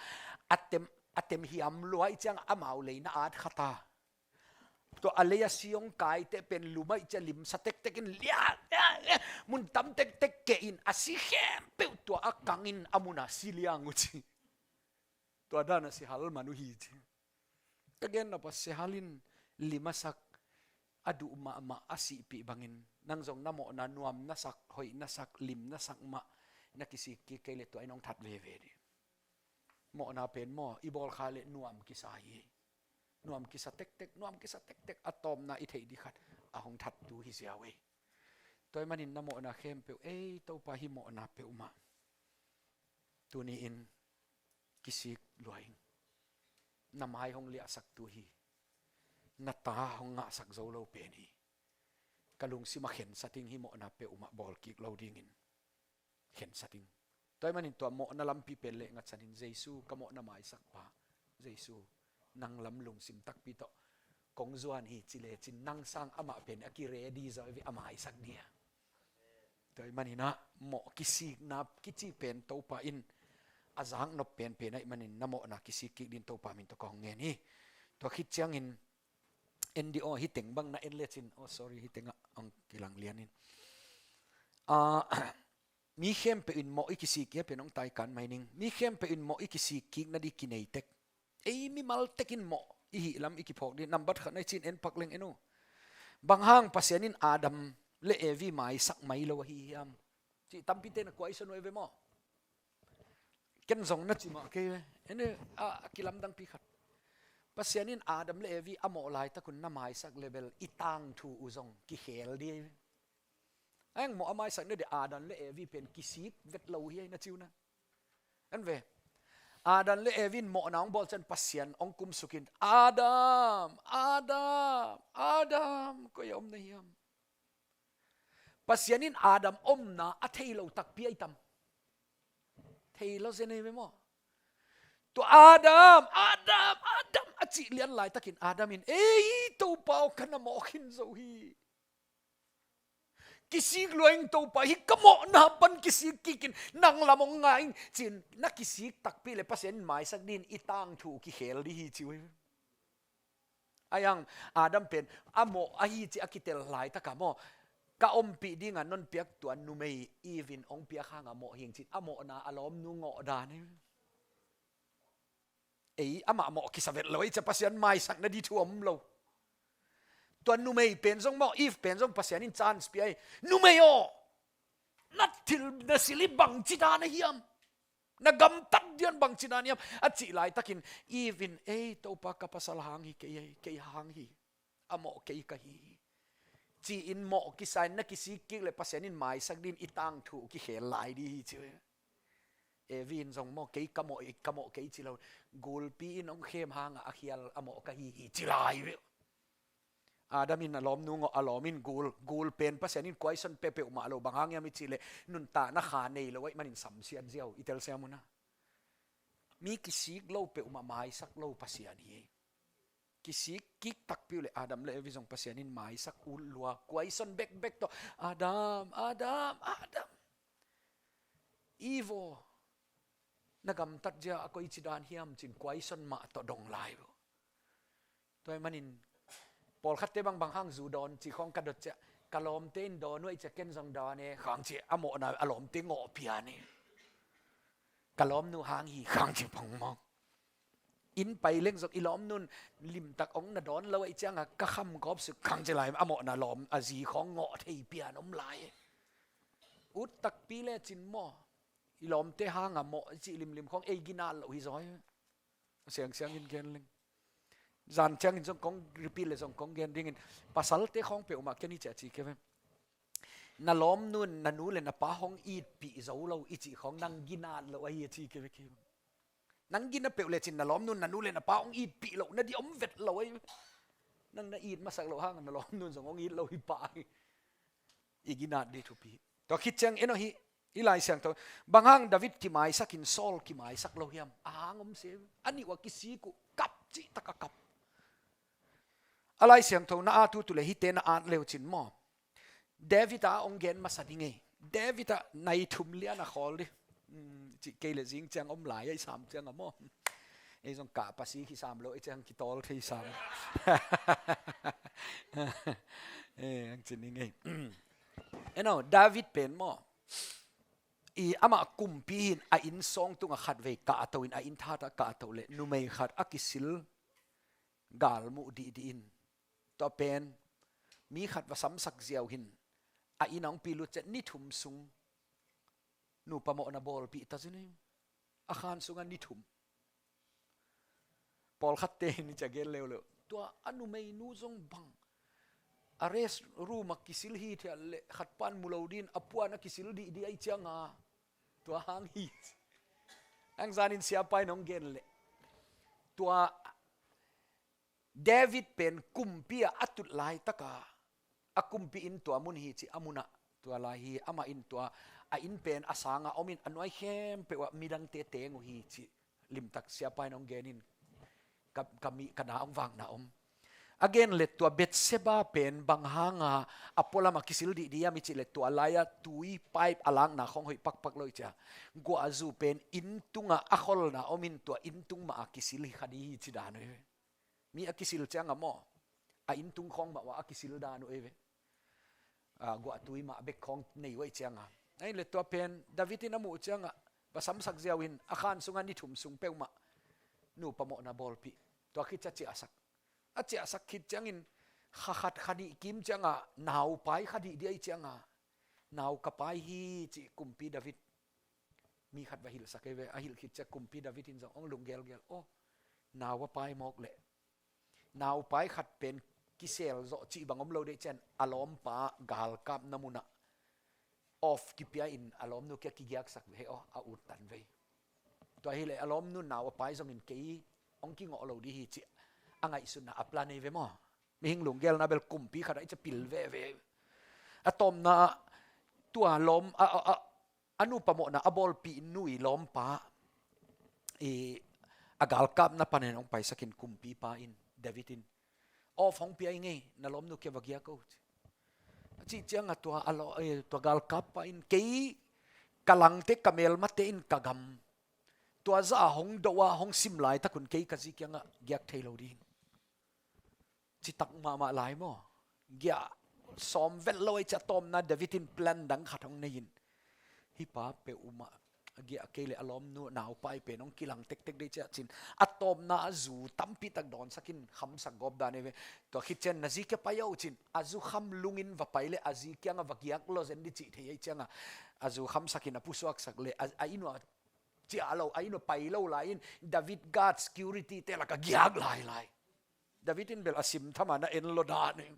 a tem, a tem hiam lua ahih ciang amau leina at khat a. Tua a lei a si hong kaite pen lum ahih ciah limsa tektek in liak, liak, liak. Mun tam tektek keh in a si khempeuh tua a kang in a mun a si liang uh ci. Tua dan a sehal man uh hi ci. Ka gen nop ah sehal in lim a sak, a duh mahmah a sihpih bangin nang zong na mawhna nuam na sak, hoih na sak, lim na sak mah na kisik kik kei leh tua in hong that veve dih. Mawhna pen maw, i bawl kha leh nuam kisa hi. Nuam kisa tektek, nuam kisa tektek, a tawpna i theih dih khat a hong thattu hi ziau ei. Tua ahih manin na mawhna khempeuh, ei Topa hih mawhna peuhmah tuni-in kisik lua ing. Na mai hong liahsaktu hi. Na ta hong ngahsak zo lo pen hi. Ka lungsim a khensat ing, hih mawhna peuhmah bawl kik lo dingin khensat ing. Tua ahih manin tua mawhna lampi pen lehngatsan in, Jesu ka mawhna maisakpa, Jesu nang lam lungsim takpi tawh kong zuan hi ci lecin nang sang amah pen a ki-ready zaw hi ve a maisak ding a. Tua ahih manin ah mawh kisikna kici pen Topa in a zaknop penpen ahih manin na mawhna kisik kik dingin Topa min tawh kong ngen hi. Tua khit ciangin en dih aw, hih teng bang na en lecin, oh sorry, hih tengah hong kilang lian in. Ah, mi khempeuh in mawh i kisik kik, hih pen hong taikan mai ning. Mi khempeuh in mawh i kisik kik nading kinei tek. Ei mimal tekin mawh i hih lam i kiphawk ding. Nambat khat na i cih in en pak leng en uh. Bang hang Pasian in Adam le Evi maisak mai lo ahi hiam? Cih tampite na kuai son uh ei ve maw. Ken zong na ci mah kei ve. En uh, a, a kilamdangpi khat. Pasian in Adam le Evi a mawh laitak un na maisak leh bel i tangthu uh zong kikhel ding ei ve. A eng mawh a maisak nading Adam le Evi pen kisik vet lo hi ei na ci uh na. En ve. Adam le Evi in mawhna hong bawl ciang Pasian hong kumsuk in, Adam, Adam, Adam, koi ah om na hiam? Pasian in Adam omna a thei lo takpi ahi tam? Thei lo zen ei ve maw. Tua Adam, Adam, Adam a cih lian laitakin Adam in, ei Topa aw, ka na mawh khin zo hi. Kisik lua ing Topa, hih ka mawhna pan kisik kikin nang lam hong ngai ing, ci-in na kisik takpi le Pasian in maisak dingin i tangthu kikhel ding hi ci uh hi. Ahi hang Adam pen a mawh ahi ci a kitel laitak a maw, ka ompih dingin non piak tua numei Eve in hong piak hang a mawh hi ing ci-in a mawhna a lawmnu ngawh dan hi. Ei, amah mawh kisa vet lo, ei, ci-a Pasian maisak nading thu om lo. Tua numei pen zong maw, Eve pen zong Pasian in chance pia hi. Numei aw, na thil na silh hi bangci dan a hiam? Na gamtat ding bangci dan hiam? A cih laitakin Eve in, ei, Topa, ka pasal hang hi kei, ei, kei hang hi. A mawh kei ka hi hi, ci-in mawh kisa-in na kisik kik le Pasian in maisak dingin i tangthu kikhel lai ding hi ci uh hi. Evi in zong maw, kei ka mawh, ka mawh kei ci lo. Gulpi in hong khem hang a, a khial a mawh ka hi hi ci lai uh hi. Adam in a lawmnu ngawh, a lawm in gul, gul pen Pasian in kuaison pia peuhmah lo, bang hang hiam i cih leh nuntakna kha nei lo ahih manin samsiat ziau, i telsiam uh na. Mi kisik lo peuhmah maisak lo Pasian hi. Kisik kik takpi uh leh Adam le Evi zong Pasian in maisak ut lua, kuaison bekbek tawh, Adam, Adam, Adam. Eve aw, na gamtat zia a koici dan hiam ci-in kuaison mah tawh dong lai uh. Tua ahih manin pawlkhatte bang, bang hang zu dawn cih khawng ka dot ciang, ka lawmte in dawn uh ahih ciang ken zong dawn e khang ci-a a mawhna a lawmte ngawh pian hi. Ka lawmnu hang hi khang ci pong mawk. Inn pai leng zong i lawmnun limtak hong na dawn lo ahih cianga ka kham gawp suk khang ci lai, a mawhna lawm a zi khawng ngawh thei pian om lai. Ut takpi lecin maw, i lawmte hanga mawh cih limlim khawng ei ginat loh hi zaw hi. Siangsiang in gen leng. Zan ciangin zong kong repeat le zong kong gen dingin, pasalte khawng peuhmah ken hi ciah ci kei ve. Na lawmnun na nu le na pa hong itpih zo lo i cih khawng nang ginat loh ahi a ci kei ve kei. Nang gina peuh lecin na lawmnun na nu le na pa hong itpih loh nading om vet lo ahi. Nang na it masak loh hanga na lawmnun zong hong it lo hi pah hi. I ginat ding thupi. Tua khit ciang en aw hih, i Lai Siangtho, bang hang David kimaisakin Saul kimaisak lo hiam? A hang om se, a nih uh a kisik uh, kap cihtak a kap. A Lai Siangtho na at uh tu le hihte na at leucin maw, David a hong gen masa ding ei. David a nai thum lian a khawl ding. Hmm, cih kei le zing ciang om lai a i sam cianga maw. Ei zong kah pasi kisam lo, ei ciang kitawl thei sam. Eh, ang cin ning ei. En aw, David pen maw, i amah kumpi hi-in a inn sawng tunga khatvei kahto in, a inn thata kahto le numei khat a kisil galmuh dihdih in. Tua pen mi khat va samsak ziau hi-in, a inn a hong pi lut ciang ni thum sung nupa mawhna bawlpih ta zin hi. A khan sunga ni thum. Pawlkhatte in i ciah gen leuleu, tua a numeinu zong bang, a rest room a kisil hithiat le khat pan mu lo dingin a puan a kisil dihdih ahih cianga tua hang hi. Ang zanin siapa in hong gen le, tua David pen kumpi a a tut laitaka a kumpi inn tua mun hi ci, a munah tua lai hi. Amah in tua a inn pen a sanga om in a nuai khempeuh ah midangte teng uh hi ci limtak siapa in hong gen in, ka, ka mi, ka na hong vakna om. A gen le tua Bathsheba pen bang hanga a pualam a kisil dihdih hiam i cih le tua lai-a tui pipe a lakna khawng hoih pakpak lo i cia. Guahzu pen inn tunga a kholna om in tua inn tung mah a kisil hi kha ding hi ci dan uh hi. Mi a kisil cianga maw, a inn tung khawng mah uh a kisil dan uh ei ve. A, guahtui mah bek khawng nei uh ahih cianga. Ahi le tua pen David in a muh cianga va samsak ziau in a khan sunga ni thum sung peuhmah nupa mawhna bawlpih. Tua khit ciah ciahsak. A ciahsak khit ciangin kha khat kha nih kim cianga naupai kha dihdih ahih cianga, nau ka pai hi ci kumpi David. Mi khat va hilhsak ei ve, a hilh khit ciah kumpi David in zong hong lunggelgel, aw, nau a pai mawk leh. Naupai khat pen kisel zawh cih bang om lo deh cian a lawmpa galkapna munah off kipia in a lawmnu kia kigiaksak ve aw, a ut tan vei. Tua hileh a lawmnu nau a pai zongin kei hong kingawh lo dih hi cih a ngaihsutna a plan ei ve maw. Mihing lunggelna bel kumpi khat a i ca pil veve. A tawpna tua lawm a, a, a, a nupa mawhna a bawlpih nu i lawmpa i a galkapna panin hong paisakin kumpipa in, David in, off hong pia i ngei, na lawmnu kia va giak o ci. A cih ciangah tua, a lo, eh, tua galkappa in kei ka langte, ka melmate in ka gam tua zah a hong do a, hong sim laitakun kei ka zi kiangah giak thei lo ding. Citak mahmah lai maw? Giah sawm vet lo ei ciah tawpna David in plan dang khat hong nei in. Hih pa peuhmah a giah kei le a lawmnu naupai pen hong kilang tektek dei ciah cin. A tawpna a zu tampitak dawnsak in khamsak gawp dan ei ve. Tua khit cian na zi kia pai aw cin. A zu kham lungin va pai le a zi kiangah va giak lo zen di cih thei ei ciangah. A zu khamsak in a pusuaksak le a, a inn uh a ciah lo, a inn uh a pai lo lai in David guard security te lakah giak lailai. David in bel a sim thamah na en lo dan ei.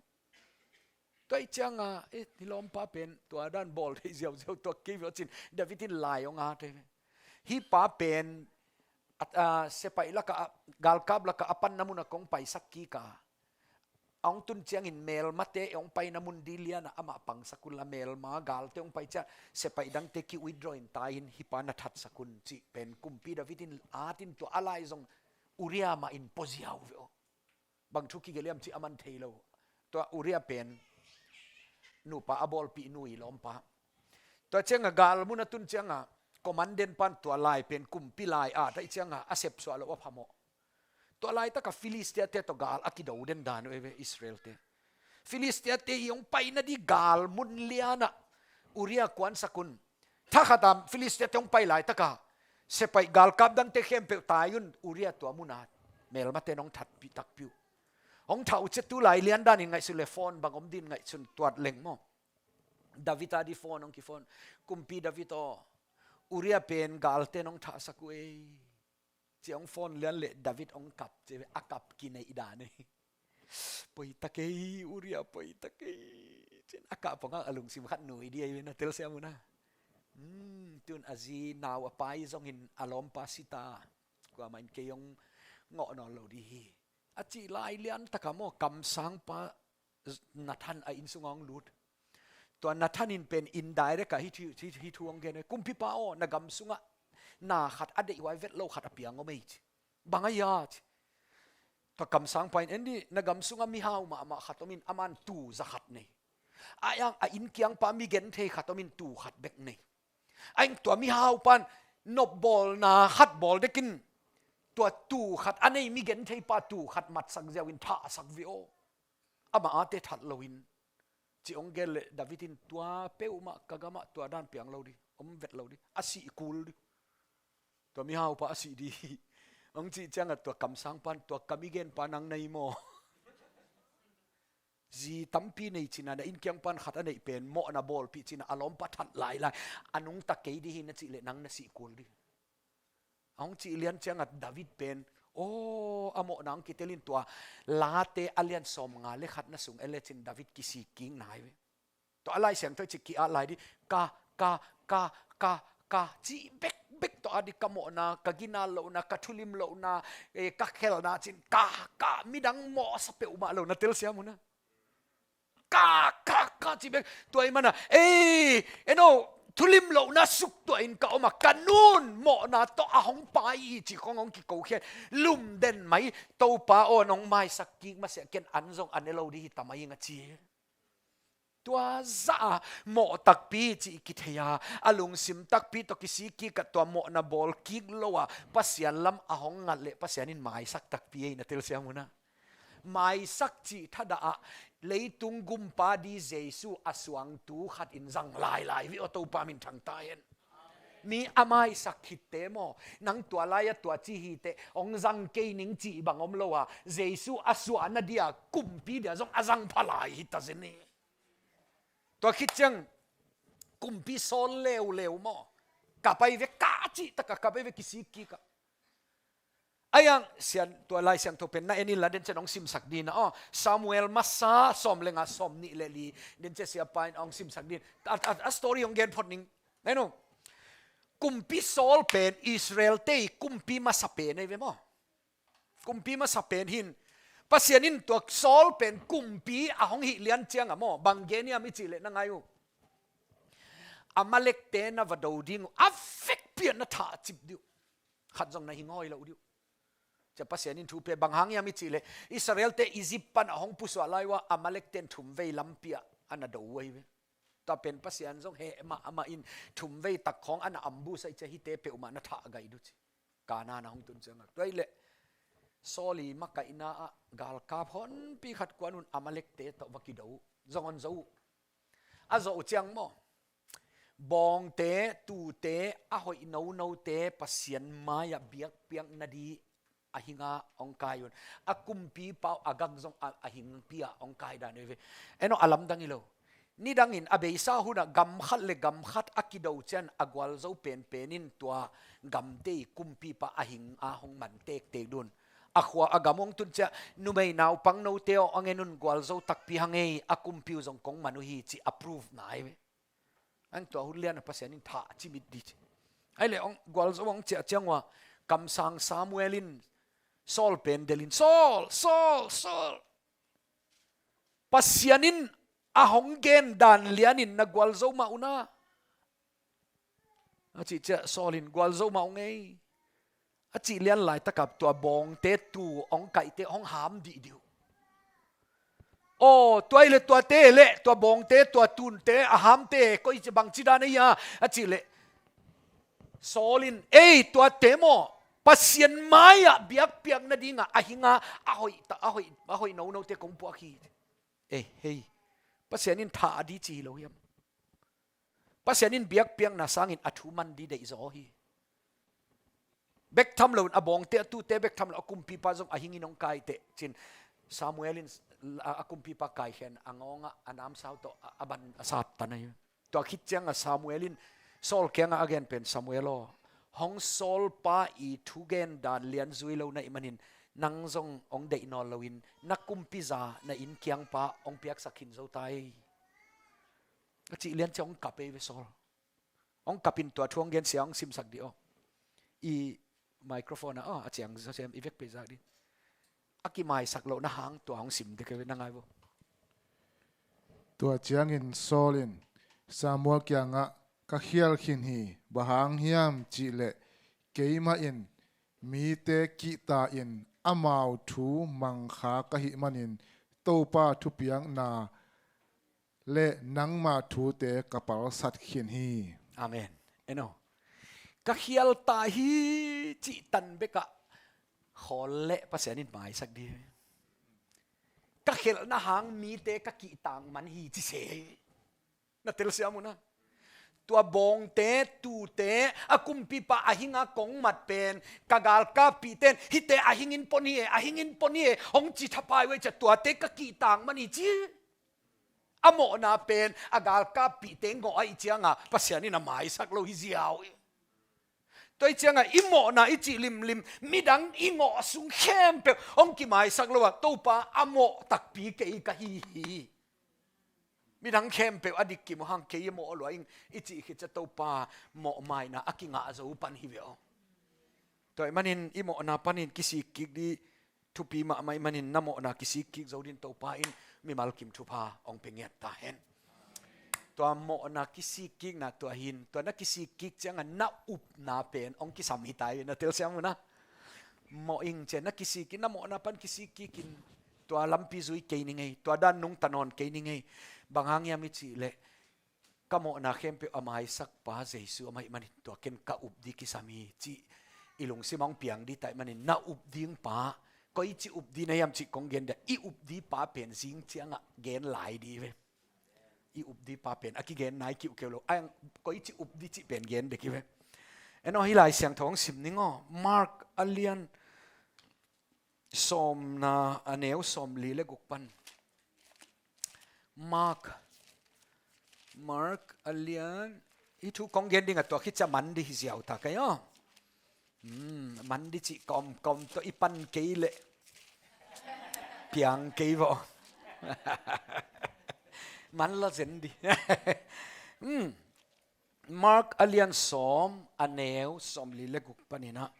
Tua ei ciangah, eh, ni lawmpa pen tua dan bawl thei ziauziau tua kei ve aw cin. David in lai hong at ei ve. Hih pa pen a, a, sepaih lakah a, galkap lakah a panna mun a kong paisak kik a, a hong tun ciangin melmate hong paina mun di lianah amah pangsak un la, melma galte hong pai ciah sepaih dangte ki-withdraw in tai in hih pa na thatsak un cih pen kumpi David in at in tua a lai zong Uriah mah in pua ziau ve aw. Bang thu kigelh hiam cih a man thei lo. Tua Uriah pen nupa a bawlpih nu i lawmpa. Tua ciangah galmun a tun ciangah commandant pan tua lai pen kumpi lai at ei ciangah a sepsuah loh a phamawh. Tua laitakah Philistia-te tawh gal a kido den dan uh ei ve Israel-te. Philistia-te i hong paina di galmun lianah Uriah kuansak un. Thakhatah Philistia-te hong pai laitakah sepaih galkap dangte khempeuh tai un, Uriah tua munah melmate in hong thatpih takpi uh. Hong thah uh ciah tu lai lian danin ngaihsun le phone bang om din ngaihsun tuat leng maw? David a di phone hong kiphone. Kumpi David aw, Uriah pen galte in hong thahsak uh ei. Ci hong phone lian leh David hong kap ci ve, a kap kineih dan ei. Poi ta kei, Uriah poi ta kei. Cin a kah pongah a lungsim khat nui di ei ve na telsiam uh na. Hmm, tun a zi nau a pai zongin a lawmpa si ta. Kuamah in kei hong ngawh nawn lo di hi. A cih lai lian takah maw kamsangpa Nathan a inn sungah hong lut. Tua Nathan in pen indirect ah hih thu, hih, hih thu hong gen ei. Kumpipa aw, na gam sungah na khat a deih huai vet lo khat a piang om ei ci. Bang a hia ci. Tua kamsangpa in en di, na gam sungah mihau mahmah khat om in, aman tuu za khat nei. A iang a inn kiangpa mi genthei khat om in tuu khat bek nei. A inn tua mihaupan nopbawlna khat bawl dekin tua tuu khat a nei mi gentheipa tuu khat matsak ziau in thahsak ve aw. Amah ate that loin. Ci hong gen leh David in tua peuhmah ka gamah tua dan piang lo di. Om vet lo di. A sih kul di. Tua mihaupa a sih di. Hong cih ciangah tua kamsangpan tua ka mi genpa nang na hi maw? Zi tampi nei cin a na inn kiangpan khat a neih pen mawhna bawlpih cin a a lawmpa that lailai. A nungta kei di hi na cih leh nang na sih kul di. A hong cih lian ciangah David pen, aw, a mawhna hong kitel in tua Late a lian sawmnga le khat na sung en lecin David kisik kik nai ve. Tua a Lai Siangtho cih ki-at lai di, ka, ka, ka, ka, ka, cih bekbek tawh a di ka mawhna, ka ginat lohna, ka thulim lohna, eh, ka khelhna cin, ka, ka, midang mawhsa peuhmah lo na telsiam uh na. Ka, ka, ka, ci bek, tua i mana, ei, eno, thulim lohna suk tua in ka om a, ka nun mawhna tawh a hong pai hi ci khong hong kiko khian, lum den mai, Topa aw nong maisak kik masiah ken an zong a ne lo di hi ta mai ing a ci. Tua zah a mawh takpi cih kithei a, a lungsim takpi tawh kisik kik a tua mawhna bawl kik lo a, Pasian lam a hong ngat leh Pasian in maisak takpi ei na telsiam uh na. Maisak cih thadah ah leitung gumpa di Jesu a suangtu khat in zang lailai ve aw, Topa min thangta hen. Mi a maisak khitte maw, nang tua lai-ah tua ci hiteh hong zang kei ning cih bang om lo a, Jesu a suahna dia kumpi dia zong a zang pha lai hi ta zen hi. Tua khit ciang kumpi Saul leuleu maw, ka pai ve ka cih takah ka pai ve kisik kik ah. A iang sian tua Lai Siangtho pen na en in la den cian hong simsak dina aw. Samuel masa sawm le nga sawm nih le li den cian siapa in hong simsak din. A, a, a story hong gen phot ning. Nai no. Kumpi Saul pen Israel te kumpi masa pen ei ve maw. Kumpi masa pen hin. Pasian in tua Saul pen kumpi a hong hih lian ciang a maw. Bang gen hiam i cih leh na ngai uh. Amalek te na va do ding uh. A vekpi ah na thah cip dih uh. Khat zong na hi ngawi lo dih uh. Cia Pasian in thu pia bang hang hiam i cih leh Israel te Egypt pan a hong pusuah lai ua Amalek ten thum vei lampi ah a na do uh ahi ve. Tua pen Pasian zong heh mahmah in thumvei tak khawng a na ambush ahih ciang hihte peuhmah na thah gai uh ci. Kanaan a hong tun ciangah. Tua ahih leh Saul i makaihna ah galkap honpi khat kuan un Amalekte tawh va kido uh. Zong hong zo uh. A zawh uh ciang maw, bawngte, tuute, a hoih nonote Pasian mai-ah biakpiakna ding a hing a hong kai un. A kumpipa uh Agag zong a, a hingpi ah hong kai dan uh hi ve. En aw, a lamdang hi lo. Nidangin a beisa hunah gam khat le gam khat a kido ciang a gualzo penpen in tua gamte i kumpipa a hing a hong man tektek ding un. A khua a gam hong tun ciang numei naupang note aw, hong en un, gualzo takpi hang ei, a kumpi uh zong kong man uh hi ci approve na hi ve. Ang tua hun lian a Pasian in thah cimit ding ci. Ahih leh hong gualzo hong ciah ciang ua, kamsang Samuel in Saul pen delhin, "Saul, Saul, Saul. Pasian in a hong gen dan lianin na gualzo mah un a," a cih ciang Saul in, "Gualzo mah ung ei," a cih lian laitakah tua bawngte, tuu hong kaihte hong ham dihdih uh. "Aw, tua ahih leh tuate leh, tua bawngte, tua tuute, a hamte koi ci, bangci dan ahi a?" a cih leh Saul in, "Ei, tuate maw, Pasian mai-ah biakpiakna dingah a hing a, a hoih ta, a hoih, a hoih nonote kong puak hi." Ei, hei. Pasian in thah ding ci hi lo hiam? Pasian in biakpiakna sangin a thu man ding deihzaw hi. Bek tham lo in a bawngte, a tuute bek tham lo, a kumpipa zong a hingin hong kai teh ci-in Samuel in a, a kumpipa kaikhen a ngawngah a namsau tawh a, a ban a sat tan ahi. Tua khit ciangah Samuel in Saul kiangah a gen pen, "Samuel aw, hong sawlpa i thugen dan lian zui lo na hih manin nang zong hong deih nawn loin na kumpiza na inn kiangpa hong piaksak khin zo ta ei," a cih lian ciang hong kap ei ve Saul. Hong kap in tua thu hong gen, sia hong simsak dih aw. I microphone ah, aw, a ciang zawsem i vekpeh zak dih. A kimaisak lohna hang tua hong sim dih kei ve, na ngai vo. Tua ciangin Saul in Samuel kiangah, "Ka khial khin hi, bang hang hiam cih leh keimah in mite kihta-in amau thu mangkha ka hih manin Topa thupiakna le nangma thute ka palsat khin hi." Amen. En aw. "Ka khial ta hi," cih tan bekah khawl leh Pasian in maisak dih. "Ka khelhna hang mite ka kihtak man hi," ci se. Na telsiam uh na. "Tua bawngte, tuute, a kumpipa a hing a kong mat pen, ka galkappihte in hihte a hingin pon hi e, a hingin pon hi e, hong ci thapai uh e," ci-a tuate ka kihtak man hi ci. A mawhna pen a galkappihte ngawh ahih ciangah Pasian in a maisak lo hi ziau hi. Tua ahih ciangah i mawhna i cih limlim, midang i ngawh sung khempeuh hong kimaisak lo a, "Topa, a mawh takpi kei ka hi hi. Midang khempeuh a dik kim uh hang, kei a mawh lua ing," i cih khit ciang Topa mawhmaina a kingah zo pan hi ve aw. Tua ahih manin i mawhna panin kisik kik dih thupi mahmah ahih manin na mawhna kisik kik zo dingin Topa in mimal kim thupha hong pia ngiat ta hen. Tua mawhna kisik kikna tua hi in, tua na kisik kik ciangah na upna pen hong kisam hi ta hi, na telsiam uh na. Mawh ing ci-a na kisik kik, na mawhna pan kisik kik in, tua lampi zui kei ning ei, tua dan nungta nawn kei ning ei. Bang hang hiam i cih leh ka mawhna khempeuh a maisakpa Jesu amah ahih manin tua ken ka up ding kisam hi cih i lungsim hong piang ding ta ahih manin na up dingpa, koici up ding na hiam cih kong gen dih a, i up dingpa pen zing ciangah gen lai dih ve. I up dingpa pen a kigen nai kiuhkeuh lo, a koici up ding cih pen gen dek hi ve. En aw, hih Lai Siangtho hong sim ning aw. Mark a lian sawmna, a neu sawmli le guk pan. Mark, Mark a lian, hih thu kong gen ding a tua khit ciang man dih hi ziau ta kei aw. Hmm, man dih cih kawmkawm tawh i pan kei leh piang kei vawh. Man la zen dih. Hmm. Mark a lian sawm, a neu sawmli le guk panin ah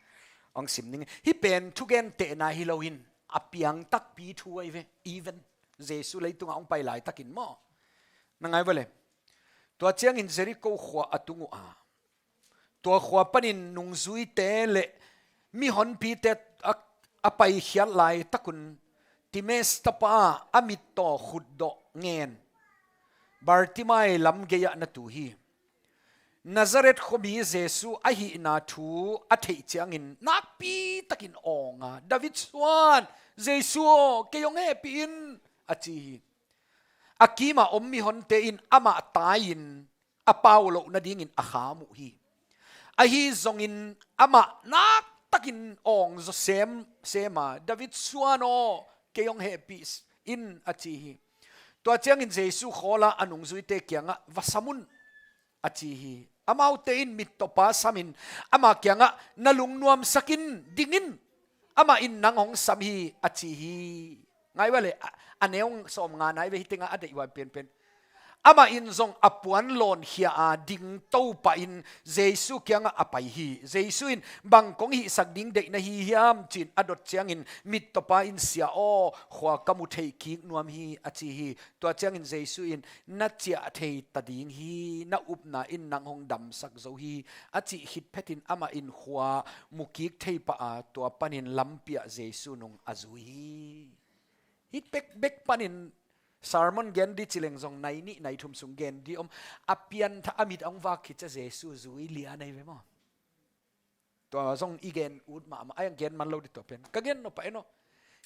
hong sim ning. Hih pen thugentehna hi lo in, a piang takpi thu ahi ve. Even Jesu leitungah hong pai laitakin maw, na ngai vua le. Tua ciangin Jericho khua a tung uh a, tua khua panin nungzuite le mihonpite a, a paikhiat laitakun Timaeus tapa a mittaw khutdawh ngen Bartimai lam gei-ah na tu hi. Nazareth khuami Jesu ahihna thu a theih ciangin nakpi takin awng a, "David suan, Jesu aw, kei hong hehpih in," a ci hi. A kimah om mihonte in amah tai-in a pau loh nadingin a kham uh hi. Ahi zongin amah naktakin awng zaw sem, sem a, "David suan aw, kei hong hehpih in," a ci hi. Tua ciangin Jesu khawl a, a nungzuite kiangah, "Va sam un," a ci hi. Amaute in mittawpa samin ama kiangah, "Na lungnuamsak in, ding in, amah in nang hong sam hi," a ci hi. Ngai ua le, a, a neu sawmnga nai ve, hih tengah a deih ua penpen. Amah in zong a puan lawnkhia a ding to pahin Jesu kiangah a pai hi. Jesu in, "Bang kong hihsak ding deih na hi hiam?" ci-in a dot ciangin mittawpa in, "Sia aw, khua ka mu theih kik nuam hi," a ci hi. Tua ciangin Jesu in, "Na ciah thei ta ding hi, na upna in nang hong damsak zo hi," a cih khit phetin amah in khua mu kik thei pah a, tua panin lampi ah Jesu nung a zui hi. Hih pek bek panin sermon gen di ci leng zong nai nih nai thum sung gen di om. A pianthak a mit hong vak khit ciang Jesu zui lian ahi ve maw. Tua zong i gen ut mahmah, a, gen man lo di tua pen. Ka gen nop ah en aw.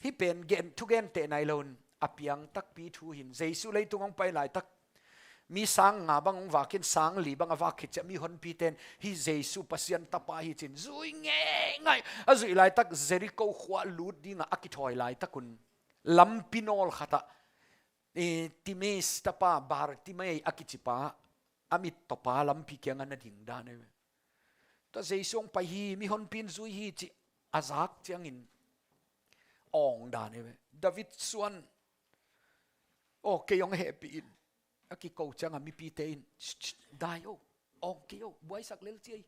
Hih pen gen, thugenteh nai lo in, a piang takpi thu hi in. Jesu leitung hong pai laitak, mi sang nga bang hong vak in, sang li bang a vak khit ciang mihonpite in, "Hih Jesu Pasian Tapa hi," ci-in zui ngeingai. A zuih laitak Jericho khua lut dingah a kithawi laitak un, lampi nawl khatah, eh, Timaeus tapa Bartimai a kicipa, a mittawpa lampi kiangah na ding dan ahi ve. Tua Jesu hong pai hi, mihonpi in zui hi cih a zak ciangin awng dan ahi ve. "David suan aw, kei hong hehpih in," a kiko ciangah mipite in, "Shh, shh, dai aw, awng kei aw, buaisak lel ci ei,"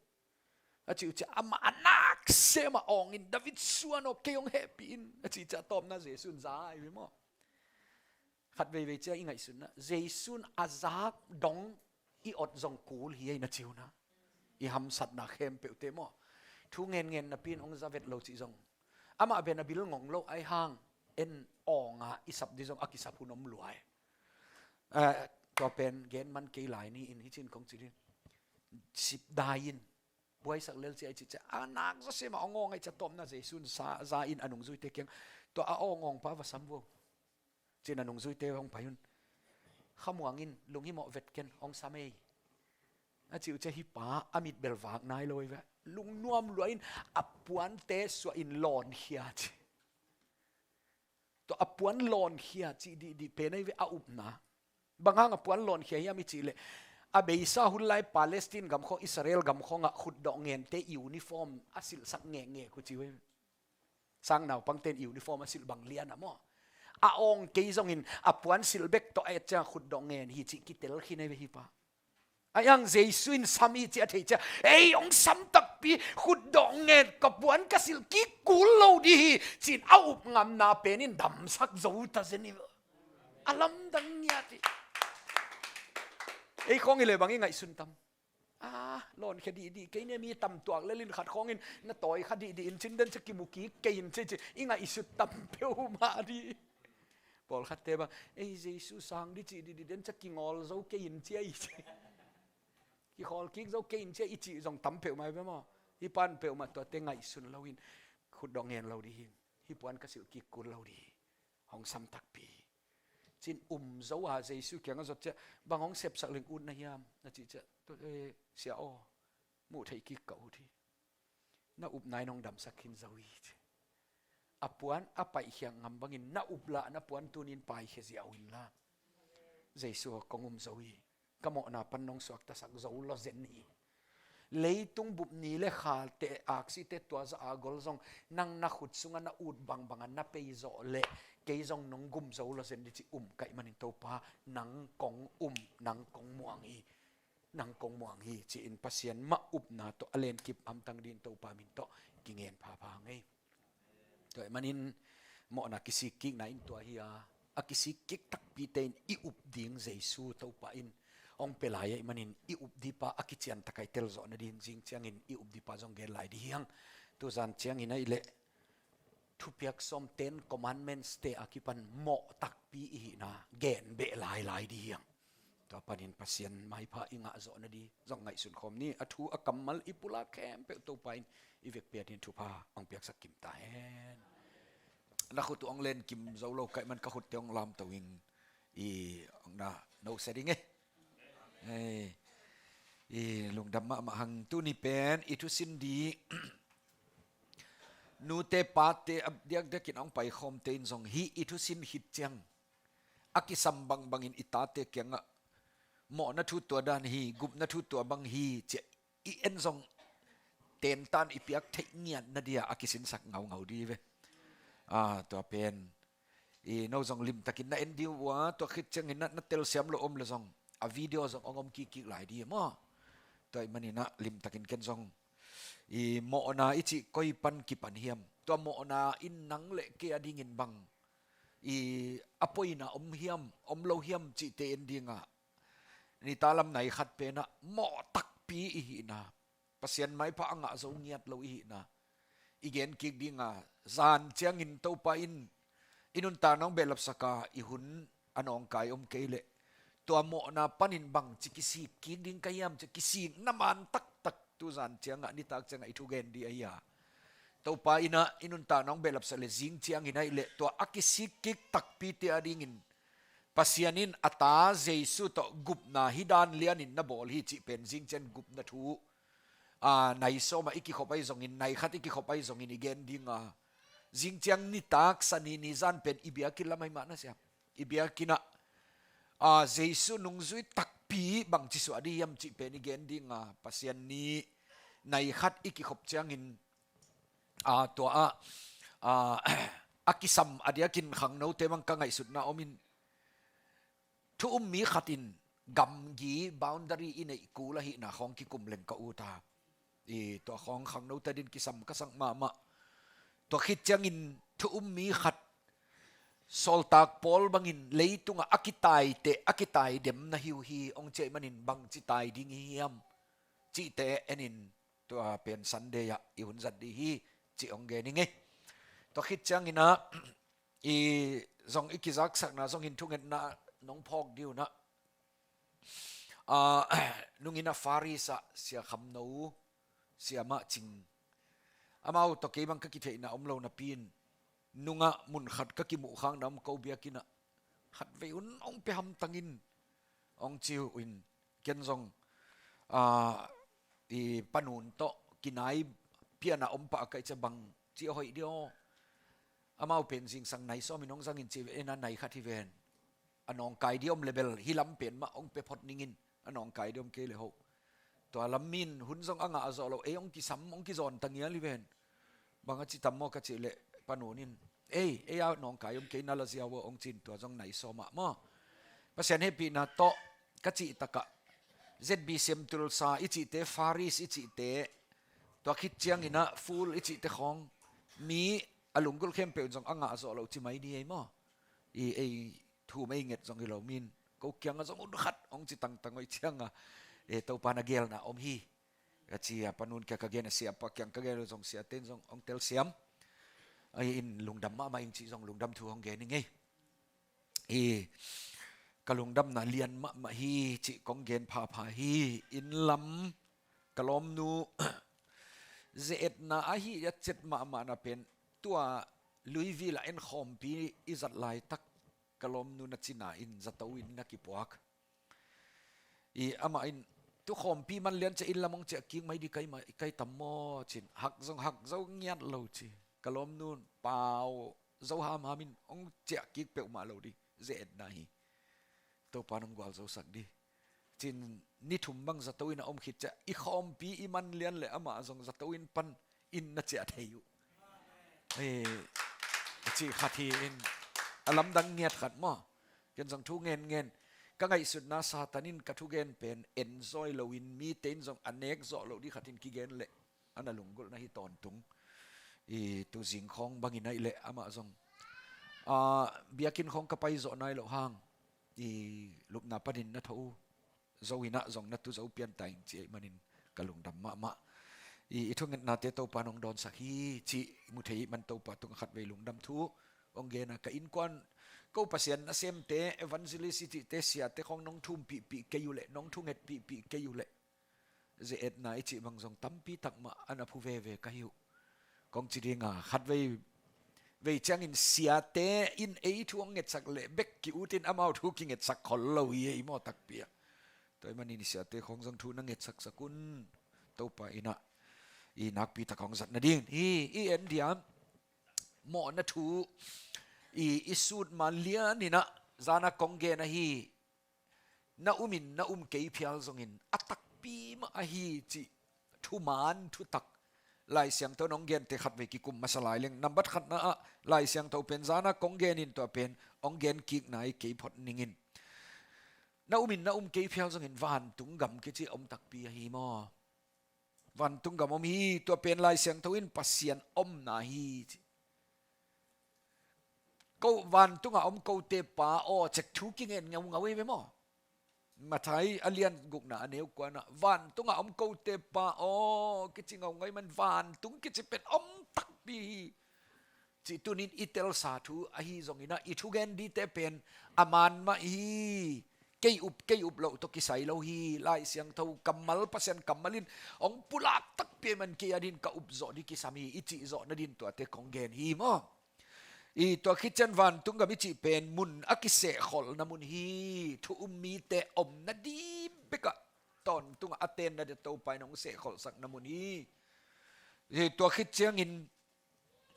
a cih uh ciang amah a nak sem a awng in, "David suan aw, kei hong hehpih in," a cih ciang a tawpna Jesu in za ahi ve maw. Khat veivei ciang i ngaihsutna, Jesu in a zak dong i ot zong kul hi ei na ci uh na. I hamsatna khempeuhte maw. Thu ngen ngen napi in hong za vet lo cih zong, amah pen a bil ngong lo ahi hang, en awng a i sap di zong a kisap hun om lua hi. Eh, tua pen gen man kei lai ni in, hih ci-in kong ci ding. Sip dai in, buaisak lel ci ei cih ciang a nak zaw sem a hong awng ahi ciang a tawpna Jesu in za, za in a nungzuite kiang, "Tua a awng awngpa va sam vo," ci-in a nungzuite hong pai un. "Khamuang in, lunghimawh vet ken, hong sam ei," a cih uh ciang hih pa a mit bel vak nai lo ahi ve. Lungnuam lua in a puante suah in lawnkhia ci. Tua a puan lawnkhia cih dihdih pen ahi ve a upna. Bang hang a puan lawnkhia hiam i cih leh, a beisa hun lai Palestine gam khawng, Israel gam khawngah khutdawh ngente uniform a silhsak ngekngek uh ci uh hi. Sang naupangte in uniform a silh bang lian a maw. A awng kei zongin a puan silh bek tawh a et ciang khutdawh ngen hi cih kitel khin ahi ve hih pa. Ahi hang Jesu in sam hi cih a theih ciang, "Ei, hong sam takpi, khutdawh ngen, ka puan ka silh kik kul lo dih hi," ci-in a up ngamna pen in damsak zo ta zen hi. A lamdang ngiat hi. Ei khawng hi leh bang i ngaihsun tam? "Ah, lawnkhia dihdih kei ni, mi tam tuak lel in khat khawng in na tawi kha dihdih in cin den ciang kimu kik kei in," ci ci i ngaihsut tam peuhmah dih. Pawlkhatte bang, "Ei, Jesu sang dih cih dihdih den ciang kingawl zo kei in cia i ci. Kikhawl kik zo kei in cia i cih zong tam peuhmah hi ve maw." Hih pan peuhmah tuate ngaihsun lo in, "Khutdawh ngen lo dih hi. Hih puan ka silh kik kul lo dih hi. Hong sam takpi hi," ci-in um zo a, Jesu kiangah zot ciang, "Bang hong sepsak leng ut na hiam?" a cih ciang, "Tua, eh, Sia aw, muh theih kik ka ut hi. Na upna in hong damsak khin zo hi," ci. A puan a paihkhiat ngam bangin na up lah na puan tuni in paikhia ziau inla, "Jesu aw, kong um zo hi. Ka mawhna pan nong suaktasak zo lawzen hi. Leitung bup ni le kha te, aksite tua zah a gol zong nang na khut sungah na ut bangbang a na pei zawh leh kei zong nong gum zo lawzen dih," ci um ka hih manin, "Topa, nang kong um, nang kong muang hi, nang kong muang hi," ci-in Pasian mah upna tawh a lenkip hamtang dingin Topa min tawh kingen phapha ngei. Tua ahih manin mawhna kisik kikna in tua hi a, a kisik kik takpite in i up ding Jesu Topa in hong pia lai ahih manin i up dihpa a kician takai telzawh nadingin zing ciangin i up dihpa zong gen lai dih hiang. Tuzan ciangin ahih leh thupiak sawm, Ten Commandments te a kipan mawh takpi i hihna gen beh lailai dih hiang. Tua panin Pasian maipha i ngah zawh nading zong ngaihsun khawm ni. A thu a kammal i pulak khempeuh Topa in i vekpi-a dingin thupha hong piaksak kim ta hen. Na khut uh hong len kim zo lo ka hih man ka khutte hong lamto ing. I hong na no sia ding e. Hei. I lungdam mahmah hang. Tuni pen i thusin ding nute pate a diakdiakin hong paikhawmte in zong hih i thusin khit ciang a kisam bangbangin i tate kiangah mawhna thu tua dan hi, gupna thu tua bang hi, ci-a i en zong tentan i piak theih ngiat nading a kisinsak ngaungau ding hi ve. Ah, tua pen i no zong limtakin na en ding uh a, tua khit ciangin na, na telsiam lo om le zong a video zong hong om kikkik lai ding hi maw. Tua ahih manin ah limtakin ken zong i mawhna i cih koi pan kipan hiam, tua mawhna in nang le kei a dingin bang i a poina om hiam, om lo hiam cihte en ding a, nitalam nai khat pen ah mawh takpi i hihna, Pasian maipha a ngah zo ngiat lo i hihna i gen kik ding a, zan ciangin Topa in i nuntakna hong behlapsak a, i hun a nawngkai om kei leh tua mawhna panin bangci kisik kik ding ka hiam, ci-a kisikna man taktak tu zan ciangah, nitak ciangah i thugen ding ahi a. Topa in ah i nuntakna hong behlapsak leh zing ciangin ahih leh tua a kisik kik takpite a dingin Pasian in a ta Jesu tawh gupna hih dan lianin na bawl hi cih pen zing ciang gupna thu, a, nai sawm ah i kikhop ahi zongin, nai khat i kikhop ahi zongin i gen ding a, zing ciang nitak Sani ni zan pen i biakinn lam ahi mah na sia, i biakinn ah, a, Jesu nungzui takpi bangci suah ding hiam cih pen i gen ding a, Pasian ni nai khat i kikhop ciangin, a, tua ah, a, a kisam a diakin khangnote bang ka ngaihsutna om in, thu um mi khat in gamgi boundary i neih kul ahihna khawng kikum leng ka ut a. I tua khawng khangnote adingin kisam ka sak mahmah. Tua khit ciangin thu um mi khat Sawltak Paul bangin leitungah a kitaite, a kitaidem na hi uh hi, hong ci ahih manin bangci tai ding i hi hiam cihte en in, tua pen Sunday ah i hun zat ding hi, ci hong gen ing ei. Tua khit ciangin ah, i zong i kizaksakna zongin thungetna nong phawk ding un ah, a, nungin a Faris ah Sia Kham No, Sia Mah Cing, amau tawh kei bang ka kitheihna om lo napi in, nungah mun khat ka kimuhkhakna om ko biakinn ah, khatvei un hong pia hamtang in, hong ci uh in, ken zong, a, i Pa Nun tawh kinai pian a om pah ka hih ciang bangci a hoih ding aw. Amau pen zingsang nai sawm in hong zang in ci ve, en a nai khat hi ven. A nawngkai ding om leh bel hih lam pen mah hong pia phot ning in, a nawngkai ding om kei leh hoh. Tua lam mi in hun zong a ngah zawh lo, ei hong kisam, hong kizawn ta ngial hi ven. Bang a ci tam maw ka cih leh Pa Nun in, ei, ei a nawngkai om kei na la ziau aw, hong ci in, tua zong nai sawm ah maw. Pasian hehpihna tawh ka cih takah Z B C M Tulsa i cihte, Faris i cihte, tua khit ciangin ah Full i cihte khawng, mi a lunggulh khempeuh in zong a ngah zawh lo ci mai ni ei maw. I ei thum ei nget zong hi lo mi in, ko kiangah zong hun khat hong ci tangtang uh ahih ciangah, e, Topa na gelna om hi, ka ci a, Pa Nun kiang ka gen a, Siapa kiang ka gen a, zong siate in zong hong telsiam. Ahi in lungdam mahmah ing cih zong lungdam thu hong gen ing ei. I ka lungdamna lian mahmah hi cih kong gen phapha hi. Inn lam ka lawmnu ze-etna ahi a ciat mahmahna pen, tua Louisville ah en khawmpi i zat laitak ka lawmnu na cina in zato in na kipuak. I amah in, tu khawmpi man lian ciah inn lam hong ciah kik mai ding ka hi mah, ka hi tam maw ci in, hak zong hak zo ngiat lo ci. Ka lawmnu in pau zo hamham in hong ciah kik peuhmah lo ding, ze-etna hi. Topa in hong gualzosak ding ci in, ni thum bang zato in a om khit ciah, i khawmpi i man lian leh amah zong zato inn pan inn na ciah thei uh. Hei, a cih khat hi in, a lamdang ngiat khat maw. Ken zong thu ngenngen, ka ngaihsutna Satan in ka thugen pen enjoy loin, mite in zong a nek zawh loh ding khat in kigen leh a na lunggulhna hi tawntung. I tuzing khawng bangin ahih leh amah zong, a, biakinn khawng ka pai zawh nai loh hang, i lupna panin na tho zo in ah zong na tu zo pian ta ing ci ahih manin ka lungdam mahmah. I, i thungetnate Topa in hong dawnsak hi cih mu thei ahih man Topa tungah khatvei lungdam thu hong gen a, ka innkuan Ko Pasian nasemte, evangelist i cihte, siate khawng nong thumpihpih kei uh leh, nong thungetpihpih kei uh leh, ze-etna i cih bang zong tampi tak mah a na phu veve ka hi uh. Kong ci dinga, khatvei vei ciangin siate in ei thu hong ngetsak leh bek ki-utin amau thu kingetsak khol lo hi ei maw, takpi a. Tua ahih manin i siate khawng zong thu na ngetsaksak un. Topa in ah i nakpi tak hong zat nading hi. I en diam, mawhna thu i, i sut ma lian in ah, zana kong gen ahi, na um in na um kei phial zongin a takpi mah ahi cih thuman thutak Lai Siangtho in hong gente khatvei kikum masa lai leng. Nambat khatna ah Lai Siangtho pen zana kong gen in, tua pen hong gen kikna hi kei phot ning in. Na um in na um kei phial zongin vantung gam kici om takpi ahi maw? Vantung gam om hi, tua pen Lai Siangtho in Pasian omna hi ci. Ko vantunga om kote Pa aw, cek thu kingen ngaungau ei ve maw? Matthai a lian gukna a neu kuana, vantunga om kote Pa aw kici ngaungau ei man, vantung kici pen om takpi hi. Cih tunin i telsa thu ahi zongin ah, i thugen dite pen a man mah hi. Kei up, kei up loh tawh kisai lo hi. Lai Siangtho kammal, Pasian kammal in hong pulak takpi man kei a din ka up zawh ding kisam hi, i cih zawh nadin tuate kong gen hi maw? I tua khit ciang vantung gam i cih pen mun a kisehkholhna mun hi. Thu um mite omna ding bekah tawntungah a tenna dia Topa in hong sehkholhsakna mun hi. I tua khit ciangin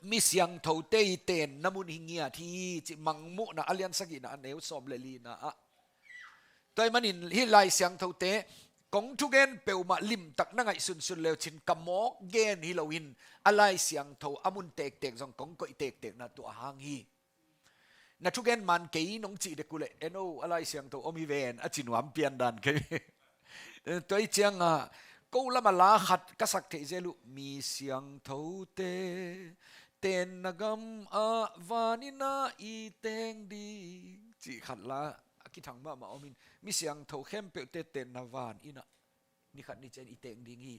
mi siangthote i tenna mun hi ngiat hi, cih Mangmuhna a lian sagihna a neu sawm le lina ah. Tua ahih manin hih Lai Siangthote kong thugen peuhmah limtak na ngaihsunsun leucin ka mawk gen hi loin, a Lai Siangtho a mun tektek zong kong koih tektekna tua hang hi. Na thugen man kei nong cih dek uh leh, en o, a Lai Siangtho om hi ven, a ci nuam pian dan kei. Tua ahih ciangah ko lamah la khat ka sak theih zel uh, mi siangthote tenna gamah vanin ah i teng ding, cih khat la a kithang mahmah om in, mi siangtho khempeuhte tenna vanin ah ni khat ni ciang i teng ding hi.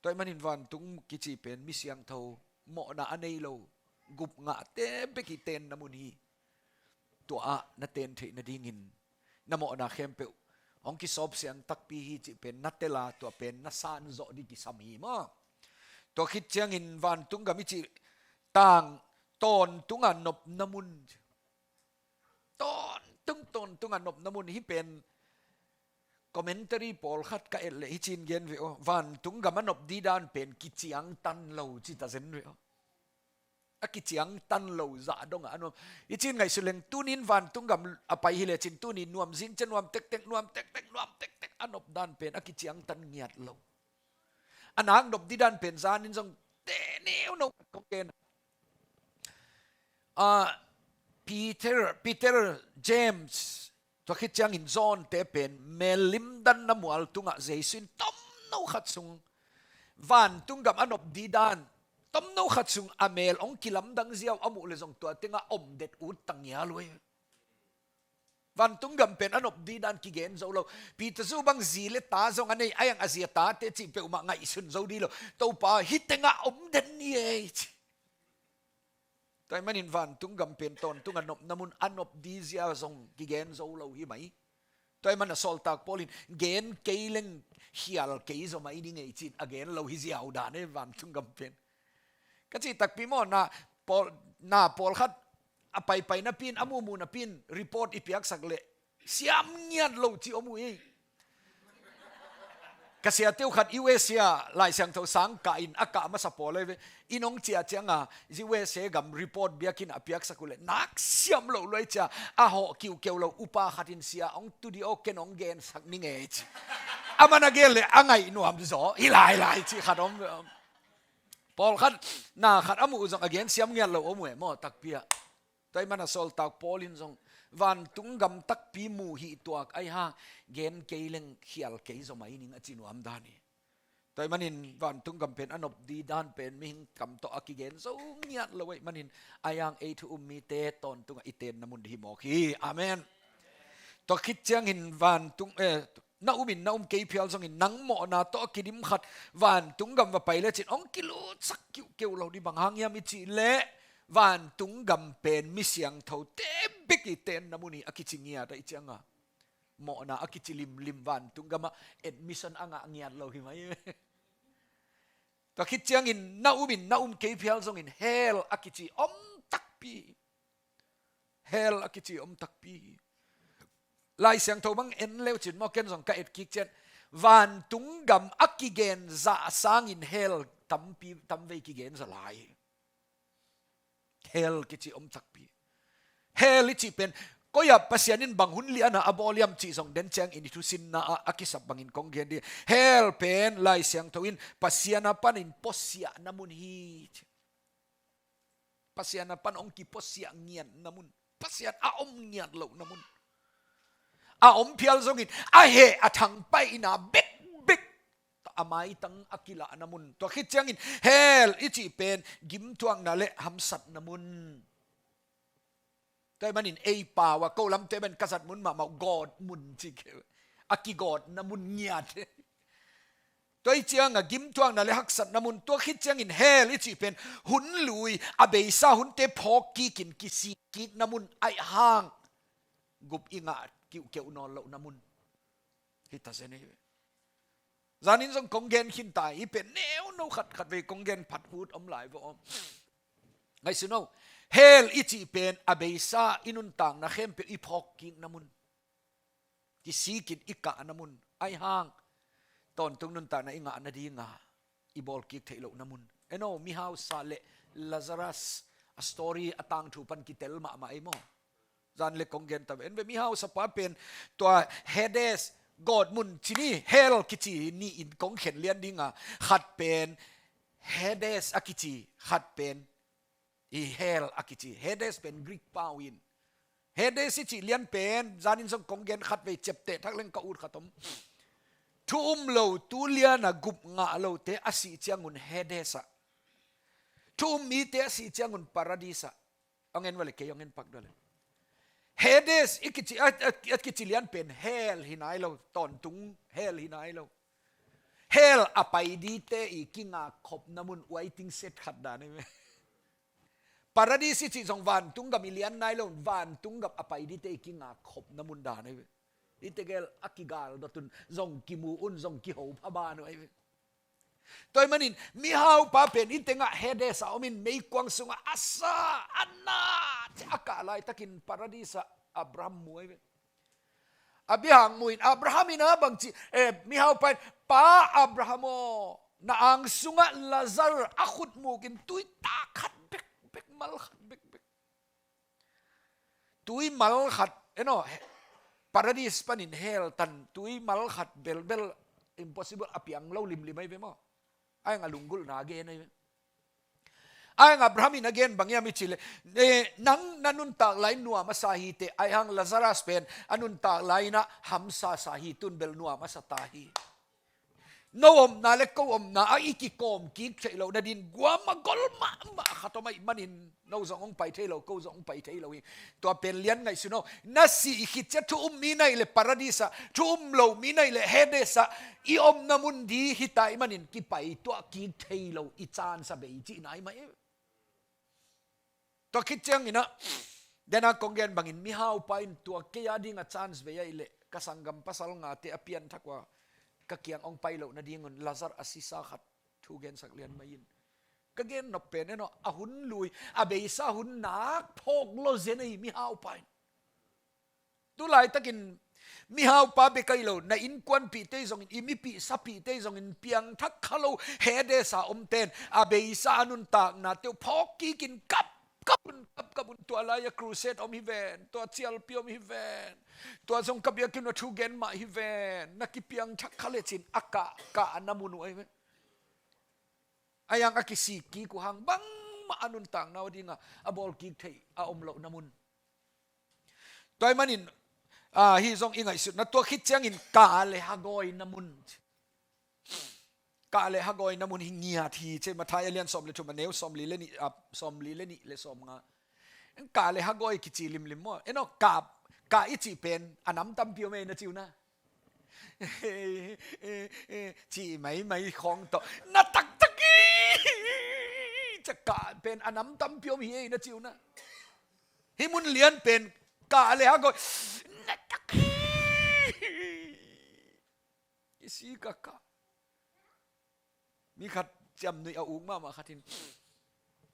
Tua ahih manin vantung kici pen mi siangtho, mawhna a nei lo, gupngahte bek i tenna mun hi. Tua ah na ten theih nadingin na mawhna khempeuh hong kisawp siang takpi hi cih pen na tel a, tua pen na san zawh ding kisam hi maw? Tua khit ciangin vantung gam i cih tang, tawntungah nopna mun. Tawntung, tawntungah nopna mun hi pen. Commentary pawlkhat ka et leh hi cin gen ve aw, vantung gam a nop ding dan pen kiciangtan lo ci ta zen ve aw. A kiciangtan lo zah dongah a nuam. Hi cin ngaihsut leng tunin vantung gam a pai hi lecin tuni nuam zing ciang nuam tektek, nuam tektek, nuam tektek, a nop dan pen a kiciangtan ngiat lo. A nak nop ding dan pen zanin zong te neu no kong gen. Ah, Peter, Peter, James, tua khit ciangin John te pen mel limdanna mual tungah Jesu in tomno khat sung vantung gam a nop ding dan, tomno khat sung a mel hong kilamdang ziau a muh leh zong tua tengah om det ut ta ngial uh hi. Vantung gam pen a nop ding dan kigen zo lo. Peter zu bang zi le ta zong a nei, a iang a zi a tate cih peuhmah ngaihsun zo ding lo. Topa, hih tengah om den ni ei ci. Tua ahih manin vantung gam pen tawntungah nopna mun a nop ding zia zong kigen zo lo hi mai. Tua ahih manin a sawltak Paul in gen kei leng khial kei zaw mai ding ei ci-in a gen lo hi ziau dan ei vantung gam pen. Ka cih takpi maw, na pawl, na pawlkhat a paipai napi in, a muhmuh napi in report i piaksak leh siam ngiat lo ci om uh hi. Ka siate uh khat U S A ah Lai Siangtho sang kah in a kah masa pawl ahi ve. Inn hong ciah ciangin U S A gam report biakinn ah a piaksak uh leh nak siam loh luai cia, a hawh kiuhkeuh lo upa khat in, sia hong tu dih aw, ken hong gensak ning ei ci. Amah na gen leh a ngaih nuam zaw hi lai lai ci khat om ve. Pawlkhat, na khat a muh uh zong a gen siam ngiat lo om uh e maw, takpi ah. Tua ahih manin a sawltak Paul in zong vantung gam takpi muh hi tuak ahi hang, gen kei leng khial kei zaw mai ning a ci nuam dan hi. Tua ahih manin vantung gam pen a nop ding dan pen mihing kam tawh a kigen zo ngiat lo ahih manin, a iang ei thu um mite tawntungah i tenna mun hi mawk hi. Amen. Tua khit ciangin vantung, eh, na um in na um kei phial zongin nang mawhna tawh a kidim khat vantung gam va pai lecin hong kilutsak kiuhkeuh lo ding. Bang hang hiam i cih leh Vantung gam pen mi siangthote bek i tenna mun hi a kici ngiat ahih cianga, mawhna a kici limlim vantung gamah admission a ngah ngiat lo hi mai. Tua khit ciangin na um in na um kei phial zongin hell a kici om takpi. Hell a kici om takpi. Lai Siangtho bang en leu cin maw, ken zong ka et kik cian. Vantung gam a kigen zah sangin hell tampi, tamvei kigen zah lai. Hell kici om takpi. Hell i cih pen, koi ah Pasian in bang hun liana a bawl hiam cih zong den ciangin i thusinna ah a kisap bangin kong gen dih. Hell pen Lai Siangtho in Pasian a panin puasiahna mun hi. Pasian a pan hong kipuasiah ngiatna mun. Pasian a om ngiat lohna mun. A om phial zongin a heh a thangpaihna bekbek a maitang a kilahna mun. Tua khit ciangin hell i cih pen gimtuakna le hamsatna mun. Tua ahih manin ei pau a ko lamte pen ka zat mun mahmah, gawt mun ci kei. A kigawtna mun ngiat. Tua ahih cianga gimtuakna le haksatna mun. Tua khit ciangin hell i cih pen hun lui, a beisa hunte phawk kikin kisik kikna mun ahih hang gup i ngah kiuhkeuh nawn lohna mun. Hi ta zen hi. Zanin zong kong gen khin ta hi, pen neuno khat khat vei kong gen phat hut om lai vo om. Ngaihsun o. Hell i cih pen a beisa i nuntakna khempeuh i phawk kikna mun. Kisikin i kahna mun. Ahih hang tawntung nuntakna i ngah nadinga i bawl kik theih lohna mun. En o, mihausa le Lazarus a story a tangthu pan kitel mahmah ei maw. Zan le kong gen ta ve. En ve, mihausa pa pen tua Hades, gawt mun ci ni, hell kici ni in kong khen lian dinga, khat pen Hades a kici, khat pen i hell a kici. Hades pen Greek pau in. Hades i cih lian pen, zanin zong kong gen khat vei, ciapteh thak leng ka ut khat om. Thu um lo tu liana gup ngah lote a sih ciangun Hades ah. Thu um mite a sih ciangun Paradis ah. Hong en vale, kei hong en pak dua le. Hades i kici, a, a, a kici lian pen hell hi nai lo, tawntung hell hi nai lo. Hell a pai dite i kingak khopna mun, waiting shed khat dan hi ve. Paradis i cih zong vantung gam i lian nai lo, vantung gam a pai dite i kingak khopna mun dan hi ve. I tegel a kigal dot un, zong kimu un, zong kiho pha ban uh hi ve. Tua ahih manin mihaupa pen i tengah Hades a omin meikuang sungah a sa, a na, a kah laitakin Paradis ah Abraham mu ahi ve. Abraham mu in, Abraham in a bang ci, eh, mihaupa in, "Pa Abraham aw, na ang sungah Lazar a khut mukin tui tak khat bekbek, mal khat bekbek." Tui mal khat, eno, he-, Paradis panin hell tan tui mal khat belbel impossible a piang lo limlim ahi ve maw. Ahih hang a lunggulhna a gen ahi ve. Ahih hang Abraham in a gen bang hiam i cih leh, eh, nang na nuntak lai nuam a sa hi teh, ahih hang Lazarus pen a nuntak lai in a hamsa sa hi, tun bel nuam a sa ta hi. No omna le ko omna ah i kikawm kik theih loh nadin guam a gol mahmah khat om ahih manin, no zong hong pai thei lo, ko zong hong pai thei lo hi. Tua pen lian ngaihsun aw. Na sih khit ciang thu um mi na hih leh Paradis ah, thu um lo mi na hih leh Hades ah i omna mun di hi ta ahih manin kipai tuah kik thei lo i chance a bei cihna ahi mah hi. Tua khit ciangin ah, dena kong gen bangin mihaupa in tua kei a dinga chance bei ahih leh, ka sanggam pasal ngate a pianthak uh a ka kiang hong pai loh nadingun Lazar a sisa khat thu gensak lian mai in. Ka gen nop pen eno, a hun lui, a beisa hun nak phawk lo zen ahi mihaupa in. Tulaitakin mihaupa bek ahi lo, na innkuanpihte zongin, i mipih sapihte zongin, piangthak kha lo Hades a omten a beisa a nuntaknate uh phawk kikin kap kap un, kap kap un. Tua lai-a crusade om hi ven, tua cialpi om hi ven, tua zong ka biakinn uh a thugen mah hi ven, na kipiangthak kha lecin a kah, kahna mun uh ahi ven. Ahih hang a kisik kik uh hang bangmah a nuntakna uh dinga a bawl kik theih a om lohna mun. Tua ahih manin, ah, hih zong i ngaihsutna, tua khit ciangin kah le hagawi na mun. Kah le hagawi na mun hi ngiat hi ci. Mathai a lian sawm le thum, a neu sawmli le nih, ah, sawmli le nih le sawmnga. Kah le hagawi kici limlim maw. Eno, kah, kah i cih pen a nam tampi om ei na ci uh na. Cih maimai khawng tawh na taktak hi, Tek kah pen a nam tampi om hi ei na ci uh na. Hih mun lian pen kah le hagawi na tak hi. I si ka kah. Mi khat ciamnuih a uk mahmah khat in,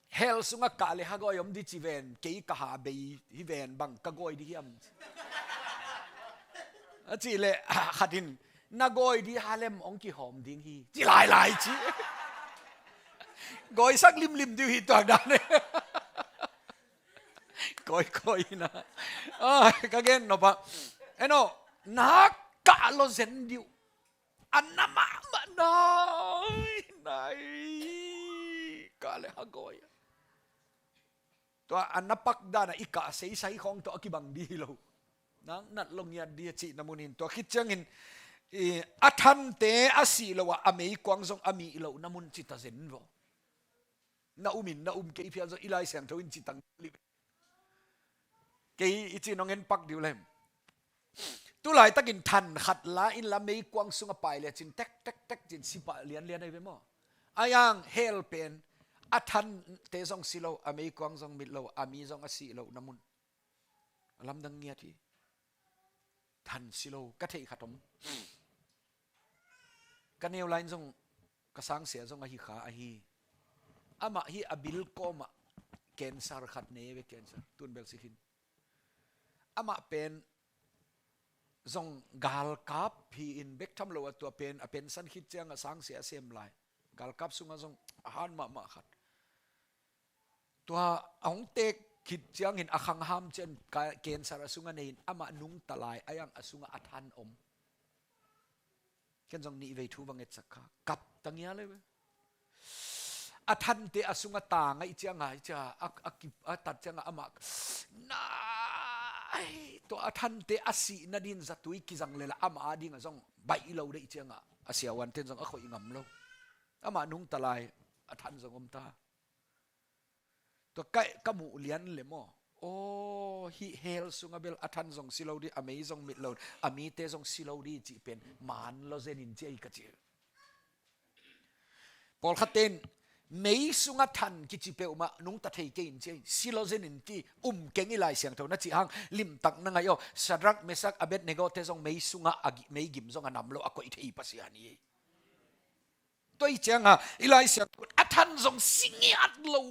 hell sungah kah le hagawi om di ci ven, kei ka ha bei hi ven, bang ka gawi di hiam? A cih leh khat in, na gawi di ha lem hong kihawm ding hi, ci lailai ci. Gawisak limlim di uh hi tuak dan e. Kawikawi na. Ah, ka gen nop ah, eno, na kah lo zen di uh. A na mahmah nai, nai. Kah le hagawi. Tua a na pak dan a i kah seisai khawng tawh a kibang di hi lo. Nang nat lo ngiat di a cihna mun in. Tua khit ciangin, i, a thante a sih lo a, a meikuang zong a mih lohna mun ci ta zen vaw. Na um in na um kei phial zong i Lai Siangtho in ci tang lih. Kei i ci nong en pak di uh lem. Tu laitakin than khat la in la meikuang sungah pai le cin tek tek tek cin si pah lianlian ahi ve maw? A yang hell pen a thante zong si lo, a meikuang zong mit lo, a mi zong a sih lohna mun. A lamdang ngiat hi. Than si lo, ka theih khat om. Ka neu lai in zong, ka sangsia zong ahi kha ahi. Amah hi a bil kawmah cancer khat nei ve, cancer. Tun bel si khin. Amah pen zong galkap hi in bek tham lo a tua pen, a pensan khit ciang a sangsia a sem lai. Galkap sungah zong a han mahmah khat. Tua a hong tek khit ciangin a khangham cian ka-, cancer a sungah nei in amah nungta lai a yang a sungah a than om. Ken zong nih vei thu va ngetsak kha. Kap ta ngial e ve. A thante a sungah tang a i ciangah, i ciangah, a, a kip, a tat ciangah amah. Nai, tua a thante a sihna din zatui kizang lela amah a dingah zong baih lo deih ciangah. A siavuanten zong a khoih ngam lo. Amah nungta lai, a than zong om ta. Tua ka, ka muh lian le maw. Aw, hih hell sungah bel a than zong si lo di, a mei zong mit lo, a mite zong si lo di cih pen, man lo zen in ci ei ka ci. Pawlkhat ten, mei sungah than kici peuhmah, nungta thei kei in ci ei, si lo zen in ci, um keng i Lai Siangtho na cih hang, limtak na ngaih aw, Shadrach, Meshach, Abednego te zong mei sungah, a gi-, mei gim zong a nam lo, a koih thei Pasian hi ei. Tua i cianga, i Lai Siangtho in a than zong si ngiat lo.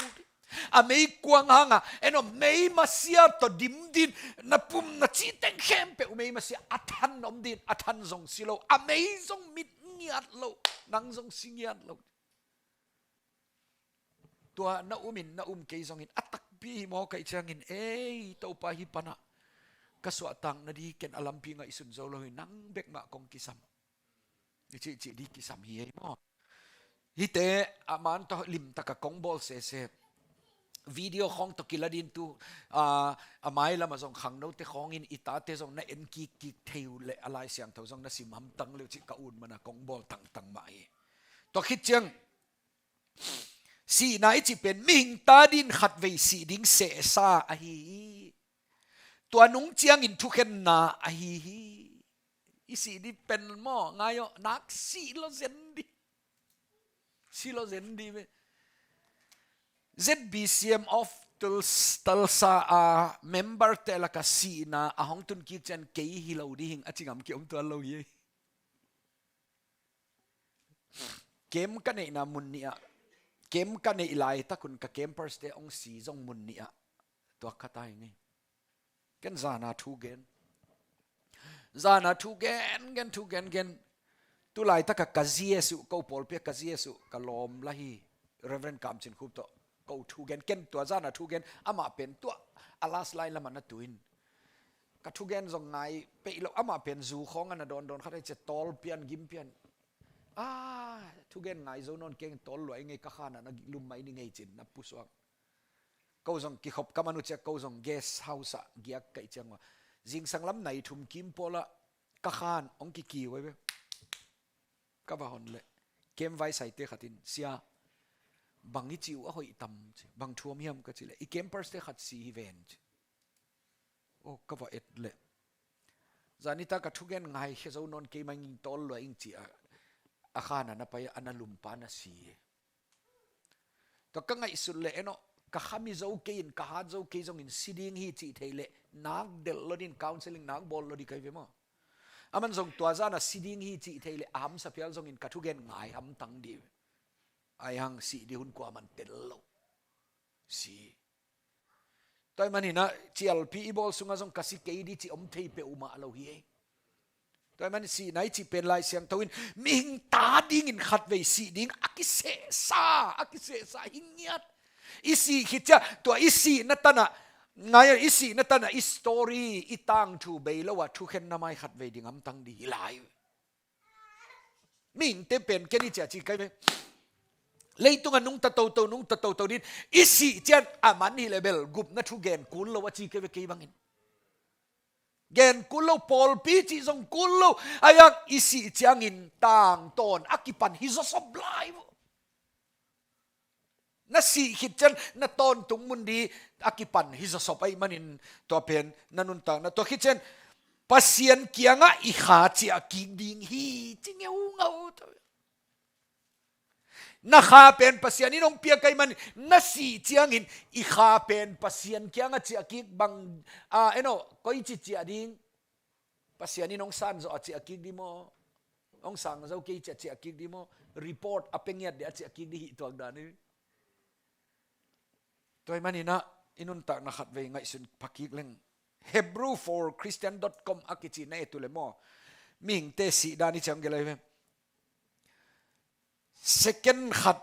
A meikuang hanga, eno mei masia tawh dim din, na pum na cih teng khempeuh mei masia, a than om din, a than zong si lo, a mei zong mit ngiat lo, nang zong si ngiat lo. Tua na um in, na um kei zongin, a takpi hi maw ka i ciangin, ei, Topa hi pana, ka suahtak na di ken a lampi ngaihsun zo lo hi, nang bek mah kong kisam. I cihcih di kisam hi ei maw. Hihte a man tawh limtaka kong bawl sese. Video khawng tawh kila din tu, a, a mailamah zong khangnote khawngin i tate zong na en kikkik thei uh leh a Lai Siangtho zong na sim hamtang leh uh cih ka ut mana kong bawl tangtang mah hi. Tua khit ciang, sihna i cih pen mihing ta din khatvei sih ding sehsa ahi hi. Tua nung ciangin thukhenna ahi hi. I sih di pen maw, ngai aw, nak sih lo zen di. Sih lo zen di ve. Z B C M of Tuls-, Tulsa a member te laka sihna a hong tun kik ciang kei hi lo di hing a ci ngam ki om tuan lo hi. Kem ka neihna mun nih ah, kem ka neih laitak un ka campers te hong si zong mun nih ah tuak kha ta hi ngei. Ken zana thu gen. Zana thu gen, gen, thu gen, gen. Tu laitaka ka zi a suh, ko pawlpi a ka zi a suh, ka lawm la hi. Reverend Kam Cin Khup tawh ko thu gen, ken tua zana thu gen, amah pen tua a last line lamah na tuin. Ka thugen zong ngai peih lo, amah pen zu khawng a na dawndawn khat a hi cia, tawl pian, gim pian. Ah, thugen ngai zo nawn keng, tawl luai ngei, ka khan a na lum mai ni ngei cin, na pusuak. Ko zong kikhop ka man uh cia, ko zong guest house ah giak ka i ciang ua. Zingsang lam nai thum kim pawlah ka khan hong kikiu ai ve. Ka va hon leh, kem vai saite khatin, "Sia, bang i ci uh a hoih tam," ci, "bang thu om hiam?" ka ci leh, "I campers te khat si hi ven," ci. Oh, ka va et leh, zanita ka thugen ngaikhia zo nawn kei mah ing, tawl lua ing ci a, a khan a na pai a, a na lumpa na si. Tua ka ngaihsut leh, eno, ka khami zo kei in, ka hat zo kei zongin si ding hi cih thei leh nak delh lo ding, counseling nak bawl lo ding ka hi ve maw. Aman zong tua zana si ding hi cih thei leh a hamsa phial zongin ka thugen ngai hamtang ding. Ahi hang sih ding hun kuaman tel lo. Si. Tua ahih manin ah, cialpi i bawl sungah zong ka si kei ding cih om thei peuhmah lo hi ei. Tua ahih manin sihna i cih pen Lai Siangtho in mihing ta dingin khatvei sih ding a kisehsa, a kisehsa hi ngiat. I sih khit ciang, tua i sihna tanah, ngai, i sihna tanah i story, i tangthu bei lo a thukhenna mai khatvei ding hamtang ding hi lai. Mihingte pen ken i ciah ci kai ve. Leitungah nungta toto, nungta toto ding. I sih ciang a man hi leh bel gupna thu gen kul lo a ci kai ve kei bangin. Gen kul lo, pawlpi cih zong kul lo. Ahi hang i sih ciangin tangtawn a kipan hi zawsop lai uh. Na sih khit ciang na tawntung mun ding a kipan hi zawsop ahih manin tua pen na nuntakna. Tua khit ciang Pasian kiangah i kha ciah kik ding hi ci ngeungau. Na kha pen Pasian in hong piak ahih manin na sih ciangin i kha pen Pasian kiangah ciah kik bang, a, eno, koici ciah ding. Pasian in hong san zawh a ciah kik ding maw? Hong sang zo kei ciah ciah kik ding maw? Report a pia ngiat ding a ciah kik ding hi tuak dan hi. Tua ahih manin ah i nuntakna khatvei ngaihsun pha kik leng. Hebrew for Christian dot com a kici na et uh leh maw, mihingte sih dan i ciang gelh hi ve. Second khat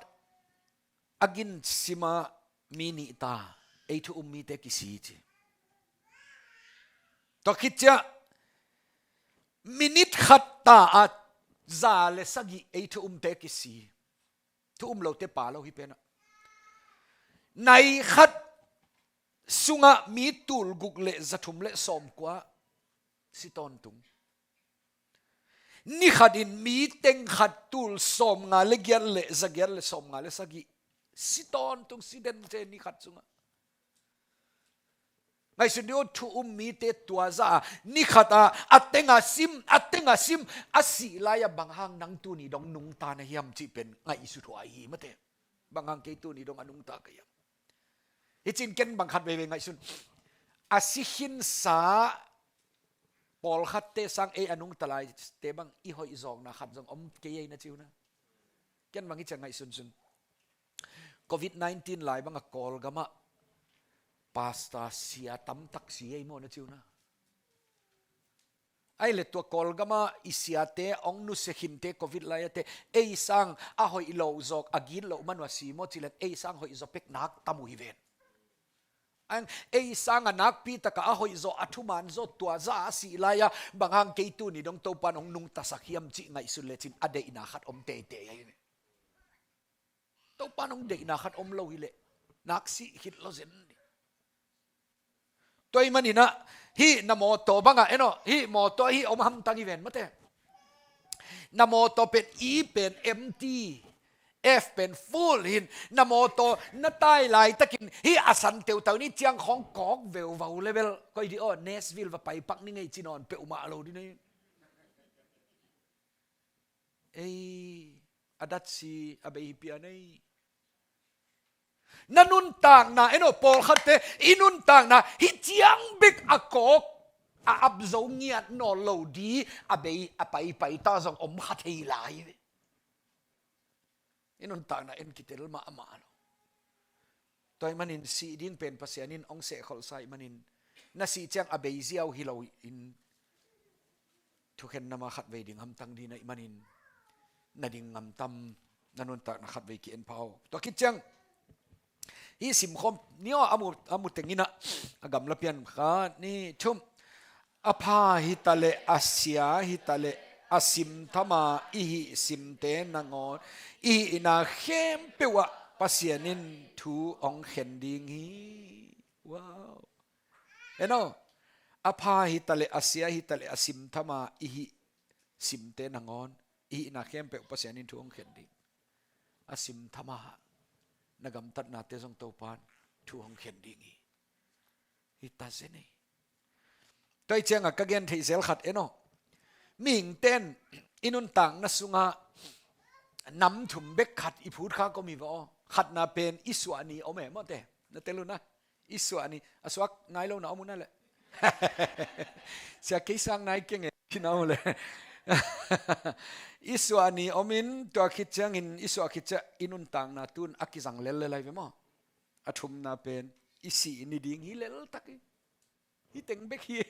a gin simah mi nih ta, ei thu um mite kisi ci. Tua khit ciang minute khat ta a za le sagih ei thu umte kisi. Thu um lote pha lo hi pen ah. Nai khat sungah mi tul guk le za thum le sawmkua si tawntung. Ni khat in mi teng khat tul sawmnga le giat le za giat le sawmnga le sagih si tawntung, si den ci ni khat sungah. Ngaihsun dih uh, thu um mite tua zah a ni khat a, a teng a sim, a teng a sim, a sih lai-ah bang hang nang tuni dong nungta na hiam cih pen ngaihsut huai hi mate. Bang hang kei tuni dong a nungta ka hiam. Hi cin ken bang khat veivei ngaihsun. A si khinsa pawlkhatte sang ei a nungta laite bang i hoih zawkna khat zong om kei ei na ci uh na. Ken bang hi ciang ngaihsunsun. Covid nineteen lai bang a Kawlgam ah pastor sia tamtak si ei maw na ci uh na. Ahih leh tua Kawlgam ah i siate hong nusia khinte Covid lai-ate ei sang a hoih loh zawk a gitloh man uh a si maw ci leng ei sang hoih zaw pek nak tam uh hi ven. Ang ei sang a nakpi taka a hoih zaw, a thuman zaw, tua zah a sih lai-ah bang hang kei tuni dong Topan hong nungtasak hiam cih ngaihsun lecin a deihna khat om teitei ahi ve. Topan hong deihna khat om lo hi leh nak sih khit lo zen ni. Tua ahih manin ah hih na mawtaw bangah en aw, hih mawtaw hih om hamtang hi ven mate. Na mawtaw pen E pen empty, F pen full hin, na mawtaw na tai laitakin hih a san teutau ni ciang khawng kawk veuvau le bel koi dih aw, Nashville va paipak ni ngei ci nawn peuhmah lo dih na hi. Ei, a datsi a bei hi pian ei. Na nuntakna en aw, pawlkhatte i nuntakna hih ciang bek a kawk, a ap zo ngiat nawn lo dih a bei a paipai ta zong om kha thei lai ve. I nuntakna en kitel mahmah lo. Tua ahih manin sih ding pen Pasian in hong sehkholhsa ahih manin na sih ciang a bei ziau hi loin thukhenna mah khatvei ding hamtang ding na hih manin na ding ngam tam, na nuntakna khatvei ki-en pha aw. Tua khit ciang hih simkhawm ni aw, a mu, a mu teng in ah a gamla pian khat ni thum. A pha hi ta leh, a sia hi ta leh, a simtham a i hih simte nangawn i hihna khempeuh ah Pasian in thu hong khen ding hi. Wow. En aw, a pha hi ta leh, a sia hi ta leh, a simtham a i hih simte nangawn i hihna khempeuh Pasian in thu hong khen ding. A simtham a na gamtatnate zong Topan thu hong khen ding hi. Hi ta zen ei. Tua ahih ciangah ka gen theih zel khat en aw. Mihingte in i nuntakna sungah nam thum bek khat i phut kha ka om hi ve aw. Khatna pen i suah ni om e maw te. Na tel un a. I suah ni. A suak ngai lo na om un a leh. Sia kei sang nai keng e. Kina om leh. I suah ni om in tua khit ciangin i suah khit ciang i nuntakna tun a kizang lel le lai ve maw. A thumna pen i sih ni ding hi lel tak hi. Hi teng bek hi.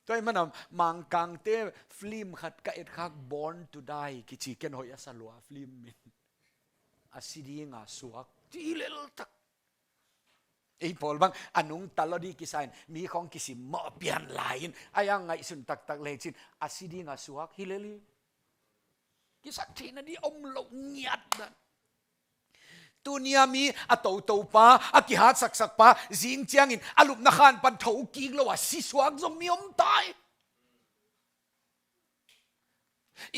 Tua i manam Mangkangte film khat ka et khak Born to Die kici ken hoih a sa lua film min. A si dinga suak. Ci lel tak. Ei pawl bang a nungta lo di kisain mi khong kisim mawh pian lai in a yang ngaihsun taktak lecin a si dinga suak hi lel hi. Kisak theihna di om lo ngiat dan. Tunia mi a toto pa, a kihatsaksak pa, zing ciangin a lupna khan pan tho kik lo a sisuak zong mi om tai.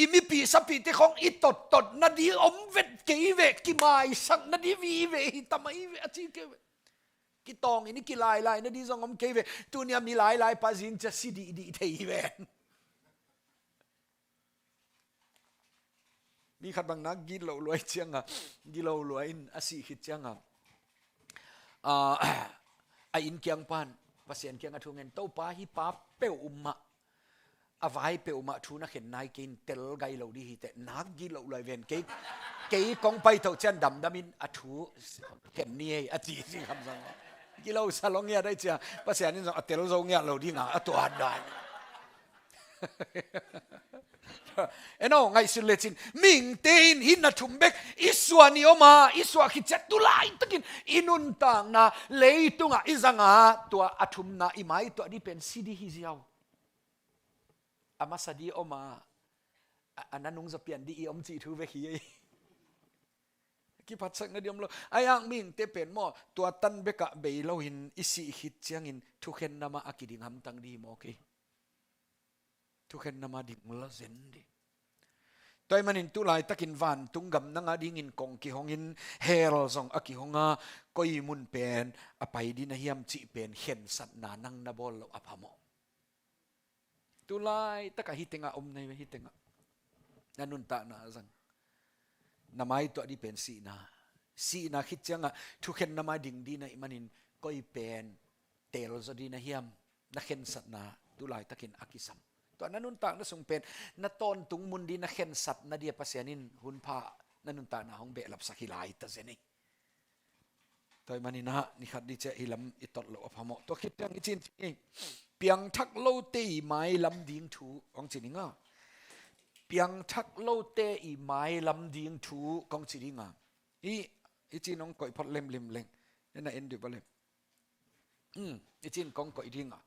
I mipi sapite khong i tottot na di om vet kei ve, kimaisak na di vi ve, hi tamai ve, a ci kei ve. Kitawng in i kilailai na di zong om kei ve. Tunia mi lailai pa zing cia si dihdih thei hi ve. Mi khat bang nak gilo luai cianga, gilo luai in a sih khit cianga, a, a inn kiang pan Pasian kiang a thu ngen, Topa hi pa peuhmah, a vai peuhmah thu na khen nai kei in tel gai lo di hi teh, nak gilo luai ven kei, kei kong pai tho cian damdam in a thu khen ni ei a ci si kham zong. Gilo sa lo ngiat ai cia, Pasian in zong a tel zo ngiat lo dinga a tuat dan. Eno, ngaihsun lecin mihingte in hih na thum bek i suah ni om a, i suah khit ciat tu laitakin i nuntakna leitungah i zanga, tua a thumna i mai tuah di pen si di hi ziau. A masa di om a, a, a na nungzaw pian di i om cih thu bek hi ei. Kiphatsakna di om lo. A yang mihingte pen maw, tua tan bekah bei loin i sih khit ciangin thukhenna mah a kiding hamtang di hi maw kei. Thukhenna mah ding lo zen di. Tua ahih manin tu laitakin vantung gam nang a dingin kong kihongin hell zong a kihong a, koi mun pen a pai di na hiam cih pen khensatna nang na bawl loh a phamawh. Tu laitakah hih tengah om na hi ve, hih tengah. Na nuntakna a zang. Na maituah di pen sihna. Sihna khit ciangah thukhenna mah ding di na hih manin koi pen teel zaw di na hiam, na khensatna tu laitakin a kisam. Tua na nuntakna sung pen na tawntung mun di na khensatna di a Pasian in hunpha na nuntakna hong behlapsak hi lai ta zen ei. Tua ahih manin ah, ni khat ni ciah hih lam i tot loh a phamawh. Tua khit ciang i cin ci, piangthak lote i mailam ding thu kong ci ding a. Piangthak lote i mailam ding thu kong ci ding a. I, i cin hong koih phot lemlim leng. Na en dih ba lem. Hmm, i cin kong koih ding a.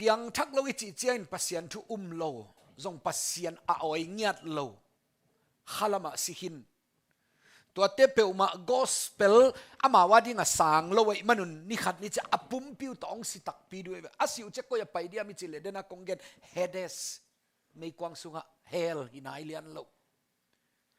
Piangthak lo i cih ciangin Pasian thu um lo, zong Pasian a awi ngiat lo khalamah si khin. Tuate peuhmah gospel amau a dingah sang lo ahih manun ni khat ni ciah a pumpi uh tawh hong si takpi duh ei ve. A si uh ciah koi a pai diam i cih leh dena kong gen Hades, meikuang sungah hell hi nai lian lo.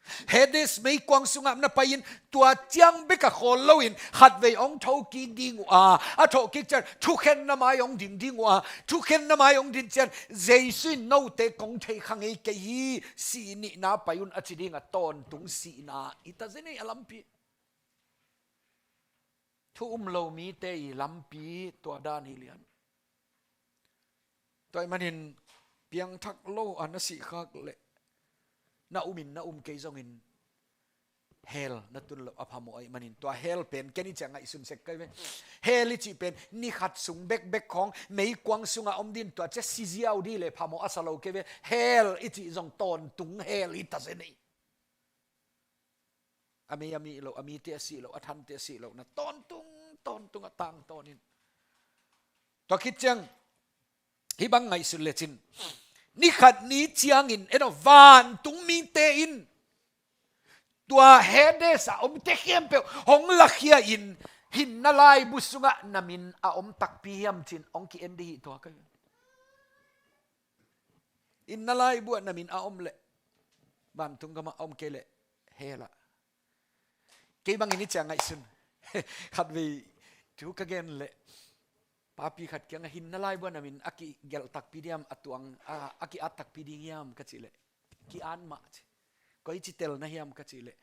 Hades meikuang sungah na pai in tua ciang bek a khawl loin khatvei hong thokik ding uh a, a thokik cian thukhenna mai hong ding ding uh a, thukhenna mai hong ding cian Jesu in note kong thei kha ngei kei hi, si nihna pai un a ci ding a tawntung sihna i ta zen ei a lampi. Thu um lo mite i lampi tua dan hi lian. Tua ahih manin piangthak lo a na sih khak leh na um in na um kei zongin hell na tun loh a phamawh ahih manin tua hell pen ken i ciah ngaihsun sek kei ve. Hell i cih pen ni khat sung bekbek khawng meikuang sungah om din tua ciah si ziau di leh phamawh a sa lo kei ve. Hell i cih zong tawntung hell i ta zen ei. A mei a mih loh, a mite a sih loh, a thante a sih loh na tawntung, tawntung a tangtawn in. Tua khit ciang hih bang ngaihsun lecin ni khat ni ciangin eno vantung mite in tua Hades a omte khempeuh hong lakhia in hinna laibu sungah na min a om takpi hiam cin hong ki-en di hi tua ka hi. Hinna laibu ah na min a om leh vantung gamah a om kei leh hell ah. Kei bangin i ciah ngaihsun khatvei thu ka gen leh papi khat kiangah hinna laibu ah na min a kigelh takpi diam, a tuang a, a ki-at takpi ding hiam ka cih leh ki-at mah ci. Koi ci tel na hiam ka cih leh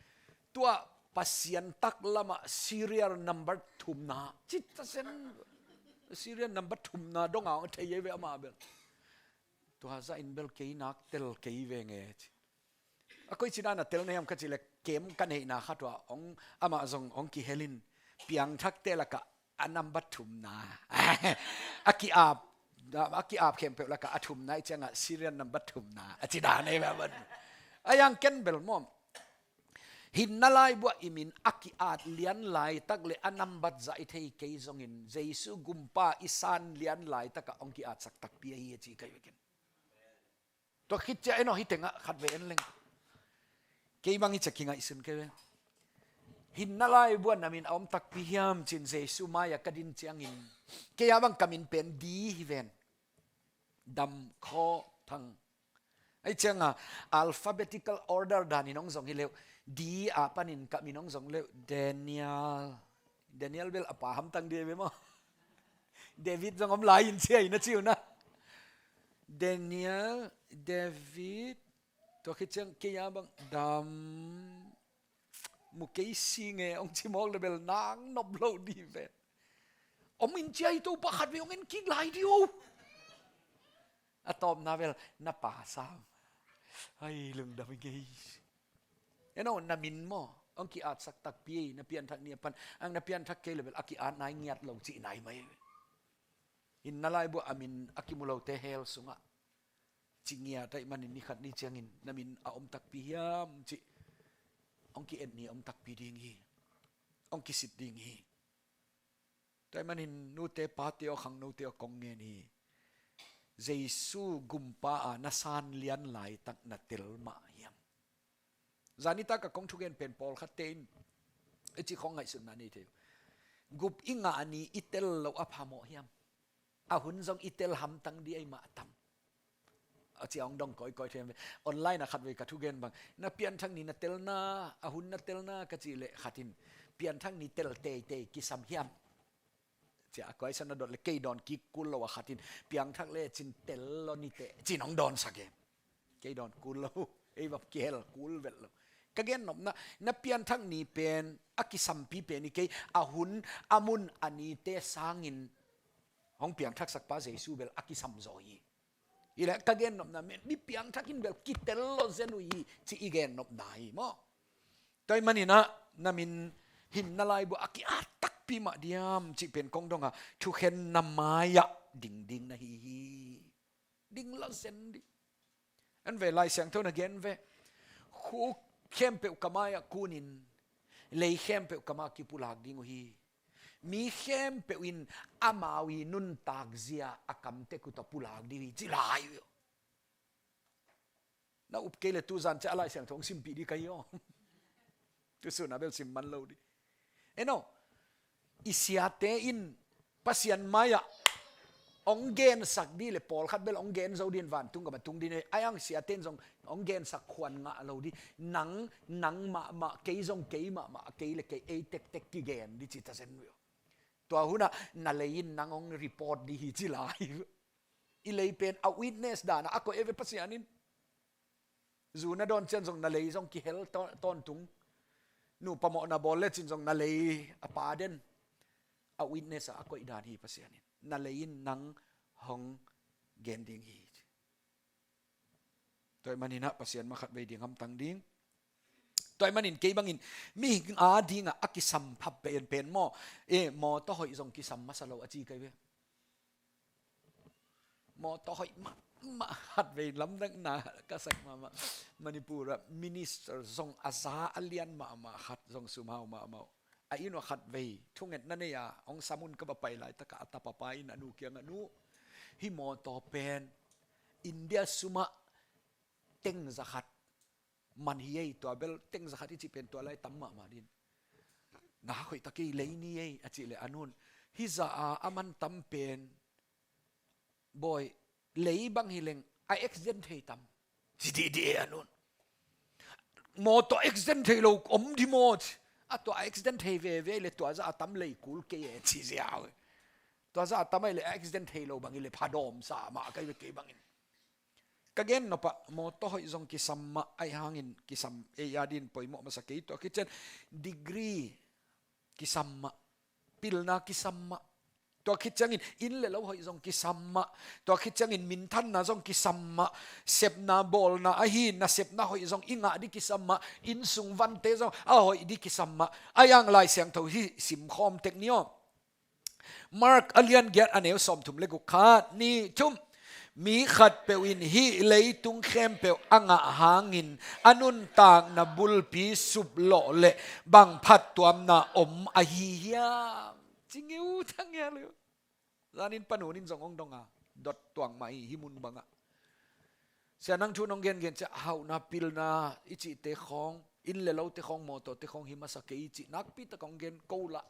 Tua Pasian taklamah serial number thumna. Cita sen serial number thumna dong a hong thei ei ve amah bel. Tua zahin bel kei nak tel kei ve nge ci. A koici dan a tel na hiam ka cih leh kem ka neihna khat uh ah hong, amah zong hong kihel in piangthakte lakah a number thumna. A ki-ap, a ki-ap khempeuh lakah a thumna i ciangah serial number thumna a ci dan ei ve a van. A yang ken bel maw. Hinna laibuah i min a ki-at lian laitak le a nambat zah i thei kei zongin Jesu gumpa i san lian laitakah hong ki-atsak takpi ahi a ci ka hi ve ken. Tua khit ciah en aw, hih tengah khat ve en leng. Kei bang hi ciah kingaihsun kei ve. Hinna laibuah na min a om takpi hiam cin Jesu mai-ah ka din ciangin kei a bang ka min pen D hi ven. Dam Khaw Thang. Ahi cianga alphabetical order danin hong zong hi leuh. D a panin ka min hong zong leuh. Daniel. Daniel bel a pa hamtang dih ve maw. David zong om lai in cia in a ci uh na. Daniel, David, tua khit ciang kei a bang Dam. Mu kei si nge hong ci mawk le bel nang nop lo dih ve. Om in cia hi Topa khat ve hong en kik lai dih uh. A tawpna bel na pa sam. Ai, lungdam i ngei. En aw, na min maw hong ki-atsak takpi ei, na pianthak ni a pan. Ang na pianthak kei le bel a ki-at nai ngiat lo cih nai mai. Hinna laibuah a min a kimu lote hell sungah ci ngiat ahih manin ni khat ni ciangin na min a om takpi hiam cih hong ki-et ni a om takpi ding hi. Hong kisit ding hi. Tua ahih manin nute pate aw, khangnote aw, kong ngen hi. Jesu gumpa a na san lian laitak na tel mah hiam? Zanitak a kong thugen pen pawlkhatte in i ci khong ngaihsutna nei thei uh. Gup i ngah ni i tel loh a phamawh hiam? A hun zong i tel hamtang dih ei mah tam. A cia hong dong kawikawi thei ve. Online a khat vei ka thugen bang, na pianthak ni na telna, a hun na telna ka cih leh khat in pianthak ni tel teitei kisam hiam? Cia a kuaisa na dot le kei dawn kik kul lo a khat in piangthak le cin tel lo ni teh cin hong dawnsak e. Kei dawn kul lo, ei vap kihel kul velh lo. Ka gen nopna, na pianthak ni pen a kisampi pen i kei, a hun a mun a nite sangin hong piangthaksak pa Jesu bel a kisam zaw hi. Hi leh ka gen nopna, mi piangthak in bel kitel lo zen uh hi ci i gen nopna hi maw? Tua ahih manin ah na min hinna laibuah a ki-at takpi mah diam cih pen kong dong a, thukhenna mai-ah dingding na hi hi. Ding lo zen dih. En ve, Lai Siangtho na gen ve. Khuk khempeuh ka mai-ah kunin, lei khempeuh ka mai-ah kipulak ding uh hi. Mi khempeuh in amau i nuntak zia a kamtek uh tawh pulak ding uh hi ci lai uh. Na up kei le tuzan ciah a Lai Siangtho hong simpih dih ka hi aw. Tusun a bel sim man lo dih. En aw, i siate in Pasian mai-ah hong gensak dih le pawlkhat bel hong gen zo dih in vantung gam a tung dih ne. Ai ang siate in zong hong gensak khuan ngah lo dih. Nang, nang mahmah, kei zong kei mahmah, kei le kei ei tektek kigen dih ci ta zen uh. Tua hunah na lei in nang hong report dih hi ci lai uh. I lei pen a witness dan a a koih ei ve Pasian in. Zu na dawn ciang zong na lei zong kihel taw-, tawntung. Nupa mawh na bawl lecin zong na lei a pa den. A witness a a koih dan hi Pasian in. Na lei in nang hong gen ding hi. Tua ahih manin ah Pasian mah khat vei ding hamtang ding. Tua ahih manin kei bangin mihing a dingah a kisam phap pen pen maw? E, mawtaw hoih zong kisam masa lo a ci kai ve. Mawtaw hoih mahmah khat vei lamdangna ka sak mahmah. Manipur ah minister zong a za a lian mahmah khat zong sumhau mahmah uh. A inn uah khat vei thungetna nei a hong sam un ka va pai laitakah a tapa pa in a nu kiangah, nu, hih mawtaw pen India sumah teng za khat man hi ei, tua bel teng za khat i cih pen tua lai tam mahmah din. Ngak hoih tak ei, lei ni ei a cih leh a nun, hih za a a man tam pen, bawi, lei bang hi leng a accident thei tam ci dihdih ei a nun. Mawtaw accident thei lo om di maw ci. A tua accident thei veve le tua za a tam lei kul kei e ci ziau. Tua za a tam ai le accident thei lo bang hi le phadawm sa mah kai ve kei bangin. Ka gen nopah, mawtaw hoih zong kisam mah, ahi hangin kisam ei adin poimawh masa kei. Tua khit ciang degree kisam mah, pilna kisam mah. Tua khit ciangin inn le lo hoih zong kisam mah. Tua khit ciangin minthanna zong kisam mah. Sepna bawlna ahi nasepna hoih zong i ngah ding kisam mah. Inn sung vante zong a hoih ding kisam mah. Ahi hang Lai Siangtho hih simkhawm tek ni aw. Mark a lian giat a neu sawmthum le guk, khat, nih, thum. Mi khatpeuh in hih leitung khempeuh a ngah hangin a nuntakna bulpi suplawh leh bang phattuamna om ahi hiam? Ci ngeu thang hia leh. Zanin panun in zong hong dong a, dot tuang mah hi, hih mun bangah. Sia nang thu nong gengen ciah hauhna, pilna i cihte khawng, inn le lote khawng, mawtawte khawng hi masa kei i cih nakpi tak hong gen ko lah.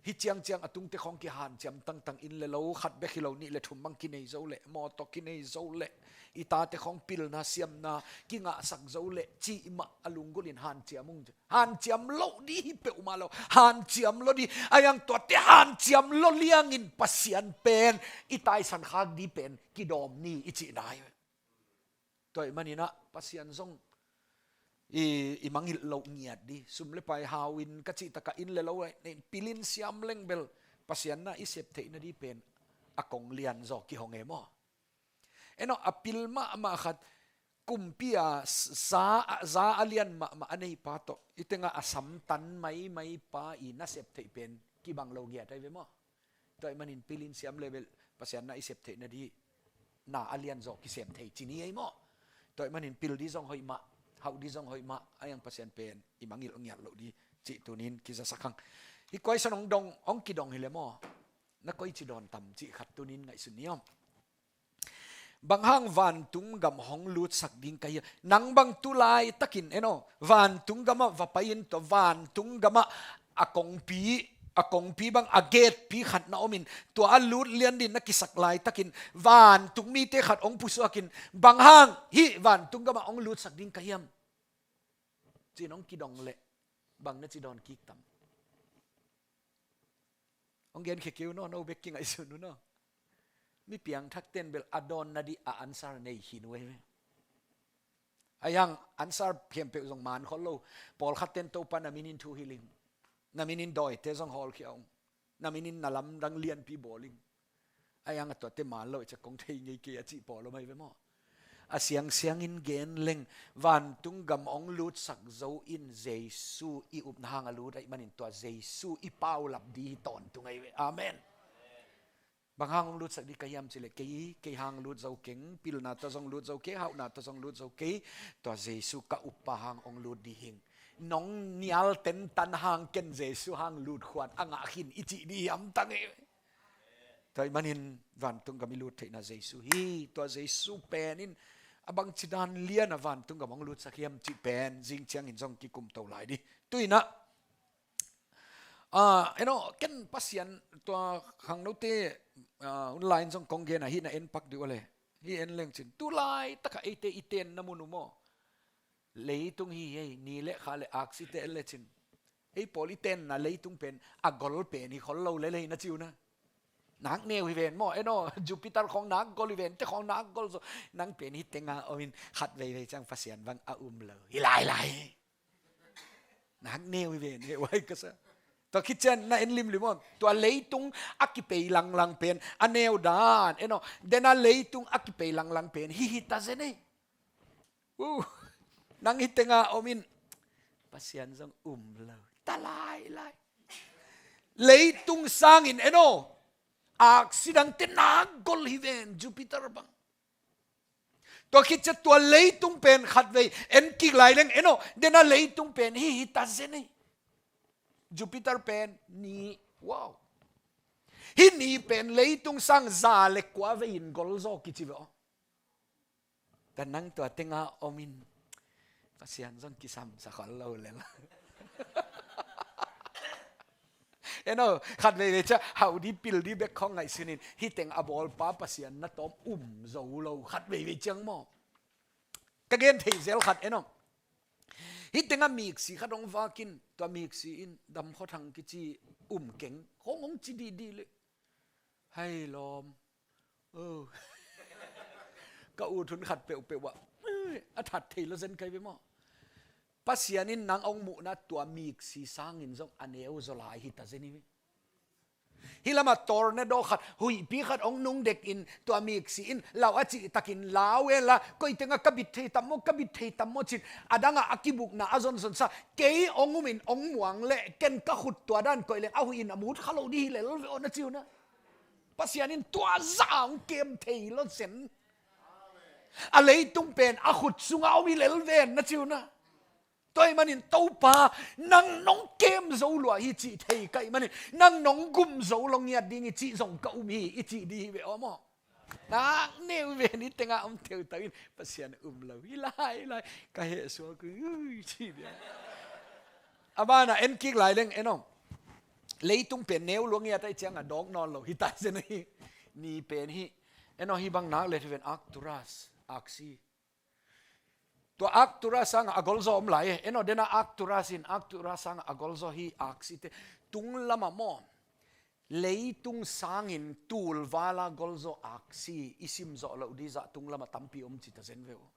Hih ciangciang a tungte khawng kihanciam tangtang, inn le lo khat bek hi lo, nih le thum bang kinei zo leh, mawtaw kinei zo leh, i tate khawng pilna siamna kingahsak zo leh cih mah a lunggulhin hanciam ung. Hanciam loh ding hi peuhmah lo. Hanciam loh ding. Ahi hang tuate hanciam loh liangin Pasian pen i taisan khak ding pen kidawm ni i cihna hi. Tua ahih manin ah Pasian zong i, i mangngilh loh ngiat ding. Sum le pai hau in ka cih takah inn le lo, pilin siam leng bel Pasian na i sep theihna ding pen a kong lian zaw kihong e maw? En aw, a pil mahmah khat, kumpi a za, za a lian mahmah a neipa tawh i tengah a samtan maimai pa i nasep theih pen kibang lo ngiat ahi ve maw? Tua ahih manin pilin siam leh bel Pasian na i sep theihna ding na a lian zaw kisem thei ci ni ei maw? Tua ahih manin pil ding zong hoih mah, hauh ding zong hoih mah, ahi hang Pasian pen i mangngilh ngiat loh ding cih tunin kizasak hang. Hih kuaisan hong dong, hong kidong hi leh maw, na koici dawn tam cih khat tunin ngaihsun ni aw. Bang hang vantung gam hong lutsak ding ka hiam? Nang bang tu laitakin, en aw, vantung gamah va pai-in tua vantung gamah a kongpi, a kongpi bang a gatepi khat na omin, tua a lut lian ding na kisak laitakin vantung mite khat hong pusuakin, bang hang hih vantung gamah hong lutsak ding ka hiam? Ci-in hong kidong leh bang na ci dawn kik tam? Hong genkhia kei un aw, no bek kingaihsun un aw. Mi piangthakte'n bel a dawnna ding a answer nei khin uh ei ve. Ahi hang answer khempeuh zong man khol lo. Pawlkhatte'n Topa na minin thu hilh ing. Na minin dawite zong hawlkhia ung. Na minin na lamdang lianpi bawl ing. Ahi hang a tuate man lo i cih kong thei ngei kei a cih pawl om ahi ve maw? A siangsiangin gen leng, vantung gam hong lutsak zo in Jesu i upna hang a lut ahih manin tua Jesu i paulap ding hi tawntung ahi ve. Amen. Bang hang hong lutsak ding ka hiam cih leh, kei, kei hang lut zo keng, pilna tawh zong lut zo kei, hauhna tawh zong lut zo kei, tua Jesu ka uppa hang hong lut ding hing. Nong nial tentan hang ken Jesu hang lut khuan a ngah khin i cih ding hiam tang e. Tua ahih manin vantung gam i lut theihna Jesu hi, tua Jesu pen in a bangci dan lian a vantung gam hong lutsak hiam cih pen zing ciangin zong kikum to lai ding. Tu-in ah, ah, en aw, ken Pasian tua khangnote, ah, online zong kong gen a, hih na en pak dih uh leh. Hih en leng cin. Tu laitakah eite i tenna mun uh maw? Leitung hi hi ei, ni le kha le aksite en le cin. Ei pawl i tenna leitung pen a gol pen hi khol lo lel hi na ci uh na. Nak neu hi ven maw, en aw, Jupiter khawng nak gol hi ven, te khawng nak gol zaw. Nang pen hih tengah omin khat veivei ciang Pasian bang a um lo hi lailai. Nak neu hi ven, he uai ka sa. Tua khit ciang na en limlim aw. Tua leitung a kipei langlang pen a neu dan, en aw, den a leitung a kipei langlang pen hih hi ta zen ei. Uh, nang hih tengah omin Pasian zong um lo ta lailai. Leitung sangin, en aw, aksi dangte nak gol hi ven, Jupiter bang. Tua khit ciang tua leitung pen khatvei en kik lai leng, en aw, den a leitung pen hih hi ta zen ei. Jupiter pen ni, wow. Hih ni pen leitung sang za le kua vei in gol zaw kici ve aw. Tua nang tua tengah omin Pasian zong kisam sa khol lo lel. En aw, khat veivei ciang hauh ding pil ding bek khawng ngaihsun in, hih teng a bawlpa Pasian na tawm um zo lo khat veivei ciang maw? Ka gen thei zel khat, en aw. Hih tengah miksi khat hong vak in, tua miksi in Dam Khua Thang kici um keng, hong hong ci dihdih leh. Hai lawm. Oh. Ka ut hun khat peuhpeuh ah, a that thei lo zen kai ve maw. Pasian in nang hong muhna tua miksi sangin zong a neu zaw lai hi ta zen hi ve. Hih lamah tornado khat, huihpi khat hong nung dek in tua miksi in lau a cih takin lau e la, koi tengah ka bit thei tam maw, ka bit thei tam maw cin, a dangah a kibukna a zonzonsa, kei hong um in hong muang leh ken ka khut tua dan koih leng a huih in a mut kha lo dih hi lel ve aw na ci uh na. Pasian in tua zah hong kem thei lo zen. A leitung pen a khut sungah om hi lel ven na ci uh na. Tua ahih manin Topa, nang nong kem zo lua hi cih thei ka hih manin, nang nong gum zo lo ngiat ding hi cih zong ka um hi i cih dih hi ve aw maw. Nak neu ve ni tengah om teutau in Pasian um lo hi lai lai ka heh suak ui cih dia. A banah en kik lai leng en aw. Leitung pen neu lua ngiat ahih ciangah dawk nawn lo hi ta zen hi. Ni pen hi. En aw hih bang nak let hi ven Arcturus, aksi. Tua Arcturus sangah a golzaw om lai e. En aw dena Arcturus in Arcturus sangah a golzaw hi aksite. Tung lamah maw. Leitung sangin tulvala golzaw aksi i simzawh loh dih zah tung lamah tampi om ci ta zen ve uh.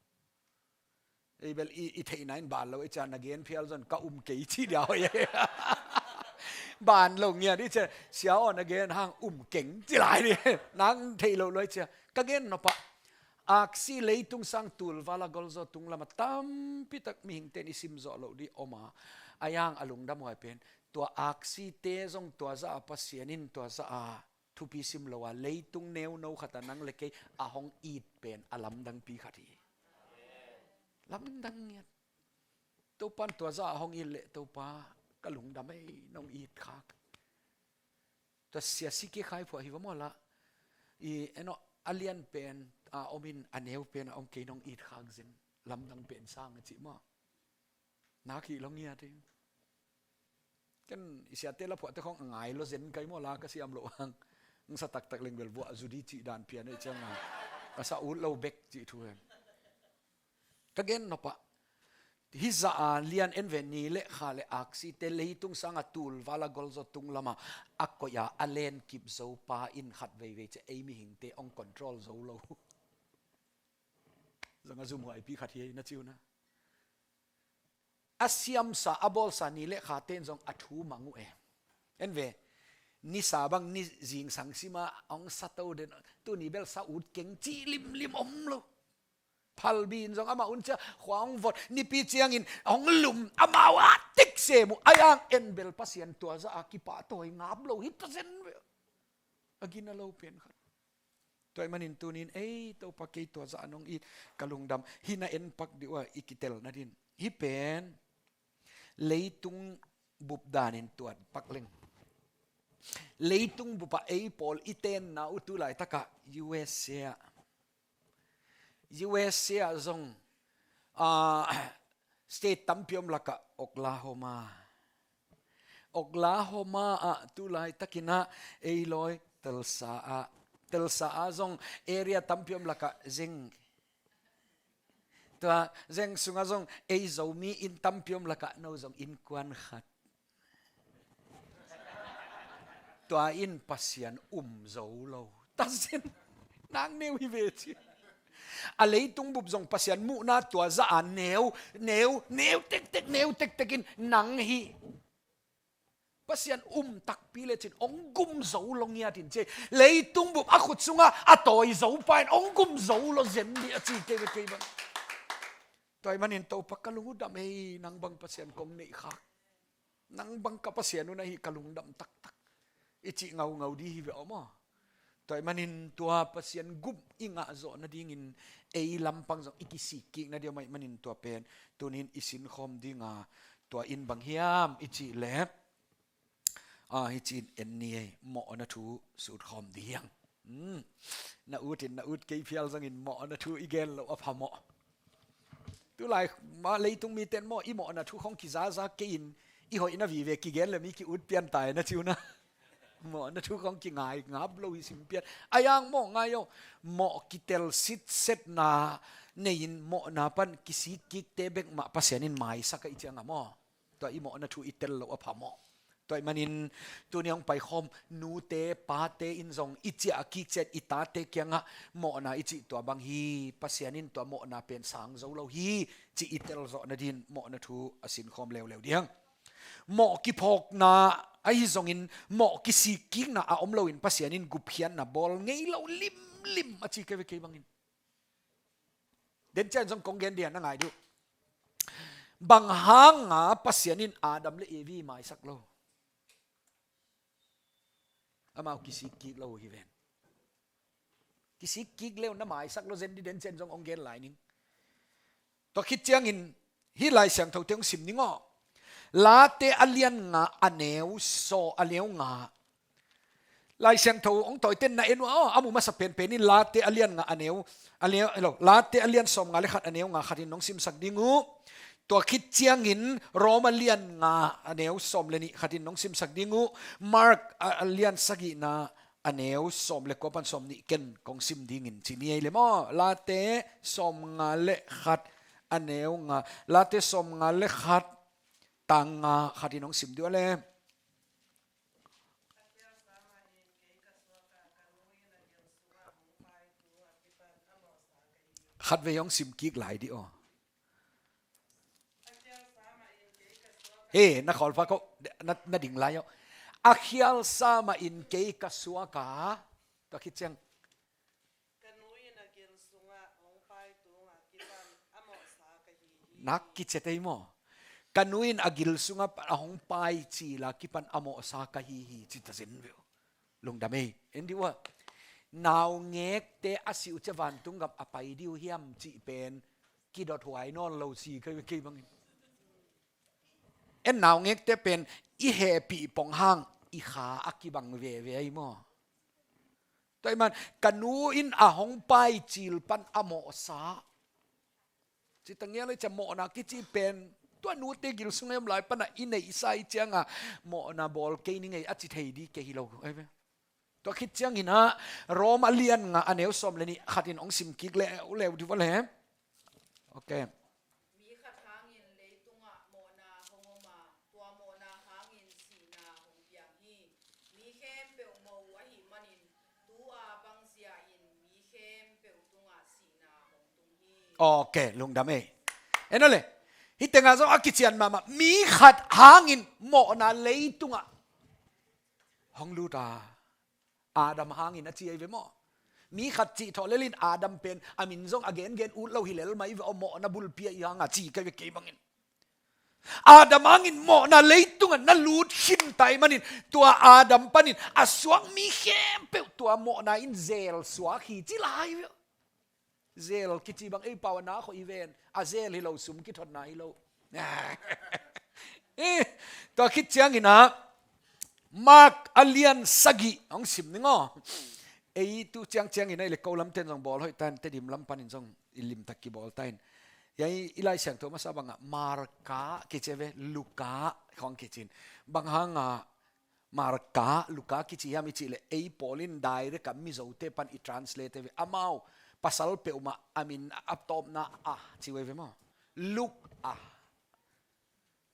Ei bel i, i theihna in ban lo i cia na gen phial zon ka um kei ci dia hoih e. Ban lo ngiat i cia sia aw na gen hang um keng ci lai ni. Nang theih lo lo i cia. Ka gen nopah. Aksi leitung sang tulvala golzaw tung lamah tampitak mihingte in i simzawh loh dih om a, a yang a lungdam huai pen tua aksite zong tua zah a Pasian in tua zah a thupi sim lo a leitung neuno khatah nang le kei a hong it pen a lamdangpi khat hi. Lamdang ngiat. Topan tua zah a hong it leh Topa ka lungdam ei nong it khak. Tua sia si ke khai phuah hi va maw lah. I en aw a lian pen a om in a neu pen a om kei nong it khak zen. Lamdang pen sang a cih maw. Nak hi lo ngiat hi. Ken i siate la phuahte khong a ngai lo zen kai maw lah ka siam loh hang. Ng sa taktak leng bel vuah zu dih cih dan pian ei ciang a. A sa ut lo bek cih thu hen. Ka gen nopah. Hih zah a lian en ve ni le kha le aksite leitung sangah tulvala golzaw tung lamah a koih a a lenkip zo pa in khat veivei ciah ei mihingte hong control zo lo. Zong a zumhuaipi khat hi ei na ci uh na. A siamsa a bawlsa ni le khate in zong a thu mang uh e. En ve. Nisa bang ni zingsang sima hong sa to den. Tuni bel sa ut keng cih limlim om lo. Phalbi in zong amah un cia khua hong vot. Nipi ciangin hong lum amau a tek sem uh. A yang en bel Pasian tua zah a kipahtawi ngap lo hi ta zen ve. A gina lo pen khat. Tua ahih manin tunin ei Topa kei tua zah a nong it ka lungdam hi na en pak dih uh a i kitel nadin. Hih pen leitung bup danin tuat pak leng. Leitung bupah ei pawl i tenna uh tu laitakah U S A ah. U S A ah zong ah, state tampi om lakah Oklahoma. Oklahoma ah tu laitakin ah ei lawi Tulsa ah. Tulsa ah zong area tampi om lakah zeng. Tua zeng sungah zong ei Zomi inn tampi om lakah no zong innkuan khat. Tua in Pasian um zo lo. Tasin. Nang neu hi ve ci. A leitung bup zong Pasian muhna tua zah a neu, neu, neu tektek, neu tektek in nang hi. Pasian um takpi lecin hong gum zo lo ngiat in ci. Leitung bup a khut sungah a tawi zo pa in hong gum zo lo zen dih a ci kei ve kei bang. Tua ahih manin Topa ka lungdam ei nang bang Pasian kong neih khak. Nang bang ka Pasian uh na hi ka lungdam taktak. I cih ngaungau dih hi ve aw maw. Tua ahih manin tua Pasian gum i ngah zawh nadingin ei lampang zong i kisik kik nading aw mah ahih manin tua pen tunin i sinkhawm dinga tua in bang hiam i cih leh. Ah, hi cin en ni ei mawhna thu sutkhawm ding. Hmm. Na ut in na ut kei phial zongin mawhna thu i gen loh a phamawh. Tulai mah leitung mite in maw i mawhna thu khong kizaza kei in i hoihna vive kigen le mi ki ut pian tai na ci uh na. Mawhna thu khong kingai ngap lo hi sim pian. A yang maw ngai aw. Mawh kitel sitsetna nei in mawhna pan kisik kikte bek mah Pasian in maisak a i ciang a maw. Tua i mawhna thu i tel loh a phamawh. Tua ahih manin tuni hong paikhawm nute pate in zong i ciah a kik ciat i tate kiangah mawhna i cih tua bang hi, Pasian in tua mawhna pen sang zo lo hi, cih i telzawh nadin mawhna thu a sinkhawm leuleu ding. Mawh kiphawkna ahi zongin mawh kisikkikna a om loin Pasian in gupkhiatna bawl ngei lo limlim a ci ka hi ve kei bangin. Den ciang zong kong gen ding a, na ngai dih uh. Bang hanga Pasian in Adam le Evi maisak lo? Amau kisikkik lo uh hi ven. Kisikkik le uh na maisak lo zen dih, den ciang zong hong gen lai ning. Tua khit ciangin hih Lai Siangthote hong sim ning aw. Late a lian nga a neu saw, a neu nga. Lai Siangtho hong tawite na en uh aw, a mu masa penpen in Late a lian nga a neu, a neu, hello, Late a lian sawm nga le khat a neu nga khatin hong simsak ding uh. Tua khit ciangin Rom a lian nga a neu sawm le nih khatin hong simsak ding uh. Mark a, a lian sagihna a neu sawm le kua pan sawm nih ken kong sim dingin ci ni ei le maw. Late sawm nga le khat a neu nga. Late sawm nga le khat tang nga khatin hong sim dih uh a le. Khatvei hong sim kik lai dih aw. He, na khawl pha ko, na, na ding lai aw. A khial sa mah in kei ka suak a. Tua khit ciang. Ka nu in a gil sungah hong pai tung a kipan a mawhsa ka hi hi. Nak kiciat ei maw. Ka nu in a gil sungah a hong pai cil a kipan a mawhsa ka hi hi, ci ta zen ve uh. Lungdam ei. En dih uh a. Naungekte a si uh ciang vantung gam a pai dih uh hiam cih pen kidot huai nawn lo si ka hi ve kei bangin. En naungekte pen i hehpih pong hang i kha a kibang veve ahi maw. Tua ahih man ka nu in a hong pai cil pan a mawhsa. Ci ta ngial ei, ciang mawhna kici pen tua nute gil sung a i om lai pan a i neihsa i cianga mawhna bawl kei ning ei a ci thei dih kei hi lo. Tua khit ciangin ah Rom a lian nga a neu sawm le nih khatin hong sim kik leuleu dih uh a le. Ok. Mi khat hangin leitungah mawhna hong om a, tua mawhna hangin sihna hong piang hi. Mi khempeuh mo uh ahih manin, tu-a bang zia in mi khempeuh tungah sihna hong tung hi. Ok, lungdam ei. En a le. Hih tengah zong a kician mahmah. Mi khat hangin mawhna leitungah hong lut a. Adam hangin a ci ahi ve maw. Mi khat cih thawh lelin Adam pen a min zong a gengen ut lo hi lel mah hi ve aw, mawhna bulpi a i hanga ci ka hi ve kei bangin. Adam hangin mawhna leitungah na lut khin ta ahih manin tua Adam panin a suak mi khempeuh tua mawhna in zel suak hi ci lai ve aw. Zel kici bang ei pau a na khawh i ven. A zel hi lo, sum kithotna hi lo. Eh, tua khit ciangin ah Mark a lian sagih hong sim ning aw. Ei tu ciang ciangin ah i le ko lamten zong bawl hoih ta in, Tedim lam panin zong i limtak kibawl ta in. Ei i Lai Siangtho masa bangah Marka kici ve, Luka khawng kicin. Bang hanga Marka, Luka kici hiam i cih leh ei pawl in direct a Mizote pan i translate ve. Amau pasal peuhmah a min a tawpna a ci uh ve maw. Luk a,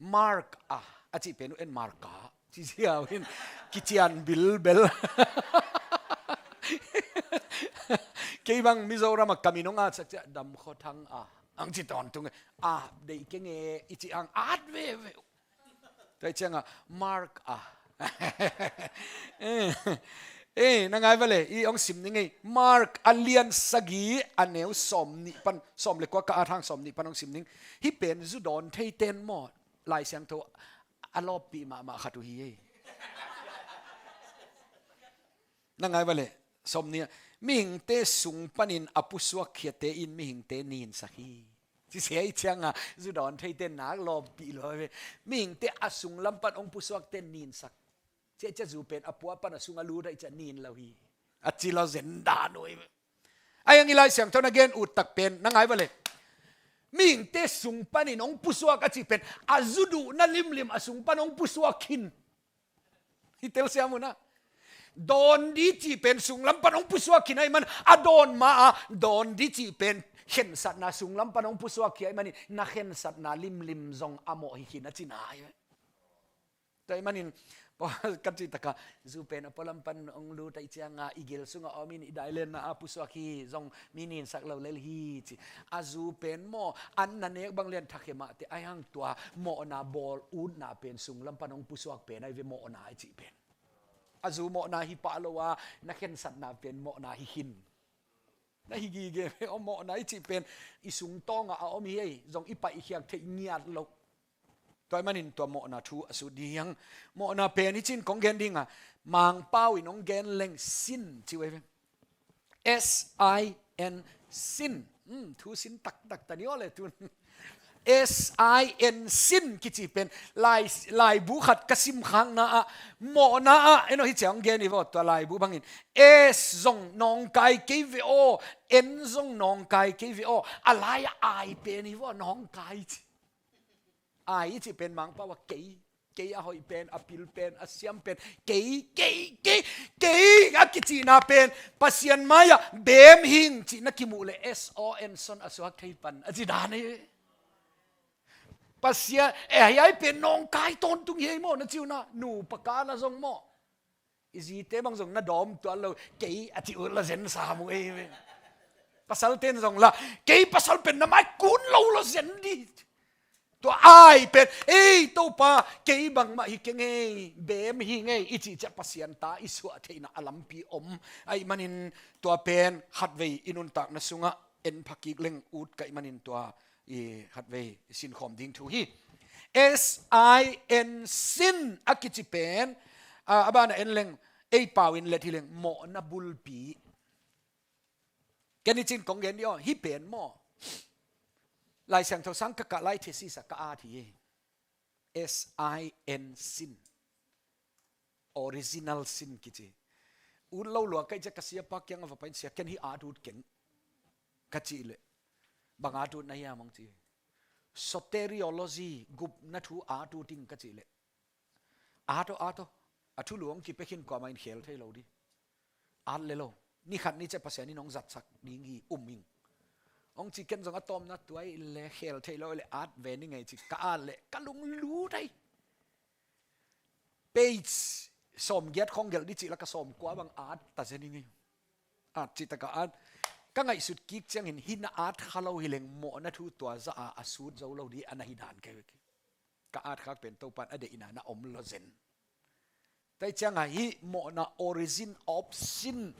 Mark a, a cih pen uh en Marka ci ziau in kician bilbel. Kei bang Mizoram a ka min hong at sak ciah Dam Khaw Thang a ang ci tawntung e. A deih keng e i cih ang at veve uh. Tua ciangah Mark a. Eh, eh, na ngai vale, i hong sim ning ei. Mark a lian sagih a neu sawm nih pan, sawm le kua ka at hang sawm nih pan hong sim ning. Hih pen zu dawn theiten maw, Lai Siangtho a lawppih mahmah khat uh hi ei. Na ngai vale, sawm nih ah, mihingte sung panin a pusuak khiate in mihingte ninsak hi. Ci sia i cianga zu dawn theite nak lawppih lua ve. Mihingte a sung lam pan hong pusuakte ninsak. Cia cia zu pen a pua pan a sung a lut a i cia nin lo hi. A ci lo zen dan uh hi. Ai ang i Lai Siangtho na gen ut tak pen na ngai vale. Mihingte sung panin hong pusuak a cih pen a zu duhna limlim a sung pan hong pusuak khin. Hi telsiam uh na. Dawn di cih pen sunglam pan hong pusuak khin ahih man a dawn ma a, dawn di cih pen khensatna sunglam pan hong pusuak khin ahih manin na khensatna limlim zong a mawh hi khin a cina hi. Tua ahih manin, ka cih takah, zu pen a pualam pan hong lut ahih ciangah i gil sungah om in i dailenna ah pusuak hi, zong mi ninsak lo lel hi ci. A zu pen maw, an na nek bang lian thakhe mah teh, ahih hang tua mawhna bawl utna pen sunglam pan hong pusuak pen ahi ve mawhna i cih pen. A zu mawhna hi pah lo a, na khensatna pen mawhna hi khin. Na hi gige ve aw, mawhna i cih pen i sungtawngah a om hi ei, zong i paihkhiak theih ngiat loh. Tua ahih manin tua mawhna thu a sut ding hi hang. Mawhna pen hi cin kong gen ding a, Mangpau in hong gen leng sin ci uh ei ve. S I N, sin. Hmm, thu sin taktak ta ni aw le tun. S I N, sin kici pen lai, laibu khat ka simkhakna ah, mawhna ah, en aw, hi ciang gen hi vaw, tua laibu bangin S zong nawngkai kei ve aw, N zong nawngkai kei ve aw, a lai-ah I pen hi vaw, nawngkai ci. I i cih pen Mangpau ah kei, kei a hoih pen, a pil pen, a siam pen, kei, kei, kei, kei a kicihna pen Pasian mai-ah beem hing cih na kimuh leh S O N, son a suak thei pan a ci dan hi. Pasian, eh, hiai pen nawngkai tawntung hi ei maw, na ci uh na, nupa ka na zong maw. I zite bang zong na dawm tuan lo, kei a ci uh la zen sam uh ei ve. Pasalte'n zong la, kei pasal pen na mai kun lo la zen di. Tua I pen, ei Topa, kei bangmah hi keng ei, beem hing ei, i cih ciang Pasian ta i suah theihna a lampi om. Ahih manin tua pen khatvei i nuntakna sungah en pha kik leng ut ka hih manin tua i khatvei i sinkhawm ding thu hi. S I N, sin a kici pen, a, a banah en leng, ei pau in let hi leng, mawhna bulpi. Ken i cin kong gen di aw, hi pen maw. Lai Siangtho sang ka kah lai thesis ah ka at hi. S I N, sin. Original sin kici. Ut lo lua ka hih ciang ka siapa kiangah va pai in, sia, ken hih at ut keng, ka cih leh, bang at ut na hiam, hong ci. Soteriology, gupna thu at ut ing, ka cih leh, at aw, at aw. A thulu hong kipia khin, kuamah in khel thei lo di. At le lo. Ni khat ni ciang Pasian in hong zatsak ding hi, um ing, hong ci. Ken zong a tawpna tua ahih leh khel thei lo leh at ve ning ei ci, ka at leh ka lunglut ei. Page sawmgiat khawng gelh di cih leh ka sawmkua bang at ta zen ing ei. At cih takah at. Ka ngaihsut kik ciangin, hih na at kha lo hi leng mawhna thu tua zah a a sut zo lo di a na hi dan ka hi. Ka at khak pen Topa'n a deihna na om lo zen. Tua ciangah hih mawhna, origin of sin,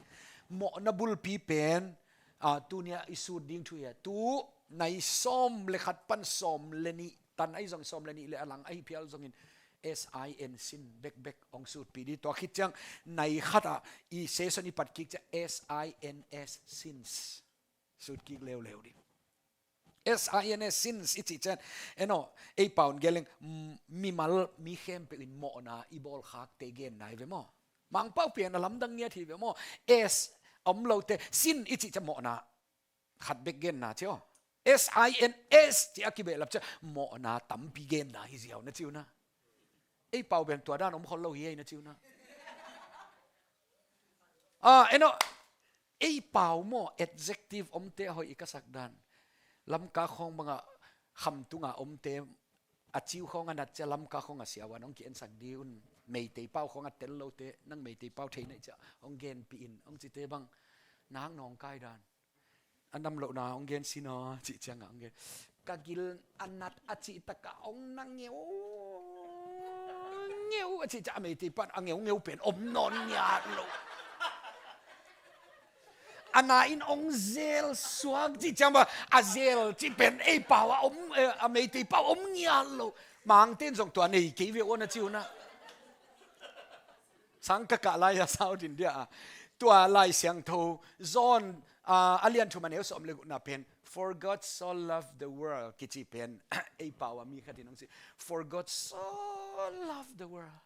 mawhna bulpi pen, a, tuni-a i sut ding thu hi a. Tu nai sawm le khat pan sawm le nih tan ahi zong, sawm le nih le a lang ahi phial zongin S I N, sin bekbek hong sutpih di. Tua khit ciang nai khat ah i session i pat kik ciang S I N S, sins, sut kik leuleu di. S I N S, sins i cih ciang, en aw, ei pau in gen leng, m-, mimal, mi khempeuh in mawhna i bawl khakte genna hi ve maw. Mangpau pen a lamdang ngiat hi ve maw. S om lote, sin i cih ciang mawhna khat bek genna ci aw. S I N S cih a kibehlap ciang mawhna tampi genna hi ziau, na ci uh na. Ei pau pen tua dan om khol lo hi ei, na ci uh na. Ah, en aw, ei pau maw, adjective omte a hoih i ka sak dan. Lamka khawng bangah, khamtunga omte, a ciu khawng a nat ciang Lamka khawng a siavuan hong ki-ensak di un. Meitei pau khawng a tel lote, nang Meitei pau thei na hih ciang hong genpih in, hong cite bang. Nak nawngkai dan. A nam lohna hong gen sin aw, cih ciangah hong gen. Ka gil a nat a cih takah hong na ngeu, ngeu a cih ciang a Meitei pan a ngeungeu pen om nawn ngiat lo. A na in hong zel suak cih ciang bang, a zel cih pen ei pau a om, eh, a Meitei pau om ngiat lo. Mangte'n zong tua nei kei ve aw, na ci uh na. Sang ka kah lai-a sau din dia a. Tua Lai Siangtho John, a, a lian thum a neu sawm le gukna pen, "For God so loved the world," kici pen, ei pau a mi khat in hong ci, "For God so loved the world,"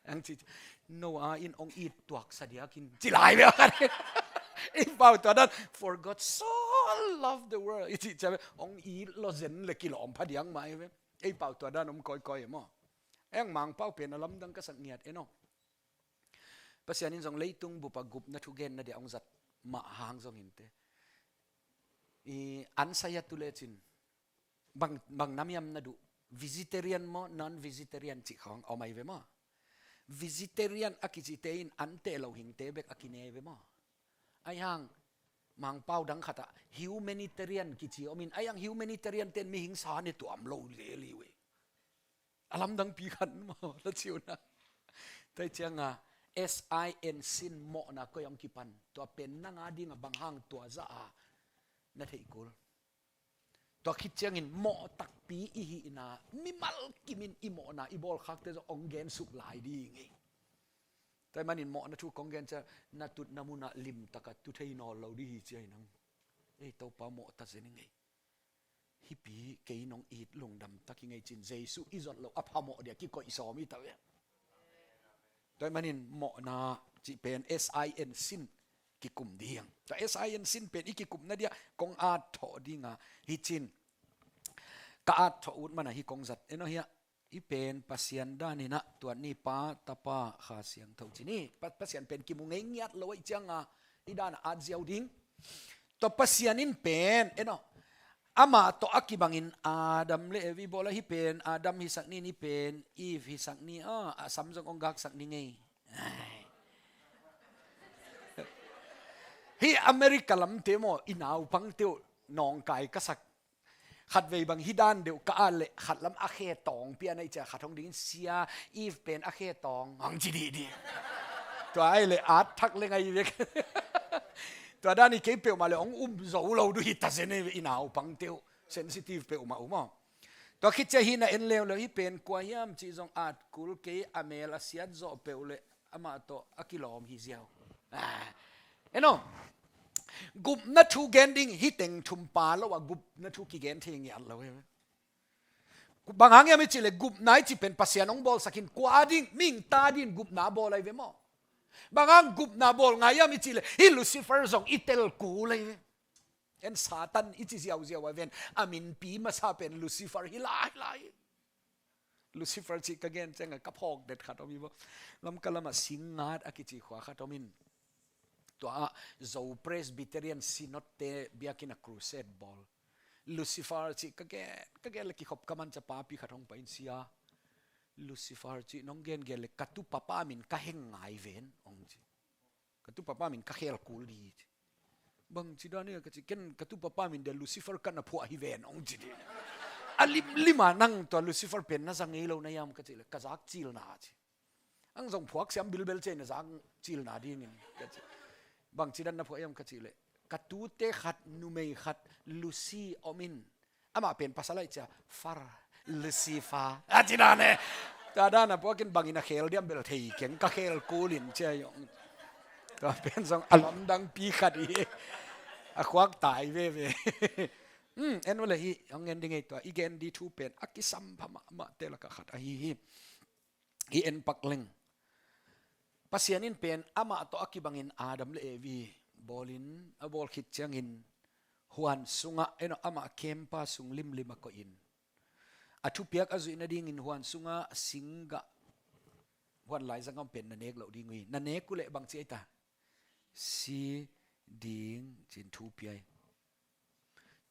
hong ci, Noah in hong it tuaksa diakin ci lai ve a khat. Ei pau tua dan, "For God so loved the world," i cih ciang hong it lo zen le kilawm pha diak mah hi ve. Ei pau tua dan om kawikawi e maw. Eng Mangpau pen a lamdang ka sak ngiat, en aw. Pasian in zong leitung bup a gupna thugenna dia hong zat mah hang zongin te, i ansaya tu lecin, bang, bang nam hiam na duh, vegetarian maw, non-vegetarian cih khawng om ahi ve maw. Vegetarian a kicite in an teh lo hingte bek a kine ve maw? Aihang Mangpau dang khatah humanitarian kici om in, aihang humanitarian ten mihing sa ne tuam lo lel hi ve. A lamdangpi khat maw, na ci uh na. Tua hi cianga S I N sin mawhna koi hong kipan, tua pen nang a dinga bang hang tua zah a na theih kul. Tua khit ciangin mawh takpi i hihna, mimal kimin i mawhna i bawlkhakte zong hong gensuk lai ding hi. Tua hi manin mawhna thu kong gen ciang na tutna munah limtaka tu thei nawn lo ding hi ci a hi nang. Ei, Topa mawh ta zen hi ngei. Hipi kei nong it lungdam tak hi ngei cin Jesu i zot lo a phamawh dia kikoih sawm hi ta ve. Tua hi manin mawhna cih pen S I N sin kikum ding. Tua S I N sin pen i kikumna dia kong at thawh dinga hi cin ka at thawh ut mana hi kong zat eno hiah. I pen Pasian daninah tuat ni Pa, Tapa, Kha Siangtho ci ni. Pa, Pasian pen kimu ngei ngiat lo aih cianga i danah at ziau ding. Tua Pasian in pen eno, amah tawh a kibangin Adam le Evi bawl a, hi pen Adam hisak ni, ni pen Eve hisak ni, a, a sam zong hong gaksak ni ngei. Ai. Hi America lamte maw, i naupangte uh nawngkai ka sak. Khatvei bang hi dan deuh ka at leh khat lam a khe tawng pian aih cia khat hong dingin sia, Eve pen a khe tawng hong ci dihdih. Tua aih leh at thak le ngai vek. Tua dan i kei peuhmah le hong um zo lo duh hi ta zen i naupangte uh. Sensitive peuhmah uh maw. Tua khit cia hi na en leuleu hi pen kua hiam cih zong at kul kei, a mel a siat zawh peuh le amah tawh a kilawm hi ziau. Ah. Eno, gupna thu gen ding hi teng thum pa lo a gupna thu kigen thei ngiat lo hi. Bang hang hiam i cih le gupna i cih pen Pasian hong bawlsakin kua ding, mihing ta ding gupna bawl ahi ve maw? Bang hang gupna bawl ngai hiam i cih le hi Lucifer zong i tel kul ahi ve. En Satan i ci ziauziau a ven a minpi masa pen Lucifer hi lai lai. Lucifer cih ka gen ciangah ka phawk det khat om hi bo. Lamka lamah Singngat a kici khua khat om in. Tua ah Zo Presbyterian Synod te biakinn a crusade bawl. Lucifer cih ka gen, ka gen le kikhop ka manca papi khat hong pai in sia. Lucifer cih nong gengen le ka tu papa min ka heng ngai ven hong ci. Ka tu papa min ka khel kul di ci. Bang ci dan ia ka ci, ken ka tu papa min dia Lucifer ka na phuah hi ven hong ci di. A limlim a nang tua Lucifer pen na za ngei lo na hiam ka ci le, ka zak cilna ci. Ang zong phuak siam bilbel ci na zak cilna dingin ka ci. Bang ci dan na phuah hiam ka ci le, ka tute khat, numei khat, Lucy om in. Amah pen pasal aih cia, far, Lucifer a ci dan e. Tua dan a puakin bangin a khel diam bel thei keng, ka khel kulin cia hi ong. Tua pen zong a lamdangpi khat hi. A khuak tai veve. Hmm, en ule hi, hong en ding ei tua. I gen di thu pen a kisam pha mahmah te laka khat ahi hi. I en pak leng. Pasian in pen amah tawh a kibangin Adam le Evi bawlin, a bawl khit ciangin huan sungah, eno, amah kempa sung limlim a koihin a thupiak a zuih nadingin huan sungah singgah, huan laizang a om pen na nek loh ding uh hi. Na nek uh leh bang ci ei ta? Si ding cin thu pia hi.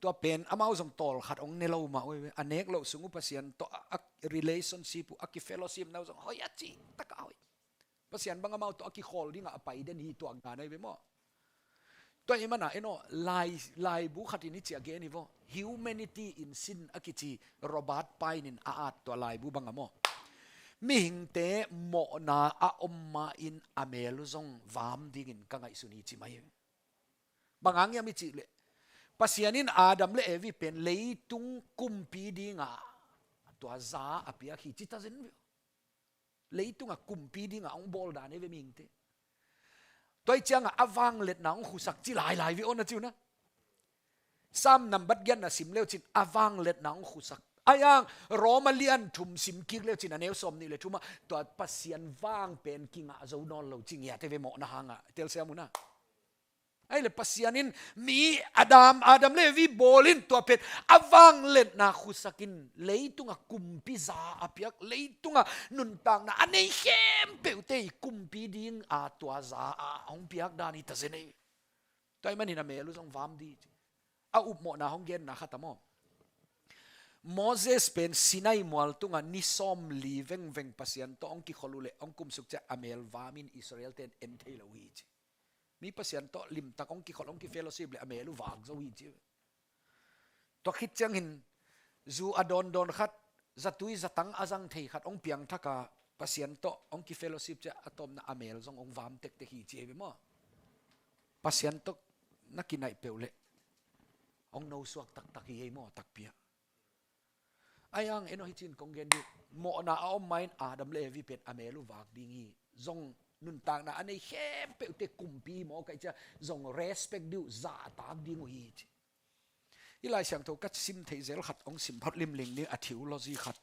Tua pen amau zong tawlkhat hong ne lo mah uh hi ve. A nek loh sung uh Pasian tawh a, a relationship uh, a kifellowship na uh zong hoih a cih takah hoih. Pasian bang amau tawh a kikhawl dingah a pai den hi tuak ngan ahi ve maw? Tua hi mana, eno, lai, laibu khatin hi ciah gen hi vaw. Humanity in Sin a kici Robert Pine in a at tua laibu banga maw? Mihingte mawhna a om ma in a mel uh zong vam dingin ka ngaihsun hi ci mai hi. Bang hang hiam i cih leh Pasian in Adam le Evi pen leitung kumpi dinga tua za a piak hi ci ta zen ve. Leitungah kumpi dinga hong bawl dan hi ve mihingte. Tua hi ciangah a vangliatna hong khusak ci lailai ve aw na ci uh na. Sam nambat giatna sim leu cin a vangliatna hong khusak. Ahi hang Roma lian thum sim kik leu cin a neu sawm nih le thumah tua Pasian vang pen kingah zo nawn lo ci ngiat hi ve mawhna hangah. Telsiam uh na. Ahih leh Pasian in mi Adam, Adam le Evi bawl in tua pen a vangliatna khusak in leitungah kumpi za a piak, leitungah nuntakna a nei khempeuhte i kumpi ding a tua za a hong piak dan hi ta zen ei. Tua ahih manin a mel uh zong vam di ci. A upmawhna hong genna khat a maw? Moses pen Sinai mual tungah ni sawmli vengveng Pasian tawh hong kikhol uh leh hong kumsuk ciang a mel vamin Israel-te in en thei lo uh hi ci. Mi Pasian tawh limtak hong kikhol, hong kifellowship leh a mel uh vak zo hi ci. Tua khit ciangin zu a dawndawn khat, zatui zatang a zang thei khat hong piangthak a, Pasian tawh hong kifellowship ciang a tawpna a mel zong hong vam tektek hi ci hi ve maw. Pasian tawh na kinaih peuh leh hong nosuak taktak hi ei maw, takpi a. Ahi hang en aw, hi cin kong gen ding, mawhna a om ma-in Adam le Evi pen a mel uh vak ding hi. Zong nuntakna a nei khempeuhte kumpi maw, ka hih ciang zong respect ding uh, zahtak ding uh hi ci. Hih Lai Siangtho ka sim theih zel khat hong sim phot limling ding, a theology khat.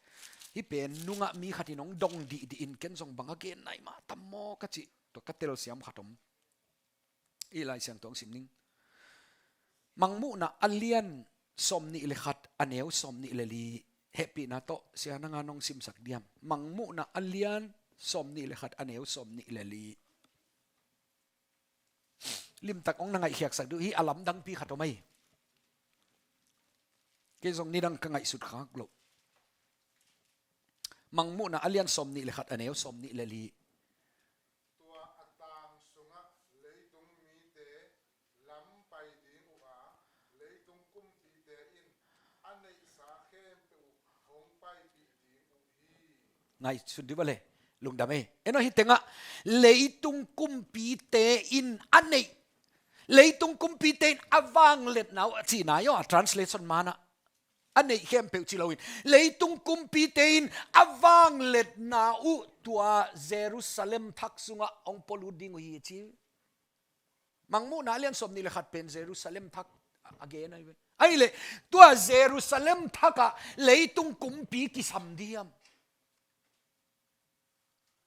Hih pen nungah mi khat in hong dong dihdih in, ken zong bang a gen nai mah tam maw ka cih, tua ka telsiam khat om. Hih Lai Siangtho hong sim ning. Mangmuhna a lian sawmnih le khat, a neu sawmnih le li. Hehpihna tawh sia nang a nong simsak diam? Mangmuhna a lian sawmnih le khat, a neu sawmnih le li. Limtak hong na ngaihkhiatsak ding uh hi, a lamdangpi khat om ei. Kei zong nidang ka ngaihsut khak loh. Mangmuhna a lian sawmnih le khat, a neu sawmnih le li. Tua a tang sungah leitung mite lam pai ding uh a, leitung kumpite in a neihsa khempeuh uh hong paipih ding uh hi. Ngaihsun dih bale, lungdam ei. En aw, hih tengah leitung kumpite in a neih, leitung kumpite in a vangliatna uh a cihna hi aw, a translation manah a neih khempeuh ci loin, leitung kumpite in a vangliatna uh tua Jerusalem thak sungah hong pualut ding uh hi ci. Mangmuhna a lian sawmnih le khat pen Jerusalem thak a gen ahi ve. Ahih leh tua Jerusalem thakah leitung kumpi kisam diam?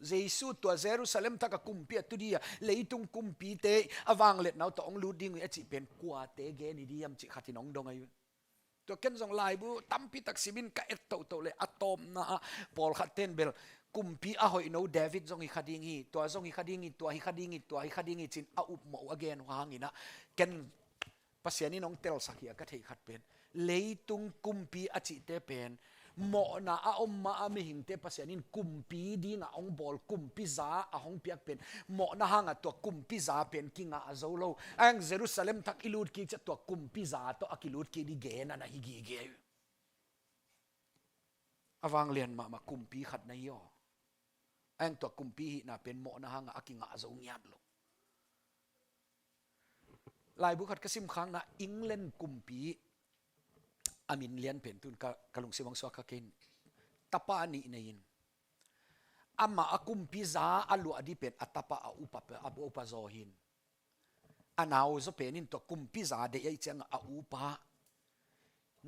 Jesu tua Jerusalem thakah kumpi a tu dih a, leitung kumpite a vangliatna uh tawh hong lut ding uh hi a cih pen kuate gen hi diam cih khat in hong dong ahi ve. Tua ken zong laibu tampi tak simin ka et tohtoh leh a tawpna ah pawlkhat ten bel kumpi a hoihno David zong hi kha ding hi, tua zong hi kha ding hi, tua hi kha ding hi, tua hi kha ding hi cin a upmawh uh a gen uh hangin ah, ken Pasian in hong telsak hi a ka theih khat pen, leitung kumpi a cihte pen mawhna a om ma a mihingte Pasian in kumpi dingah hong bawl, kumpi za a hong piak pen, mawhna hangah tua kumpi za pen kingah zo lo. Ahi hang Jerusalem thak i lut kik ciang tua kumpi za tawh a kilut kik ding gen a na hi gige. A vanglian mahmah kumpi khat na hi aw. Ahi hang tua kumpi hihna pen mawhna hangah a kingah zo ngiat lo. Laibu khat ka simkhakna, England kumpi a min lian pen tun ka, ka lungsim hong suak kha kei in. Tapa nih nei in, amah a kumpi za a luah dih pen a tapa, a upa, a upa zaw hi in. A nau zaw pen in tua kumpi za deih ahih ciangah a upa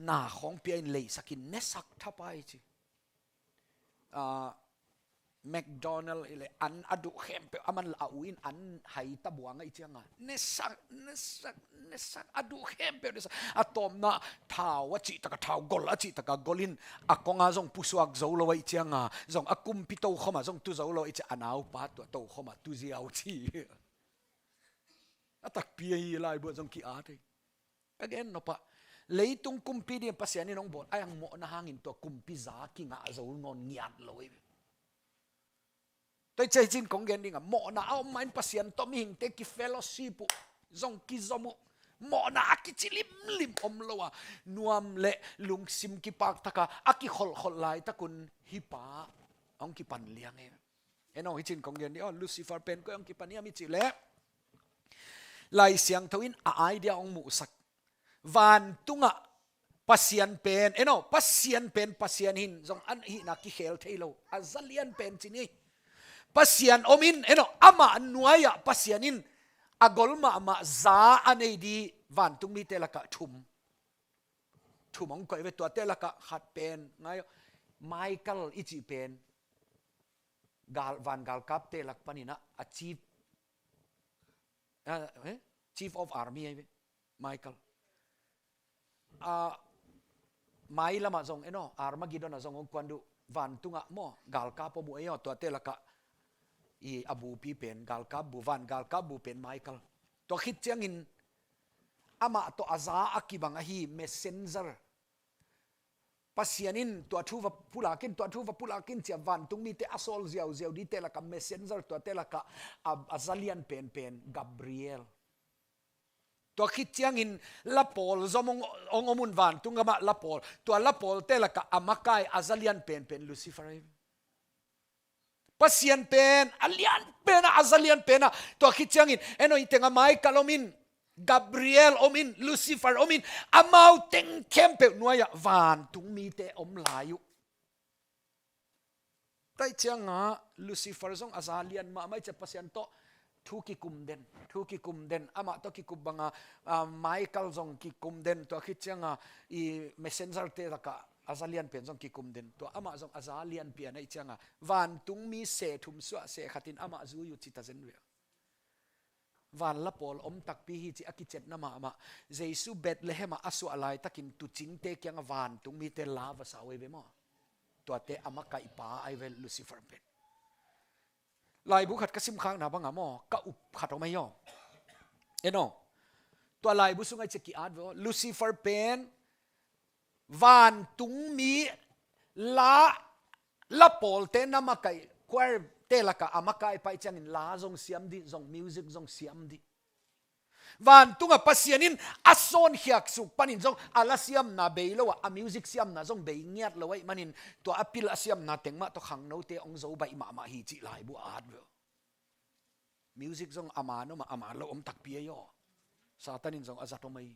na khawng pia in leisak in nesak thapai ci. Ah, McDonald i le an a duh khempeuh, aman a u in an hai ta buang ahih ciangah nesak, nesak, nesak, a duh khempeuh nesak. A tawpna thau a cihtakah, thau gol a cihtakah gol in, a kongah zong pusuak zo lo ahih ciangah, zong a kumpi tokhomah zong tu zo lo ahih ciangah a naupa tua tokhomah tu ziau ci. A takpi ahi, laibu ah zong ki-at hi. Ka gen nopah, leitung kumpi ding Pasian in hong bawl, ahi hang mawhna hangin tua kumpi za kingah zo nawn ngiat lo hi. Tua hi ciang hi cin kong gen ding a, mawhna a om ma-in Pasian tawh mihingte kifellowship uh, zong kizom uh, mawhna a kici limlim om lo a, nuam le lungsim kipaktak a, a kikholhkholh laitak un hih pa hong kipan liang hi. En aw, hi cin kong gen ding, aw, Lucifer pen koi hong kipan hiam i cih leh, Lai Siangtho in a idea hong muhsak. Vantungah Pasian pen, en aw, Pasian pen Pasian hi in, zong a hihna kikhel thei lo, a za lian pen ci ni. Pasian om in, en aw, amah nuai-ah Pasian in a gol mahmah za a nei ding vantung mite lakah thum, thum hong koih ve, tuate lakah khat pen, ngai aw, Michael i cih pen gal, van galkapte lak panin ah a chief, ah, eh? Chief of Army ahi ve, Michael. Ah, mailamah zong, en aw, Armageddon ah zong hong kuan ding uh, vantungah maw, galkap om uh ei aw, tuate lakah i a bupi pen, galkap bu, van galkap bu pen Michael. Tua khit ciangin amah tawh a za a kibang ahi messenger, Pasian in tua thu va pulak in, tua thu va pulak in ci-a vantung mite a sawl ziauziau dingte lakah messenger, tuate lakah a, a zalian penpen Gabriel. Tua khit ciangin la pawl zong hong, hong om un vantung gamah la pawl. Tua la pawlte lakah a makai a zalian penpen Lucifer ahi. Pasian pen a lian pen ah, a zalian pen ah. Tua khit ciangin en aw, hih tengah Michael om in, Gabriel om in, Lucifer om in, amau teng khempeuh nuai-ah vantung mite om lai uh. Tua ahih ciangah Lucifer zong a zalian mahmah ahih ciang Pasian tawh thu kikum den, thu kikum den, amah tawh kikum bangah, ah, Michael zong kikum den, tua khit ciangah i messenger-te lakah a zalian pen zong kikum den, tua amah zong a zalian pian ahih ciangah vantung mi seh thum suah seh khat in amah zui uh ci ta zen ve. Van la pawl om takpi hi cih a kiciatna mahmah. Jesu Bethlehem ah a suah laitakin tuucingte kiangah vantung mite la va sa uh ahi ve maw. Tuate a makaihpa ahi ve Lucifer pen. Laibu khat ka simkhakna bangah maw, ka up khat om ahi aw. En aw. Tua laibu sungah i ci ki-at ve aw. Lucifer pen vantung mi la, la pawlte na makaih, choir-te lakah a makaihpa ahih ciangin la zong siam dih, zong music zong siam dih. Vantungah Pasian in a sawnkhiak suk panin zong a la siamna bei lo ah, a music siamna zong bei ngiat lo ahih manin tua a pil a siamna teng mah tawh khangnote hong zo baih mahmah hi cih laibu a at ve aw. Music zong a man om a, a man lo om takpi ahi aw. Satan in zong a zat om ahi.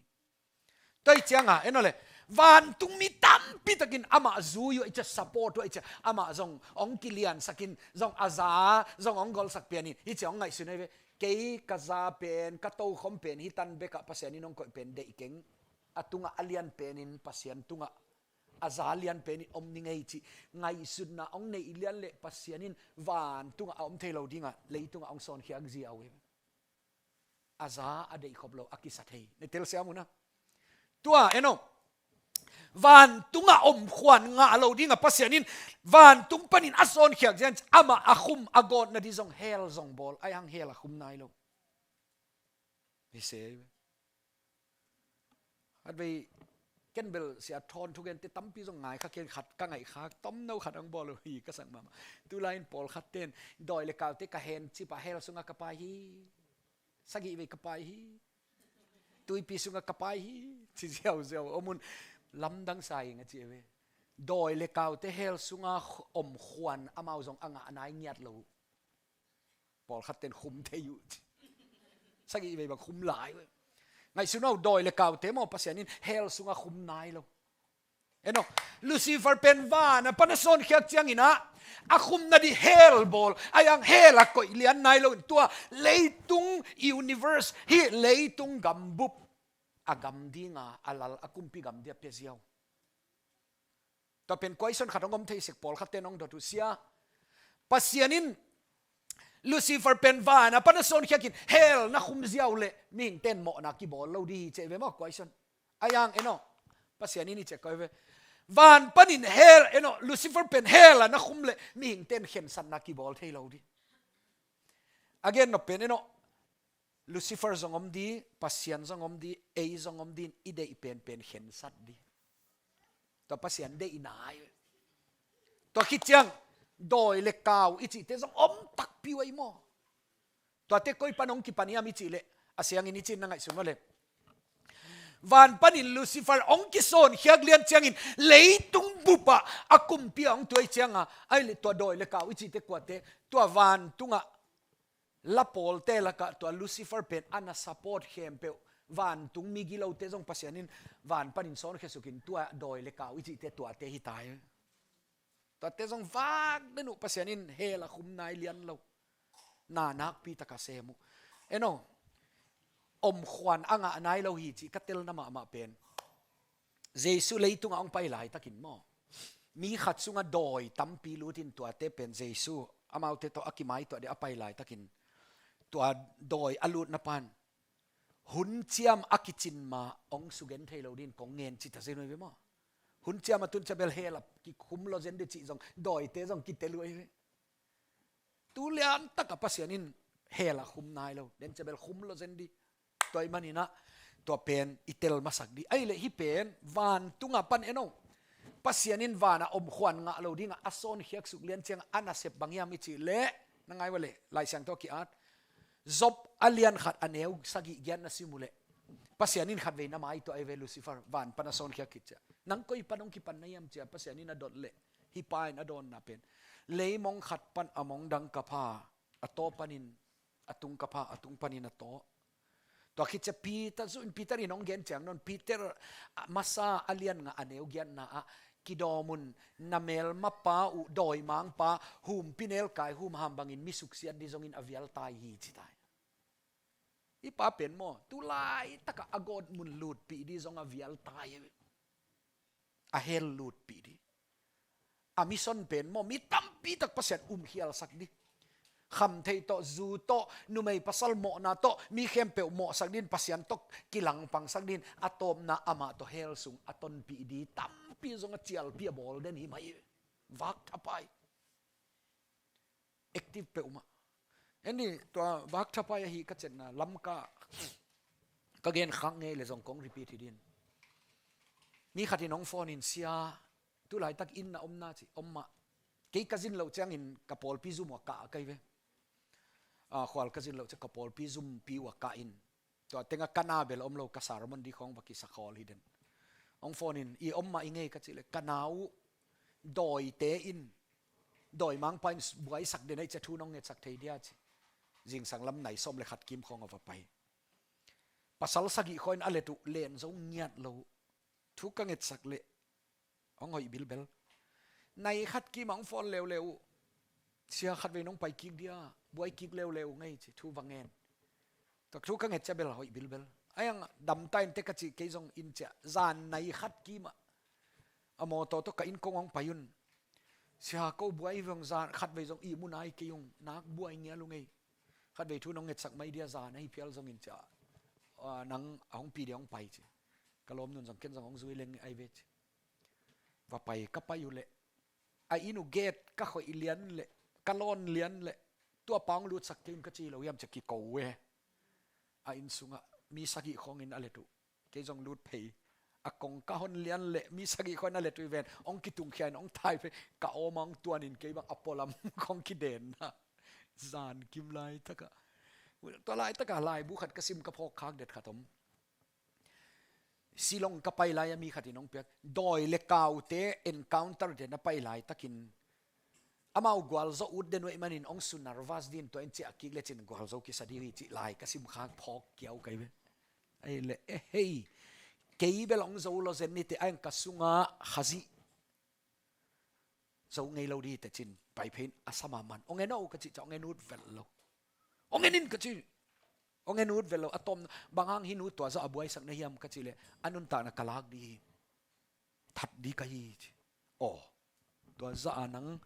Tua ahih ciangah en aw le, vantung mi tampi takin amah zui uh ahih ciang, support uh ahih ciang, amah zong hong kiliansak in, zong a za zong hong golsak pian in, hih ciang hong ngaihsun ahi ve. Kei ka za pen, ka tokhom pen hih tan bekah Pasian in hong koih pen deih keng. A tungah a lian penin Pasian tungah a za lian penin om ning ei cih ngaihsutna hong neih lian leh Pasian in vantungah a om thei lo dingah leitungah hong sawnkhiak ziau hi. A za a deihkhop lo a kisa thei. Na telsiam uh na. Tua en aw. Vantungah omkhuan ngah lo dingah Pasian in vantung panin a sawnkhiak ziau in amah a khum a gawtna ding zong hell zong bawl. Ahi hang hell a khum nai lo. Hi se. Khatvei ken bel sia thawn thugente tampi zong ngai kha, ken khat ka ngaih kha, tomno khat hong bawl uh hi ka sak mahmah. Tulai in pawlkhat ten dawi le kaute ka hen cip a hell sungah ka pai hi. Sagih vei ka pai hi. Tuipi sungah ka pai hi. Ci ziauziau om un, lamdang sa ing a ci ve. Dawi le kaute hell sungah omkhuan amau zong a ngah nai ngiat lo. Pawlkhat ten khum thei uh ci. Sagih vei bang khum lai uh. Ngaihsun aw, dawi le kaute maw Pasian in hell sungah khum nai lo. En aw, Lucifer pen van a pan a sawnkhiak ciangin ah a khumna ding hell bawl, ahi hang hell a koih lian nai lo in tua leitung universe, hih leitung gambup a gam dinga a lal a kumpi gam ding a pia ziau. Tua pen question khat hong om thei sek, pawlkhat ten hong dot uh sia. Pasian in Lucifer pen van a pan a sawnkhiak in hell na khum ziau leh mihing ten mawhna kibawl lo ding hi ci ve maw question. Ahi hang en aw. Pasian in hi ci koi ve. Van panin hell en aw, Lucifer pen hell a na khum leh mihing ten khensatna kibawl thei lo ding. A gen nop pen en aw. Lucifer zong om ding, Pasian zong om ding, ei zong om ding, i deih penpen khensat ding. Tua Pasian deihna hi. Tua khit ciang dawi le kau i cihte zong om takpi uh ahi maw. Tuate koi pan hong kipan hiam i cih leh, a siangin i cih na ngaihsun maw le. Van panin Lucifer hong kisawnkhiak lian ciangin leitung bup ah a kumpi a hong tuai cianga, ahih leh tua dawi le kau i cihte kuate, tua vantungah la pawlte lakah tua Lucifer pen a na support khempeuh vantung migilote zong Pasian in van panin sawnkhia sukin tua dawi le kau i cihte tuate hi ta hi. Tuate zong vak den uh, Pasian in hell a khum nai lian lo. Na nakpi taka sem uh. En aw, omkhuan a ngah nai lo hi cih ka telna mahmah pen Jesu leitungah hong pai laitakin maw, mi khat sungah dawi tampi lutin tuate pen Jesu amaute tawh a kimaituah ding a pai laitakin tua dawi a lutna pan hun ciam a kicin ma hong sugen thei lo dingin kong ngen ci ta zen uh hi ve maw. Hun ciam a tun ciang bel hell a kikhum lo zen ding cih zong dawite zong kitel uh hi ve. Tu lian takah Pasian in hell a khum nai lo, den ciang bel khum lo zen ding. Tua ahih manin ah tua pen i tel masak ding. Ahih leh hih pen vantungah pan en aw. Pasian in vanah om khuan ngah lo dingah a sawnkhiak suk lian ciangah a nasep bang hiam i cih leh, na ngai ua leh, Lai Siangtho a ki-at, Job a lian khat a neu sagih giat na sim uh leh, Pasian in khatvei na mai tuah ei ve, Lucifer, van pan a sawnkhiak khit ciah. Nang koi pan hong kipan na hiam ciah, Pasian in a dot leh, hih pa in a dawnna pen, leimong khat pan a mong dang ka pha, a taw panin a tung ka pha, a tung panin a taw. Tua khit ciah Peter, zu in Peter in hong gen ciang nawn, Peter, ah, masa a lian nga a neu giatna ah, kidawm un, na melmapa uh dawimangpa, humpi nelkai humham bangin mi suksiat dih zongin a vial tai hi ci tai. Hih pa pen maw, tu laitakah a gawtmun lutpih dih zong a vial tai hi. A hell lutpih dih. A mission pen maw, mi tampi tak Pasian umkhialsak dih. Khamtheih tawh, zu tawh, numei pasal mawhna tawh, mi khempeuh mawhsak dih in, Pasian tawh kilangpangsak dih in, a tawpna amah tawh hell sung a tonpih dih tampi zong a cialpi a bawl den hi mai. Vak thapai. Active peuhmah. En dih, tua vak thapai ahi ka ciatna Lamka ka gen khak ngei le zong kong repeat hi din. Mi khat in hong phone in, sia, tu laitak inn na omna ci, om mah. Kei ka zin loh ciangin ka pawlpi zum uh a kah a kai ve. Ah, khual ka zin loh ciang ka pawlpi zumpi uh a kah in. Tua tengah ka na bel om lo, ka sermon dih khawng va kisakhawl hi den. Hong phone in, i om mah i ngei ka cih leh, ka na uh dawite in, dawimangpa in buaisak den ahi ciah thu nong ngetsak thei dia ci. Zingsang lam nai sawm le khat kim khawng a va pai. Pasal sagih khawng in a let uh, len zo ngiat lo. Thu ka ngetsak leh hong hoih bilbel. Nai khat kim ah hong phone leuleu uh. Sia, khatvei nong pai kik dia, buai kik leuleu ngei ci, thu va ngen. Tua thu ka nget ciah bel hoih bilbel. Ai ang damta in te ka cih kei zong in ciah, zan nai khat kim ah a mawtaw tawh ka inn kong hong pai un. Sia, ko buai veng, zan khatvei zong ihmu nai kei ung, nak buai ngial ung ei. Khatvei thu nong ngetsak mai dia, zan ahi phial zongin ciah, ah, nang a hong pi dia hong pai ci. Ka lawmnu'n zong ken zong hong zui leng ai ve ci. Va pai, ka pai uh leh, a inn uh gate ka khoih lian leh, ka lawn lian leh, tua pa hong lutsak kei un ka ci lo hiam ci a kiko uh e. A inn sungah mi sagih khawng in a let uh. Kei zong lut phei. A kong ka hon lian leh mi sagih khawng in a let uh hi ven. Hong kitungkhia in hong tai phei. Ka awm ah hong tuan in kei bang a pualam khawng kidenna. Zan kim laitakah. Tua laitakah laibu khat ka sim, ka phawk khak det khat om. Shillong ka pai lai-ah mi khat in hong piak, dawi le kaute encounter-te na pai laitakin amau gualzo ut den uh ahih manin hong su nervous dih in, tua in ciah kik lecin gualzo kisa ding hi cih lai ka sim khak phawk kiau kai ve. Ahih leh, eh, hei, kei bel hong zo lo zen nite, a eng ka sungah Khazih zo ngei lo dih hi teh cin, pai phei in a sa mahmah in, hong en aw ka cih ciang hong en ut vet lo. Hong en in ka cih, hong en ut vet lo. A tawm, bang hang hih nu tua zah a buaisak na hiam ka cih leh, a nuntakna ka lak dih hi, that dih ka hi ci. Aw, tua zah a nang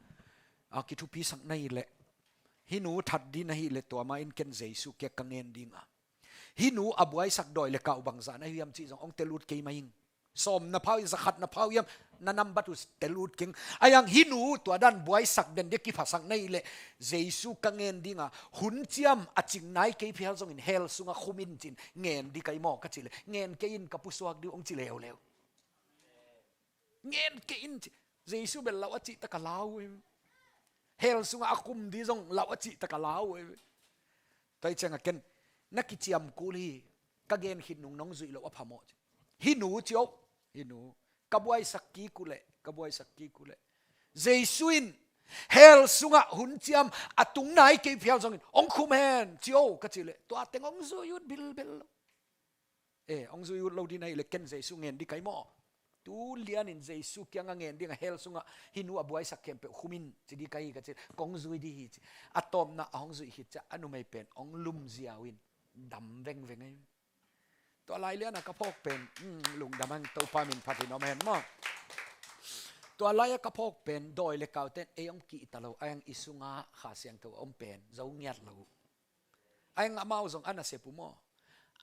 a kithupisak na hih leh, hih nu that dih na hih leh, tua ma in ken Jesu kiang ka ngen ding a, hih nu a buaisak dawi le kau bangzah na hi hiam cih zong hong tel ut kei mah ing. Sawm na pha uh hiam, za khat na pha uh hiam, na nambat uh tel ut keng. Ahih hang hih nu tua dan buaisak den ding kiphasak na hih leh, Jesu ka ngen ding a, hun ciam a cing nai kei phial zongin hell sungah khum in cin, ngen dih ka hi maw ka cih leh, ngen kei in, ka pusuak ding uh hong ci leuleu. Ngen kei in ci. Jesu bel lau a cih tak a lau uh hi. Hell sungah a khum dih zong lau a cih tak a lau uh hi. Tua hi ciangah ken na kiciam kul hi, ka gen khit nung nong zuih loh a phamawh ci. Hih nu ci o, hih nu. Ka buaisak kik uh leh, ka buaisak kik uh leh, Jesu in hell sungah hun ciam a tung nai kei phial zongin hong khum hen ci o ka cih leh, tua teng hong zui ut bilbel lo. Eh, hong zui ut lo ding na hih leh ken Jesu ngen dih ka hi maw. Tu lianin Jesu kiangah ngen ding a, hell sungah hih nu a buaisak khempeuh khum in ci dih ka hi ka cih, kong zui dih hi ci. A tawpna a hong zuih khit ciah a numei pen hong lum ziau in dam vengveng ei. Tua lai lianah ka phawk pen, hmm, lungdam hang, Topa min phat in om hen maw. Tua lai-ah ka phawk pen dawi le kaute in ei hong kihta lo, ahih hang i sungah Kha Siangtho a om pen zo ngiat lo. Ahih hang amau zong a nasep uh maw,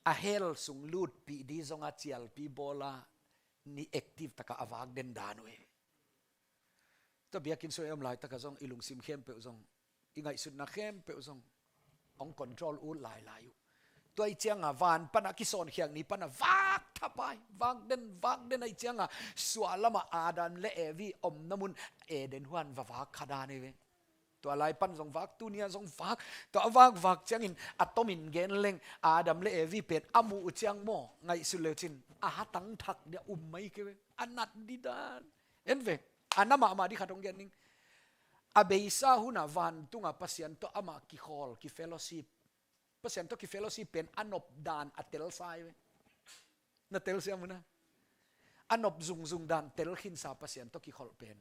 a hell sung lutpih dih zong a cialpi bawl a, ni active takah a vak den dan uh hi. Tua biakinn sungah i om laitakah zong i lungsim khempeuh zong, i ngaihsutna khempeuh zong hong control ut lailai uh. Tua hi ciangah van panah kisawn khiak ni panah vak thapai, vak den, vak den ahih cianga, suahlamah Adam le Evi omna mun Eden huan va vak kha dan hi ve. Tua lai pan zong vak, tuni-ah zong vak. Tua a vak vak ciangin a tomin gen leng, Adam le Evi pen a muh uh ciang maw, ngaihsut leucin a hatang thak dia um mai kei ve. A nat didan. En ve, a na mahmah di khat hong gen ning. A beisa hunah vantunga Pasian tawh amah kikhawl, kifellowship. Pasian tawh kifellowship pen a nop dan a telsa hi ve. Na telsiam uh na. A nop zungzung dan telkhinsa Pasian tawh kikholh pen.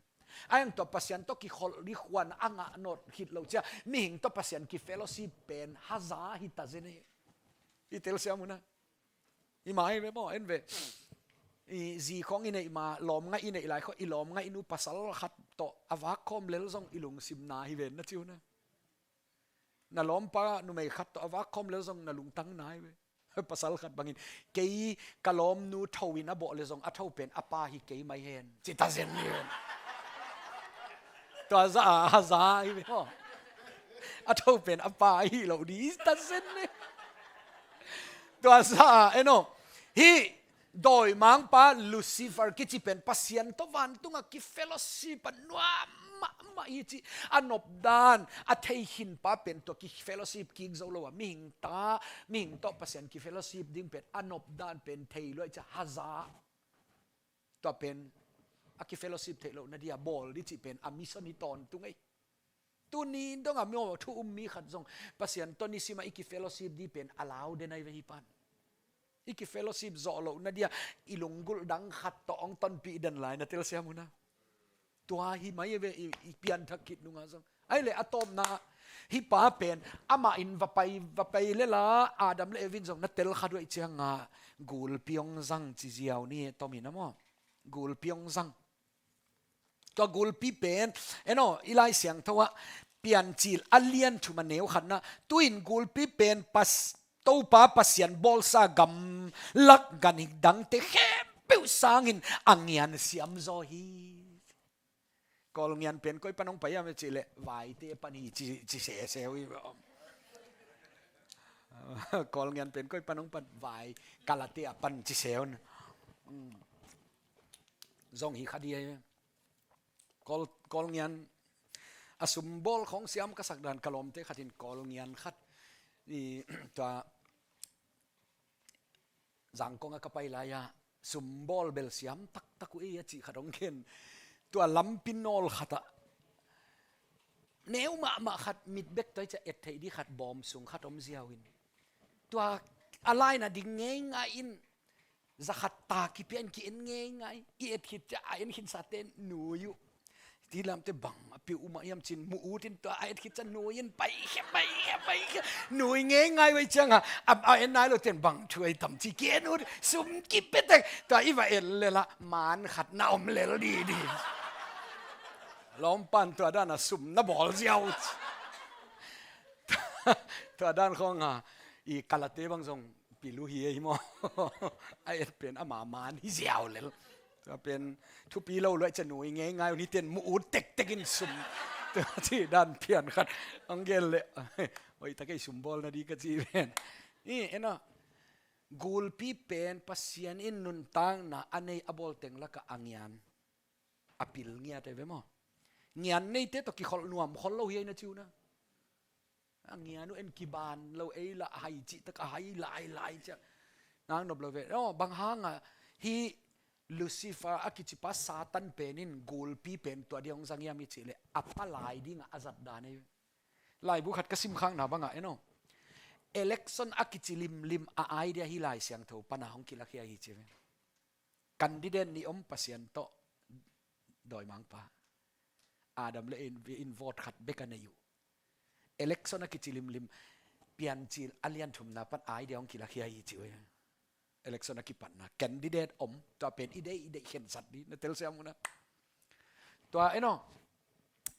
A hiang tua Pasian tawh kikholh dih huan a ngah nawt khit loh cia, mihing tawh Pasian kifellowship pen haza hi ta zen hi. I telsiam uh na. I mah hi ve maw, en ve. I zi khong i neih ma, lawmngaih i neih lai khong, i lawmngaih nu pasal khat tawh a vak khawm lel zong i lungsim na hi ven na ci uh na. Na lawmpa numei khat tawh a vak khawm lel zong na lungtang na hi ve. Pasal khat bangin, kei ka lawmnu tho in a bawh le zong a tho pen a pa hi kei mai hen, ci ta zen hi ven. Tua za a, a za hi ve maw. A tho pen a pa hi lo di ta zen hi. Tua za a, eno. Hi dawimangpa Lucifer kici pen Pasian tawh vantungah kifellowship a nuam mahmah hi ci. A nop dan a thei khinpa pen tua kifellowship kik zo lo a, mihing ta, mihing tawh Pasian kifellowship ding pen a nop dan pen thei lua hi cia, haza. Tua pen a kifellowship theih loh nadia bawl di cih pen a mission hi tawntung ei. Tuni dongah mi aw thu um mi khat zong Pasian tawh nisimah i kifellowship di pen a lau den ai ve hi pan. I kifellowship zawh loh nadia i lunggulh dang khat tawh hong tonpih den lai na telsiam uh na. Tua hi mai ve i, i pianthak khit nungah zong. Ai le a tawpna hih pa pen amah in va pai, va pai lela Adam le Evin zong na tel kha duaih cianga gulpi hong zang ci ziau ni tom hi na maw. Gulpi hong zang. Tua gulpi pen, eno, i Lai Siangtho ah Piancil a lian thum a neu khatna, tu-in gulpi pen pas, Topa Pasian bawlsa gamlak ganhing dangte khempeuh sangin a ngian siam zaw hi. Kawl ngian pen koi pan hong pai hiam cih leh vaite pan hi ci, ci sese uh hi. Kawl ngian pen koi pan hong pan, vai kalate a pan ci se un. Zong hi kha di hi. Kawl, Kawl ngian a sumbawl khong siam ka sak dan ka lawmte khatin Kawl ngian khat i tua Zangkong a ka pai lai-a sumbawl bel siam taktak uh ei a cih khat hong khen. Tua lampi nawl khatah neu mahmah khat mit bek tua i cia et theih di khat bawm sung khat om ziau in. Tua a laina ding ngeingai in zakhat ta kipia in ki-en ngeingai. I et khit cia a en khinsa ten nui uh. Ti lamte bang a piu umah hiam cin mu ut in tua a et khit cia nui in paikhia, paikhia, paikhia. Nui ngeingai uh ei cianga a, a en nai lo ten bang thu ei tam ci ki-en ut. Sum kipetek tua i va en lela man khat na om lel di di. Lawmpan tua dana sum na bawl ziau. Tua dan khong a i kalate bang zong pilu hi ei maw. A et pen ama man hi ziau lel. Tua pen thupi lo luai cia nui ngeingai uh ni ten mu ut tektek in sum. Tua ci dan pian khat hong gen leh oi takei sumbawl na di ka ci pen. I ena gulpi pen Pasian in nuntakna a nei a bawl teng lakah a ngian a pil ngiat ei ve maw. Ngian neite tawh kikholh nuam khol lo hi ei na ci uh na. A ngian uh en kiban lo ei lah hai cih tak a hai lai lai ciah. Nang nop lo ve. Aw, bang hanga hi Lucifer a kicipa Satan pen in gulpi pen tua dia hong zang hiam i cih leh a palai dingah a zat dan ei. Laibu khat ka simkhakna bangah eno. Election a kici limlim a idea hi Lai Siangtho pana hong kilakhia hi ci ve. Candidate nih om Pasian tawh dawimangpa. Adam le in, in vote khat bek a nei uh. Election a kici limlim Piancil a lian thumna pan idea hong kilakhia hi ci uh. Election a kipatna candidate om tua pen i deih i deih khensat di na telsiam uh na. Tua eno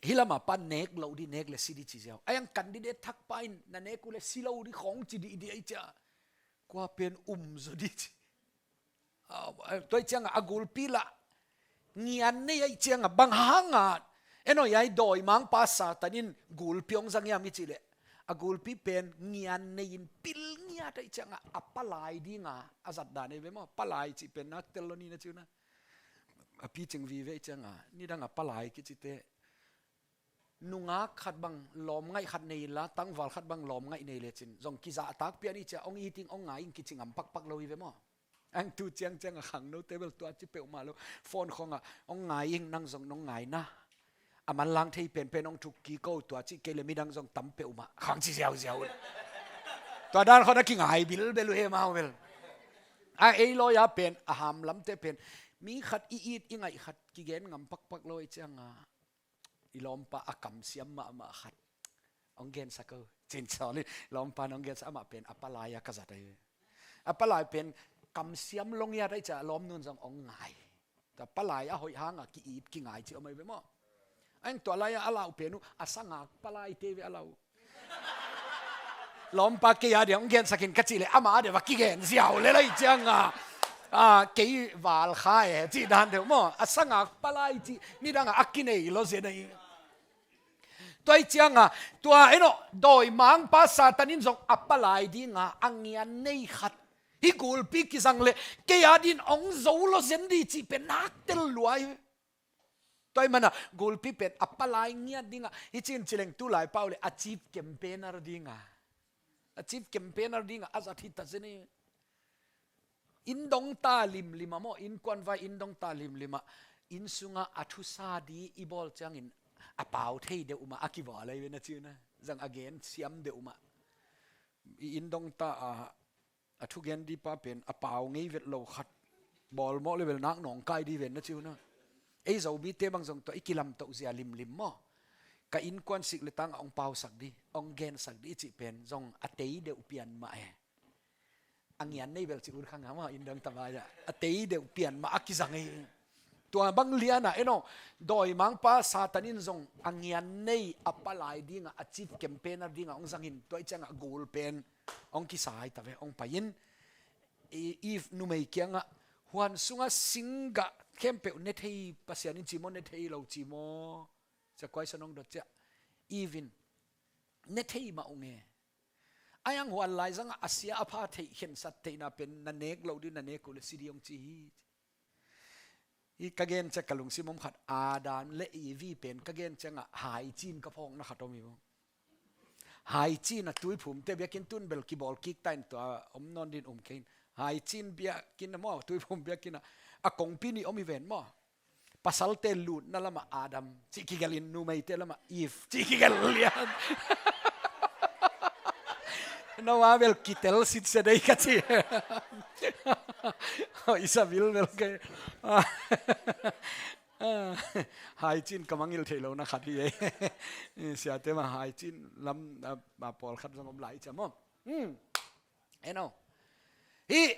hi lama pan nek lo di nek le si di ci ziau. A yang candidate thakpa in na nek uh le si lo di khong ci di di ai cia. Kua pen um zaw di ci. Tua i cianga a gulpi lah ngian nei a i cianga bang hanga eno i ai dawimangpa Satan in gulpi hong zang hiam i cih leh A gulpi pen ngian nei-in pil ngiat ahih ciangah a palai dinga a zat dan ei ve maw. Palai cih pen nak tel lo ni na ci uh na. A picing vive ahih ciangah nidangah palai kicite nungak khat bang lawmngaih khat nei inla, tangval khat bang lawmngaih nei lecin zong kizahtak pian ahih ciah hong it ing hong ngai ing kici ngam pakpak lo hi ve maw. Ang tu ciangciang a khangnote bel tua ci peuhmah lo. Phone khawngah hong ngai ing, nang zong nong ngai na. A manlang thei penpen hong thuk kik o, tua cih kei le midang zong tam peuhmah khang ci ziauziau. Tua dan khawng a kingai bilbel uh he mau bel. A ei lawi-a pen a hamlamte pen mi khat i it i ngaih khat kigen ngam pakpak lo ahih ciangah i lawmpa a kamsiam mahmah khat hong gensak o. Cin sawlin lawmpa in hong gensak, amah pen a palai-a ka zat ahi. A palai pen kamsiam lo ngiat ahih ciah lawmnu'n zong hong ngai. Tua palai a hoih hangah ki-it kingai cih om ahi ve maw. Ain tua lai-ah a lau pen uh a sangak palaite ve a lau. Lawmpa kei a dia hong gensak in ka cih leh ama a dia va kigen ziau lel ahih ciangah, a, kei val kha e cih dan deuh maw. A sangak palai cih nidangah a kinei lo zen ahi. Tua ahih ciangah tua en aw, dawimangpa Satan in zong a palai dinga a ngian nei khat, hih gulpi kizang leh kei a din hong zo lo zen di cih pen nak tel lua hi. Tua ahih manah gulpi pen a palai ngiat dingah hih cin ci leng tu lai pau le a chief campaigner dinga, a chief campaigner dingah a zat hi ta zen hi. Inn dongta limlimah maw, innkuan vai inn dongta limlimah inn sungah a thusa di i bawl ciangin a pau thei deuh mah a kibawl ahi ve na ci uh na. Zang a gen siam deuh mah. I inn dongta a, a thugen dipa pen a pau ngei vet lo khat bawl mawh le bel nak nawngkai di ven na ci uh na. Ei Zomite bang zong tua i kilamtoh zia limlim maw. Ka innkuan sik le tangah hong pausak di, hong gensak di cih pen zong a tei deuh pian mah e. A ngian nei bel ci ut khang a maw, inn dongta vai-ah a tei deuh pian mah a kizang hi. Tua bang lianah en aw, dawimangpa Satan in zong a ngian nei a palai dingah a chief campaigner dingah hong zang in, tua ahih ciangah gul pen hong kisa hi ta ve, hong pai in. I, Eve numei kiangah huan sungah singgah khempeuh ne thei Pasian in ci maw, ne thei lo ci maw, cia kuaisa nong dot ciah. Eve in ne thei mah ung e. Ai ang huan lai zangah a sia a pha theih khensat theihna pen na nek loh ding, na nek uh le si ding hong ci hi. Hi ka gen ciah ka lungsim om khat, Adam le Evi pen ka gen ciangah haicin ka phawkna khat om hi maw. Haicin a tuiphumte biakinn tun bel kibawl kik ta in tua om nawn din um kei in. Haicin biakinn a maw, tuiphum biakinn a, a kongpi nih om hi ven maw. Pasalte lutna lamah Adam cih kigelh in, numeite lamah Eve cih kigelh lian. No a bel kitel sitse dei ka ci. Isabil bel kei. Haicin ka mangil theih lohna khat hi ei. Siate mah haicin lam, a, a pawlkhat zong om lai cia maw. Hmm. En aw. Hih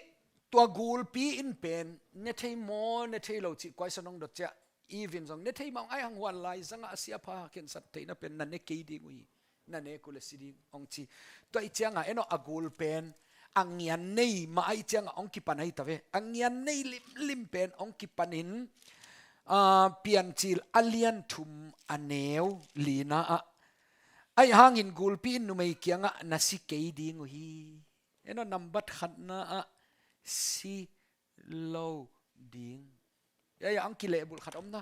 tua gulpi in pen ne thei maw, ne thei lo cih kuaisa nong dot ciah. Eve in zong ne thei mah ung, ai hang huan lai zangah a sia pha khensat theihna pen na ne kei ding uh hi. Na nek uh le si ding hong ci. Tua ahih ciangah en aw, a gul pen a ngian nei mah ahih ciangah hong kipan ahi ta ve. A ngian nei limlim pen hong kipan in, a, Piancil a lian thum a neu lina ah, ahi hangin gulpi in numei kiangah na si kei ding uh hi. En aw, nambat khatna ah si lo ding. Ya, ya, ang kilehbulh khat om na.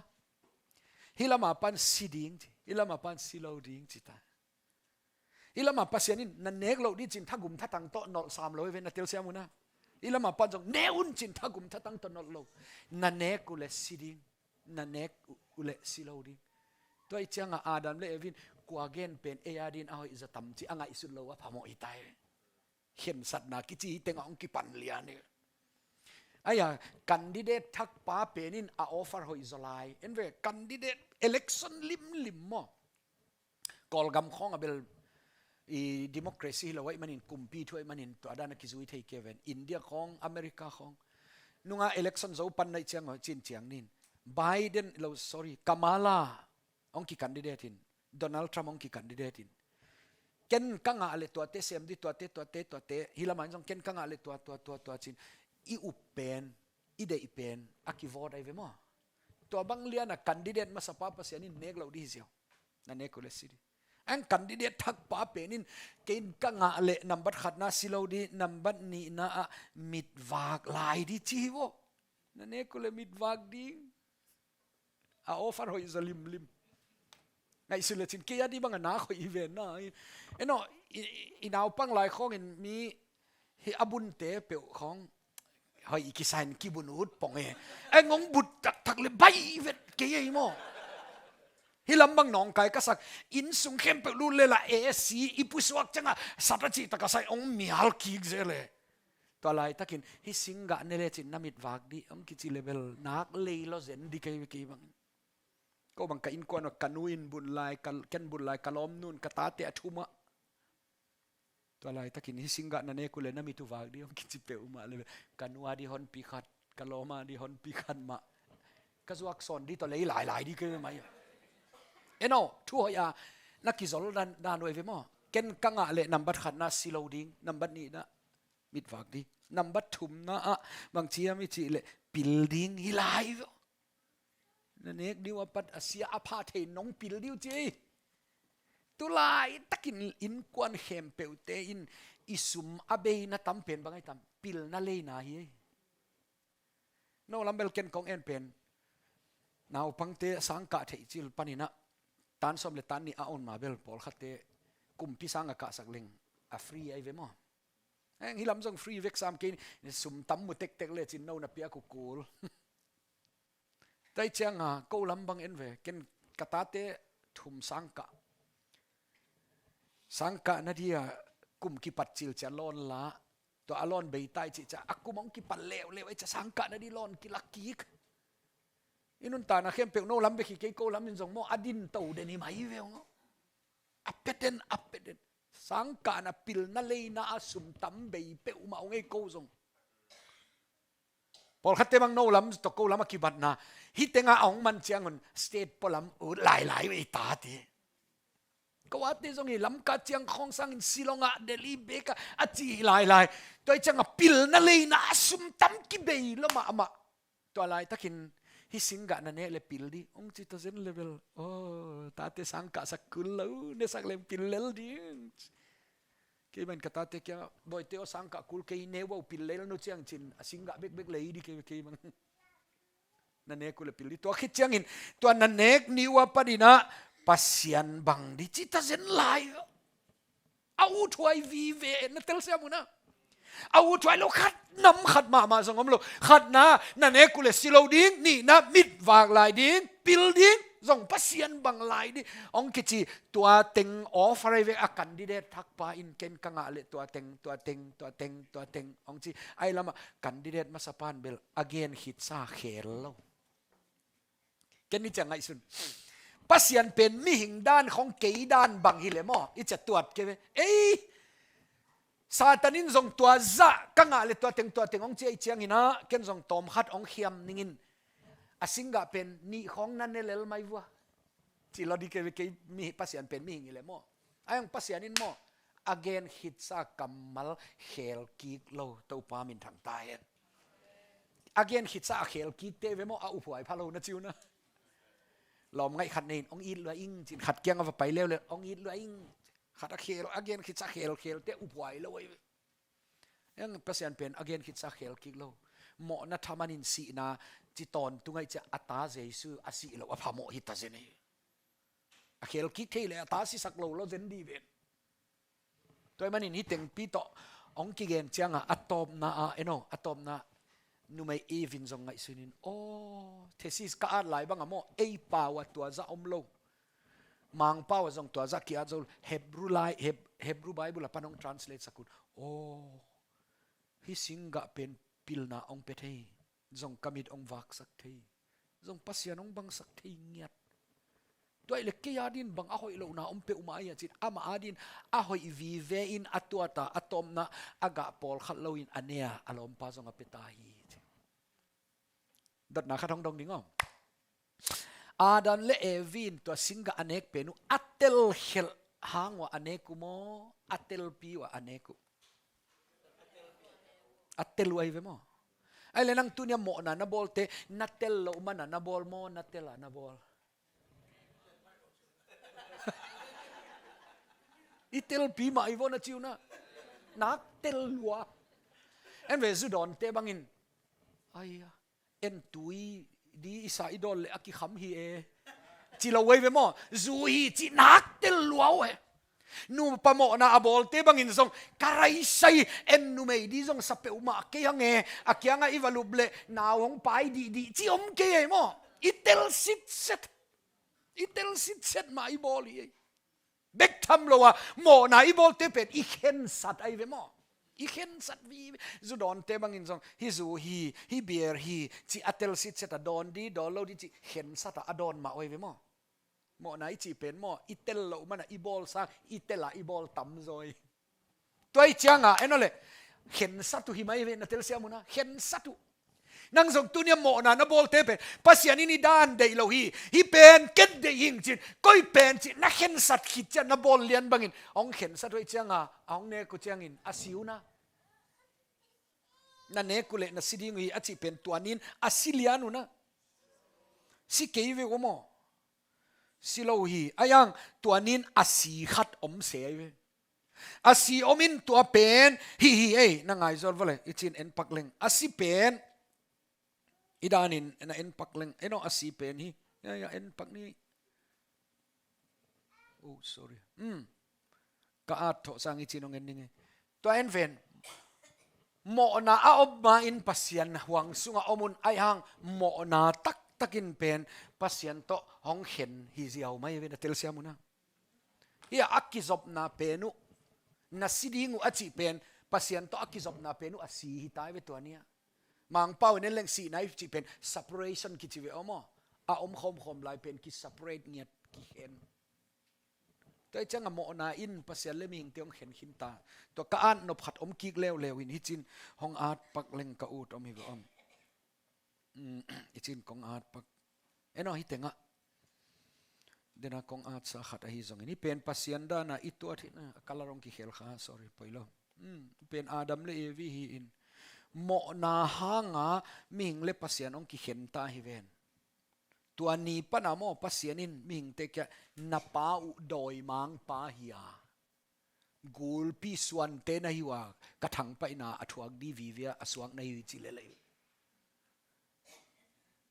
Hih lama pan si ding ci, hih lama pan si lo ding ci ta. Hih lama Pasian in na nek loh ding cin thagum thatang tawh nolh sam lo hi ve, na telsiam uh na. Hih lama pan zong ne un cin thagum thatang tawh nolh lo. Na nek uh le si ding, na nek uh le si lo ding. Tua ahih ciangah Adam le Evi in kua gen pen ei a din a hoih zaw tam ci a ngaihsut lo a phamawh hi ta hi. Khensatna kici hi tengah hong kipan lian hi. Aia, candidate thakpa pen in a offer hoih zaw lai. En ve, candidate election limlim maw. Kawlgam khawng a bel i democracy hi lo ahih manin, kumpi thu ahih manin, tua dan a kizui thei kei ven. India khawng, America khawng. Nunga election zo pan naih ciang aw, cin ciang nin. Biden lo, sorry, Kamala hong ki candidate in, Donald Trump hong ki candidate in, ken ka ngah le tuate sem di, tuate, tuate, tuate, hih lamah in zong ken ka ngah le tua, tua, tua, tua cin, i up pen, i deih pen a kivote ahi ve maw. Tua bang liana candidate masapa Pasian in nek loh di hi ziau. Na nek uh le si di. Ang candidate thakpa pen in, kei in ka ngah leh nambat khatna si lo ding, nambat nihna ah mitvak lai ding ci hi vaw. Na nek uh leh mitvak ding. A offer hoih zaw limlim. Ngaihsun lecin kei a ding bang a nak hoih hi ven na. Eno, i, i, i naupang lai khawngin mi hih a bunte peuh khawng hoih i kisa in kibun ut pong e. Eng hong but taktak leh bai vet kei ei maw. Hih lam bang nawngkai ka sak. Inn sung khempeuh lut leh la A C i pusuak ciangah sat a cihtak a sai hong mial kik zel e. Tua laitakin hih singgah ne lecin na mitvak ding hong kici leh bel nak lei lo zen ding kei, kei bangin. Ko bang ka innkuan uh ka nu in bun lai, ka, ken bun lai, ka lawmnu in ka tate a thum ah. Tua laitakin hih singgah na nek uh leh na mit uh vak ding hong kici peuhmah leh bel ka nu a ding honpi khat, ka lawm a ding honpi khat mah. Ka zuak sawn ding tawh lei lailai ding kei mai. Eno, thu hoih a na kizol dan, dan uh ei ve maw. Ken ka ngah leh nambat khatna si lo ding, nambat nihna mitvak ding. Nambat thumna ah bang ci hiam i cih leh pil ding hi lai ve. Na nek ding uh a pat a sia a pha thei nong pil ding uh ci ei. Tu laitakin innkuan khempeuhte in i sum a beina tam pen bang ai tam, pilna leina hi ei. No lam bel ken kong en pen naupangte sangkah theih cil panin ah tan sawm leh tan nih a on ma bel pawlkhatte kumpi sang a kahsak leng a free ai ve maw. Eng hih lam zong free vek sam kei ni, sum tam mu tektek lecin no na piak uh kul. Tua hi cianga ko lam bang en ve, ken ka tate thum sangkah. Sangkah na dia kum kipat cil cia lawn la, tua a lawn bei tai cih cia a kum hong kipat leuleu ei cia sangkah na di lawn kilak kik. I nuntakna khempeuh no lam bek hi kei, ko lam in zong maw a din to den hi mai ve hong. A pia den, a pia den. Sangkahna pilna leina a sum tam bei peuhmah hong ei ko zong. Pawlkhatte bang no lam tawh ko lam a kibatna hih tenga a hong man ciangun state pualam ut lailai uh ei ta ti. Ko ate zong hi lamka ciang khawng sangin Shillong ah Delhi bek ah a ci hi lailai. Tua hi cianga pilna leina a sum tam kibei lo mahmah. Tua laitakin hih singgah na nek leh pil ding hong ci ta zen leh bel. Oh, tate sangkah sak kul lo, ne sak leng pil lel ding. Kei bang ka tate kiangah, bawite aw sangkah kul kei ne uh pil lel no ciang cin a singgah bekbek lei ding kei, kei bang. Na nek uh leh pil ding. Tua khit ciangin tua na nek ni uh a panin ah Pasian bang ding ci ta zen lai. A uthuai vive na telsiam uh na. A uthuai lo khat nam khat mahmah zong om lo. Khatna, na nek uh leh si lo ding, nihna mitvak lai ding, pil ding, zong Pasian bang lai ding. Hong kici tua teng offer ai ve a candidate thakpa in ken ka ngah leh tua teng, tua teng, tua teng, tua teng. Hong ci ai lamah candidate masapan bel a gen khitsa khel lo. Ken ni cia ngaihsun. Pasian pen mihing dan khong kei dan bang hi le maw? I cia tuat kei ve. Ei! Satan in zong tua zah ka ngah le tua teng tua teng hong cia i ciangin ah ken zong tawm khat hong khiam ningin. A singgah pen nih khong na ne lel mai vua. Ci lo di kei ve kei mi Pasian pen mihing hi le maw? Ai ang Pasian in maw? A gen khitsa kammal khel kik lo Topa min thang ta hen. A gen khitsa a khel kik te ve maw a uphuai pha lo na ciu na. Lawm ngaih khat nei in ong it lua ing cin khat kiang a va pai leu le ong it lua ing. Khat a khel a gen khitsa khel khel te uphuai lo ai ve. Eng Pasian pen a gen khitsa khel kik lo. Mawhna thaman in sihna ci tawn tungaih cia a ta Jesu a sih lo a pha mawh hi ta zen ei. A khel kik thei le a ta sisak lo lo zen di ven. Tua manin hi tengpi tawh hong kigen cianga a tawpna a eno a tawpna numei Eve in zong ngaihsunin aw thesis ka at lai banga maw ei pau a tua zah om lo. Mangpau a zong tua zah ki-at zo lo. Hebrew lai Heb, Hebrew Bible a pan hong translate sakun aw hi singgah pen pilna hong pe thei. Zong ka mit hong vaksak thei. Zong Pasian hong bangsak thei ngiat. Tua ih le kei a din bang a hoih lohna om peuhmah ahi a cin amah a din a hoih vive in a tuata a tawpna a gah pawlkhat loin a nea a lawmpa zong a pia ta hi. Dotna khat hong dong ding aw. Adam le Evi in tua singgah a nek pen uh a telkhelh hang uh a nek uh maw a telpi uh a nek uh? A tel uh ahi ve maw? Ai le nang tunia mawhna na bawlte na tel loh mana na bawl maw na tel a na bawl? I telpi mah i vaw na ci uh na. Nak tel lua. En ve, zu dawnte bangin, ai, a, en tui di i sa i dawn le a kikham hi e, ci lo ei ve maw. Zu hi ci nak tel lua uh e. Nupa mawhna a bawlte bangin zong ka raisai, en numei di zong sa peuhmah kei hang e, a kiangah i va lup le nau hong pai dihdih ci om kei ei maw. I tel sitset. I tel sitset mah i bawl hi ei. Bek tham lo a, mawhna i bawlte pen i khensat ahi ve maw. I khensat vive. Zu dawnte bangin zong, hih zu hi, hih beer hi, ci a tel sitset a, dawn di, dawn lo di ci khensat a, a dawn mah uh ahi ve maw. Mawhna i cih pen maw, i tel loh man a i bawl sang, i tel a i bawl tamzaw hi. Tua ahih ciangah, en aw le, khensat uh hi mai ve, na telsiam uh na, khensat uh. Nang zong tuni a mawhna na bawlte pen Pasian in hih dan deih lo hi, hih pen ken deih hing cin, koi pen cih na khensat khit ciang na bawl lian bangin hong khensat uh ahih ciangah, a hong nek uh ciangin a si uh na. Na nek uh leh na si ding uh hi a cih pen tua ni-in a si lian uh na. Si kei ve uh maw. Si lo uh hi, a yang tua ni-in a si khat om se ahi ve. A si om in tua pen hih hi ei, na ngai zaw vua le, i cin en pak leng. A si pen, i danin na en pak leng, en aw a si pen hi. Ya, ya, en pak ni. Oh, sorry. Hmm. Ka at thawh sang i cin hong en ning ei. Tua en ven. Mawhna a om ma-in Pasian huang sungah om un, ahi hang mawhna taktakin pen Pasian tawh hong khen hi ziau mai ve, na telsiam uh na. Hih a kizopna pen uh, na si ding uh a cih pen, Pasian tawh a kizopna pen uh a si hi ta hi ve tua ni-ah. Mangpau in en leng sihna i cih pen separation kici ve aw maw. A om khawmkhawm lai pen ki-separate ngiat, kikhen. Tua ahih ciangah mawhna in Pasian le mihingte hong khen khin ta. Tua ka at nop khat om kik leuleu in hih cin hong at pak leng ka ut om hi ve om. Mm, i cin kong at pak. En aw hih tengah. Dena kong at sa khat ahi zongin. Hih pen Pasian dana i tuat hi na, a color hong kikhel kha, sorry, poi lo. Mm, hih pen Adam le Evi hi in. Mawhna hanga mihing le Pasian hong kikhen ta hi ven. Tua ni pana maw Pasian in mihingte kiangah na pa uh dawimangpa hi a. Gulpi suante na hi uh a, ka thangpaihna a thuak di vive a suak na hi uh ci lel ei.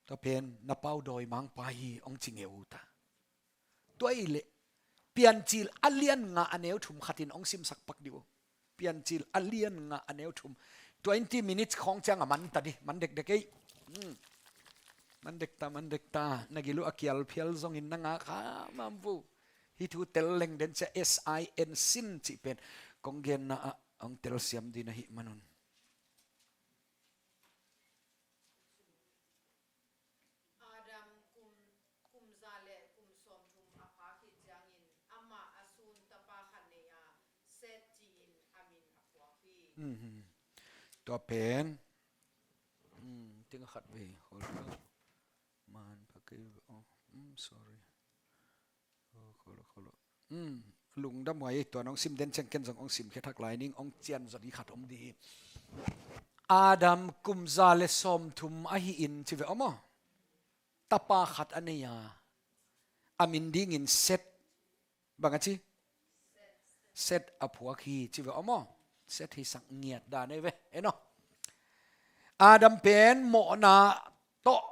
Tua pen na pa uh dawimangpa hi hong ci ngeu uh ta. Tua ahih leh Piancil a lian nga a neu thum khatin hong simsak pak dih uh. Piancil a lian nga a neu thum. Twenty minutes khawng ciangah man ta dih, man dekdek ei. Hmm. Man dek ta, man dek ta. Na gil uh a kial phial zongin na ngak kha mam vo. Hih thu tel leng den cia S I N sin cih pen kong genna ah hong telsiam dih na hih man un. Adam kum, kum za le kum sawmthum a phak hi ciangin amah a sun tapa khat nei a, Seth ci-in a min a phuak hi. Mhm. Tua pen. Hmm, ting khat vei. Hold on. Man pha kei. Oh, hmm, sorry. Kholo, kholo. Hmm, lungdam huai ei, tua nong sim den ciang ken zong hong sim khia thak lai ning, hong cian zaw dih khat om dih hi. Adam kum za le sawmthum ahi in ci ve aw maw. Tapa khat a nei a. A min dingin Seth. Bang a ci? Seth a phuak hi ci ve aw maw. Seth hi sak ngiat dan ei ve. En aw. Adam pen mawhna tawh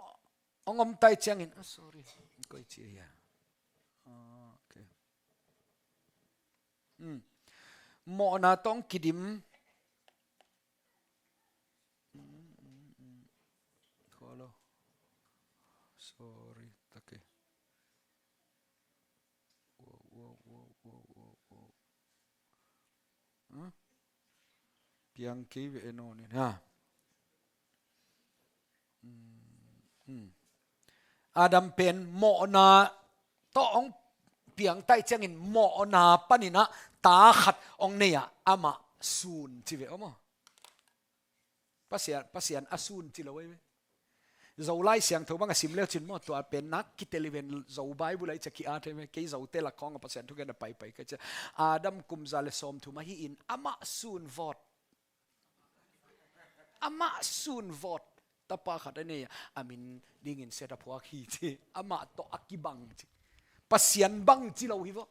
hong om ta ahih ciangin, ah, sorry. Koi ci hia. Ah, okay. Hmm. Mawhna tawh hong kidim. Hmm, hmm, hmm. Kholo. Sorry, take. Wow, wow, wow, wow, wow, wow. Hmm? Piang kei ve e nawn in ha. Hmm, hmm. Adam pen mawhna tawh hong piang ta ahih ciangin mawhna panin ah ta khat hong nei a, amah sun ci ve aw maw. Pasian, Pasian a sun ci lo ei ve. Zo Lai Siangtho bang a sim leu cin maw, tua pen nak kitel hi ven, Zo Bible ah i cia ki-at hi ve, kei Zote lak khawng a Pasian thugen a paipai ka cia. Adam kum za le sawmthum ahi in amah sun vawt. Amah sun vawt. Tapa khat a nei a, a min dingin Seth a phuak hi ci. Amah tawh a kibang ci. Pasian bang ci lo hi vaw.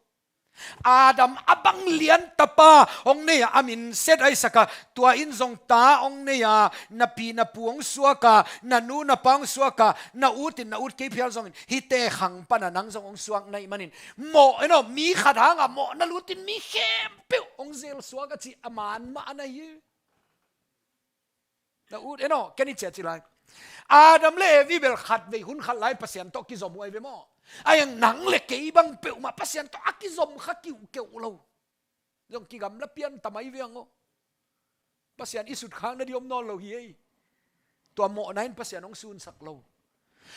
Adam a bang lian tapa hong nei a, a min set a, Isaac a, tua in zong ta hong nei a, na pi na pu hong suak a, na nu na pa hong suak a, na ut in na ut kei phial zongin hihte khang pan a nang zong hong suak na hih manin, mawh, en aw, mi khat hang a mawhna lut in mi khempeuh hong zel suak a ci a man mah na hi. Na ut, en aw, ken i ciah ci lai. Adam le Evi bel khat vei hun khat lai Pasian tawh kizom uh ahi ve maw? Ahi hang nang le kei bang peuhmah Pasian tawh a kizom kha kiuhkeuh lo. Zong kigamla pian tam ahi ve hang aw. Pasian i sutkhakna ding om nawn lo hi ei. Tua mawhna in Pasian hong sunsak lo.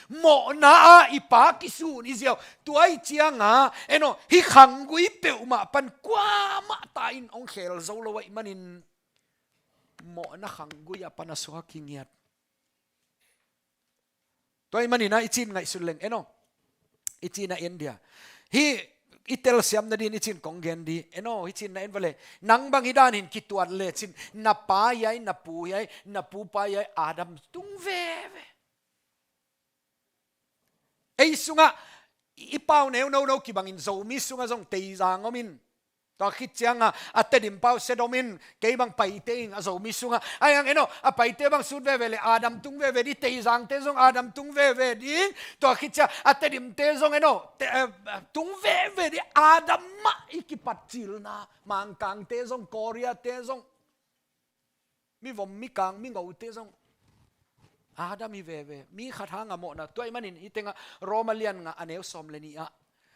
Mawhna ah i Pa kisun i ziau. Tua ahih ciangin, en aw, hih khanggui peuhmah pan kuamah ta in hong khel zo lo ahih manin, mawhna khanggui a pan a suak hi ngiat. Tua ahih manin ah i cin ngaihsut leng, en aw, i cin a en dia. Hih i telsiam nading i cin kong gen ding, en aw, hih cin na en va le. Nang bang hih dan in kituat le cin, na pa hi ai, na pu hi ai, na pupa hi ai, Adam tung veve. Ei sungah i pau neuno no kibangin Zomi sungah zong Teizang om in. Tua khit ciangin a Tedim pau Sedom in, kei bang Paite ing a Zomi sungah. Ahi hang, en aw, a Paite bang sut veve le Adam tung veve ding, Teizangte zong Adam tung veve ding. Tua khit ciang a Tedimte zong, en aw, te, eh, tung veve ding, Adam mah i kipat cilna. Mangkangte zong, Koreate zong, mi vom, mi kang, mi ngote zong Adam hi veve. Mi khat hang a mawhna. Tua ahih manin hih tengah Roma lian nga a neu sawm le nih ah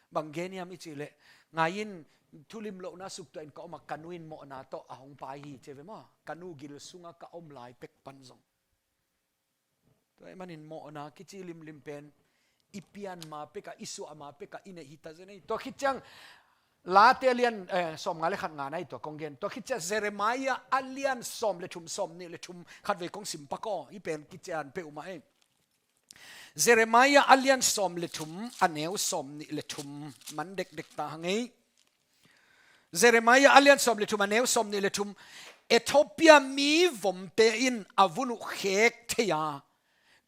bang gen hiam i cih leh, ngai in, thulimlohna suktuah in ka om a, ka nu in mawhna tawh a hong pai hi ci ve maw. Ka nu gil sungah ka om lai pek pan zong. Tua ahih manin mawhna kici limlim pen i pian ma pek a, i suah ma pek a i neih hi ta zen ei. Tua khit ciang Late lian, eh, sawm nga le khat nga na hi, tua kong gen. Tua khit ciang Jeremiah a lian sawm le thum, sawm nih le thum, khat vei kong sim pak aw, hih pen kician peuhmah ei. Jeremiah a lian sawm le thum, a neu sawm nih le thum, man dekdek ta hang ei. Jeremiah a lian sawm le thum, a neu sawm nih le thum. Ethiopia mi vomte in a vun uh khek thei a,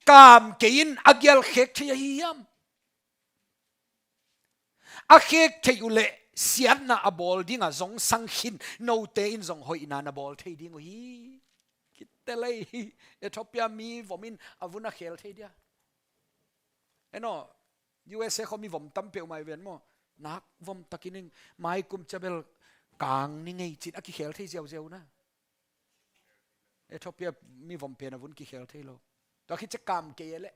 kam kei in a gial khek thei ahi hiam? A khek theih uh leh siatna a bawl ding a zong sang khin, note in zong hoihna na bawl thei ding uh hi. Kitelei, Ethiopia mi vom in a vun a khel thei dia? En aw, U S A khua mi vom tam peuhmah hi ven maw. Nak vom takin ing, mai kum ciang bel kang ni ngei cin a kikhel thei ziauziau na. Ethiopia mi vom pen a vun kikhel thei lo. Tua khit ciang kam kei e leh,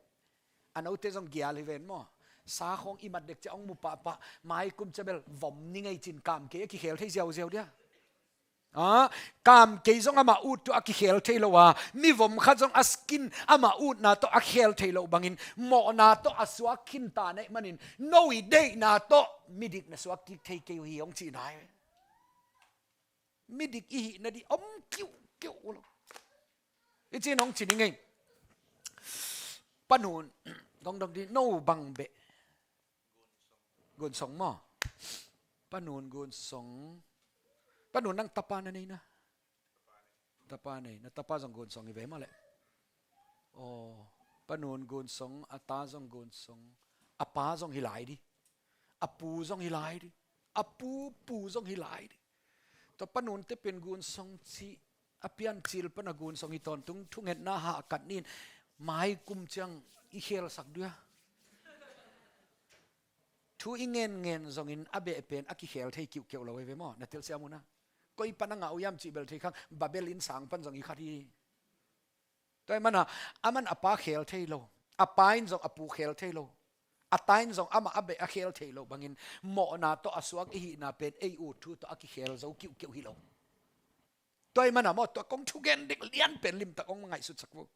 a note zong gial hi ven maw. Sa khawng i mat dek ciang hong mu pahpah, mai kum ciang bel vom ni ngei cin kam kei a kikhel thei ziauziau dia? Ah, kam kei zong amah ut tawh a kikhel thei lo a, mi vom khat zong a skin amah utna tawh a khel thei lo bangin, mawhna tawh a suak khin ta na hih manin, no i deihna tawh midik na suak kik thei kei uh hi hong cihna hi. Midik i hih nading om kiuhkiuh uh lo. I cin hong ci ni ngei. Pa Nun, dongdong ding, no bang beh? Gunsong maw? Pa Nun Gunsong. Pa Nun nang tapa na nei na? Tapa nei, na tapa zong Gunsong hi ve maw leh? Aw, Pa Nun Gunsong, a ta zong Gunsong. A pa zong hi lai ding. A pu zong hi lai ding. A pu pu zong hi lai ding. Tua Pa Nunte pen Gunsong cih a piancil pan a Gunsong hi tawntung, thungetna hahkat ni in, mai kum ciang i khelsak dia? Thu i ngenngen zongin a beh pen a kikhel thei kiuhkeuh lo hi ve maw, na telsiam uh na? Koi pan a ngah uh hiam cih bel thei khang, Babel inn sang pan zong hi khat hi. Tua ahih manin, aman a pa khel thei lo, a pa in zong a pu khel thei lo, a ta in zong amah a beh a khel thei lo bangin, mawhna tawh a suak i hihna pen ei ut thu tawh a kikhel zo kiuhkeuh hi lo. Tua ahih manin maw, tua kong thugen dek lian pen limtak hong ngaihsutsak vo.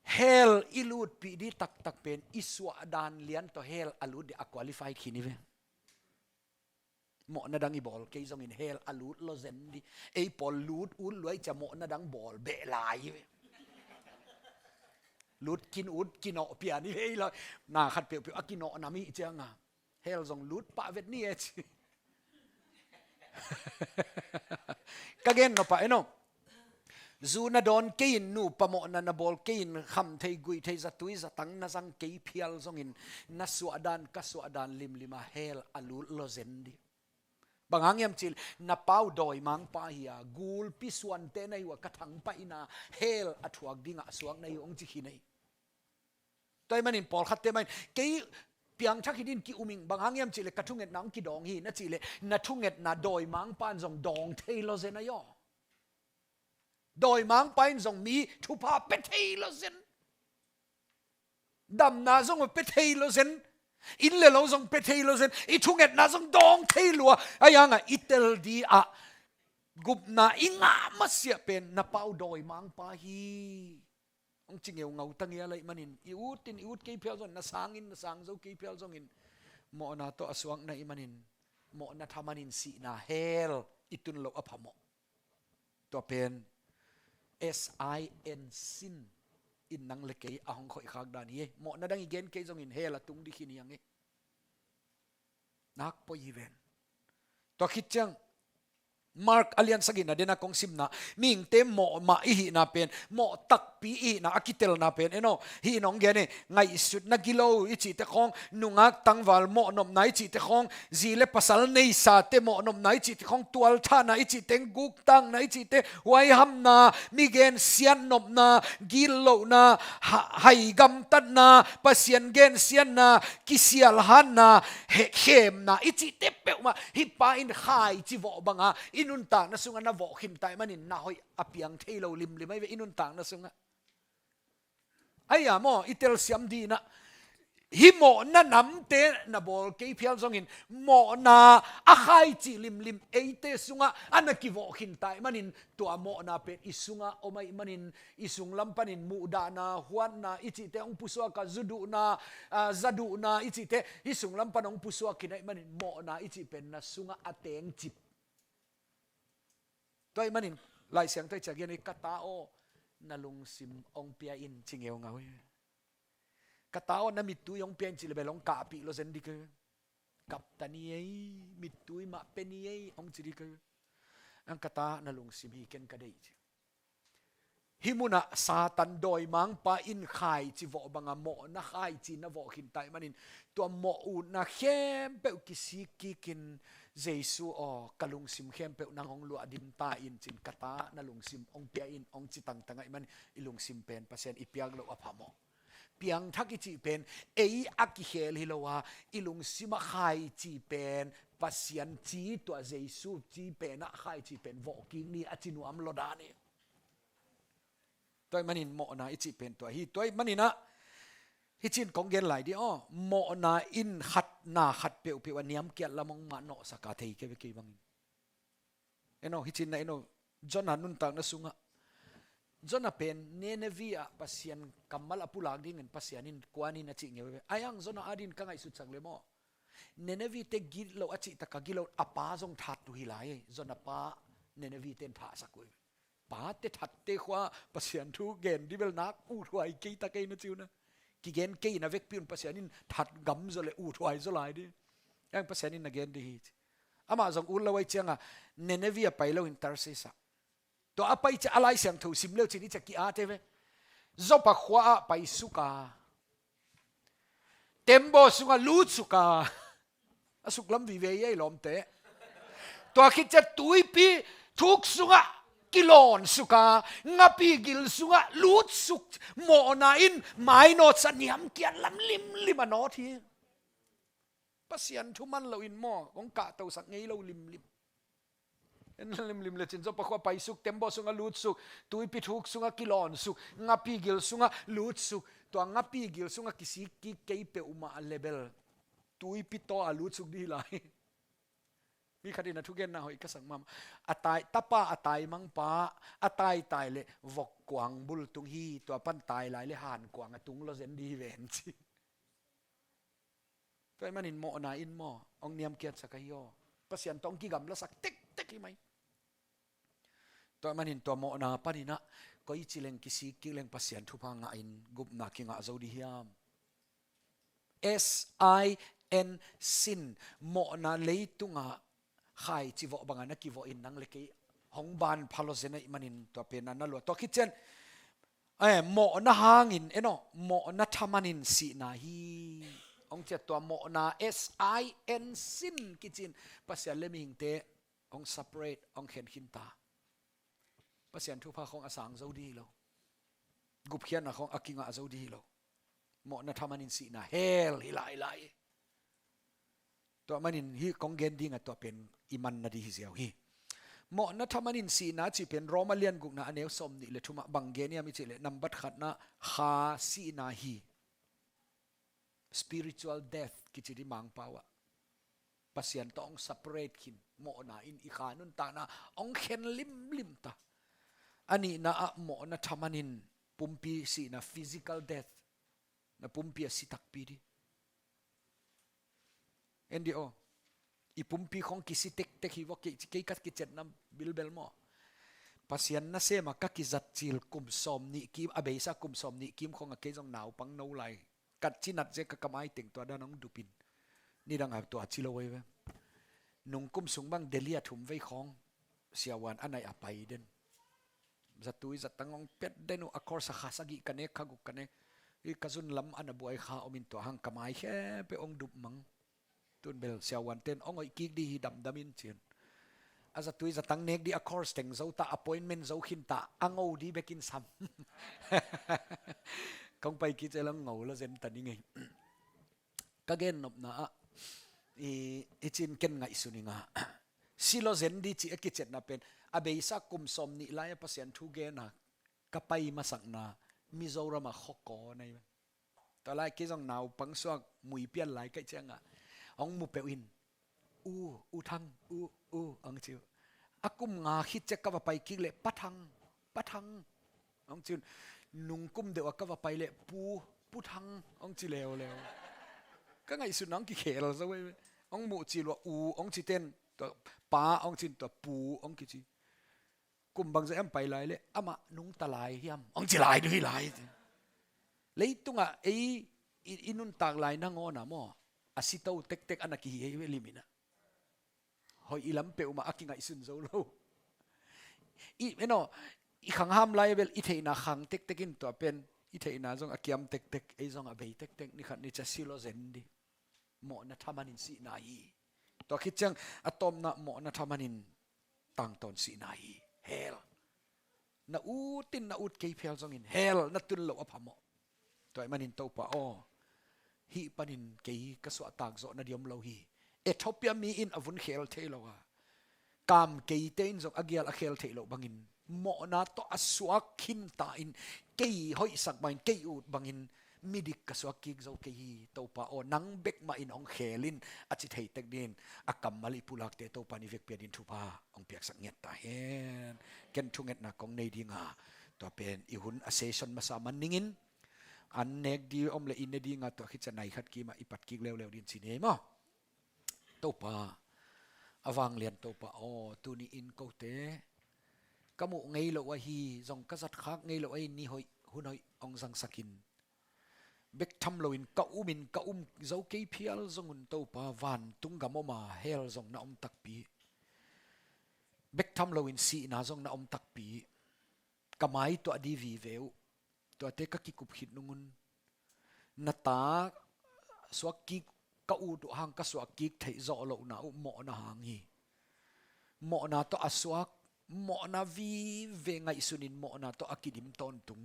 Hell i lutpih ding taktak pen i suah dan lian tawh hell a lut ding a qualified khin hi ve. Mawhna dang i bawl kei zongin hell a lut lo zen ding. Ei pawl lut ut luai cia mawhna dang bawl beh lai hi ve. Lut kin ut kinawh pian hi ve ei lo. Na khat peuhpeuh a kinawh nam i hih ciangin, hell zong lut pah vet ni e ci. Ka gen nop ah, en aw, Zu na dawn kei in, nupa mawhna na bawl kei in, kham thei, guih thei, zatui zatang na zang kei phial zongin, na suahdan, ka suahdan limlim a hell a lut lo zen dih. Bang hang hiam cih leh na pau dawimangpa hi a, gulpi suante na hi uh a, ka thangpaihna hell a thuak dingah a suak na hi uh, hong ci khin hi. Tua ahih manin pawlkhatte mah in, kei piangthak hi dingin ki-um ing, bang hang hiam cih leh ka thungetna hong kidawng hi na cih leh, na thungetna dawimangpa in zong dawng thei lo zen ahi aw. Dawimangpa in zong mi thupha pia thei lo zen. Damna zong pia thei lo zen. Inn le lo zong pia thei lo zen. I thungetna zong dawng thei lua. Ahi hangah i tel dingah gupna i ngah masiah pen na pau dawimangpa hi, hong ci ngeungau ta ngial ahih manin, i ut in, i ut kei phial zongin, na sang in, na sang zo kei phial zongin, mawhna tawh a suak na hih manin, mawhna thaman in sihna hell i tun loh a phamawh. Tua pen S I N, sin in nang le kei a hong khoih khak dan hi. Mawhna dang i gen kei zongin hell a tung ding khin hi hang hi. Nak poi hi ven. Tua khit ciang Mark a lian sagihna dena kong simna, mihingte mawh mah i hihna pen, mawh takpi i hihna a kitelna pen, en aw, hih in hong gen hi, ngaihsutna gilo i cihte khawng, nungak tangval mawhnopna i cihte khawng, zi le pasal neisate mawhnopna i cihte khawng, tualthahna i cihte, guktakna i cihte, huaihamna, mi gensiatnopna, gitlohna, ha-, hai gamtatna, Pasian gensiatna, kisialhatna, he-, khemna i cihte peuhmah hih pa in khaici vawh banga i nuntakna sungah na vawh khin ta ahih manin na hoih a piang thei lo limlim ahi ve, i nuntakna sungah. Ahi a maw, i telsiam dingin ah, hih mawhna namte na bawl kei phial zongin, mawhna a khaici limlim eite sungah a na kivawh khin ta ahih manin, tua mawhna pen i sungah om ahih manin, i sunglam panin muhdahna, huatna i cihte hong pusuak a, zuduhna, a, zaduhna i cihte hih sunglam pan hong pusuak khin ahih manin, mawhna i cih pen na sungah a tengcip. Tua ahih manin Lai Siangtho i ciah gen hi, ka ta aw, na lungsim hong pia in, ci ngeungau hi. Ka ta aw, na mittui hong pia in, ci le bel hong kahpih lo zen ding hi. Kap ta ni ei, mittui mah pia ni ei, hong ci ding hi. Ang ka ta, na lungsim hi ken ka deih, ci. Hih munah Satan dawimangpa in khaici vawh banga mawhna khaici na vawh khin ta ahih manin, tua mawh utna khempeuh kisik kikin, Jesu aw, ka lungsim khempeuh nang hong luahdim ta in, ci-in, ka ta, na lungsim hong pia in, hong ci tangtang ahih manin, i lungsim pen Pasian i piak loh a phamawh. Piangthak i cih pen ei a kikhel hi lo a, i lungsim a khaici pen Pasian ci, tua Jesu ci penah khaici pen vawh kik ni, a ci nuam lo dan hi. Tua ahih manin mawhna i cih pen tua hi. Tua ahih manin ah, hih ci-in kong gen lai dih aw, mawhna in khat, na khat peuhpeuh a niamkiat lam hong mah nawhsak a, thei kei ve kei bangin. En aw, hih ci-in na en aw, Jonah nuntakna sungah, Jonah pen Nineveh ah Pasian kammal a pulak dingin Pasian in kuan in, a cih ngeu ve. Ahi hang Jonah adingin ka ngaihsutsak leh maw, Nineveh te gilo a cih tak a gilo, a pa zong that uh hi lai. Jonah pa Nineveh ten thahsak uh hi. Pate thatte khua Pasian thu gen ding bel nak uthuai kei ta kei na ci uh na. Kigen kei na vekpi un Pasian in that gam zaw leh uthuai zaw lai ding. Ahi hang Pasian in na gen ding hi, ci. Amah zong ut lo ahih ciangin Nineveh ah pai loin Tarshish ah. Tua a pai ciang a Lai Siangtho sim le uh cin i ciah ki-at hi ve. Joppa khua ah paisuk a, tembaw sungah lutsuk a, a suklam vive hi ei lawmte. Tua khit ciang tuipi thuk sungah kilawn suk a, ngapi gil sungah lutsuk, mawhna in mainawt sa, niamkiat lam limlim a nawt hi. Pasian thu man loin maw, kong kahtosak ngei lo limlim. En limlim le cin, Joppa khua paisuk, tembaw sungah lutsuk, tuipi thuk sungah kilawn suk, ngapi gil sungah lutsuk. Tua ngapi gil sungah kisik kik kei peuhmah le bel tuipi taw a lutsuk ding hi lai. Mi khat in a thugenna hoih ka sak mahmah. A tai, tapa a taimangpa, a taitai le vok kuang bul tung hi, tua pan tai lai le han kuang a tung lo zen ding hi ven, ci. Tua ahih manin mawhna in maw, hong niamkiatsak ahi aw. Pasian tawh hong kigamlasak tektek hi mai. Tua ahih manin tua mawhna panin ah, koici leng kisik kik leng Pasian thupha ngahin gupna kingah zo ding hiam. S I N, sin, mawhna leitungah khaici vawh bangin a kivawh in nang le kei hong ban pha lo zen ahih manin tua pen a na lua. Tua khit ciang, eh, mawhna hangin, eno, mawhna thamanin sihna hi. Hong ciat tua mawhna S I N sin kicin Pasian le mihingte hong separate, hong khen khin ta. Pasian thupha khong a sang zo dih lo. Gupkhiatna khong a kingah zo dih lo. Mawhna thamanin sihna hell hi lai lai. Tua manin hih kong gen dingah tua pen i manna dih hi ziau hi. Mawhna thamanin sihna cih pen Roma lian gukna a neu sawm nih le thumah bang gen hiam i cih leh nambat khatna kha sihna hi. Spiritual death kici dih Mangpau ah. Pasian tawh hong separate khin, mawhna in i kha nuntakna hong khen limlim ta. A nihna ah mawhna thamanin pumpi sihna, physical death. Na pumpi a si takpi dih. En dih aw. I pumpi khong kisi tektek hi vok kei, kei ka kiciatna bilbel maw. Pasian nasem a ka kizat cil kum sawm nih kim, a beisa kum sawm nih kim khong a kei zong naupang no lai. Ka cinat zia ka kamai teng tua dan hong dupin. Nidang a tua ci lo vei ve. Nungkum sung bang Delhi a thum vei khong. Siavuan a nai a pai den. Zatui zatang hong pet den uh a course a kha sagih ka nek kha guk ka nek. I ka zun lam a na buai kha om in tua hang kamai khe pe hong dup mang. Tun bel siavuan ten hong hoih kik dih hi damdam in cin. A zatui zatang nek dih a course teng zo ta, appointment zo khin ta, a ngo dih bekin sam. Kong pai kit zel hong ngo lo zen ta ni ngei. Ka gen nopna ah i, i cin ken ngaihsun i nga. Si lo zen dih ci a kiciatna pen a beisa kum sawm nih lai a Pasian thu gen a ka pai masakna Mizoram a khawkaw nei. Tua lai kei zong naupang suak mui pian lai kaih ciangah hong mu peuh in, u, u Thang, u, u, hong ci uh. A kum nga khit ciang ka va pai kik leh Pa Thang, Pa Thang, hong ci un. Nungkum deuh a ka va pai leh Pu, Pu Thang, hong ci leuleu. Ka ngaihsutna hong kikhel zo vei. Hong muh ci lua u hong ci ten, tua Pa hong ci in tua Pu hong kici. Kum bangzah hiam pai lai leh amah nungta lai hiam, hong ci lai duh hi lai. Leitungah ei i, i nuntak lai nangawn ah maw, a sito tektek a na kihi hi ve liminah. Hoih i lam peuhmah a kingaihsun zo lo. I, eno, i khangham lai bel i theihna khang tektek in tua pen, i theihna zong a kiam tektek, ei zong a bei tektek, ni khat ni ciang si lo zen dih. Mawhna thamanin sihna hi. Tua khit ciang a tawpna mawhna thamanin tangtawn sihna hi. Hell. Na ut in na ut kei phial zongin hell na tun loh a phamawh. Tua ahih manin Topa aw, hih panin kei ka suahtak zawh na diam lo hi. Ethiopia mi in a vun khel thei lo a, kam keite in zong a gial a khel theih loh bangin, mawhna tawh a suak khinta in, kei hoihsak bangin, kei ut bangin, midik ka suak kik zo kei hi. Topa aw, nang bek mah in hong khel in, a ci thei tek dingin a kammal i pulakte Topa in i vekpi-a dingin thupha hong piaksak ngiat ta hen. Ken thungetna kong nei dinga, tua pen i hun a session masa man ningin, an nek ding om leh i ne dinga tua khit ciang nai khat kimah i pat kik leuleu dingin ci ni ei maw. Topa, a vanglian Topa aw, tuni in kote ka muh ngei loh ahi, zong ka zat khak ngei loh ahi, ni hoih hun hoih hong zangsak in. Bek tham loin ka um in, ka um zo kei phial zong un Topa, vantung gam om a hell zong na om takpi. Bek tham loin sihna zong na om takpi. Ka mai tuah ding vive uh. Tuate ka kikup khit nung un, na ta suak kik ka ut uh hang ka suak kik theih zawh lohna uh mawhna hang hi. Mawhna tawh a suak, mawhna vive ngaihsun in mawhna tawh a kidim tawntung.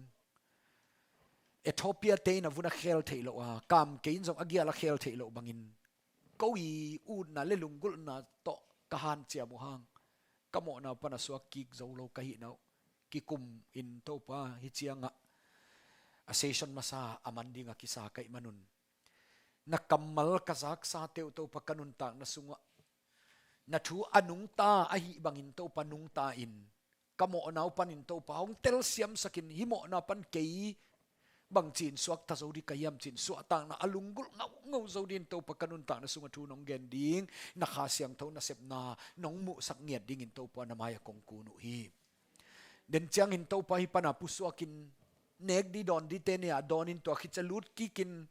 Ethiopia te in a vun a khel theih loh a, kam kei in zong a gial a khel theih loh bangin, ko i utna le lunggulhna tawh ka hanciam uh hang, ka mawhna pan a suak kik zo lo ka hihna uh kikum in Topa, hih ciangah a session masa a man dingah kisa ka hih man un, na kammal ka zaksa teuh Topa ka nuntakna sungah na thu a nungta ahih bangin Topa nungta in, ka mawhna uh panin Topa hong telsiamsak in, hih mawhna pan kei bangci in suakta zo ding ka hiam ci in suahtakna a lunggulh ngaungau zo dingin Topa ka nuntakna sungah thu nong gen ding, na Kha Siangtho nasepna nong muhsak ngiat dingin Topa na mai-ah kong kun uh hi. Den ciangin Topa hih pana pusuakin nek ding dawn dingte nei-ah dawnin tua khit ciang lut kikin,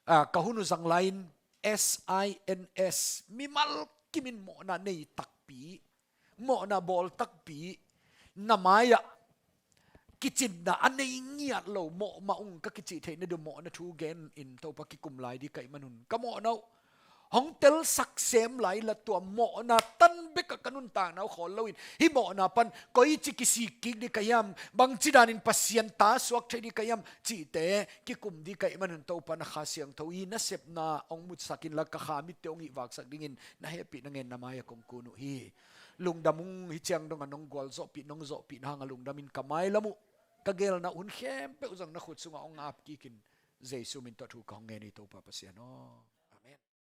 ah, ka hun uh zang lai-in S I N S, mimal kimin mawhna nei takpi, mawhna bawl takpi, na mai-ah kicinna a nei ngiat lo, mawh mah ung ka kicih theihna ding mawhna thu gen in Topa kikum lai ding ka hih manun ka mawhna uh hong telsak sem lai la, tua mawhna tan bekah ka nuntakna uh khawl loin hih mawhna pan koici kisik kik ding ka hiam, bangci danin Pasian ta suak thei ding ka hiam cihte kikum ding ka hih manun Topa na Kha Siangtho i nasepna hong mutsak inla ka kha mitte hong hihvaksak dingin na hehpihna ngen na mai-ah kong kun uh hi. Lungdam ung, hih ciang dongah nong gualzawhpih, nong zawhpihna hangah lungdamin ka mailam uh ka geelna hun khempeuh zong na khut sungah hong ap kikin Jesu min tawh thu ka hong ngen hi Topa Pasian aw.